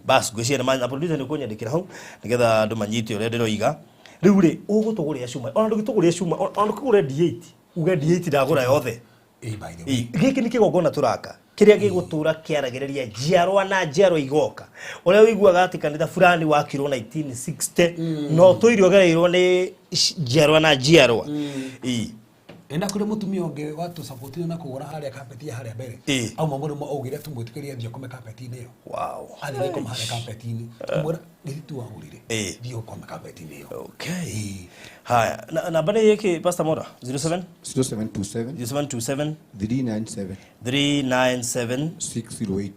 Speaker 7: Bas ngwĩciria na producer nĩ ũkũnyandĩkĩra hau nĩgetha andũ manyite ũrĩa ndĩroiga. Rĩu rĩ ũgũtũgũrĩra cuma ona ndũgĩtũgũrĩra cuma ona ndũkĩgũre D8 uge D8 ndagũra yothe. Gĩkĩ nĩ kĩgongona tũraka kĩrĩa gĩgũtũra kĩaragĩrĩria njiarwa na njiarwa igoka. Ũrĩa ũiguaga atĩ kanitha fulani wakirwo 1960 no tũirio gereirwo nĩ njiarwa na njiarwa.
Speaker 6: Enda kũrĩ mũtumia ũngĩ watũcabotire na kũgũra harĩa kapeti ya harĩa mbere. Auma mũrĩmo augire tũmwĩtĩkĩrie athiĩ akome kapeti-inĩ ĩyo.
Speaker 7: Wow.
Speaker 6: Athiĩ akome harĩa kapeti-inĩ. Tũmwĩra githĩ tu wagũrire. Thiĩ ũkome kapeti-inĩ ĩyo.
Speaker 7: Okay. Haya, namba nĩ ĩkĩ Pastor Mora? 07
Speaker 8: 0727
Speaker 7: 0727
Speaker 8: 397
Speaker 7: 397
Speaker 8: 608.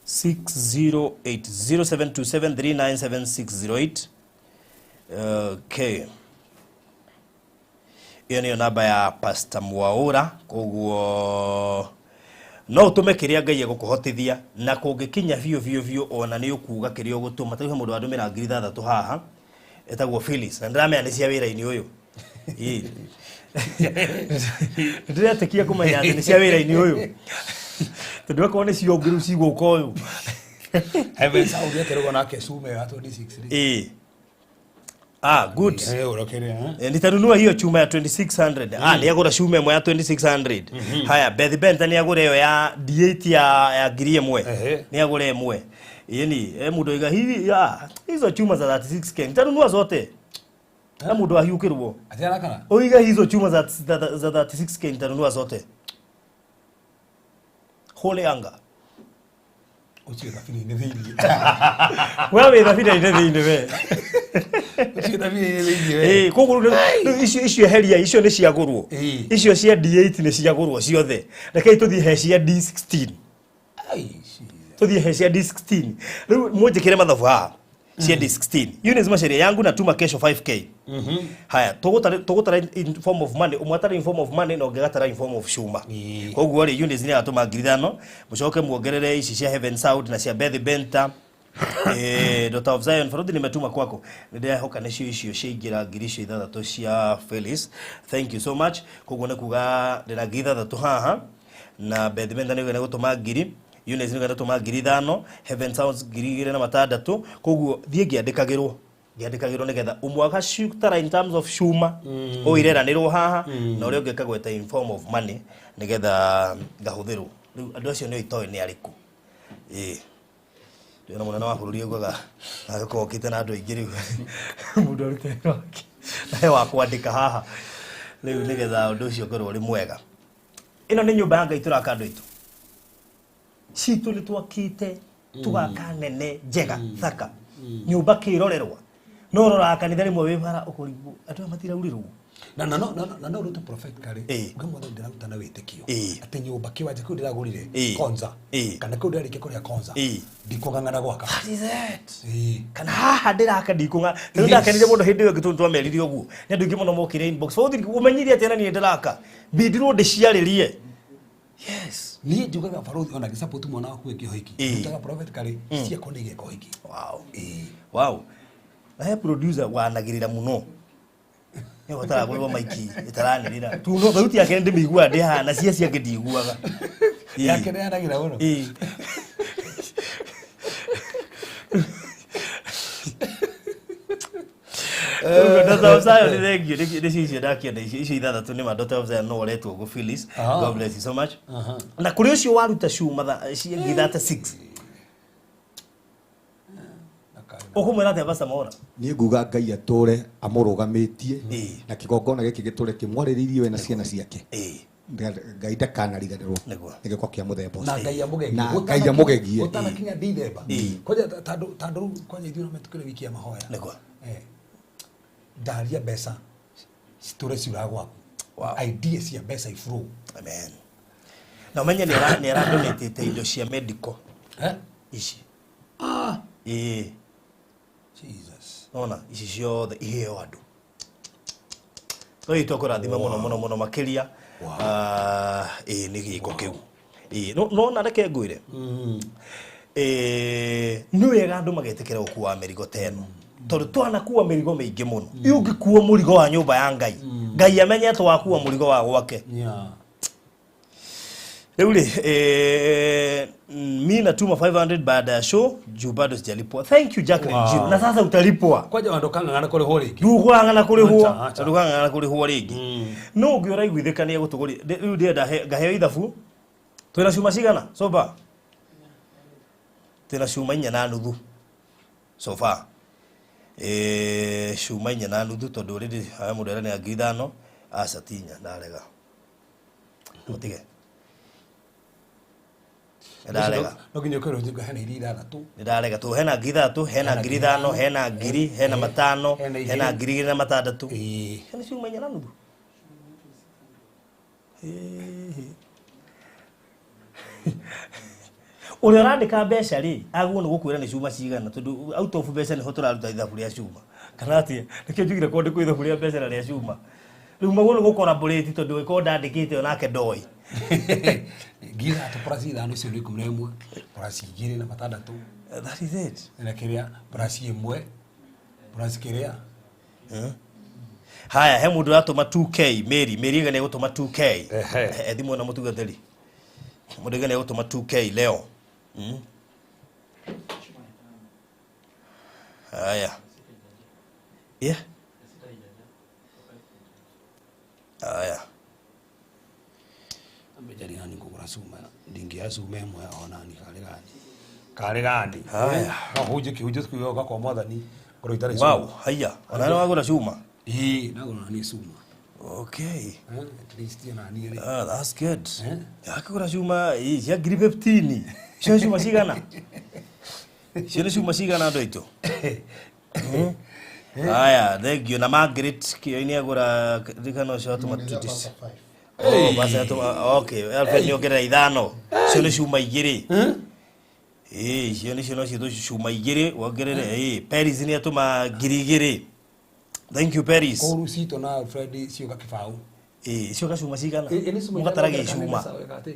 Speaker 7: 608. 0727 397 608. Okay. Iyo niyo namba ya Pastor Mwaura. Koguo no ũtũme kĩrĩa Ngai egũkũhotithia na kũngĩkinya biũ biũ biũ ona nĩ ũkuga kĩrĩa ũgũtũma. Ta rĩu he mũndũ wandũmĩra 6,000 haha etagwo Phyllis na ndĩramenya nĩ cia wĩra-inĩ ũyũ. Ndĩretĩkia kũmenya atĩ nĩ cia wĩra-inĩ ũyũ tondũ akorwo nĩ cio nguru cigũka ũyũ.
Speaker 6: Heaven Sound yekerwo nake cuma ya 26.
Speaker 7: Ah, good. Nitanunua hiyo chuma ya 2600. Ah, nĩ agũra cuma ĩmwe ya 2600. Haya, Beth Benta nĩ agũra ĩyo ya D8 ya 1,000. Nĩ agũra ĩmwe. Yaani, mũndũ oiga hivi ya hizo chuma za 36k. Nitanunua zote. Na mũndũ ahiũkĩrwo.
Speaker 6: Atiana kana?
Speaker 7: Oiga hizo chuma za 36k nitanunua zote. Hole anga.
Speaker 6: Ucio thabina-inĩ thĩinĩ.
Speaker 7: We wĩ thabina-inĩ thĩinĩ we.
Speaker 6: Ucio thabina-inĩ thĩinĩ we.
Speaker 7: Koguo rĩu icio eheria icio nĩ ciagũrwo. Icio cia D8 nĩ ciagũrwo ciothe. Rekei tũthiĩ he cia D16. Tũthiĩ he cia D16. Rĩu mũnjĩkĩre mathabu haha. Cia D16. Eunice Macharia yangu natuma kesho 5k. Haya, tũgũtara in form of money, ũmwe atara in form of money na ũngĩ agatara in form of cuma. Koguo rĩ Eunice nĩ agatũma 5,000, mũcoke muongerere ici cia Heaven Sound na cia Beth Benta. Daughter of Zion Faruthi nimetuma kwako. Nĩndĩrehoka nĩcio icio ciaingĩra 6,000 cia Phyllis. Thank you so much. Koguo nĩ kuga ndĩna 6,000 haha na Beth Benta nĩ gũtũma 1,000. Eunice nĩ gũtũma 5,000, Heaven Sounds 2,600. Koguo thiĩ ngĩandĩkagĩrwo nĩgetha ũmwe agacitara in terms of cuma ũyũ ireranĩrwo haha na ũrĩa ũngĩ akagweta in form of money nĩgetha ngahũthĩrwo. Rĩu andũ acio nĩo itoĩ nĩ arĩkũ. Ndĩrona mũnene wa bũrũri augaga agĩkorwo okĩte na andũ aingĩ rĩu mũndũ arute wĩra wake na he wa kwandĩka haha rĩu nĩgetha ũndũ ũcio ũkorwo ũrĩ mwega. Ĩno nĩ nyũmba ya Ngai tũraka andũ aitũ. Citũ nĩ twakĩte tũgaka nene njega thaka. Nyũmba kĩrorerwa. No roraga kanitha rĩmwe wĩ bara ũkũrigwo andũ aya matiraurĩrwo.
Speaker 6: Na na no na na no rutu prophet kare
Speaker 7: Ĩĩ.
Speaker 6: uge mwathani ndĩraruta na wĩtĩkio
Speaker 7: Ĩĩ.
Speaker 6: atĩ nyũmba kĩwanja kĩu ndĩragũrire
Speaker 7: Ĩĩ.
Speaker 6: konza
Speaker 7: Ĩĩ.
Speaker 6: kana kĩu ndĩrarĩkia kũrĩa konza
Speaker 7: Ĩĩ.
Speaker 6: ndikũng'ang'ana gwaka.
Speaker 7: That is it.
Speaker 6: Ĩĩ.
Speaker 7: Kana haha ndĩraka ndikũng'a rĩu
Speaker 6: Yes.
Speaker 7: ndakenire mũno hĩndĩ ĩyo ĩngĩ tondũ twamerire ũguo nĩ andũ aingĩ mũno mokire inbox bauthi ũmenyire atĩa na niĩ ndĩraka mbindirwo ndĩciarĩrie. Yes.
Speaker 6: Niĩ njugaga barothi ona ngĩsupport mwana waku ĩngĩ ũhiki
Speaker 7: Ĩĩ.
Speaker 6: ndutaga prophet kare ciakwa nĩ igeka ũhiki.
Speaker 7: Wow.
Speaker 6: Ĩĩ.
Speaker 7: Wow. Na he producer wanagĩrĩra mũno nĩ hotaga maiki ĩtaranĩrĩra tu no thauti yake ndĩmĩiguaga ndĩ haha na cia ciake ndiiguaga. Ĩĩ.
Speaker 6: Yake nĩ yanagĩra mũno.
Speaker 7: Ĩĩ. Ũguo Daughter of Zion nĩ thengiũ nĩ cio icio ndakĩenda icio icio ithathatũ nĩ ma Daughter of Zion no ũretwo ũguo Phyllis.
Speaker 6: Ah.
Speaker 7: God bless you so much. Na kũrĩ ũcio waruta cuma cia 36 ũkũmwĩra atĩa Pastor Mwaura?
Speaker 8: Niĩ nguga Ngai atũre amũrũgamĩtie
Speaker 7: Ĩĩ.
Speaker 8: na kĩgongona gĩkĩ gĩtũre kĩmwarĩrĩirie we na ciana ciake.
Speaker 7: Ĩĩ.
Speaker 8: Ngai ndakanariganĩrwo
Speaker 7: Nĩguo.
Speaker 8: nĩ gĩko kĩa mũthemba
Speaker 6: Na
Speaker 8: ũcio.
Speaker 6: Ngai amũgegie.
Speaker 8: Na Ngai amũgegie.
Speaker 6: Gũtanakinya Dithemba kwanja tondũ tondũ rĩu kwanja ithuĩ no tũkĩrĩ wiki ya mahoya.
Speaker 7: Nĩguo.
Speaker 6: Eh, ndaria mbeca citũre ciuraga gwaku.
Speaker 7: Wow.
Speaker 6: Idea cia mbeca iflow.
Speaker 7: Amen. Na ũmenye nĩ aradonatĩte indo cia medical
Speaker 6: Eh?
Speaker 7: ici.
Speaker 6: Ah.
Speaker 7: Ĩĩ.
Speaker 6: Jesus.
Speaker 7: Nona ici ciothe iheo andũ. No itũ kũrathima mũno mũno mũno makĩria. Ah, ĩĩ nĩ gĩko kĩu. Ĩĩ no nona reke ngwĩre. Ĩĩ nĩ wega andũ magetĩkĩra gũkua mĩrigo ta ĩno. Tondũ twanakua mĩrigo mĩingĩ mũno. Ĩ ũngĩkua mũrigo wa nyũmba ya Ngai. Ngai amenyete wakua mũrigo wa gwake.
Speaker 6: Yeah.
Speaker 7: Rĩu rĩ mi natuma 500 baada ya show juu bado sijalipwa. Thank you Jacqueline
Speaker 6: Wow.
Speaker 7: Jiru. Na sasa utalipwa.
Speaker 6: Kwanja wandu kang'ang'ana kũrĩhwo rĩngĩ.
Speaker 7: Ndukũrang'ana kũrĩhwo.
Speaker 6: Acha, acha.
Speaker 7: Ndukang'ang'ana kũrĩhwo rĩngĩ. No ũngĩ ũraiguithĩka nĩ egũtũgũria. Rĩu ndĩrenda ngaheo ithabu. Twĩna cuma cigana? So far. Twĩna cuma 4.5. So far. Cuma 4.5 tondũ already haya mũndũ era nĩ 5,000. Aca ti inya ndarega. Ũtige. Ndarega.
Speaker 6: No nginya ũkwĩrwo njingo hena iria ithathatũ.
Speaker 7: Ndarega tu hena 3,000 hena 5,000 hena 1,000 hena 5,000
Speaker 6: Hena igĩrĩ.
Speaker 7: hena 2,600.
Speaker 6: Ĩĩ.
Speaker 7: Hena cuma 4.5. Ũrĩa ũrandĩka mbeca rĩ agwo nĩ gũkwĩra nĩ cuma cigana tondũ out of mbeca nĩho tũraruta ithabu rĩa cuma kana atĩa nĩkĩo njugire kwandĩkwo ithabu rĩa mbeca na rĩa cuma rĩu magwo nĩ gũkoraborate tondũ ĩkorwo ndandĩkĩte onake ndoĩ.
Speaker 6: 3,000 plus 5 icio nĩ 11 plus 2 na 6.
Speaker 7: That is it.
Speaker 6: Na kĩrĩa plus 1 plus kĩrĩa.
Speaker 7: Haya he mũndũ ũratũma 2K Mary Mary ĩga nĩ egũtũma 2K.
Speaker 6: Ehe.
Speaker 7: Thimũ na mũtungatĩri mũndũ ĩga nĩ egũtũma 2K leo. Haya. Yeah. Haya.
Speaker 6: Ambejari nani ngũgũra cuma ndingĩoya cuma ĩmwe ona ni karĩ gani karĩ gani.
Speaker 7: Haya.
Speaker 6: No hunje kĩhunjio tukiuga kwa mwathani ngorwo itarĩ cuma.
Speaker 7: Wow, haya. Ona nĩ wagũra cuma.
Speaker 6: Ĩĩ ndagũra nani cuma.
Speaker 7: Okay.
Speaker 6: At least ona niĩ rĩ.
Speaker 7: Ah, that's good.
Speaker 6: Eh?
Speaker 7: Akĩgũra cuma ĩ, cia 15,000. Icio cuma cigana? Icio nĩ cuma cigana andũ aitũ? Haya, thank you. Na Margaret kĩo-inĩ agũra ririkana ũcio atũma 20. Oh, basi atũma okay, Alfred nĩ ongerera 5. Icio nĩ cuma 2. Ĩĩ, icio nĩcio no ciĩtwo cuma 2 wongerere. Ĩĩ, Paris nĩ atũma 2,000. Thank you Paris.
Speaker 6: Koru citũ na Alfred ciũka kĩbaũ.
Speaker 7: Ĩĩ, icio gacuma cigana?
Speaker 6: Ĩ, nĩ cuma
Speaker 7: Mũgataragia
Speaker 6: ithano
Speaker 7: icuma.
Speaker 6: kana nĩ sawa atĩ?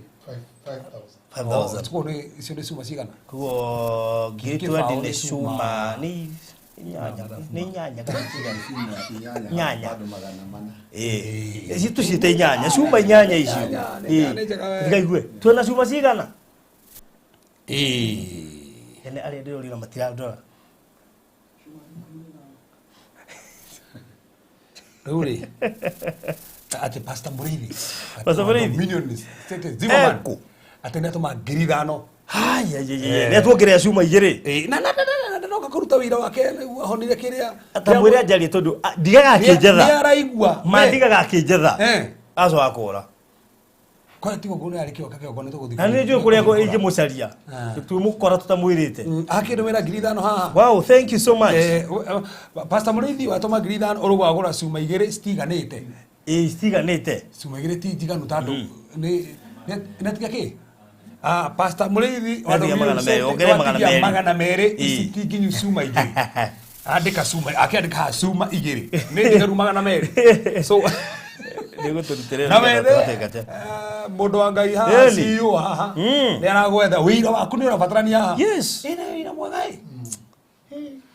Speaker 7: 5,000.
Speaker 6: Oh, nĩ icio nĩ cuma cigana?
Speaker 7: Koguo ngiri
Speaker 6: Kĩbaũ
Speaker 7: twendi
Speaker 6: nĩ
Speaker 7: nĩ cuma
Speaker 6: cuma.
Speaker 7: nĩ inyanya nĩ inyanya kana cigana? Nyanya.
Speaker 8: Bado 400.
Speaker 7: Ĩĩ, ici tũciĩte inyanya cuma inyanya icio.
Speaker 6: Inyanya,
Speaker 7: Ĩĩ,
Speaker 6: nĩ njega we.
Speaker 7: tiga igue twĩna cuma cigana?
Speaker 6: Ĩĩ.
Speaker 7: Ene arĩa ndĩrorira matirandora.
Speaker 6: Rĩu rĩ atĩ Pastor Mũrĩithi.
Speaker 7: Pastor Mũrĩithi?
Speaker 6: Millions. Zimmerman.
Speaker 7: Eko.
Speaker 6: Atĩ nĩ atũma 5,000.
Speaker 7: Haya, nĩ atuongerera cuma 2.
Speaker 6: Ĩĩ, na na na na na noka kũruta wĩra wake nĩguo ahonire kĩrĩa.
Speaker 7: Atamwĩre anjarie tondũ ndigaga
Speaker 6: Nĩ
Speaker 7: akĩnjetha.
Speaker 6: araigua.
Speaker 7: Ma ndigaga akĩnjetha.
Speaker 6: Eh.
Speaker 7: Aco akũra.
Speaker 6: Kwa tigo ngũ nĩ arĩ kĩoka kĩongo nĩ tũgũthiĩ.
Speaker 7: Na nĩ njũĩ kũrĩa ingĩmũcaria. Twĩmũkora tũtamwĩrĩte.
Speaker 6: Akĩndũ wĩra 5,000 haha.
Speaker 7: Wow, thank you so much.
Speaker 6: Pastor Mũrĩithi watũma 5,000 ũrũgwagũra cuma igĩrĩ citiganĩte.
Speaker 7: Ĩĩ citiganĩte.
Speaker 6: Cuma igĩrĩ ti njiganu tondũ nĩ nĩ tiga kĩ? Ah, Pastor Mũrĩithi
Speaker 7: Natiga 200, ongerere 200.
Speaker 6: 200 ici ti nginyu cuma igĩrĩ. Andĩka cuma, akĩandĩka haha cuma igĩrĩ. Nĩ njiganu 200. So
Speaker 7: Nĩgũtũrutĩrĩra
Speaker 6: na
Speaker 7: nĩgetha
Speaker 6: wethe
Speaker 7: tũhote gate.
Speaker 6: Mũndũ wa Ngai haha
Speaker 7: Really?
Speaker 6: CEO haha nĩ aragwetha wĩira waku nĩ ũrabatarania haha.
Speaker 7: Yes.
Speaker 6: Ĩna wĩira mwega ĩ.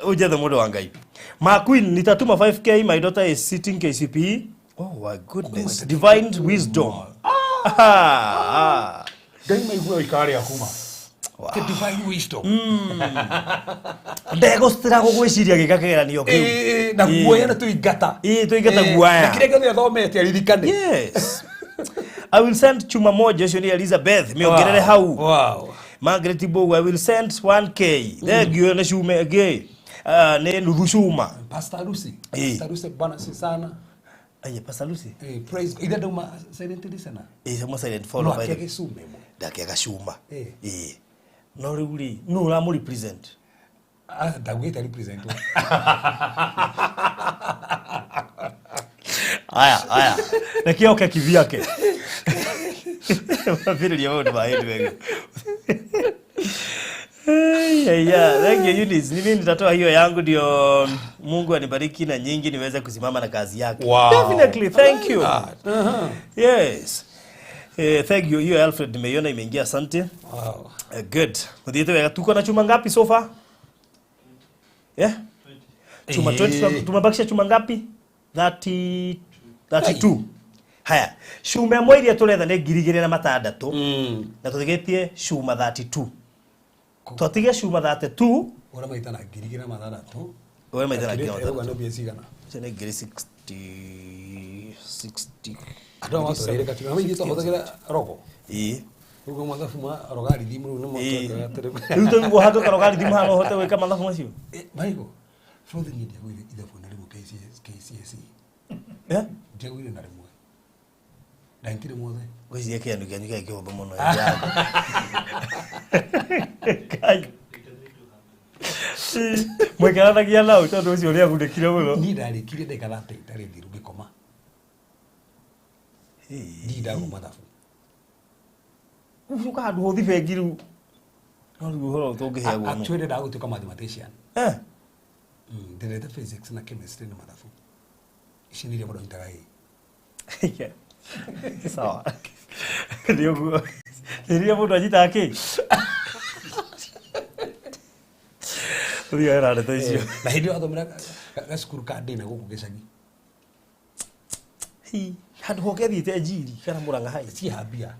Speaker 7: Ujethe mũndũ wa Ngai. Ma Queen nitatuma 5K, my daughter is sitting KCPE. Oh my goodness. Divine wisdom. Ah.
Speaker 6: Ngai maigue waikara rĩa kuma. The divine wisdom.
Speaker 7: Ndegũcitĩra gũgwĩciria gĩka kĩgeranio kĩu.
Speaker 6: Ĩĩ, na guoya na tũingata.
Speaker 7: Ĩĩ, tũingata
Speaker 6: Ĩĩ,
Speaker 7: guoya.
Speaker 6: Na kĩrĩa gĩothe athomete aririkane.
Speaker 7: Yes. I will send chuma moja ũcio nĩ Elizabeth mĩongerere hau.
Speaker 6: Wow.
Speaker 7: Margaret Mbogo, I will send 1K. Thank you nĩ cuma ĩngĩ. Ah, nĩ nuthu cuma.
Speaker 6: Pastor Lucy.
Speaker 7: Ĩĩ.
Speaker 6: Pastor Lucy bwana si sana.
Speaker 7: Aye, Pastor Lucy.
Speaker 6: Praise God. Ithe ndauma silent listener.
Speaker 7: Ĩĩ, mwa silent
Speaker 6: No
Speaker 7: follow by the
Speaker 6: akĩage cuma ĩmwe.
Speaker 7: ndakĩaga cuma.
Speaker 6: Ĩĩ.
Speaker 7: Ĩĩ. No rĩu rĩ, nũ ũramũ represent?
Speaker 6: Ah, ndaugĩte represent.
Speaker 7: Aya, aya. Reke oke kivyake. Mambĩrĩria maũndũ ma hĩndĩ wega. Yeah, yeah. Thank you Eunice. Mimi nitatoa hiyo yangu ndio Mungu anibariki na nyingi niweze kusimama na kazi yake.
Speaker 6: Wow.
Speaker 7: Definitely, thank you.
Speaker 6: Uh-huh.
Speaker 7: Yes. Thank you. Hiyo Alfred nimeiona imeingia, asante.
Speaker 6: Wow.
Speaker 7: Good. Muthiĩte wega. Tuko na chuma ngapi so far? Yeah? Chuma 20 tumebakisha chuma ngapi? 30 32. Haya, cuma ĩmwe iria tũretha nĩ 2,600 na tũtigĩtie cuma 32. Twatigia cuma 32.
Speaker 6: Ũrĩa maita na 2,600.
Speaker 7: Ũrĩa maita na
Speaker 6: 2,600.
Speaker 7: 2,600.
Speaker 6: Nĩ mbia cigana?
Speaker 7: Icio nĩ ngiri 60 60.
Speaker 6: Andũ aya matũrĩire katiba. Na ithuĩ twahũthagĩra rogo.
Speaker 7: Ĩĩ.
Speaker 6: Rĩu mathabu ma rogarithimu rĩu nĩmo twekaga tũrĩ.
Speaker 7: Rĩu tũigua handũ karogarithimu haha no ũhote gwĩka mathabu macio?
Speaker 6: Michael, Frothi niĩ ndiagũire ithabu na rĩmwe KCSE.
Speaker 7: Eh?
Speaker 6: Ndiagũire na rĩmwe. Ndanyitire mothe.
Speaker 7: Ngwĩciria kĩandu kĩanyu kĩarĩ kĩhũthũ mũno. Ngai. Mwaikaranagia nao tondũ ũcio ũrĩa agunĩkire mũno.
Speaker 6: Niĩ ndarĩkirie ndagĩka 30 itarĩ thiru ngĩkoma. Niĩ ndagwo mathabu.
Speaker 7: Ũcoka handũ hothi bengi rĩu. No rĩu ũhoro tũngĩheagwo nũ.
Speaker 6: Actually ndagũtuĩka mathematician.
Speaker 7: Eh.
Speaker 6: Ndendete physics na chemistry na mathabu. Ici nĩ iria mũndũ anyitaga ĩ.
Speaker 7: Sawa. Nĩ ũguo. Nĩ iria mũndũ anyitaga kĩ? Ũthiaga na ndeto icio.
Speaker 6: Na hĩndĩ ĩyo athomera gacukuru ka ndĩna gũkũ gĩcagi.
Speaker 7: Hi, handũ hoke thiĩte Njiri kana Mũrang'a hai.
Speaker 6: Ciĩ mbia.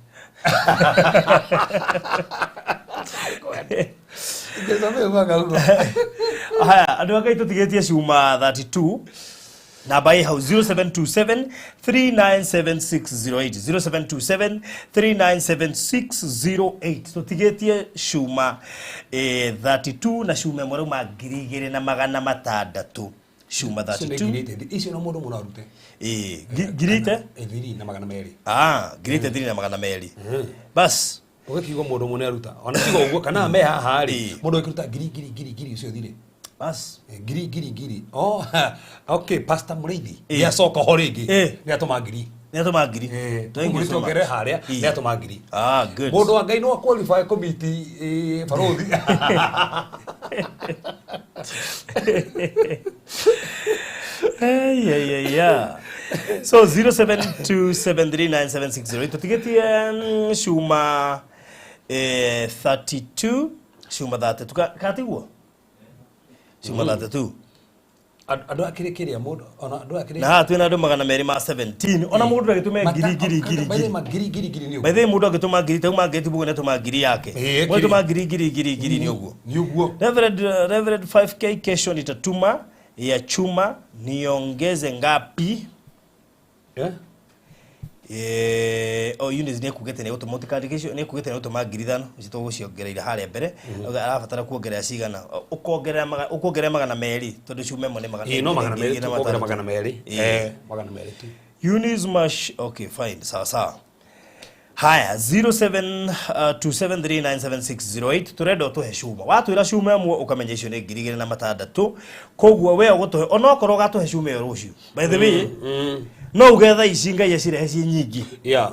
Speaker 7: Haya, andũ a Ngai tũtigĩtie cuma 32. Namba ĩ hau 0727 397608 0727 397608 tũtigĩtie cuma 32 na cuma ĩmwe rauma 2,600 cuma 32.
Speaker 6: Icio no mũndũ mũno arute.
Speaker 7: Ĩĩ, ngirite?
Speaker 6: 3,200.
Speaker 7: Ah, ngirite 3,200. Bas.
Speaker 6: Ũgĩkiuga mũndũ mũno aruta. Ona tiga ũguo kana me haha rĩ, mũndũ akĩruta ngiri ngiri ngiri ngiri ũcio thirĩ.
Speaker 7: Bas.
Speaker 6: Ngiri ngiri ngiri. Oh, okay, Pastor Mũrĩithi. Nĩ acoka ho rĩngĩ. Nĩ atũma ngiri.
Speaker 7: Nĩ atũma ngiri.
Speaker 6: Thank you so much. Harĩa nĩ atũma ngiri.
Speaker 7: Ah, good.
Speaker 6: Mũndũ wa Ngai no qualify committee barothi.
Speaker 7: Hey, yeah, yeah, yeah. So 0727397608 tũtigĩtie cuma 32 cuma 32 katiguo cuma 32
Speaker 6: andũ akĩrĩ kĩrĩa mũndũ ona andũ akĩrĩ
Speaker 7: na haha twĩna andũ 217 ona mũndũ agĩtũma ngiri ngiri ngiri ngiri
Speaker 6: ngiri ngiri ngiri nĩ
Speaker 7: by the way mũndũ agĩtũma ngiri ta uma ngiri bugu nĩatũma ngiri yake
Speaker 6: Ĩĩ,
Speaker 7: mũndũ ngiri ngiri ngiri ngiri nĩ ũguo
Speaker 6: nĩ ũguo
Speaker 7: Reverend 5K kesho nitatuma ya chuma niongeze ngapi?
Speaker 6: Yeah.
Speaker 7: O Eunice nĩ ekugĩte nĩ gũtũma ũtikandĩke nĩ ekugĩte nĩ gũtũma 5,000 icio tũgũciongereire harĩa mbere. Arabatara kuongerera cigana? Ũkongerera ũkuongerera 200 tondũ cuma ĩmwe nĩ magana.
Speaker 6: Ĩĩ no 200 tũkuongerera 200. 200 tu.
Speaker 7: Eunice mash okay fine sawa sawa. Haya, 0727397608 turenda utuhe cuma. Watwira cuma ĩmwe ũkamenya icio nĩ 2006. Koguo we ũgũtũhe onokorwo ũgatũhe cuma ĩyo rũciũ. By the way, no uge thaa ici Ngai acirehe ciĩ nyingĩ.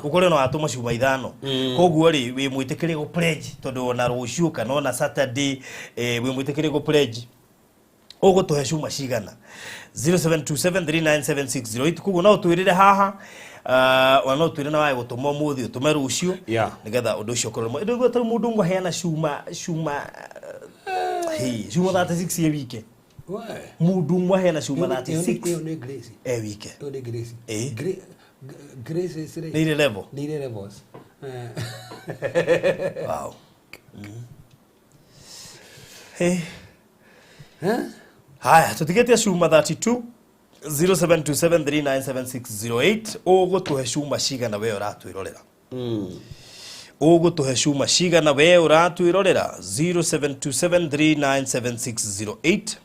Speaker 7: Ũkore no watũma cuma 5. Koguo rĩ wĩ mwĩtĩkĩrie gũ pledge tondũ ona rũciũ kana ona Saturday wĩ mwĩtĩkĩrie gũ pledge. Ũgũtũhe cuma cigana? 0727397608. Koguo no ũtwĩrĩre haha, ona no ũtwĩre na wae gũtũma ũmũthĩ ũtũme rũciũ nĩgetha ũndũ ũcio ũkorwo mwega. Rĩu tarĩu mũndũ ũmwe aheana cuma cuma hey, cuma 36 e wike. Mũndũ ũmwe aheana cuma 36
Speaker 6: Ĩyo nĩ Grace.
Speaker 7: e wike.
Speaker 6: Ĩyo nĩ Grace.
Speaker 7: Ĩ.
Speaker 6: Grace is
Speaker 7: Nĩ irĩ level.
Speaker 6: Nĩ irĩ levels.
Speaker 7: Wow. Hey. Haya, tũtigĩtie cuma 32 0727397608. Ũgũtũhe cuma cigana we ũratwĩrorera? Ũgũtũhe cuma cigana we ũratwĩrorera? 0727397608.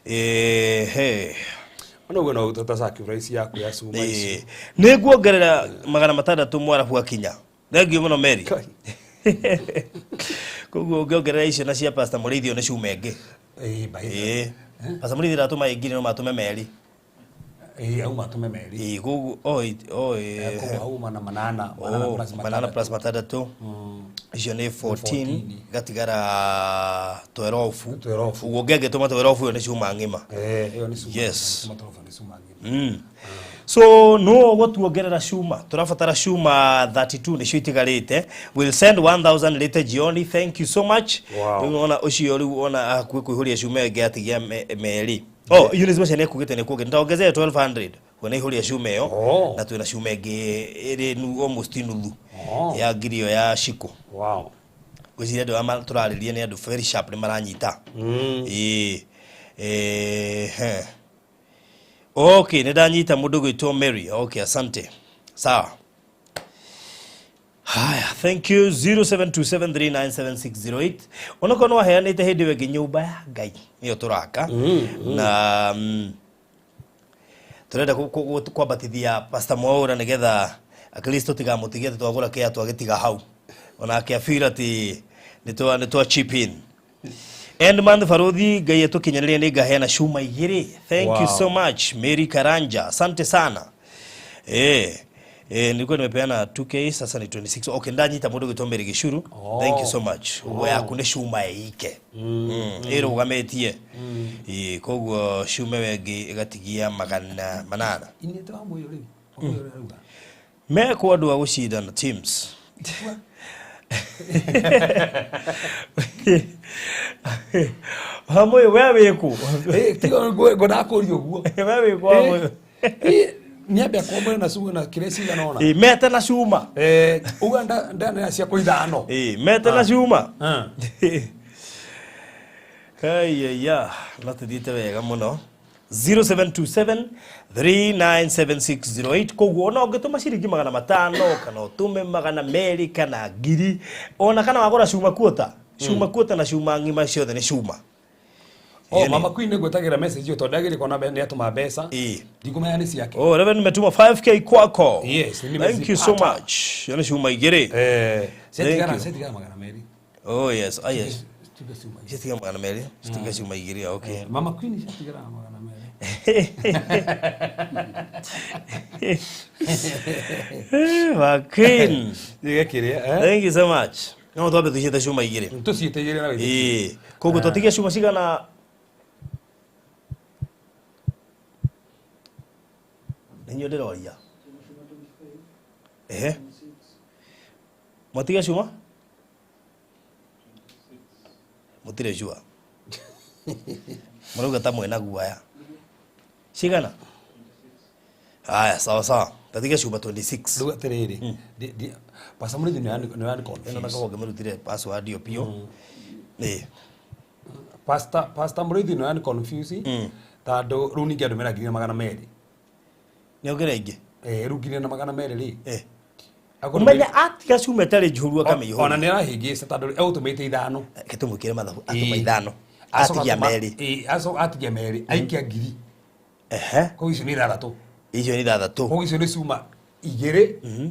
Speaker 7: Ehe.
Speaker 6: Ona ũguo no ũtata sacrifice yaku ya cuma ici.
Speaker 7: Nĩ nguongerera 600 mwarabu akinya. Thank you mũno Mary. Koguo ũngĩongerera icio na cia Pastor Mũrĩithi nĩ cuma ĩngĩ.
Speaker 6: Ĩĩ.
Speaker 7: Pastor Mũrĩithi ndatũma ĩngĩ no matũme merĩ.
Speaker 6: Ĩĩ, auma atũme merĩ.
Speaker 7: Ĩĩ, koguo o o
Speaker 6: Koguo auma na manana, manana
Speaker 7: Oh,
Speaker 6: plus
Speaker 7: manana
Speaker 6: matandatũ.
Speaker 7: plus matandatũ. Icio nĩ 14 gatigara 12.
Speaker 6: 12.
Speaker 7: Ũguo ũngĩangĩtũma 12 ĩyo nĩ cuma ng'ima.
Speaker 6: Ĩyo nĩ cuma.
Speaker 7: Yes.
Speaker 6: Tũma 12 nĩ cuma ng'ima.
Speaker 7: So no ũgũtuongerera cuma, tũrabatara cuma 32 nĩcio itigarĩte. We'll send 1000 later jioni. Thank you so much.
Speaker 6: Wow.
Speaker 7: Rĩu ona ũcio rĩu ona hakuhĩ kũihũria cuma ĩngĩ atigia merĩ. Oh, Eunice Macha nĩekugĩte nĩ kuongerera. Nitaongezea 1200 kuona ihũria cuma ĩyo. Na twĩna cuma ĩngĩ ĩrĩ almost nuthu ya ngiri ĩyo ya Shiko.
Speaker 6: Wow.
Speaker 7: Ngwĩciria andũ aya tũrarĩria nĩ andũ very sharp nĩ maranyita. Ĩĩ. He. Okay, nĩ ndanyita mũndũ gwĩtwo Mary. Okay, asante. Sawa. Haya, thank you. 0727397608. Onokorwo nĩ waheanĩte hĩndĩ ĩyo ĩngĩ nyũmba ya Ngai nĩyo tũraka. Na tũrenda kwambatithia Pastor Mwaura nĩgetha at least tũtigamũtigie atĩ twagũra kĩa twagĩtiga hau. Onake afeel atĩ nĩ twa chip in. End month baruthi Ngai atũkinyanĩrie nĩ ngaheana cuma 2. Thank you so much Mary Karanja. Asante sana. Nilikuwa nimepeana 2k sasa ni 26. Okay, ndanyita mũndũ gwĩtwo Mary Gĩcuru. Thank you so much. Ũguo yaku nĩ cuma ĩike. Ĩrũgamĩtie. Ĩĩ, koguo cuma ĩyo ĩngĩ ĩgatigia 800.
Speaker 6: Inĩte wa mũyũ rĩu. Mũyũ ũrĩa arauga.
Speaker 7: Mekwo andũ a gũcindana teams. Hamwe we wĩkũ?
Speaker 6: Tiga ngwendaga kũria ũguo.
Speaker 7: We wĩkũ Hamũyũ?
Speaker 6: Nĩ ambia kuombora na cuma na kĩrĩa cigana ũna.
Speaker 7: Ĩĩ, mete na cuma.
Speaker 6: Uga ndanera ciakwa 5.
Speaker 7: Ĩĩ, mete na cuma. Aiya, no tũthiĩte wega mũno. 0727397608. Koguo ona ũngĩtũma ciringi 500 kana ũtũme 200 kana 1000 ona kana wagũra cuma kuota. Cuma kuota na cuma ng'ima ciothe nĩ cuma.
Speaker 6: Oh, Mama Queen nĩngwĩtagĩra message ĩyo tondũ ndagĩrĩ kuona nĩ atũma mbeca. Ndikũmenya nĩ ciake.
Speaker 7: Oh, Reverend nimetuma 5k kwako.
Speaker 6: Yes,
Speaker 7: Thank you so
Speaker 6: nimezipata.
Speaker 7: much. Hiyo ni cuma 2.
Speaker 6: Ciatigara ciatigara 200.
Speaker 7: Oh yes, ah yes.
Speaker 6: Citiga cuma igĩrĩ.
Speaker 7: Ciatigara 200, citiga cuma 2, okay.
Speaker 6: Mama Queen ciatigara 200.
Speaker 7: Ma Queen.
Speaker 6: Gĩkĩrĩa,
Speaker 7: Thank you so much. No twambe tũciĩte cuma 2.
Speaker 6: Tũciĩte 2 na wĩtĩkio.
Speaker 7: Ĩĩ. Koguo twatigia cuma cigana nĩ inyuĩ ndĩroria. Ehe. Mwatigia cuma? Mũtirĩ sure. Mũrauga ta mwĩna guaya. Cigana? Haya, sawa sawa. Tatiga cuma 26.
Speaker 6: Rĩu atĩrĩrĩ, Pastor Mũrĩithi nĩ ũrani
Speaker 7: Ĩno
Speaker 6: confuse.
Speaker 7: na kagonge mĩrutire password ĩyo biũ. Ĩĩ.
Speaker 6: Pastor Mũrĩithi nĩ ũrani confuse tondũ rĩu ningĩ andũmĩra 1200.
Speaker 7: Nĩ ongerera ingĩ?
Speaker 6: Rĩu 1200 rĩ.
Speaker 7: Ũmenya atiga cuma ĩtarĩ njihũru akamĩihũria.
Speaker 6: Ona nĩ arahĩngĩca tondũ egũtũmĩte 5.
Speaker 7: Reke tũmwĩkĩre mathabu atũma 5. Atigia 2.
Speaker 6: Acoka atigia 2 aikia 1000.
Speaker 7: Ehe.
Speaker 6: Koguo icio nĩ 6.
Speaker 7: Icio nĩ 6.
Speaker 6: Koguo icio nĩ cuma Igĩrĩ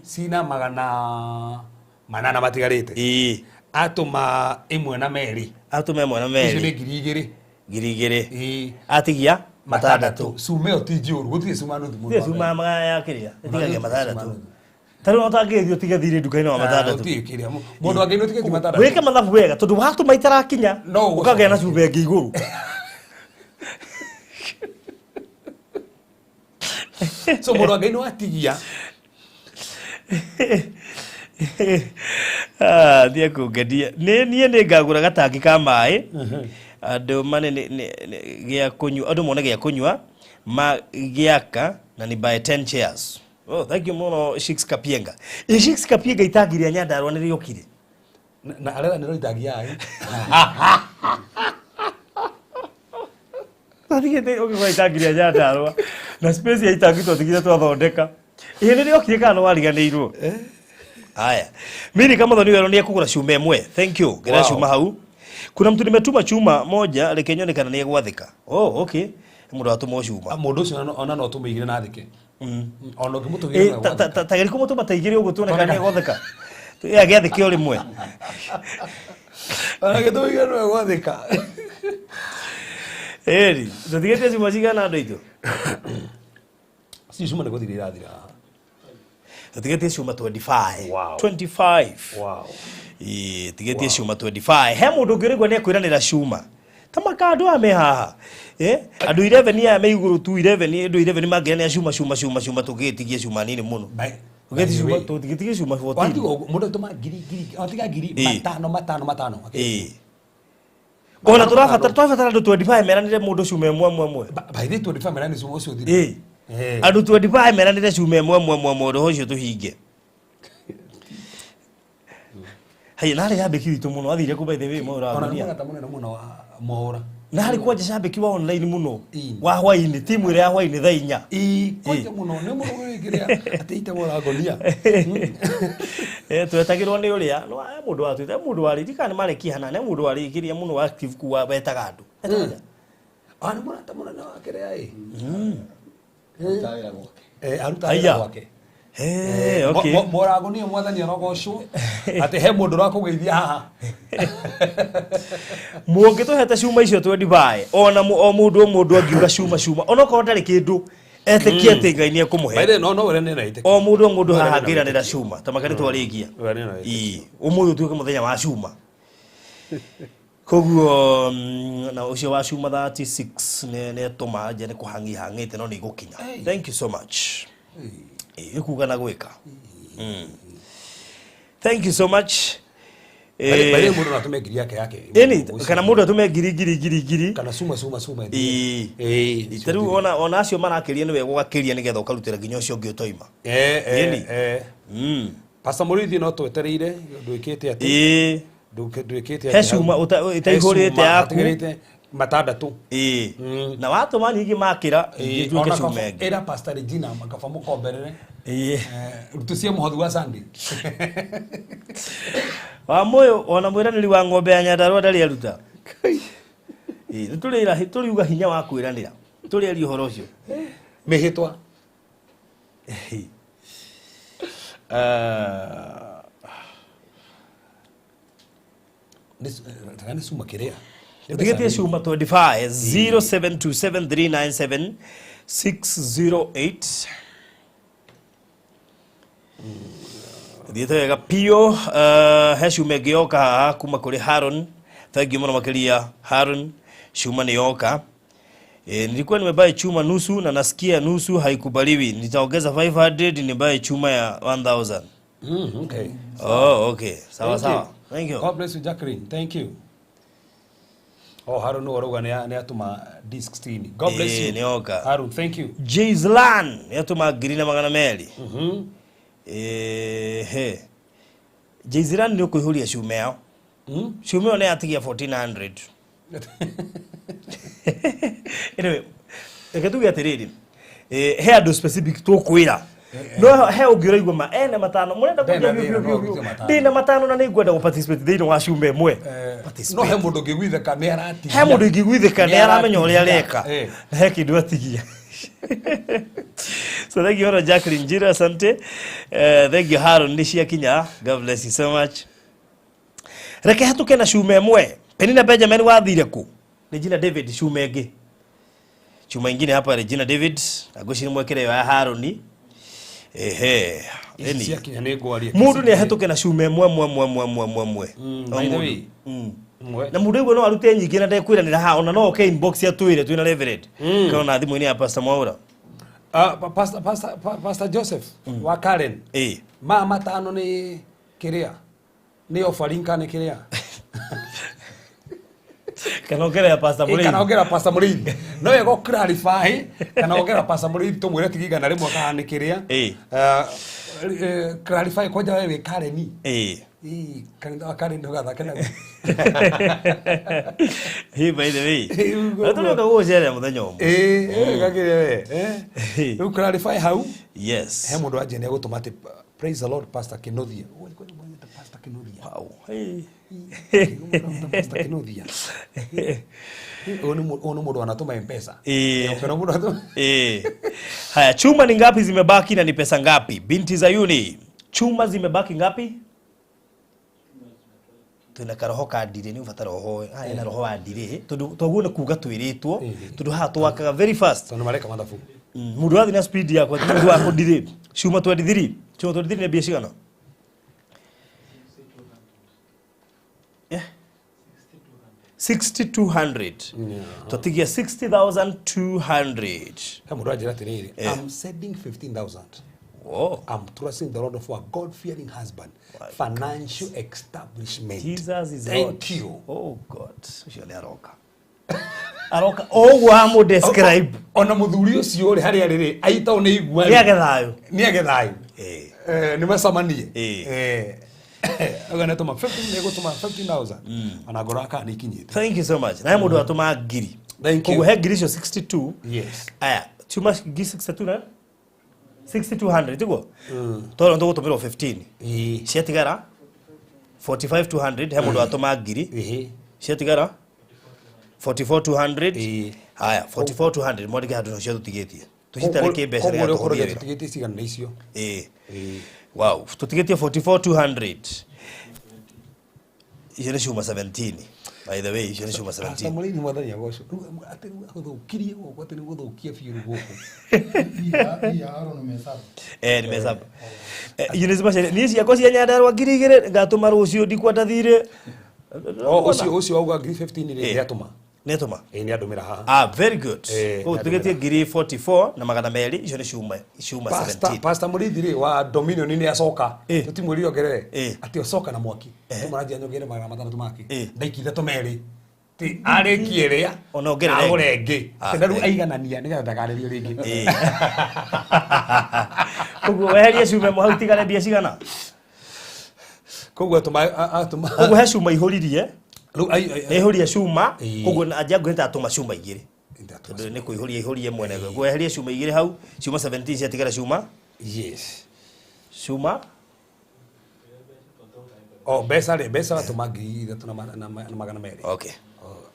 Speaker 6: cina 800 matigarĩte.
Speaker 7: Ĩĩ.
Speaker 6: Atũma ĩmwe na merĩ.
Speaker 7: Atũma ĩmwe na
Speaker 6: Icio
Speaker 7: merĩ.
Speaker 6: nĩ 2000.
Speaker 7: 2000.
Speaker 6: Ĩĩ.
Speaker 7: Atigia matandatũ.
Speaker 6: Cuma ĩyo ti njũru, gũtirĩ cuma nuthu mũndũ
Speaker 7: Tirĩ
Speaker 6: wa
Speaker 7: cuma
Speaker 6: mbere.
Speaker 7: magana ya kĩrĩa. Ĩtigagia
Speaker 6: Gũtirĩ cuma
Speaker 7: matandatũ.
Speaker 6: nuthu.
Speaker 7: Ta rĩu ũtangĩthiĩ ũtige thirĩ nduka-inĩ wa
Speaker 6: Ah,
Speaker 7: matandatũ.
Speaker 6: gũtirĩ kĩrĩa. Mũndũ wa Ngai nĩ ũtigĩtie matandatũ.
Speaker 7: Wĩke mathabu wega tondũ watũma itarakinya
Speaker 6: No ũgũcoka.
Speaker 7: ũkagĩa na cuma ĩngĩ igũrũ.
Speaker 6: So mũndũ wa Ngai nĩ watigia.
Speaker 7: Ah, thiĩ kũngenia. Nĩ niĩ nĩ ngagũra gatangi ka maĩ. Andũ mane gĩa kũnyua, andũ mone gĩa kũnyua ma gĩaka na ni buy 10 chairs. Oh, thank you mũno Shix Kapienga. Ĩ Shix Kapienga itangi rĩa Nyandarua nĩ rĩokire.
Speaker 6: Na arera nĩro itangi yaĩ.
Speaker 7: Twatigĩte ũkĩgũra itangi rĩa Nyandarua na space ya itangi twatigire twathondeka. Ĩ nĩ rĩokire kana nĩ wariganĩirwo? Haya. Mimi kama Muthoni Werũ nĩ ekũgũra cuma ĩmwe. Thank you. Ngera
Speaker 6: Wow.
Speaker 7: cuma hau. Kuna mtu nimetuma chuma moja reke nyone kana nĩ egwathĩka. Oh, okay. Mũndũ atũmwo cuma.
Speaker 6: Ah, mũndũ ũcio ona no tũmũigĩre na athĩke. Ona ũngĩmũtũmĩra
Speaker 7: Ĩ, ta geria kũmũtũma ta igĩrĩ ũguo tuone kana nĩ egwathĩka. Ĩ agĩathĩke o rĩmwe.
Speaker 6: Ona gĩtũmĩire no egwathĩka.
Speaker 7: Ĩri, tũtigĩtie cuma cigana andũ aitũ?
Speaker 6: Ci cuma nĩ gũthira irathira.
Speaker 7: Tũtigĩtie cuma 25.
Speaker 6: Wow.
Speaker 7: 25.
Speaker 6: Wow.
Speaker 7: Ĩ, tigĩtie cuma 25. He mũndũ ũngĩ ũraigua nĩ ekwĩranĩra cuma. Ta makandũ aya me haha. Eh, andũ 11 aya me igũrũ tu 11, andũ 11 mangĩranĩra cuma cuma cuma cuma tũngĩgĩtigia cuma nini mũno. Tũngĩtigia cuma tũngĩtigia cuma 14.
Speaker 6: Watiga ũguo, mũndũ atũma ngiri ngiri, watiga ngiri
Speaker 7: Ĩ.
Speaker 6: matano matano matano.
Speaker 7: Ĩ. Ona tũrabatara tũrabatara andũ 25 meranĩre mũndũ cuma ĩmwe ĩmwe ĩmwe.
Speaker 6: By the way, 25 meranĩre cuma ũcio ũthire.
Speaker 7: Ĩ. Andũ 25 meranĩre cuma ĩmwe ĩmwe ĩmwe ĩmwe ũndũ ũcio tũhinge. Haya narĩ yambĩki witũ mũno athire kũ by the way mwaura
Speaker 6: Ona nĩ
Speaker 7: dunia.
Speaker 6: mũrata mũnene mũno wa Mwaũra.
Speaker 7: Narĩ kwanja cambĩki wa online mũno wa hwainĩ timu ĩrĩa ya hwainĩ thaa inya.
Speaker 6: Ĩ kwanja mũno nĩ mũndũ wĩkĩrĩa atĩ itagwo Rangonia.
Speaker 7: Eh, twetagĩrwo nĩ ũrĩa no he mũndũ watwĩte mũndũ warĩ ndikana nĩ marekia hana nĩ mũndũ warĩ kĩrĩa mũno active kuwa wetaga andũ.
Speaker 6: Ah, nĩ mũrata mũnene wa kĩrĩa ĩ.
Speaker 8: Aruta wĩra gwake.
Speaker 6: Eh, aruta
Speaker 7: Aya.
Speaker 6: wĩra gwake.
Speaker 7: Eh, okay.
Speaker 6: Mũrangonia mwathani arogocwo atĩ he mũndũ ũrakũgeithia haha.
Speaker 7: Mũngĩtũhete cuma icio 25 ona o mũndũ o mũndũ angiuga cuma cuma onokorwo ndarĩ kĩndũ etĩkie atĩ Ngai nĩ ekũmũhe.
Speaker 6: By the way, no no wĩra nĩ na wĩtĩkio.
Speaker 7: O mũndũ o mũndũ
Speaker 6: No
Speaker 7: haha
Speaker 6: wĩra nĩ na
Speaker 7: angĩranĩra
Speaker 6: wĩtĩkio.
Speaker 7: cuma ta maka nĩ twarĩkia.
Speaker 6: Wĩra nĩ na wĩtĩkio.
Speaker 7: Ĩ, ũmũthĩ ũtuĩke mũthenya wa cuma. Koguo na ũcio wa cuma 36 nĩ etũma nje nĩ kũhang'i hang'ĩte no nĩ igũkinya. Thank you so much. Ĩ, nĩ kuga na gwĩka. Thank you so much.
Speaker 6: By the way, mũndũ no atũme ngiri yake yake.
Speaker 7: Ĩni, kana mũndũ atũme ngiri ngiri ngiri ngiri.
Speaker 6: Kana cuma cuma cuma.
Speaker 7: Ĩ.
Speaker 6: Ĩ.
Speaker 7: Ta rĩu ona acio marakĩria nĩ wega ũgakĩria nĩgetha ũkarutĩra nginya ũcio ũngĩ ũtoima.
Speaker 6: Eh, eh,
Speaker 7: Ĩni.
Speaker 6: eh. Pastor Mũrĩithi no twetereire ndwĩkĩte atĩ.
Speaker 7: Ĩ.
Speaker 6: Ndwĩkĩte
Speaker 7: He cuma ĩtaihũrĩte yaku.
Speaker 6: Hatigarĩte matandatũ.
Speaker 7: Ĩ. Na watũma ningĩ makĩra
Speaker 6: Ĩ,
Speaker 7: ituĩke
Speaker 6: ona
Speaker 7: cuma
Speaker 6: kaba-
Speaker 7: ĩngĩ.
Speaker 6: ĩra Pastor Regina makaba mũkomberere.
Speaker 7: Ĩ.
Speaker 6: Rutucie mũhothi wa Sunday.
Speaker 7: Wa mũyũ ona mwĩranĩri wa ng'ombe ya Nyandarua ndarĩ aruta. Ĩ, nĩ tũrĩra tũriuga hinya wa kwĩranĩra. Tũrĩaria ũhoro ũcio.
Speaker 6: Mĩhĩtwa. Taka nĩ cuma kĩrĩa.
Speaker 7: Tũtigĩtie cuma 25 0727397608. Thiĩte wega piũ. He cuma ĩngĩ yoka haha kuma kũrĩ Haron. Thank you mũno makĩria Haron, cuma nĩ yoka. Nilikuwa nimebuy chuma nusu na nasikia nusu haikubaliwi. Nitaongeza 500 nibuy chuma ya 1000.
Speaker 6: Okay.
Speaker 7: Oh, okay. Sawa
Speaker 6: Thank you.
Speaker 7: sawa. Thank you.
Speaker 6: God bless you, Jacqueline. Thank you. Oh, Harun no arauga nĩ atũma D16. God bless
Speaker 7: Ĩ,
Speaker 6: you.
Speaker 7: nĩ yoka.
Speaker 6: Harun, thank you.
Speaker 7: Jaislan nĩ 1200. He. Jaislan nĩ ũkũihũria cuma ĩyo. Cuma ĩyo nĩ yatigia 1400. Anyway, reke tuge atĩrĩrĩ. He andũ specific tũkwĩra. No he ũngĩ ũraigua ma ena matano mũrenda
Speaker 6: Ndena
Speaker 7: kũnjia biũ
Speaker 6: thĩna,
Speaker 7: biũ
Speaker 6: no
Speaker 7: biũ.
Speaker 6: ũrute matano.
Speaker 7: Ndĩna matano na nĩ ngwenda gũ-participate thĩinĩ wa cuma ĩmwe.
Speaker 6: No he mũndũ ũngĩiguithĩka nĩ aratigia.
Speaker 7: He mũndũ ũngĩiguithĩka nĩ aramenya ũrĩa areka.
Speaker 6: Eh.
Speaker 7: Na he kĩndũ atigia. So thank you Honorable Jacqueline Njira, asante. Thank you Haron Nishia Kinya. God bless you so much. Reke hatuke na cume ĩmwe. Penina Benjamin wathire ku? Regina David cume ĩngĩ. Chuma ingine hapa Regina David, agwĩciria mwekere ya Haroni. Ehe.
Speaker 6: Ici ciakinya nĩ ngwaria.
Speaker 7: Mundu nĩ ahĩtũke na cume ĩmwe mwe mwe mwe mwe mwe mwe.
Speaker 6: By the way.
Speaker 7: Na mundu ũguo no arute nyingĩ na ndekwiranĩra haha ona no oke inbox atwĩre twĩna Reverend. Kana ona thimũ-inĩ ya Pastor Mwaura.
Speaker 6: Pastor Joseph wa Karen. Ma matano nĩ kĩrĩa? Nĩ offering kana nĩ kĩrĩa?
Speaker 7: Kana ongerera Pastor Mũrĩithi.
Speaker 6: Kana ongerera Pastor Mũrĩithi. No wega clarify kana ongerera Pastor Mũrĩithi tũmwĩre ti igana rĩmwe kana nĩ kĩrĩa. Clarify kwanja we wĩ Karen. Kanitha wa Karen ndũgathake naguo.
Speaker 7: Hey, by the way. Na tũrĩoka gũgũcerera mũthenya ũmwe.
Speaker 6: Gakĩrĩa we. Rĩu clarify hau.
Speaker 7: Yes.
Speaker 6: He mũndũ wanjia nĩ egũtũma atĩ praise the Lord Pastor Kĩnuthia. Pastor Kĩnuthia.
Speaker 7: Wow. Hey.
Speaker 6: Pastor Kĩnuthia. Ũyũ nĩ mũndũ anatũma M-Pesa.
Speaker 7: Haya, chuma ni ngapi zimebaki na ni pesa ngapi? Binti Zayuni, chuma zimebaki ngapi? Twina karoho ka ndire ni ubatara oho. Haya na roho wa ndire tondu toguo ni kuga twiritwo tondu haha twakaga very fast.
Speaker 6: Tondu mareka mathabu.
Speaker 7: Mundu athi na speed yakwa ti mundu wa kundire. Chuma 23. Chuma 23 ni mbia cigana? Yeah. 6,200. Tutigia 60,200.
Speaker 6: He mundu anjĩra atĩrĩrĩ, I'm sending 15,000.
Speaker 7: Whoa.
Speaker 6: I'm trusting the Lord for a God-fearing husband, financial establishment.
Speaker 7: Jesus is
Speaker 6: Thank
Speaker 7: Lord.
Speaker 6: you.
Speaker 7: Oh God. Ucio nĩ aroka. Aroka oguo amũ describe.
Speaker 6: Ona mũthuri ũcio rĩ harĩa rĩ aitwo nĩ igua.
Speaker 7: Nĩ age thayũ.
Speaker 6: Nĩ age thayũ. Nĩ macamanie. Auga nĩ atũma 15 nĩ gũtũma 15,000. Ona ngoro aka nĩ ikinyĩte.
Speaker 7: Thank you so much. Na he mũndũ atũma ngiri.
Speaker 6: Thank you.
Speaker 7: Koguo he ngiri icio 62.
Speaker 6: Yes.
Speaker 7: Aya, tuma ngiri 62 na 6,200 tiguo? Tondũ tũgũtũmĩrwo 15. Ciatigara 45,200 he mũndũ atũma ngiri. Ciatigara 44,200. Haya, 44,200 mwandĩke handũ cio tũtigĩtie. Tũcitarĩkie mbeca
Speaker 6: Koguo
Speaker 7: nĩgetha
Speaker 6: ũrĩa ũkoragwo
Speaker 7: tũhũthie wĩra.
Speaker 6: tũtigĩtie cigana na icio.
Speaker 7: Wow, tũtigĩtie 44,200. Icio nĩ cuma 17. By the way, icio nĩ cuma 17.
Speaker 6: Pastor Mũrĩithi mwathani agocwo. Rĩu atĩ rĩu agũthũkirie gũkũ atĩ nĩ gũthũkia biũ rĩu gũkũ.
Speaker 7: Nimehesabu. Icio nĩ cuma niĩ ciakwa cia Nyandarua 2,000 ngatũma rũciũ ndikwenda thirĩ.
Speaker 6: Ũcio wauga ngiri 15 rĩ nĩ atũma.
Speaker 7: Nĩ atũma?
Speaker 6: Nĩ andũmĩra haha.
Speaker 7: Ah, very good. Koguo tũtigĩtie ngiri 44 na magana merĩ, icio nĩ cuma 17.
Speaker 6: Pastor Mũrĩithi rĩ wa Dominion nĩ acoka. Tũtimwĩrire ongerere. Atĩ ocoka na mwaki. Tũmaranjia nyongerere 600 make. Ndaikire tũmerĩ. Ti arĩkie ĩrĩa.
Speaker 7: Ona ongerere
Speaker 6: Agũre ĩngĩ.
Speaker 7: Ah,
Speaker 6: Atĩ na rĩu aiganania nĩgetha ndakarĩrio rĩngĩ.
Speaker 7: Koguo weherie cuma ĩmwe hau tigare mbia cigana?
Speaker 6: Koguo atũma
Speaker 7: Koguo he cuma ihũririe.
Speaker 6: Rĩu
Speaker 7: Nĩ ihũria cuma, koguo anja ngwĩte atũma cuma igĩrĩ. Tondũ nĩ kũihũria ihũrie mwene. Koguo weherie cuma igĩrĩ hau, cuma 17 ciatigara cuma.
Speaker 6: Yes.
Speaker 7: Cuma
Speaker 6: O mbeca rĩ, mbeca atũma 3,000 na 200.
Speaker 7: Okay.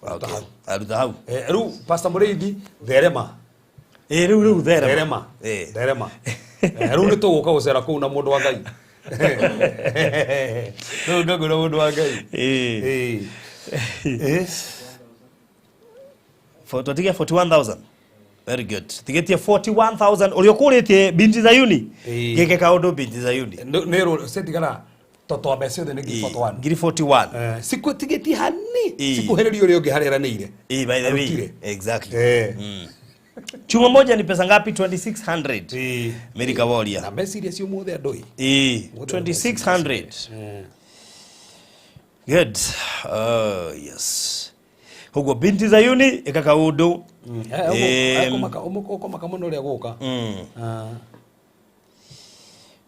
Speaker 7: Okay. Aruta hau.
Speaker 6: Rĩu Pastor Mũrĩithi therema.
Speaker 7: Rĩu therema.
Speaker 6: Therema. Therema. Rĩu nĩ tũgũka gũcera kũu na mũndũ wa Ngai. Rĩu ngagwĩra mũndũ wa Ngai.
Speaker 7: Tũtigie 41,000. Very good. Tigetie 41,000 ũrĩa ũkũrĩtie Binti Zayuni. Gĩke kaũndũ Binti Zayuni.
Speaker 6: Nĩ rũ ciatigara toto mbeca ciothe nĩ ngiri 41.
Speaker 7: Ngiri 41.
Speaker 6: Sikũtigĩtie hani. Sikuhĩrĩria ũrĩa ũngĩ harĩa eranĩire.
Speaker 7: By the way.
Speaker 6: Arutire.
Speaker 7: Exactly. Chuma moja ni pesa ngapi? 2,600. Mary Kaworia.
Speaker 6: Na mbeca iria cio mũthĩ andũ ĩ.
Speaker 7: 2,600. Good. Yes. Koguo Binti Zayuni ĩka kaũndũ.
Speaker 6: Ũkũmaka mũno ũrĩa gũka.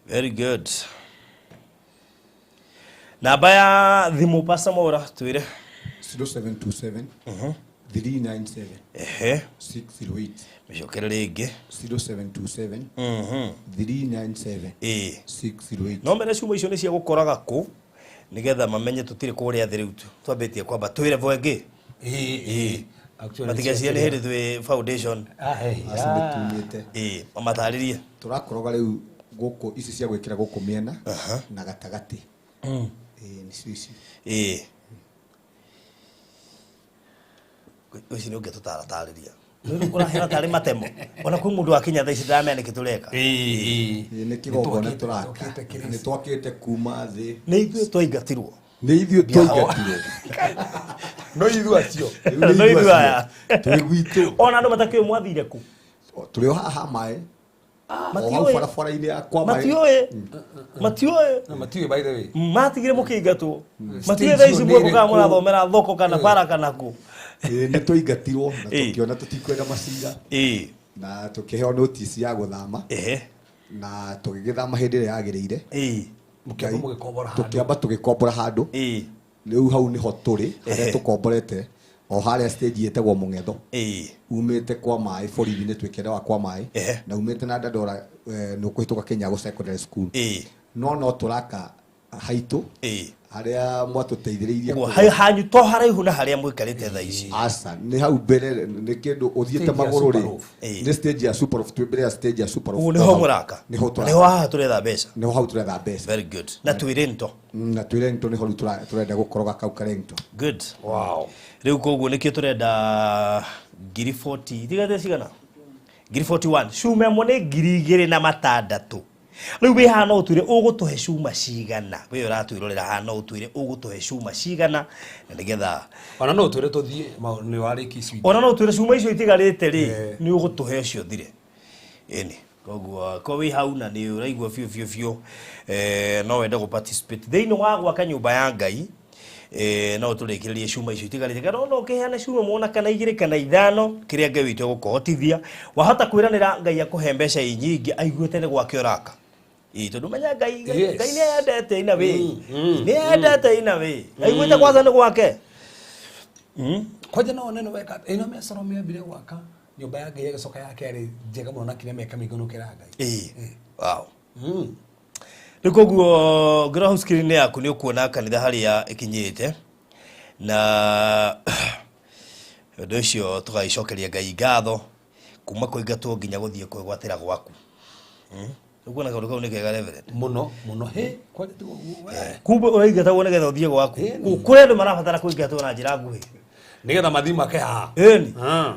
Speaker 7: Very good. Namba ya thimũ Pastor Mwaura twĩre.
Speaker 8: 0727 397 608.
Speaker 7: Mĩcokere rĩngĩ.
Speaker 8: 0727 397 608.
Speaker 7: No mene cuma icio nĩ cia gũkoraga kũ nĩgetha mamenye tũtirĩ kũrĩa thĩ rĩu twambĩtie kwamba twĩre vo ĩngĩ.
Speaker 6: Actually,
Speaker 7: Matigecirie nĩ hĩndĩ twĩ foundation.
Speaker 6: Ah, hey,
Speaker 8: Acio nĩ tumĩte.
Speaker 7: Ĩĩ, mamatarĩrie.
Speaker 8: Tũrakoroga rĩu gũkũ ici cia gwĩkĩra gũkũ mĩena na gatagatĩ. Ĩĩ, nĩcio ici.
Speaker 7: Ĩĩ. Ũcio nĩ ũngĩtũtaratarĩria. Ũrahera tarĩ matemo. Ona kwĩ mũndũ wakinya thaa ici ndaramenya nĩkĩ tũreka.
Speaker 8: Ĩĩ, nĩ kĩgongona tũraka. Nĩ twakĩte kuma thĩ.
Speaker 7: Nĩ ithuĩ twaingatirwo.
Speaker 8: Nĩ ithuĩ twaingatirwo.
Speaker 6: No ithuĩ acio.
Speaker 7: No ithuĩ aya.
Speaker 8: Twĩ gwitũ.
Speaker 7: Ona andũ matakĩũĩ mwathire kũ.
Speaker 8: Tũrĩ o haha maĩ. O hau
Speaker 7: Matiũĩ.
Speaker 8: barabara-inĩ ya kwa maĩ.
Speaker 7: Matiũĩ. Matiũĩ.
Speaker 6: No, matiũĩ by the way.
Speaker 7: Matigire mũkĩingatwo.
Speaker 6: Stage
Speaker 7: Matiũĩ thaa ici
Speaker 6: ĩyo nĩ
Speaker 7: mwĩ kana
Speaker 6: ĩrĩkũ?
Speaker 7: mũrathomera thoko kana bara kana kũ.
Speaker 8: Ĩĩ, nĩ twaingatirwo na
Speaker 7: Ĩĩ.
Speaker 8: tũkĩona tũtikwenda macira.
Speaker 7: Ĩĩ.
Speaker 8: Na tũkĩheo notice ya gũthama.
Speaker 7: Ehe.
Speaker 8: Na tũgĩgĩthama hĩndĩ ĩrĩa yagĩrĩire.
Speaker 7: Ĩĩ.
Speaker 6: Mũkĩamba mũgĩkombora handũ.
Speaker 8: Tũkĩamba tũgĩkombora handũ.
Speaker 7: Ĩĩ.
Speaker 8: Rĩu hau nĩho tũrĩ harĩa
Speaker 7: Ehe.
Speaker 8: tũkomborete o harĩa stage ĩtagwo Mũng'etho.
Speaker 7: Ĩĩ.
Speaker 8: Umĩte kwa maĩ borithi-inĩ twĩkĩre wa kwa maĩ.
Speaker 7: Ehe.
Speaker 8: Na umĩte na Dandora nĩ ũkũhĩtũka Kĩnyago Secondary School.
Speaker 7: Ĩĩ.
Speaker 8: No tũraka haitũ
Speaker 7: Ĩĩ.
Speaker 8: harĩa mwatũteithĩrĩirie
Speaker 7: Ũguo
Speaker 8: kũgũra.
Speaker 7: hanyu to haraihu na harĩa mũikarĩte thaa ici.
Speaker 8: Aca nĩ hau mbere nĩ kĩndũ ũthiĩte
Speaker 6: Stage ya
Speaker 8: magũrũ rĩ.
Speaker 6: Superloaf.
Speaker 7: Ĩĩ.
Speaker 8: Nĩ stage ya Superloaf, twĩ mbere ya stage ya Superloaf.
Speaker 7: Ũguo nĩho mũraka.
Speaker 8: Nĩho tũraka.
Speaker 7: Nĩho haha tũretha mbeca.
Speaker 8: Nĩho hau tũretha mbeca.
Speaker 7: Very good. Na twĩ rento.
Speaker 8: Na twĩ rento nĩho rĩu tũrenda gũkoroga kau karento.
Speaker 7: Good.
Speaker 6: Wow.
Speaker 7: Rĩu koguo nĩkĩo tũrenda ngiri 40 itigaite cigana? Ngiri 41. Cuma ĩmwe nĩ 2600. Rĩu wĩ haha no ũtwĩre ũgũtũhe cuma cigana. We ũratwĩrorera haha no ũtwĩre ũgũtũhe cuma cigana na nĩgetha
Speaker 6: Ona no ũtwĩre tũthiĩ nĩ warĩkia icio ingĩ.
Speaker 7: ona no ũtwĩre cuma icio itigarĩte rĩ nĩ ũgũtũhe ũcio ũthire. Ĩni. Koguo ko wĩ hau na nĩ ũraigua biũ biũ biũ no wende gũ participate thĩinĩ wa gwaka nyũmba ya Ngai no tũrĩkĩrĩrie cuma icio itigarĩte kana no ũkĩheane cuma mwona kana igĩrĩ kana ithano kĩrĩa Ngai witũ egũkũhotithia. Wahota kwĩranĩra Ngai akũhe mbeca i nyingĩ aiguĩte nĩ gwake ũraka. Ĩĩ, tondũ menya Ngai
Speaker 6: Yes.
Speaker 7: Ngai nĩ endete ina wĩ. Nĩ endete ina wĩ. Aiguĩte kwanza nĩ gwake.
Speaker 6: Kwanja no one nĩ weka ĩno mĩacoro mĩambire gwaka nyũmba ya Ngai ĩgĩcoka yake yarĩ njega mũno na kĩrĩa mĩaka mĩingĩ nũkĩra Ngai.
Speaker 7: Ĩĩ. Wow. Rĩu koguo ngĩrora hau screen yaku nĩ ũkuona kanitha harĩa ĩkinyĩte na ũndũ ũcio tũgagĩcokeria Ngai ngatho kuma kũingatwo nginya gũthiĩ kwĩgwatĩra gwaku. Ũkuona kaũndũ kau nĩ kega Reverend?
Speaker 6: Mũno mũno hĩ kwanja tiguo we.
Speaker 7: Kumbe ũraingatagwo nĩgetha ũthiĩ gwaku.
Speaker 6: Ĩni.
Speaker 7: Kũrĩ andũ marabatara kũingatwo na njĩra nguhĩ.
Speaker 6: Nĩgetha mathiĩ make haha.
Speaker 7: Ĩni.
Speaker 6: Ah.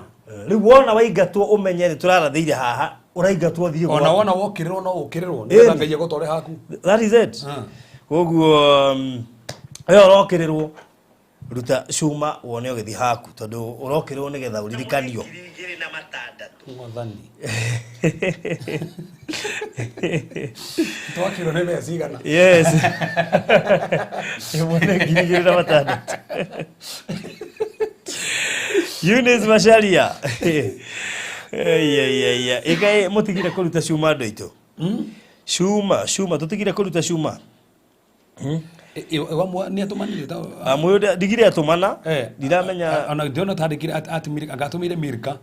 Speaker 7: Rĩu wona waingatwo ũmenye nĩ tũrarathĩire haha ũraingatwo ũthiĩ
Speaker 6: Ona
Speaker 7: gwaku.
Speaker 6: wona wokĩrĩrwo no ũkĩrĩrwo nĩgetha
Speaker 7: Ĩni.
Speaker 6: Ngai agũtware haku.
Speaker 7: That is it.
Speaker 6: Ah.
Speaker 7: Koguo ĩyo ũrokĩrĩrwo ruta cuma wone ũgĩthiĩ haku tondũ ũrokĩrĩrwo nĩgetha ũririkanio.
Speaker 6: Mwathani. Twakĩrwo nĩ mbeca cigana?
Speaker 7: Yes. Ĩmwe nĩ 2600. Eunice Macharia. Iya. Ĩkaĩ mũtigire kũruta cuma andũ aitũ. Cuma, cuma, tũtigire kũruta cuma.
Speaker 6: Nĩ atũmanire ta
Speaker 7: Amũyũ ndigire atũmana. Ndiramenya
Speaker 6: ona ndiona tandĩkire atumire angatũmire Mirka.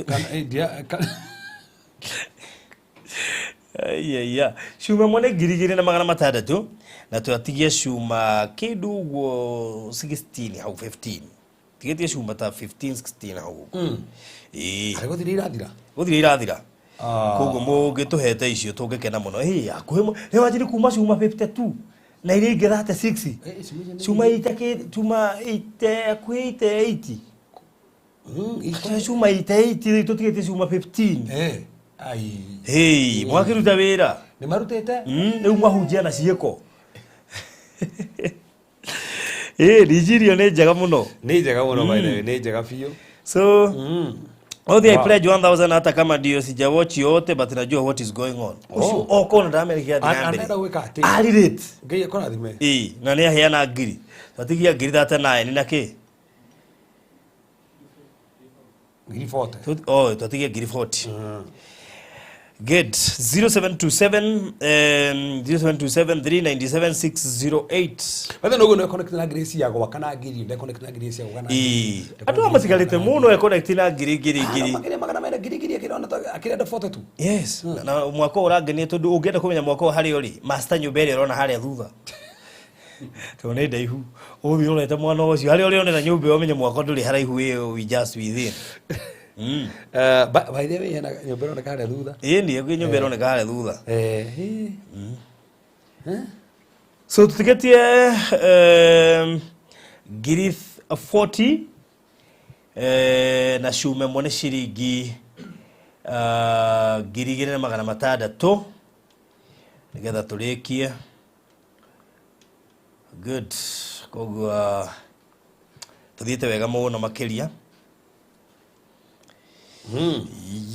Speaker 6: Kana
Speaker 7: Iya. Cuma ĩmwe nĩ 2600 na twatigia cuma kĩndũ ũguo 16 hau 15. Tigĩtie cuma ta 15 16 hau ũguo. Ĩĩ.
Speaker 6: Arĩ gũthire irathira.
Speaker 7: Gũthire irathira. Koguo mũngĩtũhete icio tũngĩkena mũno. Ĩĩ hakuhĩ rĩu wanjiri kuma cuma 52 na iria ingĩ 36. Cuma 80 cuma 80 hakuhĩ 80. Cuma 80 rĩu tũtigĩtie cuma 15.
Speaker 6: Ai.
Speaker 7: Hey, mwakĩruta wĩra.
Speaker 6: Nĩ marutĩte?
Speaker 7: Rĩu mwahunjia na ciĩko. Ĩĩ, Nigeria nĩ njega mũno.
Speaker 6: Nĩ njega mũno by the way, nĩ njega biũ.
Speaker 7: So, All I
Speaker 6: Wow.
Speaker 7: pledge 1000 hata kama ndio sijawatch yote but najua what is going on. Ũcio okona ndamenya kĩrathiĩ na mbere.
Speaker 6: Anenda gwĩka atĩ.
Speaker 7: Ari rate.
Speaker 6: Ngai akũrathime.
Speaker 7: Ĩĩ, na nĩ aheana ngiri. Twatigia ngiri 39 na kĩ?
Speaker 6: Ngiri 40.
Speaker 7: Oh, twatigia ngiri 40. Good. 0727 0727 397 608.
Speaker 6: Bathe noguo nĩ connect na Grace ya gwaka na ngiri, nde connect na Grace ya gwaka na
Speaker 7: Ĩĩ. Andũ aya matigarĩte mũno e connect na ngiri ngiri ngiri.
Speaker 6: Makĩria magana mena ngiri ngiri akĩrona akĩrenda 42.
Speaker 7: Yes. Na mwaka ũyũ ũrangenia tondũ ũngĩenda kũmenya mwaka ũyũ harĩa ũrĩ, master nyũmba ĩrĩa ũrona harĩa thutha. Tondũ nĩ ndaihu. Ũgũthiĩ ũrorete mwana ũcio. Harĩa ũrĩonera nyũmba ĩyo ũmenye mwako ndũrĩ haraihu ĩyo we just within.
Speaker 6: By the way, hena nyũmba ĩroneka harĩa thutha.
Speaker 7: Ĩni, kwĩ nyũmba ĩroneka harĩa thutha.
Speaker 6: Eh.
Speaker 7: So tutigetie ngiri 40 na cuma ĩmwe nĩ ciringi 2600 nĩgetha tũrĩkie. Good. Koguo tuthiĩte wega mũno makĩria.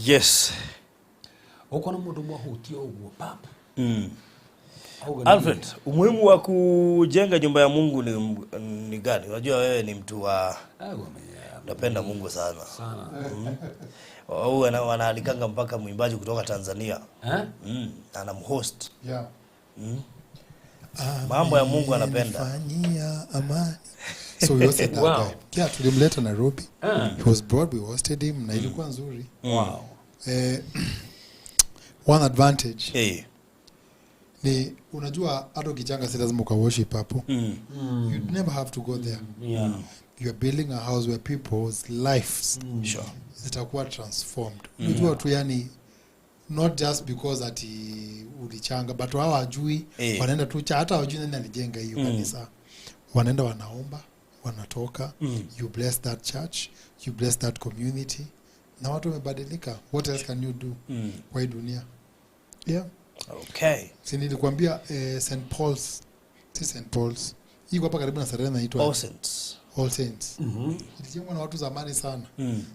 Speaker 7: Yes.
Speaker 6: Ũkona mũndũ mwahutio ũguo pap.
Speaker 7: Alfred, umuhimu wa kujenga nyumba ya Mungu ni gani? Unajua wewe ni mtu wa unapenda Mungu sana.
Speaker 6: Sana.
Speaker 7: Au wanaalikanga mpaka mwimbaji kutoka Tanzania.
Speaker 6: Eh?
Speaker 7: Anamhost.
Speaker 9: Yeah.
Speaker 7: Mambo ya Mungu anapenda.
Speaker 9: Amenifanyia amani. So we hosted that
Speaker 6: Wow.
Speaker 9: guy. Yeah, tulimleta Nairobi. He was brought, we hosted him na ilikuwa nzuri.
Speaker 6: Wow.
Speaker 9: One advantage
Speaker 7: Eh.
Speaker 9: ni unajua hata ukichanga si lazima ukaworship hapo. You'd never have to go there.
Speaker 6: Yeah.
Speaker 9: You're building a house where people's lives
Speaker 7: Sure.
Speaker 9: zitakuwa transformed. Unajua tu yani not just because ati ulichanga but wao hawajui, wanaenda tu hata hawajui nani alijenga hiyo kanisa. Wanaenda wanaomba, wanatoka. You bless that church, you bless that community. Na watu wamebadilika. What else can you do kwa hii dunia? Yeah.
Speaker 7: Okay.
Speaker 9: Si nilikwambia St Paul's, si St Paul's. Iko hapa karibu na Serena inaitwa
Speaker 7: All Saints.
Speaker 9: All Saints. Ilijengwa na watu zamani sana.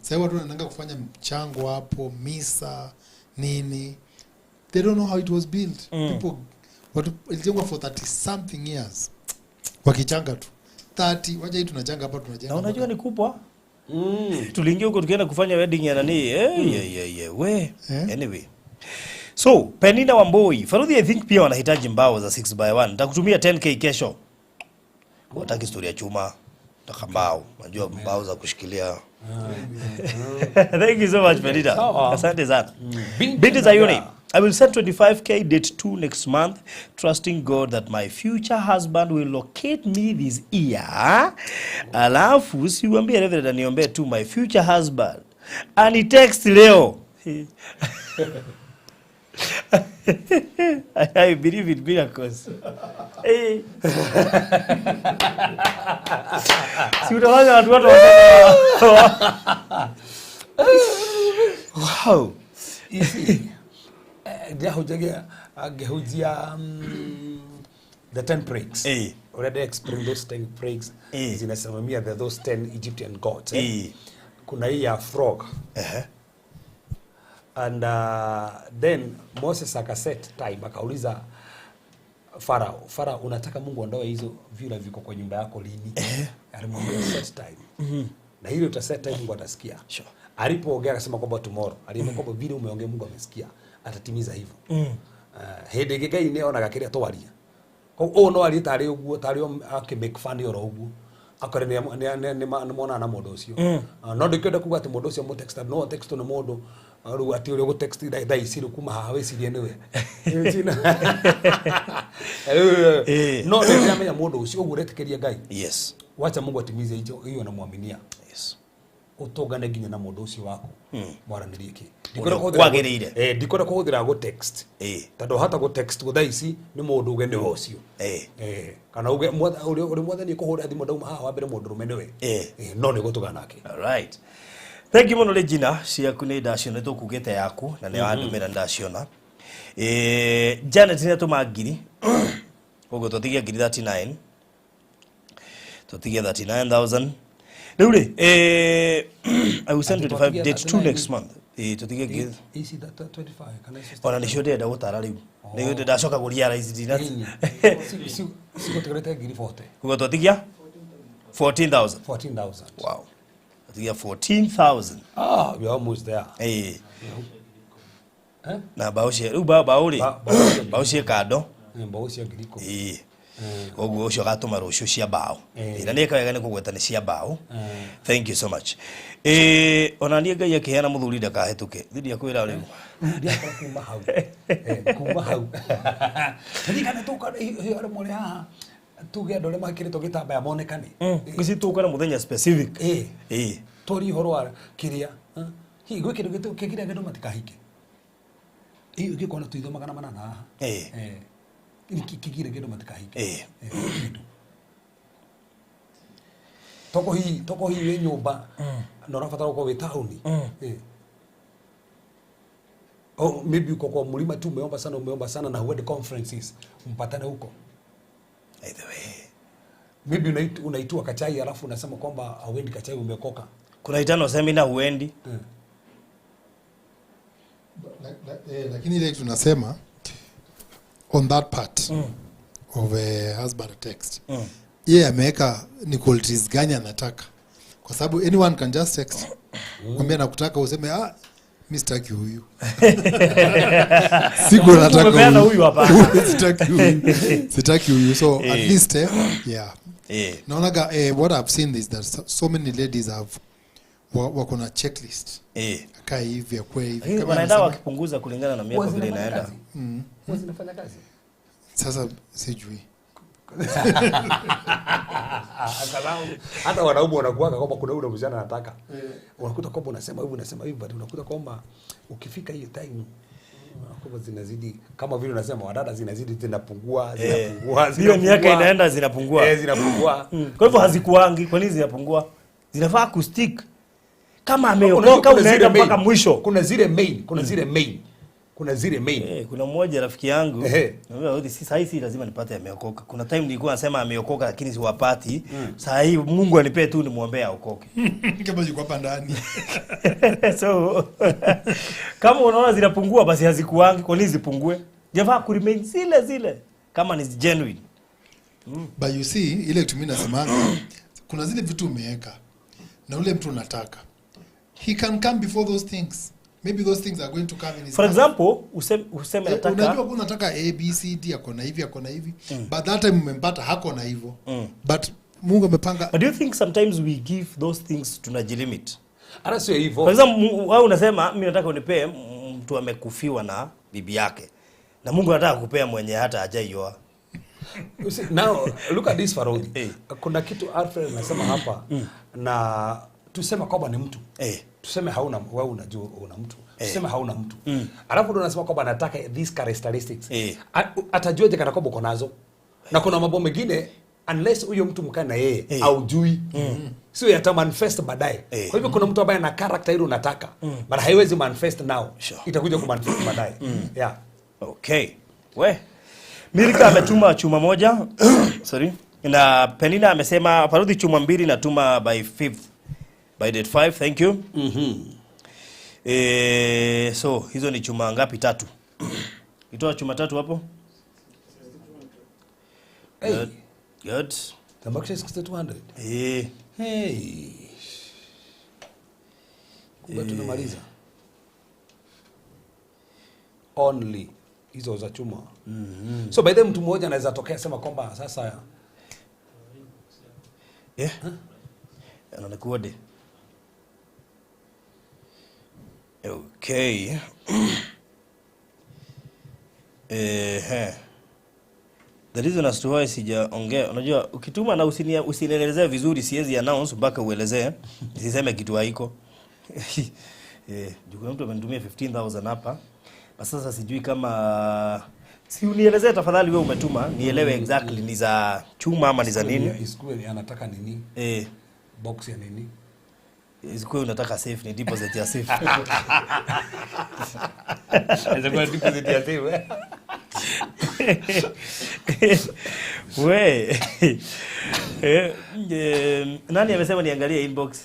Speaker 9: Sasa watu wanaenda kufanya mchango hapo, misa, nini. They don't know how it was built. People watu ilijengwa for 30 something years. Wakichanga tu. 30, wacha hii tunachanga hapa tunajenga.
Speaker 7: Na unajua ni kubwa. Tuliingia huko tukienda kufanya wedding ya nani? We. Anyway. So, Penina Wamboi, Farudhi I think pia wanahitaji mbao za 6x1. Nitakutumia 10k kesho. Wataki historia chuma, nataka mbao. Unajua mbao za kushikilia. Thank you so much Penina. Asante sana. Binti Zayuni, I will send 25k date 2 next month, trusting God that my future husband will locate me this year. Alafu siuambie Reverend aniombee tu my future husband. Ani text leo. I believe in miracles. Eh. Si utafanya watu Wow.
Speaker 6: Easy. Ndĩrahunjagia ngĩhunjia the 10 plagues. Already explained those 10 plagues. Zinasimamia those 10 Egyptian gods. Kuna hii ya frog. And then Moses akaset time akauliza Farao, unataka Mungu ondoe hizo vyura viko kwa nyumba yako lini? Alimwambia set time. Na hilo utaset time Mungu atasikia.
Speaker 7: Sure.
Speaker 6: Alipoongea akasema kwamba tomorrow. Aliambia kwamba vile umeongea Mungu amesikia, atatimiza hivyo. Hĩndĩ ĩngĩ Ngai nĩonaga kĩrĩa twaria. Koguo ũũ no arie tarĩ ũguo, tarĩ akĩ make fun oro ũguo. Akore nĩ monana na mũndũ ũcio. No ndĩkĩenda kuga atĩ mũndũ ũcio mũtext no text nĩ mũndũ rĩu atĩ ũrĩa ũgũtext thaa ici rĩu kuma haha wĩcirie nĩwe. No nĩndĩramenya mũndũ ũcio ũguo ũretĩkĩria Ngai.
Speaker 7: Yes.
Speaker 6: Wacha Mungu atimize hicho hiyo namwaminia.
Speaker 7: Yes.
Speaker 6: Ũtũngane nginya na mũndũ ũcio waku. Mwaranĩrie kĩ.
Speaker 7: Kwagĩrĩire.
Speaker 6: Ndikwenda kũhũthĩra gũ text. Tondũ hata gũ text thaa ici nĩ mũndũ uge nĩwe ũcio. Kana uge ũrĩa mwathani kũhũra thimũ ndauma haha wa mbere mũndũ rũme nĩwe. No nĩ gũtũgana nake.
Speaker 7: All right. Thank you mũno Regina, ciaku nĩ ndaciona tũkugĩte yaku na nĩ wandũmĩra ndaciona. Janet nĩ atũma ngiri. Koguo tũtigie ngiri 39. Tũtigie 39,000. Rĩu rĩ, I will send 25 date 2 next month. Tũtigie ngiri
Speaker 6: Ici 25 kana ici
Speaker 7: ona nĩcio ndĩrenda gũtara rĩu. Nĩ ndacoka kũ realize ndina.
Speaker 6: Cigũtigarĩte ngiri 40.
Speaker 7: Koguo twatigia 14,000.
Speaker 6: 14,000.
Speaker 7: Wow. Twatigia 14,000.
Speaker 6: Ah, we are almost there.
Speaker 7: Na mbaũ cia rĩu mbaũ rĩ, mbaũ ciĩ kando.
Speaker 6: Mbaũ cia ngiri ikũmi.
Speaker 7: Koguo ũcio agatũma rũciũ cia mbaũ. Na nĩ wega nĩ kũgweta nĩ cia mbaũ. Thank you so much. Ona niĩ Ngai akĩheana mũthuri ndakahĩtũke. Thiĩ akwĩra rĩu.
Speaker 6: Ndiakora kuma hau. Kuma hau. Ririkana tũka arĩa mwarĩ haha. Tuge andũ arĩa makĩrĩtwo gĩtambaya monekane.
Speaker 7: Ici tũkana mũthenya specific.
Speaker 6: Twarie ũhoro wa kĩrĩa. Hihi gwĩ kĩndũ kĩgiria andũ matikahike? Ĩĩ ũngĩkona tũitho 800 haha. Kĩgiria andũ matikahike. Toko hii wĩ nyũmba na ũrabatara gũkorwo wĩ taũni. Oh, maybe uko kwa mlima tu umeomba sana na huende conferences mpatane huko.
Speaker 7: Either way.
Speaker 6: Maybe unaitua kachai alafu unasema kwamba hauendi kachai umeokoka.
Speaker 7: Kuna itano seminar huendi.
Speaker 9: Lakini ile tunasema on that part of a husband text. Yeye ameweka ni qualities gani anataka. Kwa sababu anyone can just text. Kwambia nakutaka useme mimi sitaki huyu. Siku nataka huyu
Speaker 7: hapa.
Speaker 9: Sitaki huyu. So at least yeah. Naonaga what I've seen is that so many ladies have wako na checklist. Akaa hivi akwe hivi.
Speaker 7: Kama wanaenda wakipunguza kulingana na miaka vile inaenda.
Speaker 6: Zinafanya kazi.
Speaker 9: Sasa sijui.
Speaker 6: Hata wanaume wanakuwa kwamba kuna yule msichana anataka. Unakuta kwamba unasema hivi but unakuta kwamba ukifika hiyo time kwamba zinazidi kama vile unasema wadada zinazidi zinapungua.
Speaker 7: Hiyo miaka inaenda zinapungua.
Speaker 6: Zinapungua.
Speaker 7: Kwa hivyo hazikuangi, kwa nini zinapungua? Zinafaa kustick. Kama ameokoka unaenda mpaka mwisho.
Speaker 6: Kuna zile main.
Speaker 7: Kuna mmoja rafiki yangu, naambia sasa hivi lazima nipate ameokoka. Kuna time nilikuwa nasema ameokoka lakini siwapati. Sasa hivi Mungu anipee tu nimuombee aokoke.
Speaker 9: Kama yuko hapa ndani.
Speaker 7: So kama unaona zinapungua basi hazikuangi, kwa nini zipungue? Jafaa ku remain zile kama ni genuine.
Speaker 9: But you see ile kitu mimi nasemanga kuna zile vitu umeweka na ule mtu unataka. He can come before those things. Maybe those things are going to come in his
Speaker 7: For
Speaker 9: life.
Speaker 7: Example, useme nataka
Speaker 9: unajua kuna nataka A B C D akona hivi. But that time umempata hako na hivyo. But Mungu amepanga.
Speaker 7: But do you think sometimes we give those things tunajilimit?
Speaker 6: Hata sio hivyo.
Speaker 7: For example, wewe unasema mimi nataka unipee mtu amekufiwa na bibi yake. Na Mungu anataka kupea mwenye hata hajaioa.
Speaker 6: You see, now look at this Farodi. Kuna kitu Alfred anasema hapa na tuseme kwamba ni mtu. Tuseme hauna wewe unajua una mtu. Tuseme hauna mtu. Alafu ndio unasema kwamba anataka these characteristics. Atajuaje kana kwamba uko nazo? Na kuna mambo mengine unless huyo mtu mkae na yeye haujui. Sio yata manifest baadaye. Kwa hivyo kuna mtu ambaye ana character ile unataka, but haiwezi manifest now.
Speaker 7: Sure.
Speaker 6: Itakuja ku manifest baadaye. Yeah.
Speaker 7: Okay. We. Milika ametuma chuma moja. Sorry. Na Penina amesema Parudi chuma 2 natuma by 5th. By date 5, thank you. So hizo ni chuma ngapi? 3. Itoa chuma 3 hapo.
Speaker 6: Hey.
Speaker 7: Good.
Speaker 6: Tabakisha 6200. Hey. Kumbe tunamaliza. Only hizo za chuma. So by the way mtu mmoja anaweza tokea sema kwamba sasa
Speaker 7: Anakuode. Okay. The reason as to why sijaongea, unajua ukituma na usinielezee vizuri siwezi announce mpaka uelezee. Nisiseme kitu haiko. Juu mtu amenitumia 15,000 hapa. Basi sasa sijui kama si unielezee tafadhali wewe umetuma nielewe exactly ni za chuma ama ni za nini.
Speaker 6: Isikuwe anataka nini? Box ya nini?
Speaker 7: Isikuwe unataka safe ni deposit ya safe.
Speaker 6: Isikuwe deposit ya safe.
Speaker 7: We. Nani amesema niangalie inbox?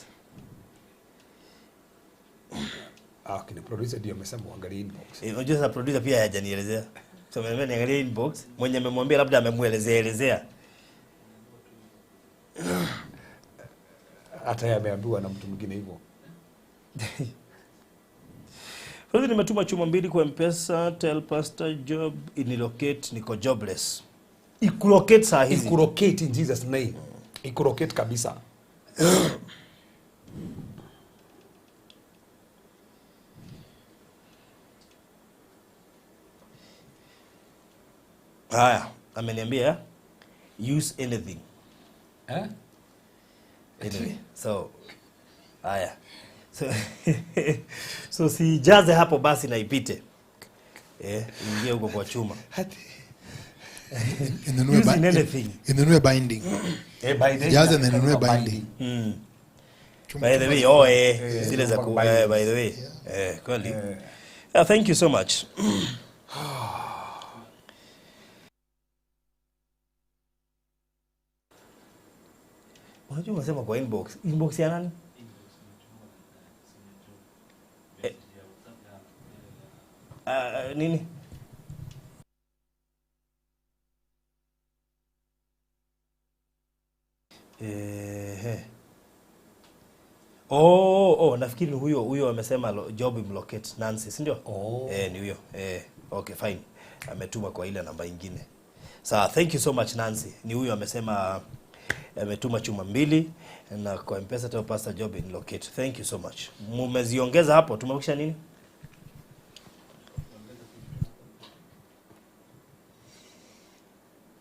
Speaker 6: Kina producer ndio amesema uangalie inbox.
Speaker 7: Unajua sasa producer pia hajanielezea. So ameniambia niangalie inbox, mwenye amemwambia labda amemuelezea elezea.
Speaker 6: Hata yeye ameambiwa na mtu mwingine hivyo.
Speaker 7: Kwa hivyo nimetuma chuma 2 kwa M-Pesa, tell pastor job inilocate, niko jobless. Ikulocate saa hizi.
Speaker 6: Ikulocate in Jesus name. Ikulocate kabisa.
Speaker 7: Haya, ameniambia Use anything.
Speaker 6: Eh?
Speaker 7: Anyway, so haya. So sijaze hapo basi na ipite. Ingie huko kwa chuma.
Speaker 9: Inunue
Speaker 7: Use in anything.
Speaker 9: Inunue binding.
Speaker 6: By the
Speaker 9: Jaze na inunue binding.
Speaker 7: By the way, oh zile za ku by the way. Kweli. Yeah, thank you so much. Unajua unasema kwa inbox. Inbox ya nani? Nini? Oh, nafikiri ni huyo amesema job imlocate Nancy, si ndio?
Speaker 6: Oh.
Speaker 7: Ni huyo. Okay, fine. Ametuma kwa ile namba nyingine. Sawa, thank you so much Nancy. Ni huyo amesema ametuma chuma 2 na kwa M-Pesa tell pastor job in locate. Thank you so much. Mumeziongeza hapo, tumebakisha nini?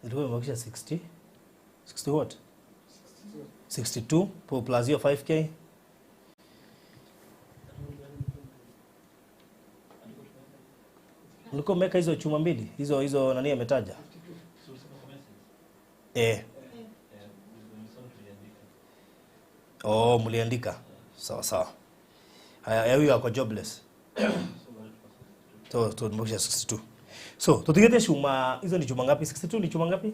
Speaker 7: Ilikuwa imebakisha 60. 60 what? 62 plus hiyo 5k. Mlikuwa mmeweka hizo chuma 2, hizo nani ametaja? Oh, mliandika. Sawa sawa. Haya, huyu ako jobless. So tumebakisha 62. So, tutigete chuma, hizo ni chuma ngapi? 62 ni chuma ngapi?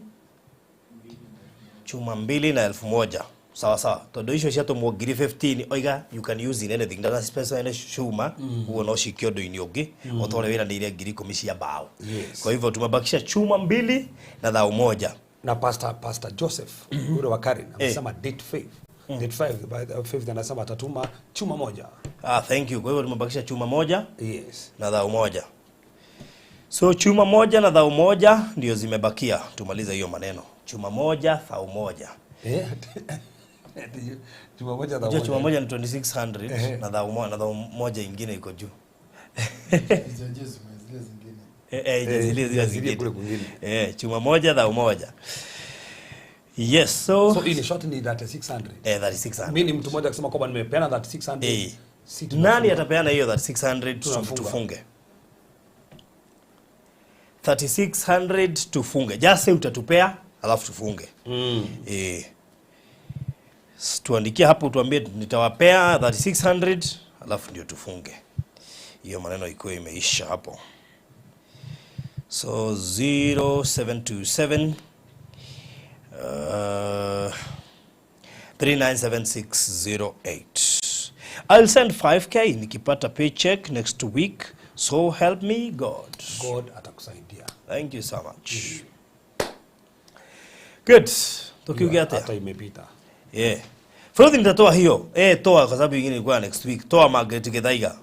Speaker 7: Chuma 2 na 1000. Sawa sawa. Tondu icio cia tumwo ngiri 15 oiga you can use in anything. Ndana special ene chuma uguo no cikio ndu-inĩ ũngĩ otore wĩra nĩ ile ngiri 10 cia mbao.
Speaker 6: Yes.
Speaker 7: Kwa hivyo tumebakisha chuma 2 na thao 1.
Speaker 6: Na Pastor Joseph ule wa Karen amesema date 5. Date 5 by the 5th anasema atatuma chuma 1.
Speaker 7: Ah, thank you. Kwa hivyo tumebakisha chuma 1.
Speaker 6: Yes.
Speaker 7: Na thao 1. So chuma 1 na thao 1 ndio zimebakia. Tumalize hiyo maneno. Chuma 1 thao 1.
Speaker 6: Chuma 1 thao
Speaker 7: Unajua chuma
Speaker 6: 1.
Speaker 7: 1 ni 2600 na thao 1 na thao 1 ingine iko juu.
Speaker 9: Zile zingine.
Speaker 7: Zile
Speaker 6: zile kule kwingine.
Speaker 7: Chuma 1 thao 1. Yes, so
Speaker 6: in short ni 3600.
Speaker 7: 3600.
Speaker 6: Mimi ni mtu mmoja akisema kwamba nimepeana 3600.
Speaker 7: Nani atapeana hiyo 3600 tufunge? 3600 tufunge. Just say utatupea alafu tufunge. Tuandikie hapo tuambie nitawapea 3600 alafu ndio tufunge. Hiyo maneno iko imeisha hapo. So 0727 397608. I'll send 5k nikipata paycheck next week. So help me God.
Speaker 6: God atakusaidia.
Speaker 7: Thank you so much. Good. Tukiugia
Speaker 6: hata imepita.
Speaker 7: Yeah. Frothi nitatoa hiyo. Toa kwa sababu nyingine ilikuwa next week. Toa Margaret Githaiga.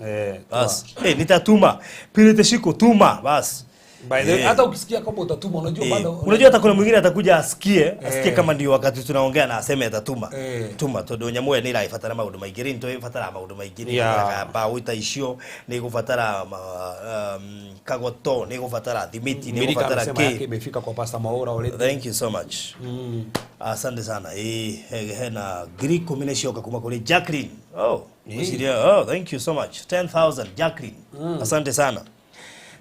Speaker 7: Bas. Nitatuma. Pirate Shiko tuma bas.
Speaker 6: By the way, hata ukisikia kama utatuma unajua bado.
Speaker 7: Unajua hata kuna mwingine atakuja asikie kama ndio wakati tunaongea na aseme atatuma. Tuma tondu nyamwe ni irabatara maundu maingi ri nitwabatara maundu maingi ni irabatara mbao ita icio ni igubatara kagoto ni igubatara thimiti ni igubatara
Speaker 6: ki imefika kwa Pastor Maura already.
Speaker 7: Thank you so much. Asante sana. Hena ngiri 10 nĩ cioka kuma kuri Jacqueline. Oh, oh, thank you so much. 10,000 Jacqueline. Asante sana.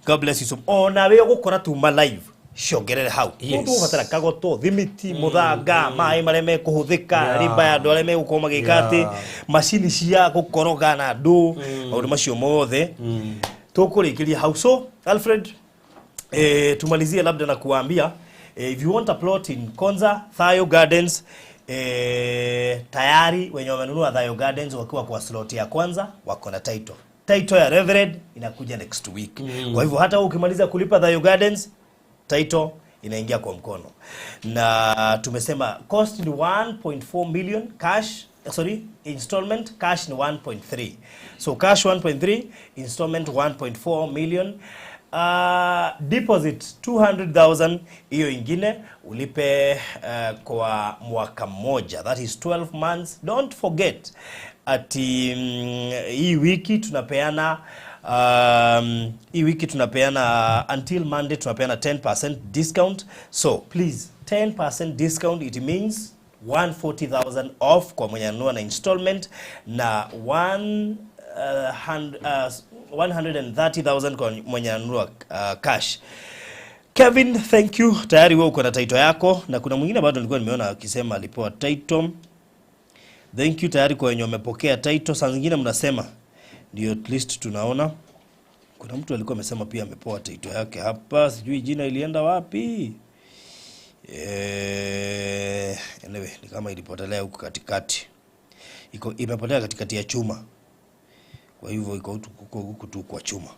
Speaker 7: God bless you so. Ona we ugukora tuma live ciongerere hau. Tugubatara kagoto, thimiti, muthanga, maĩ marĩa mekũhũthĩka, riba ya andũ arĩa megũkorwo magĩka atĩ, macini cia gũkoroga na andũ, maũndũ macio mothe. Tũkũrĩkĩria hau. So, Alfred, tumalizie labda na kuambia if you want a plot in Konza, Thayo Gardens, tayari wenye wamenunua Thayo Gardens wakiwa kwa slot ya kwanza wako na title. Title ya Reverend inakuja next week. Kwa hivyo hata ukimaliza kulipa Thayo Gardens, title inaingia kwa mkono. Na tumesema cost ni 1.4 million cash, sorry, installment cash ni 1.3. So cash 1.3, installment 1.4 million. Deposit 200,000 hiyo ingine ulipe kwa mwaka mmoja, that is 12 months. Don't forget ati hii wiki tunapeana until Monday tunapeana 10% discount. So please 10% discount, it means 140,000 off kwa mwenye anunua na installment na 130,000 kwa mwenye anunua cash. Kevin, thank you. Tayari wewe uko na title yako na kuna mwingine bado nilikuwa nimeona akisema alipewa title. Thank you tayari kwa wenye wamepokea title. Saa zingine mnasema ndio at least tunaona. Kuna mtu alikuwa amesema pia amepewa title yake hapa, sijui jina ilienda wapi. Anyway, ni kama ilipotelea huku katikati. Iko imepotea katikati ya chuma. Kwa hivyo iko huku tu kwa chuma.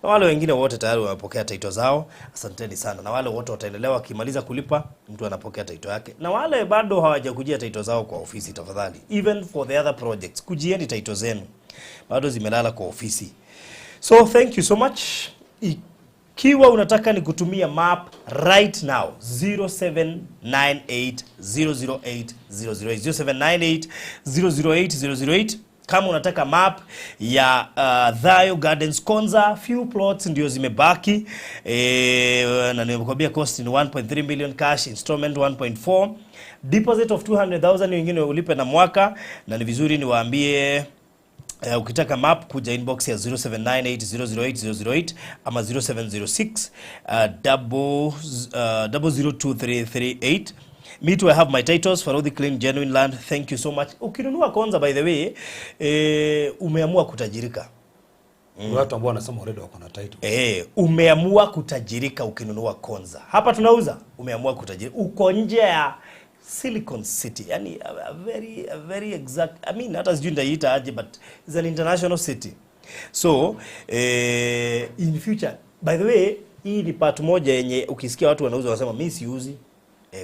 Speaker 7: Na wale wengine wote tayari wamepokea title zao, asanteni sana. Na wale wote wataendelea wakimaliza kulipa, mtu anapokea title yake. Na wale bado hawajakujia title zao kwa ofisi, tafadhali, even for the other projects, kujieni title zenu, bado zimelala kwa ofisi. So thank you so much. Ikiwa unataka ni kutumia map right now, 0798 008 008, 0798 008 008. Kama unataka map ya Thayo Gardens Konza, few plots ndio zimebaki, na nimekuambia cost ni 1.3 million cash, installment 1.4, deposit of 200,000, wengine ulipe na mwaka. Na ni vizuri niwaambie, ukitaka map kuja inbox ya 0798008008 ama 0706 002338. Me too, I have my titles for all the clean genuine land. Thank you so much. Ukinunua Konza, by the way, umeamua kutajirika.
Speaker 6: Kuna watu ambao wanasema already wako na title.
Speaker 7: Umeamua kutajirika ukinunua Konza. Hapa tunauza, umeamua kutajirika. Uko nje ya Silicon City. Yani a very exact, I mean, hata sijui nitaiita aje, but it's an international city. So, in future, by the way, hii ni part moja yenye ukisikia watu wanauza wanasema mimi siuzi.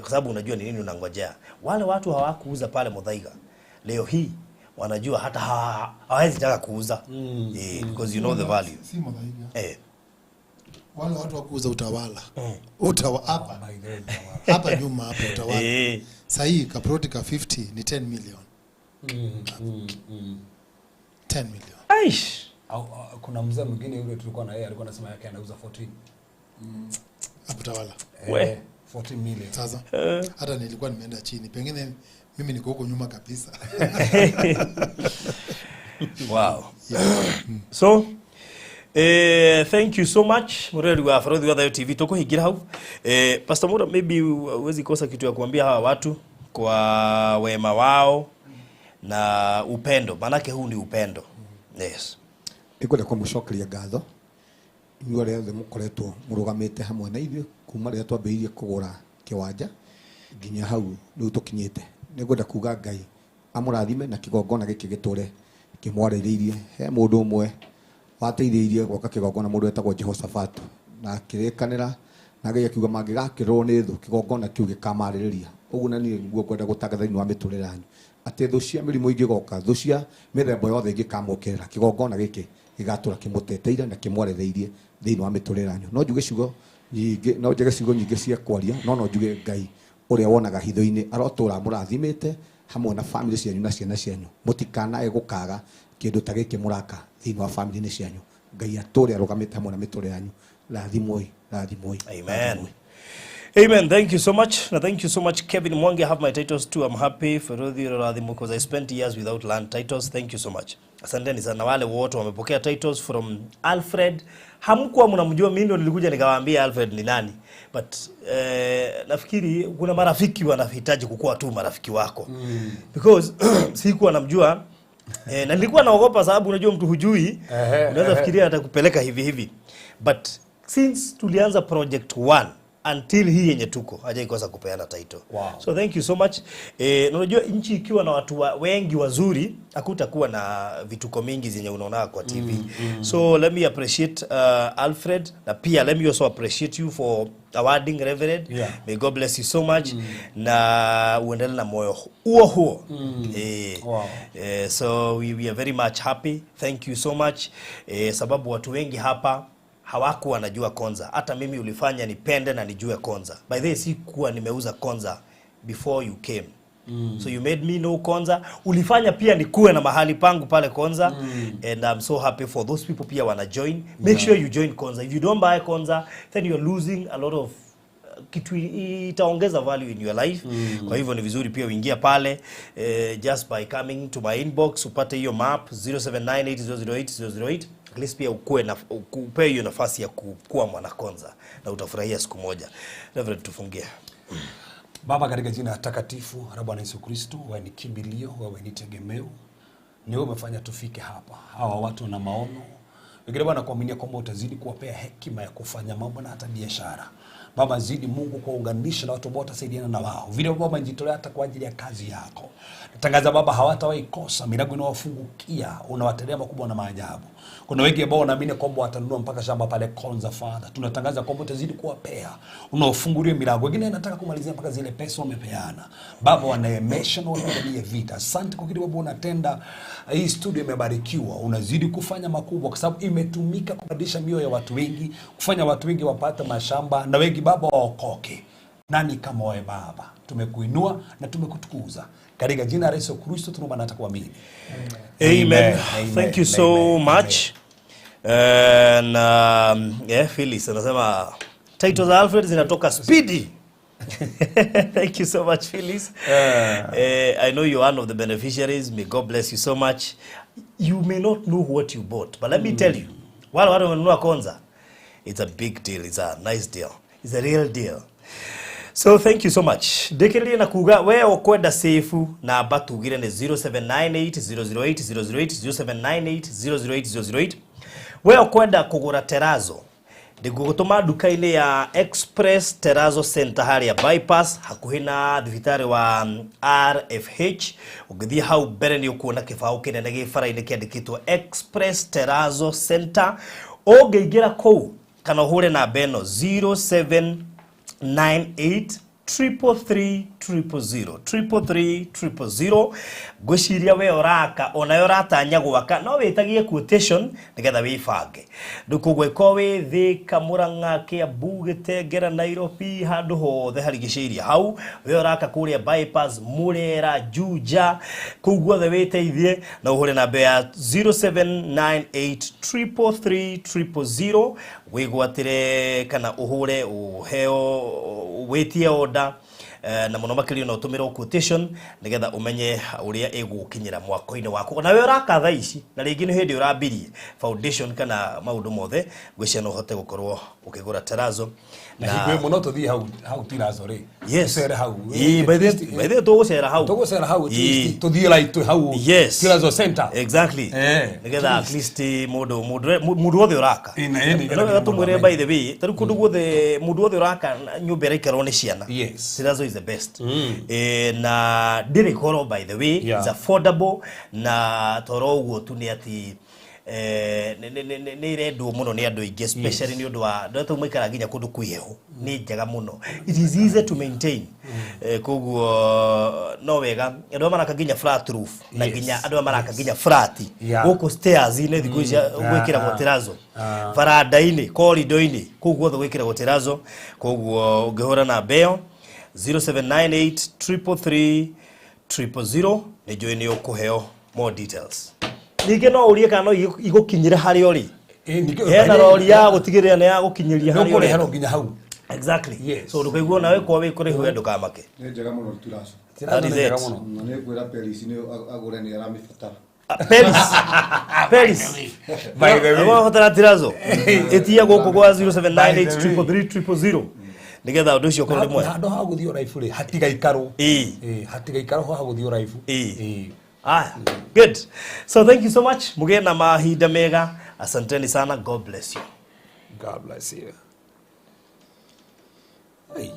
Speaker 7: Kwa sababu unajua ni nini unangojea. Wale watu hawakuuza pale Muthaiga. Leo hii wanajua hata hawawezi taka kuuza. Because you know the value.
Speaker 9: Si Muthaiga. Wale watu wa kuuza Utawala. Hapa.
Speaker 6: By the way, Utawala.
Speaker 9: Hapa nyuma hapa Utawala. Sahii kaploti ka 50 ni 10 million. 10 million.
Speaker 7: Aish.
Speaker 6: Au, kuna mzee mwingine yule tulikuwa na yeye alikuwa anasema yake anauza 14.
Speaker 9: Hapo Utawala.
Speaker 7: We.
Speaker 6: 14 million.
Speaker 9: Sasa hata nilikuwa nimeenda chini, pengine mimi niko huko nyuma kabisa.
Speaker 7: Wow. So, thank you so much mureri wa Farodhi wa Thayo TV, tukuhingira hau. Pastor Mura, maybe huwezi kosa kitu ya kuambia hawa watu kwa wema wao na upendo, maanake huu ni upendo. Yes.
Speaker 8: Nĩngwenda kũmũcokeria ngatho inyuĩ arĩa othe mũkoretwo mũrũgamĩte hamwe na ithuĩ kuma rĩrĩa twambĩrĩirie kũgũra kĩwanja nginya hau rĩu tũkinyĩte. Nĩngwenda kuga Ngai amũrathime na kĩgongona gĩkĩ gĩtũre kĩmwarĩrĩirie. He mũndũ ũmwe wateithĩrĩirie gwaka kĩgongona, mũndũ wetagwo Jehoshaphat, na akĩrĩkanĩra na Ngai akiuga mangĩgakĩrwo nĩ thũ, kĩgongona kĩu gĩkamarĩrĩria. Ũguo na niĩ nĩguo ngwenda gũtangatha thĩinĩ wa mĩtũrĩre yanyu atĩ thũ cia mĩrimũ ingĩgoka, thũ cia mĩthemba yothe ingĩkamũkĩrĩra, kĩgongona gĩkĩ gĩgatũra kĩmũteteire na kĩmwarĩrĩirie thĩinĩ wa mĩtũrĩre yanyu. No njuge ciugo nyingĩ, no njage ciugo nyingĩ cia kwaria, no njuge Ngai ũrĩa wonaga hitho-inĩ arotũra mũrathimĩte hamwe na family cianyu na ciana cianyu. Mũtikanae gũkaga kĩndũ ta gĩkĩ mũraka thĩinĩ wa family-inĩ cianyu. Ngai atũre arũgamĩte hamwe na mĩtũrĩre yanyu. Rathimwoi, rathimwoi.
Speaker 7: Amen.
Speaker 8: Rathimwoi.
Speaker 7: Amen. Thank you so much. Now, thank you so much, Kevin Mwangi. I have my titles too. I'm happy for Radhimo because I spent years without land titles. Thank you so much. Asanteni sana wale wote wamepokea titles from Alfred. Hamkuwa mnamjua, mimi ndo nilikuja nikawaambia Alfred ni nani. But nafikiri kuna marafiki wanahitaji kukua tu marafiki wako. Because sikuwa namjua, na nilikuwa naogopa sababu unajua mtu hujui, unaweza fikiria atakupeleka hivi hivi. But since tulianza project 1 until hii yenye tuko, hajaikosa kupeana title. So thank you so much. Na unajua nchi ikiwa na watu wengi wazuri hakutakuwa na vituko mingi zenye unaona kwa TV. So let me appreciate Alfred, na pia let me also appreciate you for awarding Reverend. May God bless you so much na uendelee na moyo huo huo. So we are very much happy. Thank you so much. Sababu watu wengi hapa hawakuwa wanajua Konza. Hata mimi ulifanya nipende na nijue Konza. By the way, sikuwa nimeuza Konza before you came. So you made me know Konza. Ulifanya pia nikuwe na mahali pangu pale Konza. And I'm so happy for those people pia wana join. Make sure you join Konza. If you don't buy Konza, then you're losing a lot of Kitu itaongeza value in your life. Kwa hivyo ni vizuri pia uingia pale, just by coming to my inbox upate hiyo map 0798008008. At least pia ukue na upewe hiyo nafasi ya kuwa mwanakonza na utafurahia siku moja. Reverend, tufungie.
Speaker 6: Baba, katika jina takatifu la Bwana Yesu Kristo, wewe ni kimbilio, wewe ni tegemeo, ni wewe umefanya tufike hapa. Hawa watu wana maono, wengine Bwana kuaminia kwamba utazidi kuwapea hekima ya kufanya mambo na hata biashara. Baba, zidi Mungu kuwaunganisha na watu ambao watasaidiana na wao, vile Baba wamejitolea hata kwa ajili ya kazi yako. Natangaza Baba, hawatawahi kosa milango inawafungukia, unawatendea makubwa na maajabu. Kuna wengi ambao wanaamini kwamba watanunua mpaka shamba pale Konza. Father, tunatangaza kwamba utazidi kuwapea, unawafungulia milango. Wengine anataka kumalizia mpaka zile pesa wamepeana. Baba, wanaemesha na wapiganie vita. Asante kwa kile Baba unatenda. Hii studio imebarikiwa, unazidi kufanya makubwa, kwa sababu imetumika kubadilisha mioyo ya watu wengi, kufanya watu wengi wapate mashamba na wengi Baba waokoke. Nani kama wewe Baba? Tumekuinua na tumekutukuza katika jina la Yesu Kristo tunaomba na kuamini.
Speaker 7: Amen.
Speaker 6: Amen.
Speaker 7: Thank you so
Speaker 6: Amen.
Speaker 7: much. And yeah, Phyllis anasema title za Alfred zinatoka speedy. Thank you so much, Phyllis. I know you're one of the beneficiaries. May God bless you so much. You may not know what you bought, but let me tell you, wale watu wamenunua Konza, it's a big deal. It's a nice deal. It's a real deal. So thank you so much. Ndĩkĩrĩrie na kuga we ũkwenda safe, namba tugire nĩ 0798008008, 0798008008. We ũkwenda kũgũra terazo, ndĩgũgũtũma nduka-inĩ ya Express Terazo Center harĩa bypass hakuhĩ na thibitarĩ wa RFH. Ũngĩthiĩ hau mbere nĩ ũkuona kĩbaũ kĩnene gĩ bara-inĩ kĩandĩkĩtwo Express Terazo Center. Ũngĩingĩra kũu kana ũhũre namba ĩno 0798 333 000 333 000. Ngwĩciria we ũraka onayo ũratanya gwaka no wĩtagie quotation nĩgetha wĩbange. Rĩu koguo ĩkorwo wĩ Thĩka, Mũrang'a, Kĩambu, Gĩtengera, Nairobi, handũ hothe harigicĩirie hau we ũraka kũrĩa bypass, Mũrera, Juja, kũu guothe wĩteithie na ũhũre namba ya 0798 333 000 wĩgwatĩre kana ũhũre ũheo wĩtie order, na mũno makĩria no ũtũmĩrwo quotation nĩgetha ũmenye ũrĩa ĩgũkinyĩra mwako-inĩ waku. Ona we ũraka thaa ici na rĩngĩ nĩ hĩndĩ ũrambirie foundation kana maũndũ mothe, ngwĩciria no ũhote gũkorwo ũkĩgũra terazo.
Speaker 6: Na hingo ĩmwe no tũthiĩ hau tirazo rĩ.
Speaker 7: Yes.
Speaker 6: Tũcere hau.
Speaker 7: Ĩĩ, by the way tũgũcera hau.
Speaker 6: Tũgũcera hau at
Speaker 7: Ĩĩ.
Speaker 6: least tũthiĩ right hau.
Speaker 7: Yes.
Speaker 6: Tirazo Center.
Speaker 7: Exactly. Nĩgetha at least mũndũ wothe ũraka.
Speaker 6: Ĩĩ,
Speaker 7: No wega
Speaker 6: nĩgetha
Speaker 7: tũmwĩre
Speaker 6: mũndũ
Speaker 7: by the way, tarĩu kũndũ guothe mũndũ wothe ũraka nyũmba ĩraikarwo nĩ ciana.
Speaker 6: Yes.
Speaker 7: Tirazo is the best. Na ndĩrĩ goro by the way, it's affordable na toro ũguo tu nĩ atĩ nĩ irendwo mũno nĩ andũ aingĩ, especially nĩ ũndũ wa andũ arĩa maikaraga nginya kũndũ kwĩ heho, nĩ njega mũno, it is easy to maintain. Koguo no wega andũ arĩa maraka nginya flat roof na nginya andũ arĩa maraka nginya flat gũkũ stairs-inĩ thikũ ici gwĩkĩragwo terazo, baranda-inĩ, corridor-inĩ, kũu guothe gwĩkĩragwo terazo. Koguo ũngĩhũra namba ĩyo 0798 333 000 nĩ njũĩ nĩ ũkũheo more details. Ningĩ no ũrie kana no igũkinyĩre harĩa ũrĩ. Hena rori ya gũtigĩrĩra nĩ ya gũkinyĩria harĩa
Speaker 6: Nĩũkũreherwo
Speaker 7: ũrenda.
Speaker 6: Nginya hau.
Speaker 7: Exactly. So ndũkaigua nawe kwa wĩ kũraihu we ndũkamake.
Speaker 8: Nĩ njega mũno tiraco.
Speaker 7: That is it.
Speaker 8: Na nĩ ngwĩra Peris nĩ agũre, nĩ aramĩbatara.
Speaker 7: Peris. Peris.
Speaker 6: By the way.
Speaker 7: Wabatara tirazo. Ĩtia gũkũ gwa 0798 333 000 nĩgetha ũndũ ũcio ũkorwo nĩ mwega.
Speaker 6: Handũ ha gũthiĩ ũraibu rĩ, hatigaikarwo.
Speaker 7: Ĩĩ.
Speaker 6: Hatigaikarwo ha gũthiĩ ũraibu.
Speaker 7: Ĩĩ. Aya, good. So thank you so much. Mũgĩe na mahinda mega. Asanteni sana. God bless you.
Speaker 6: God bless you. Hey.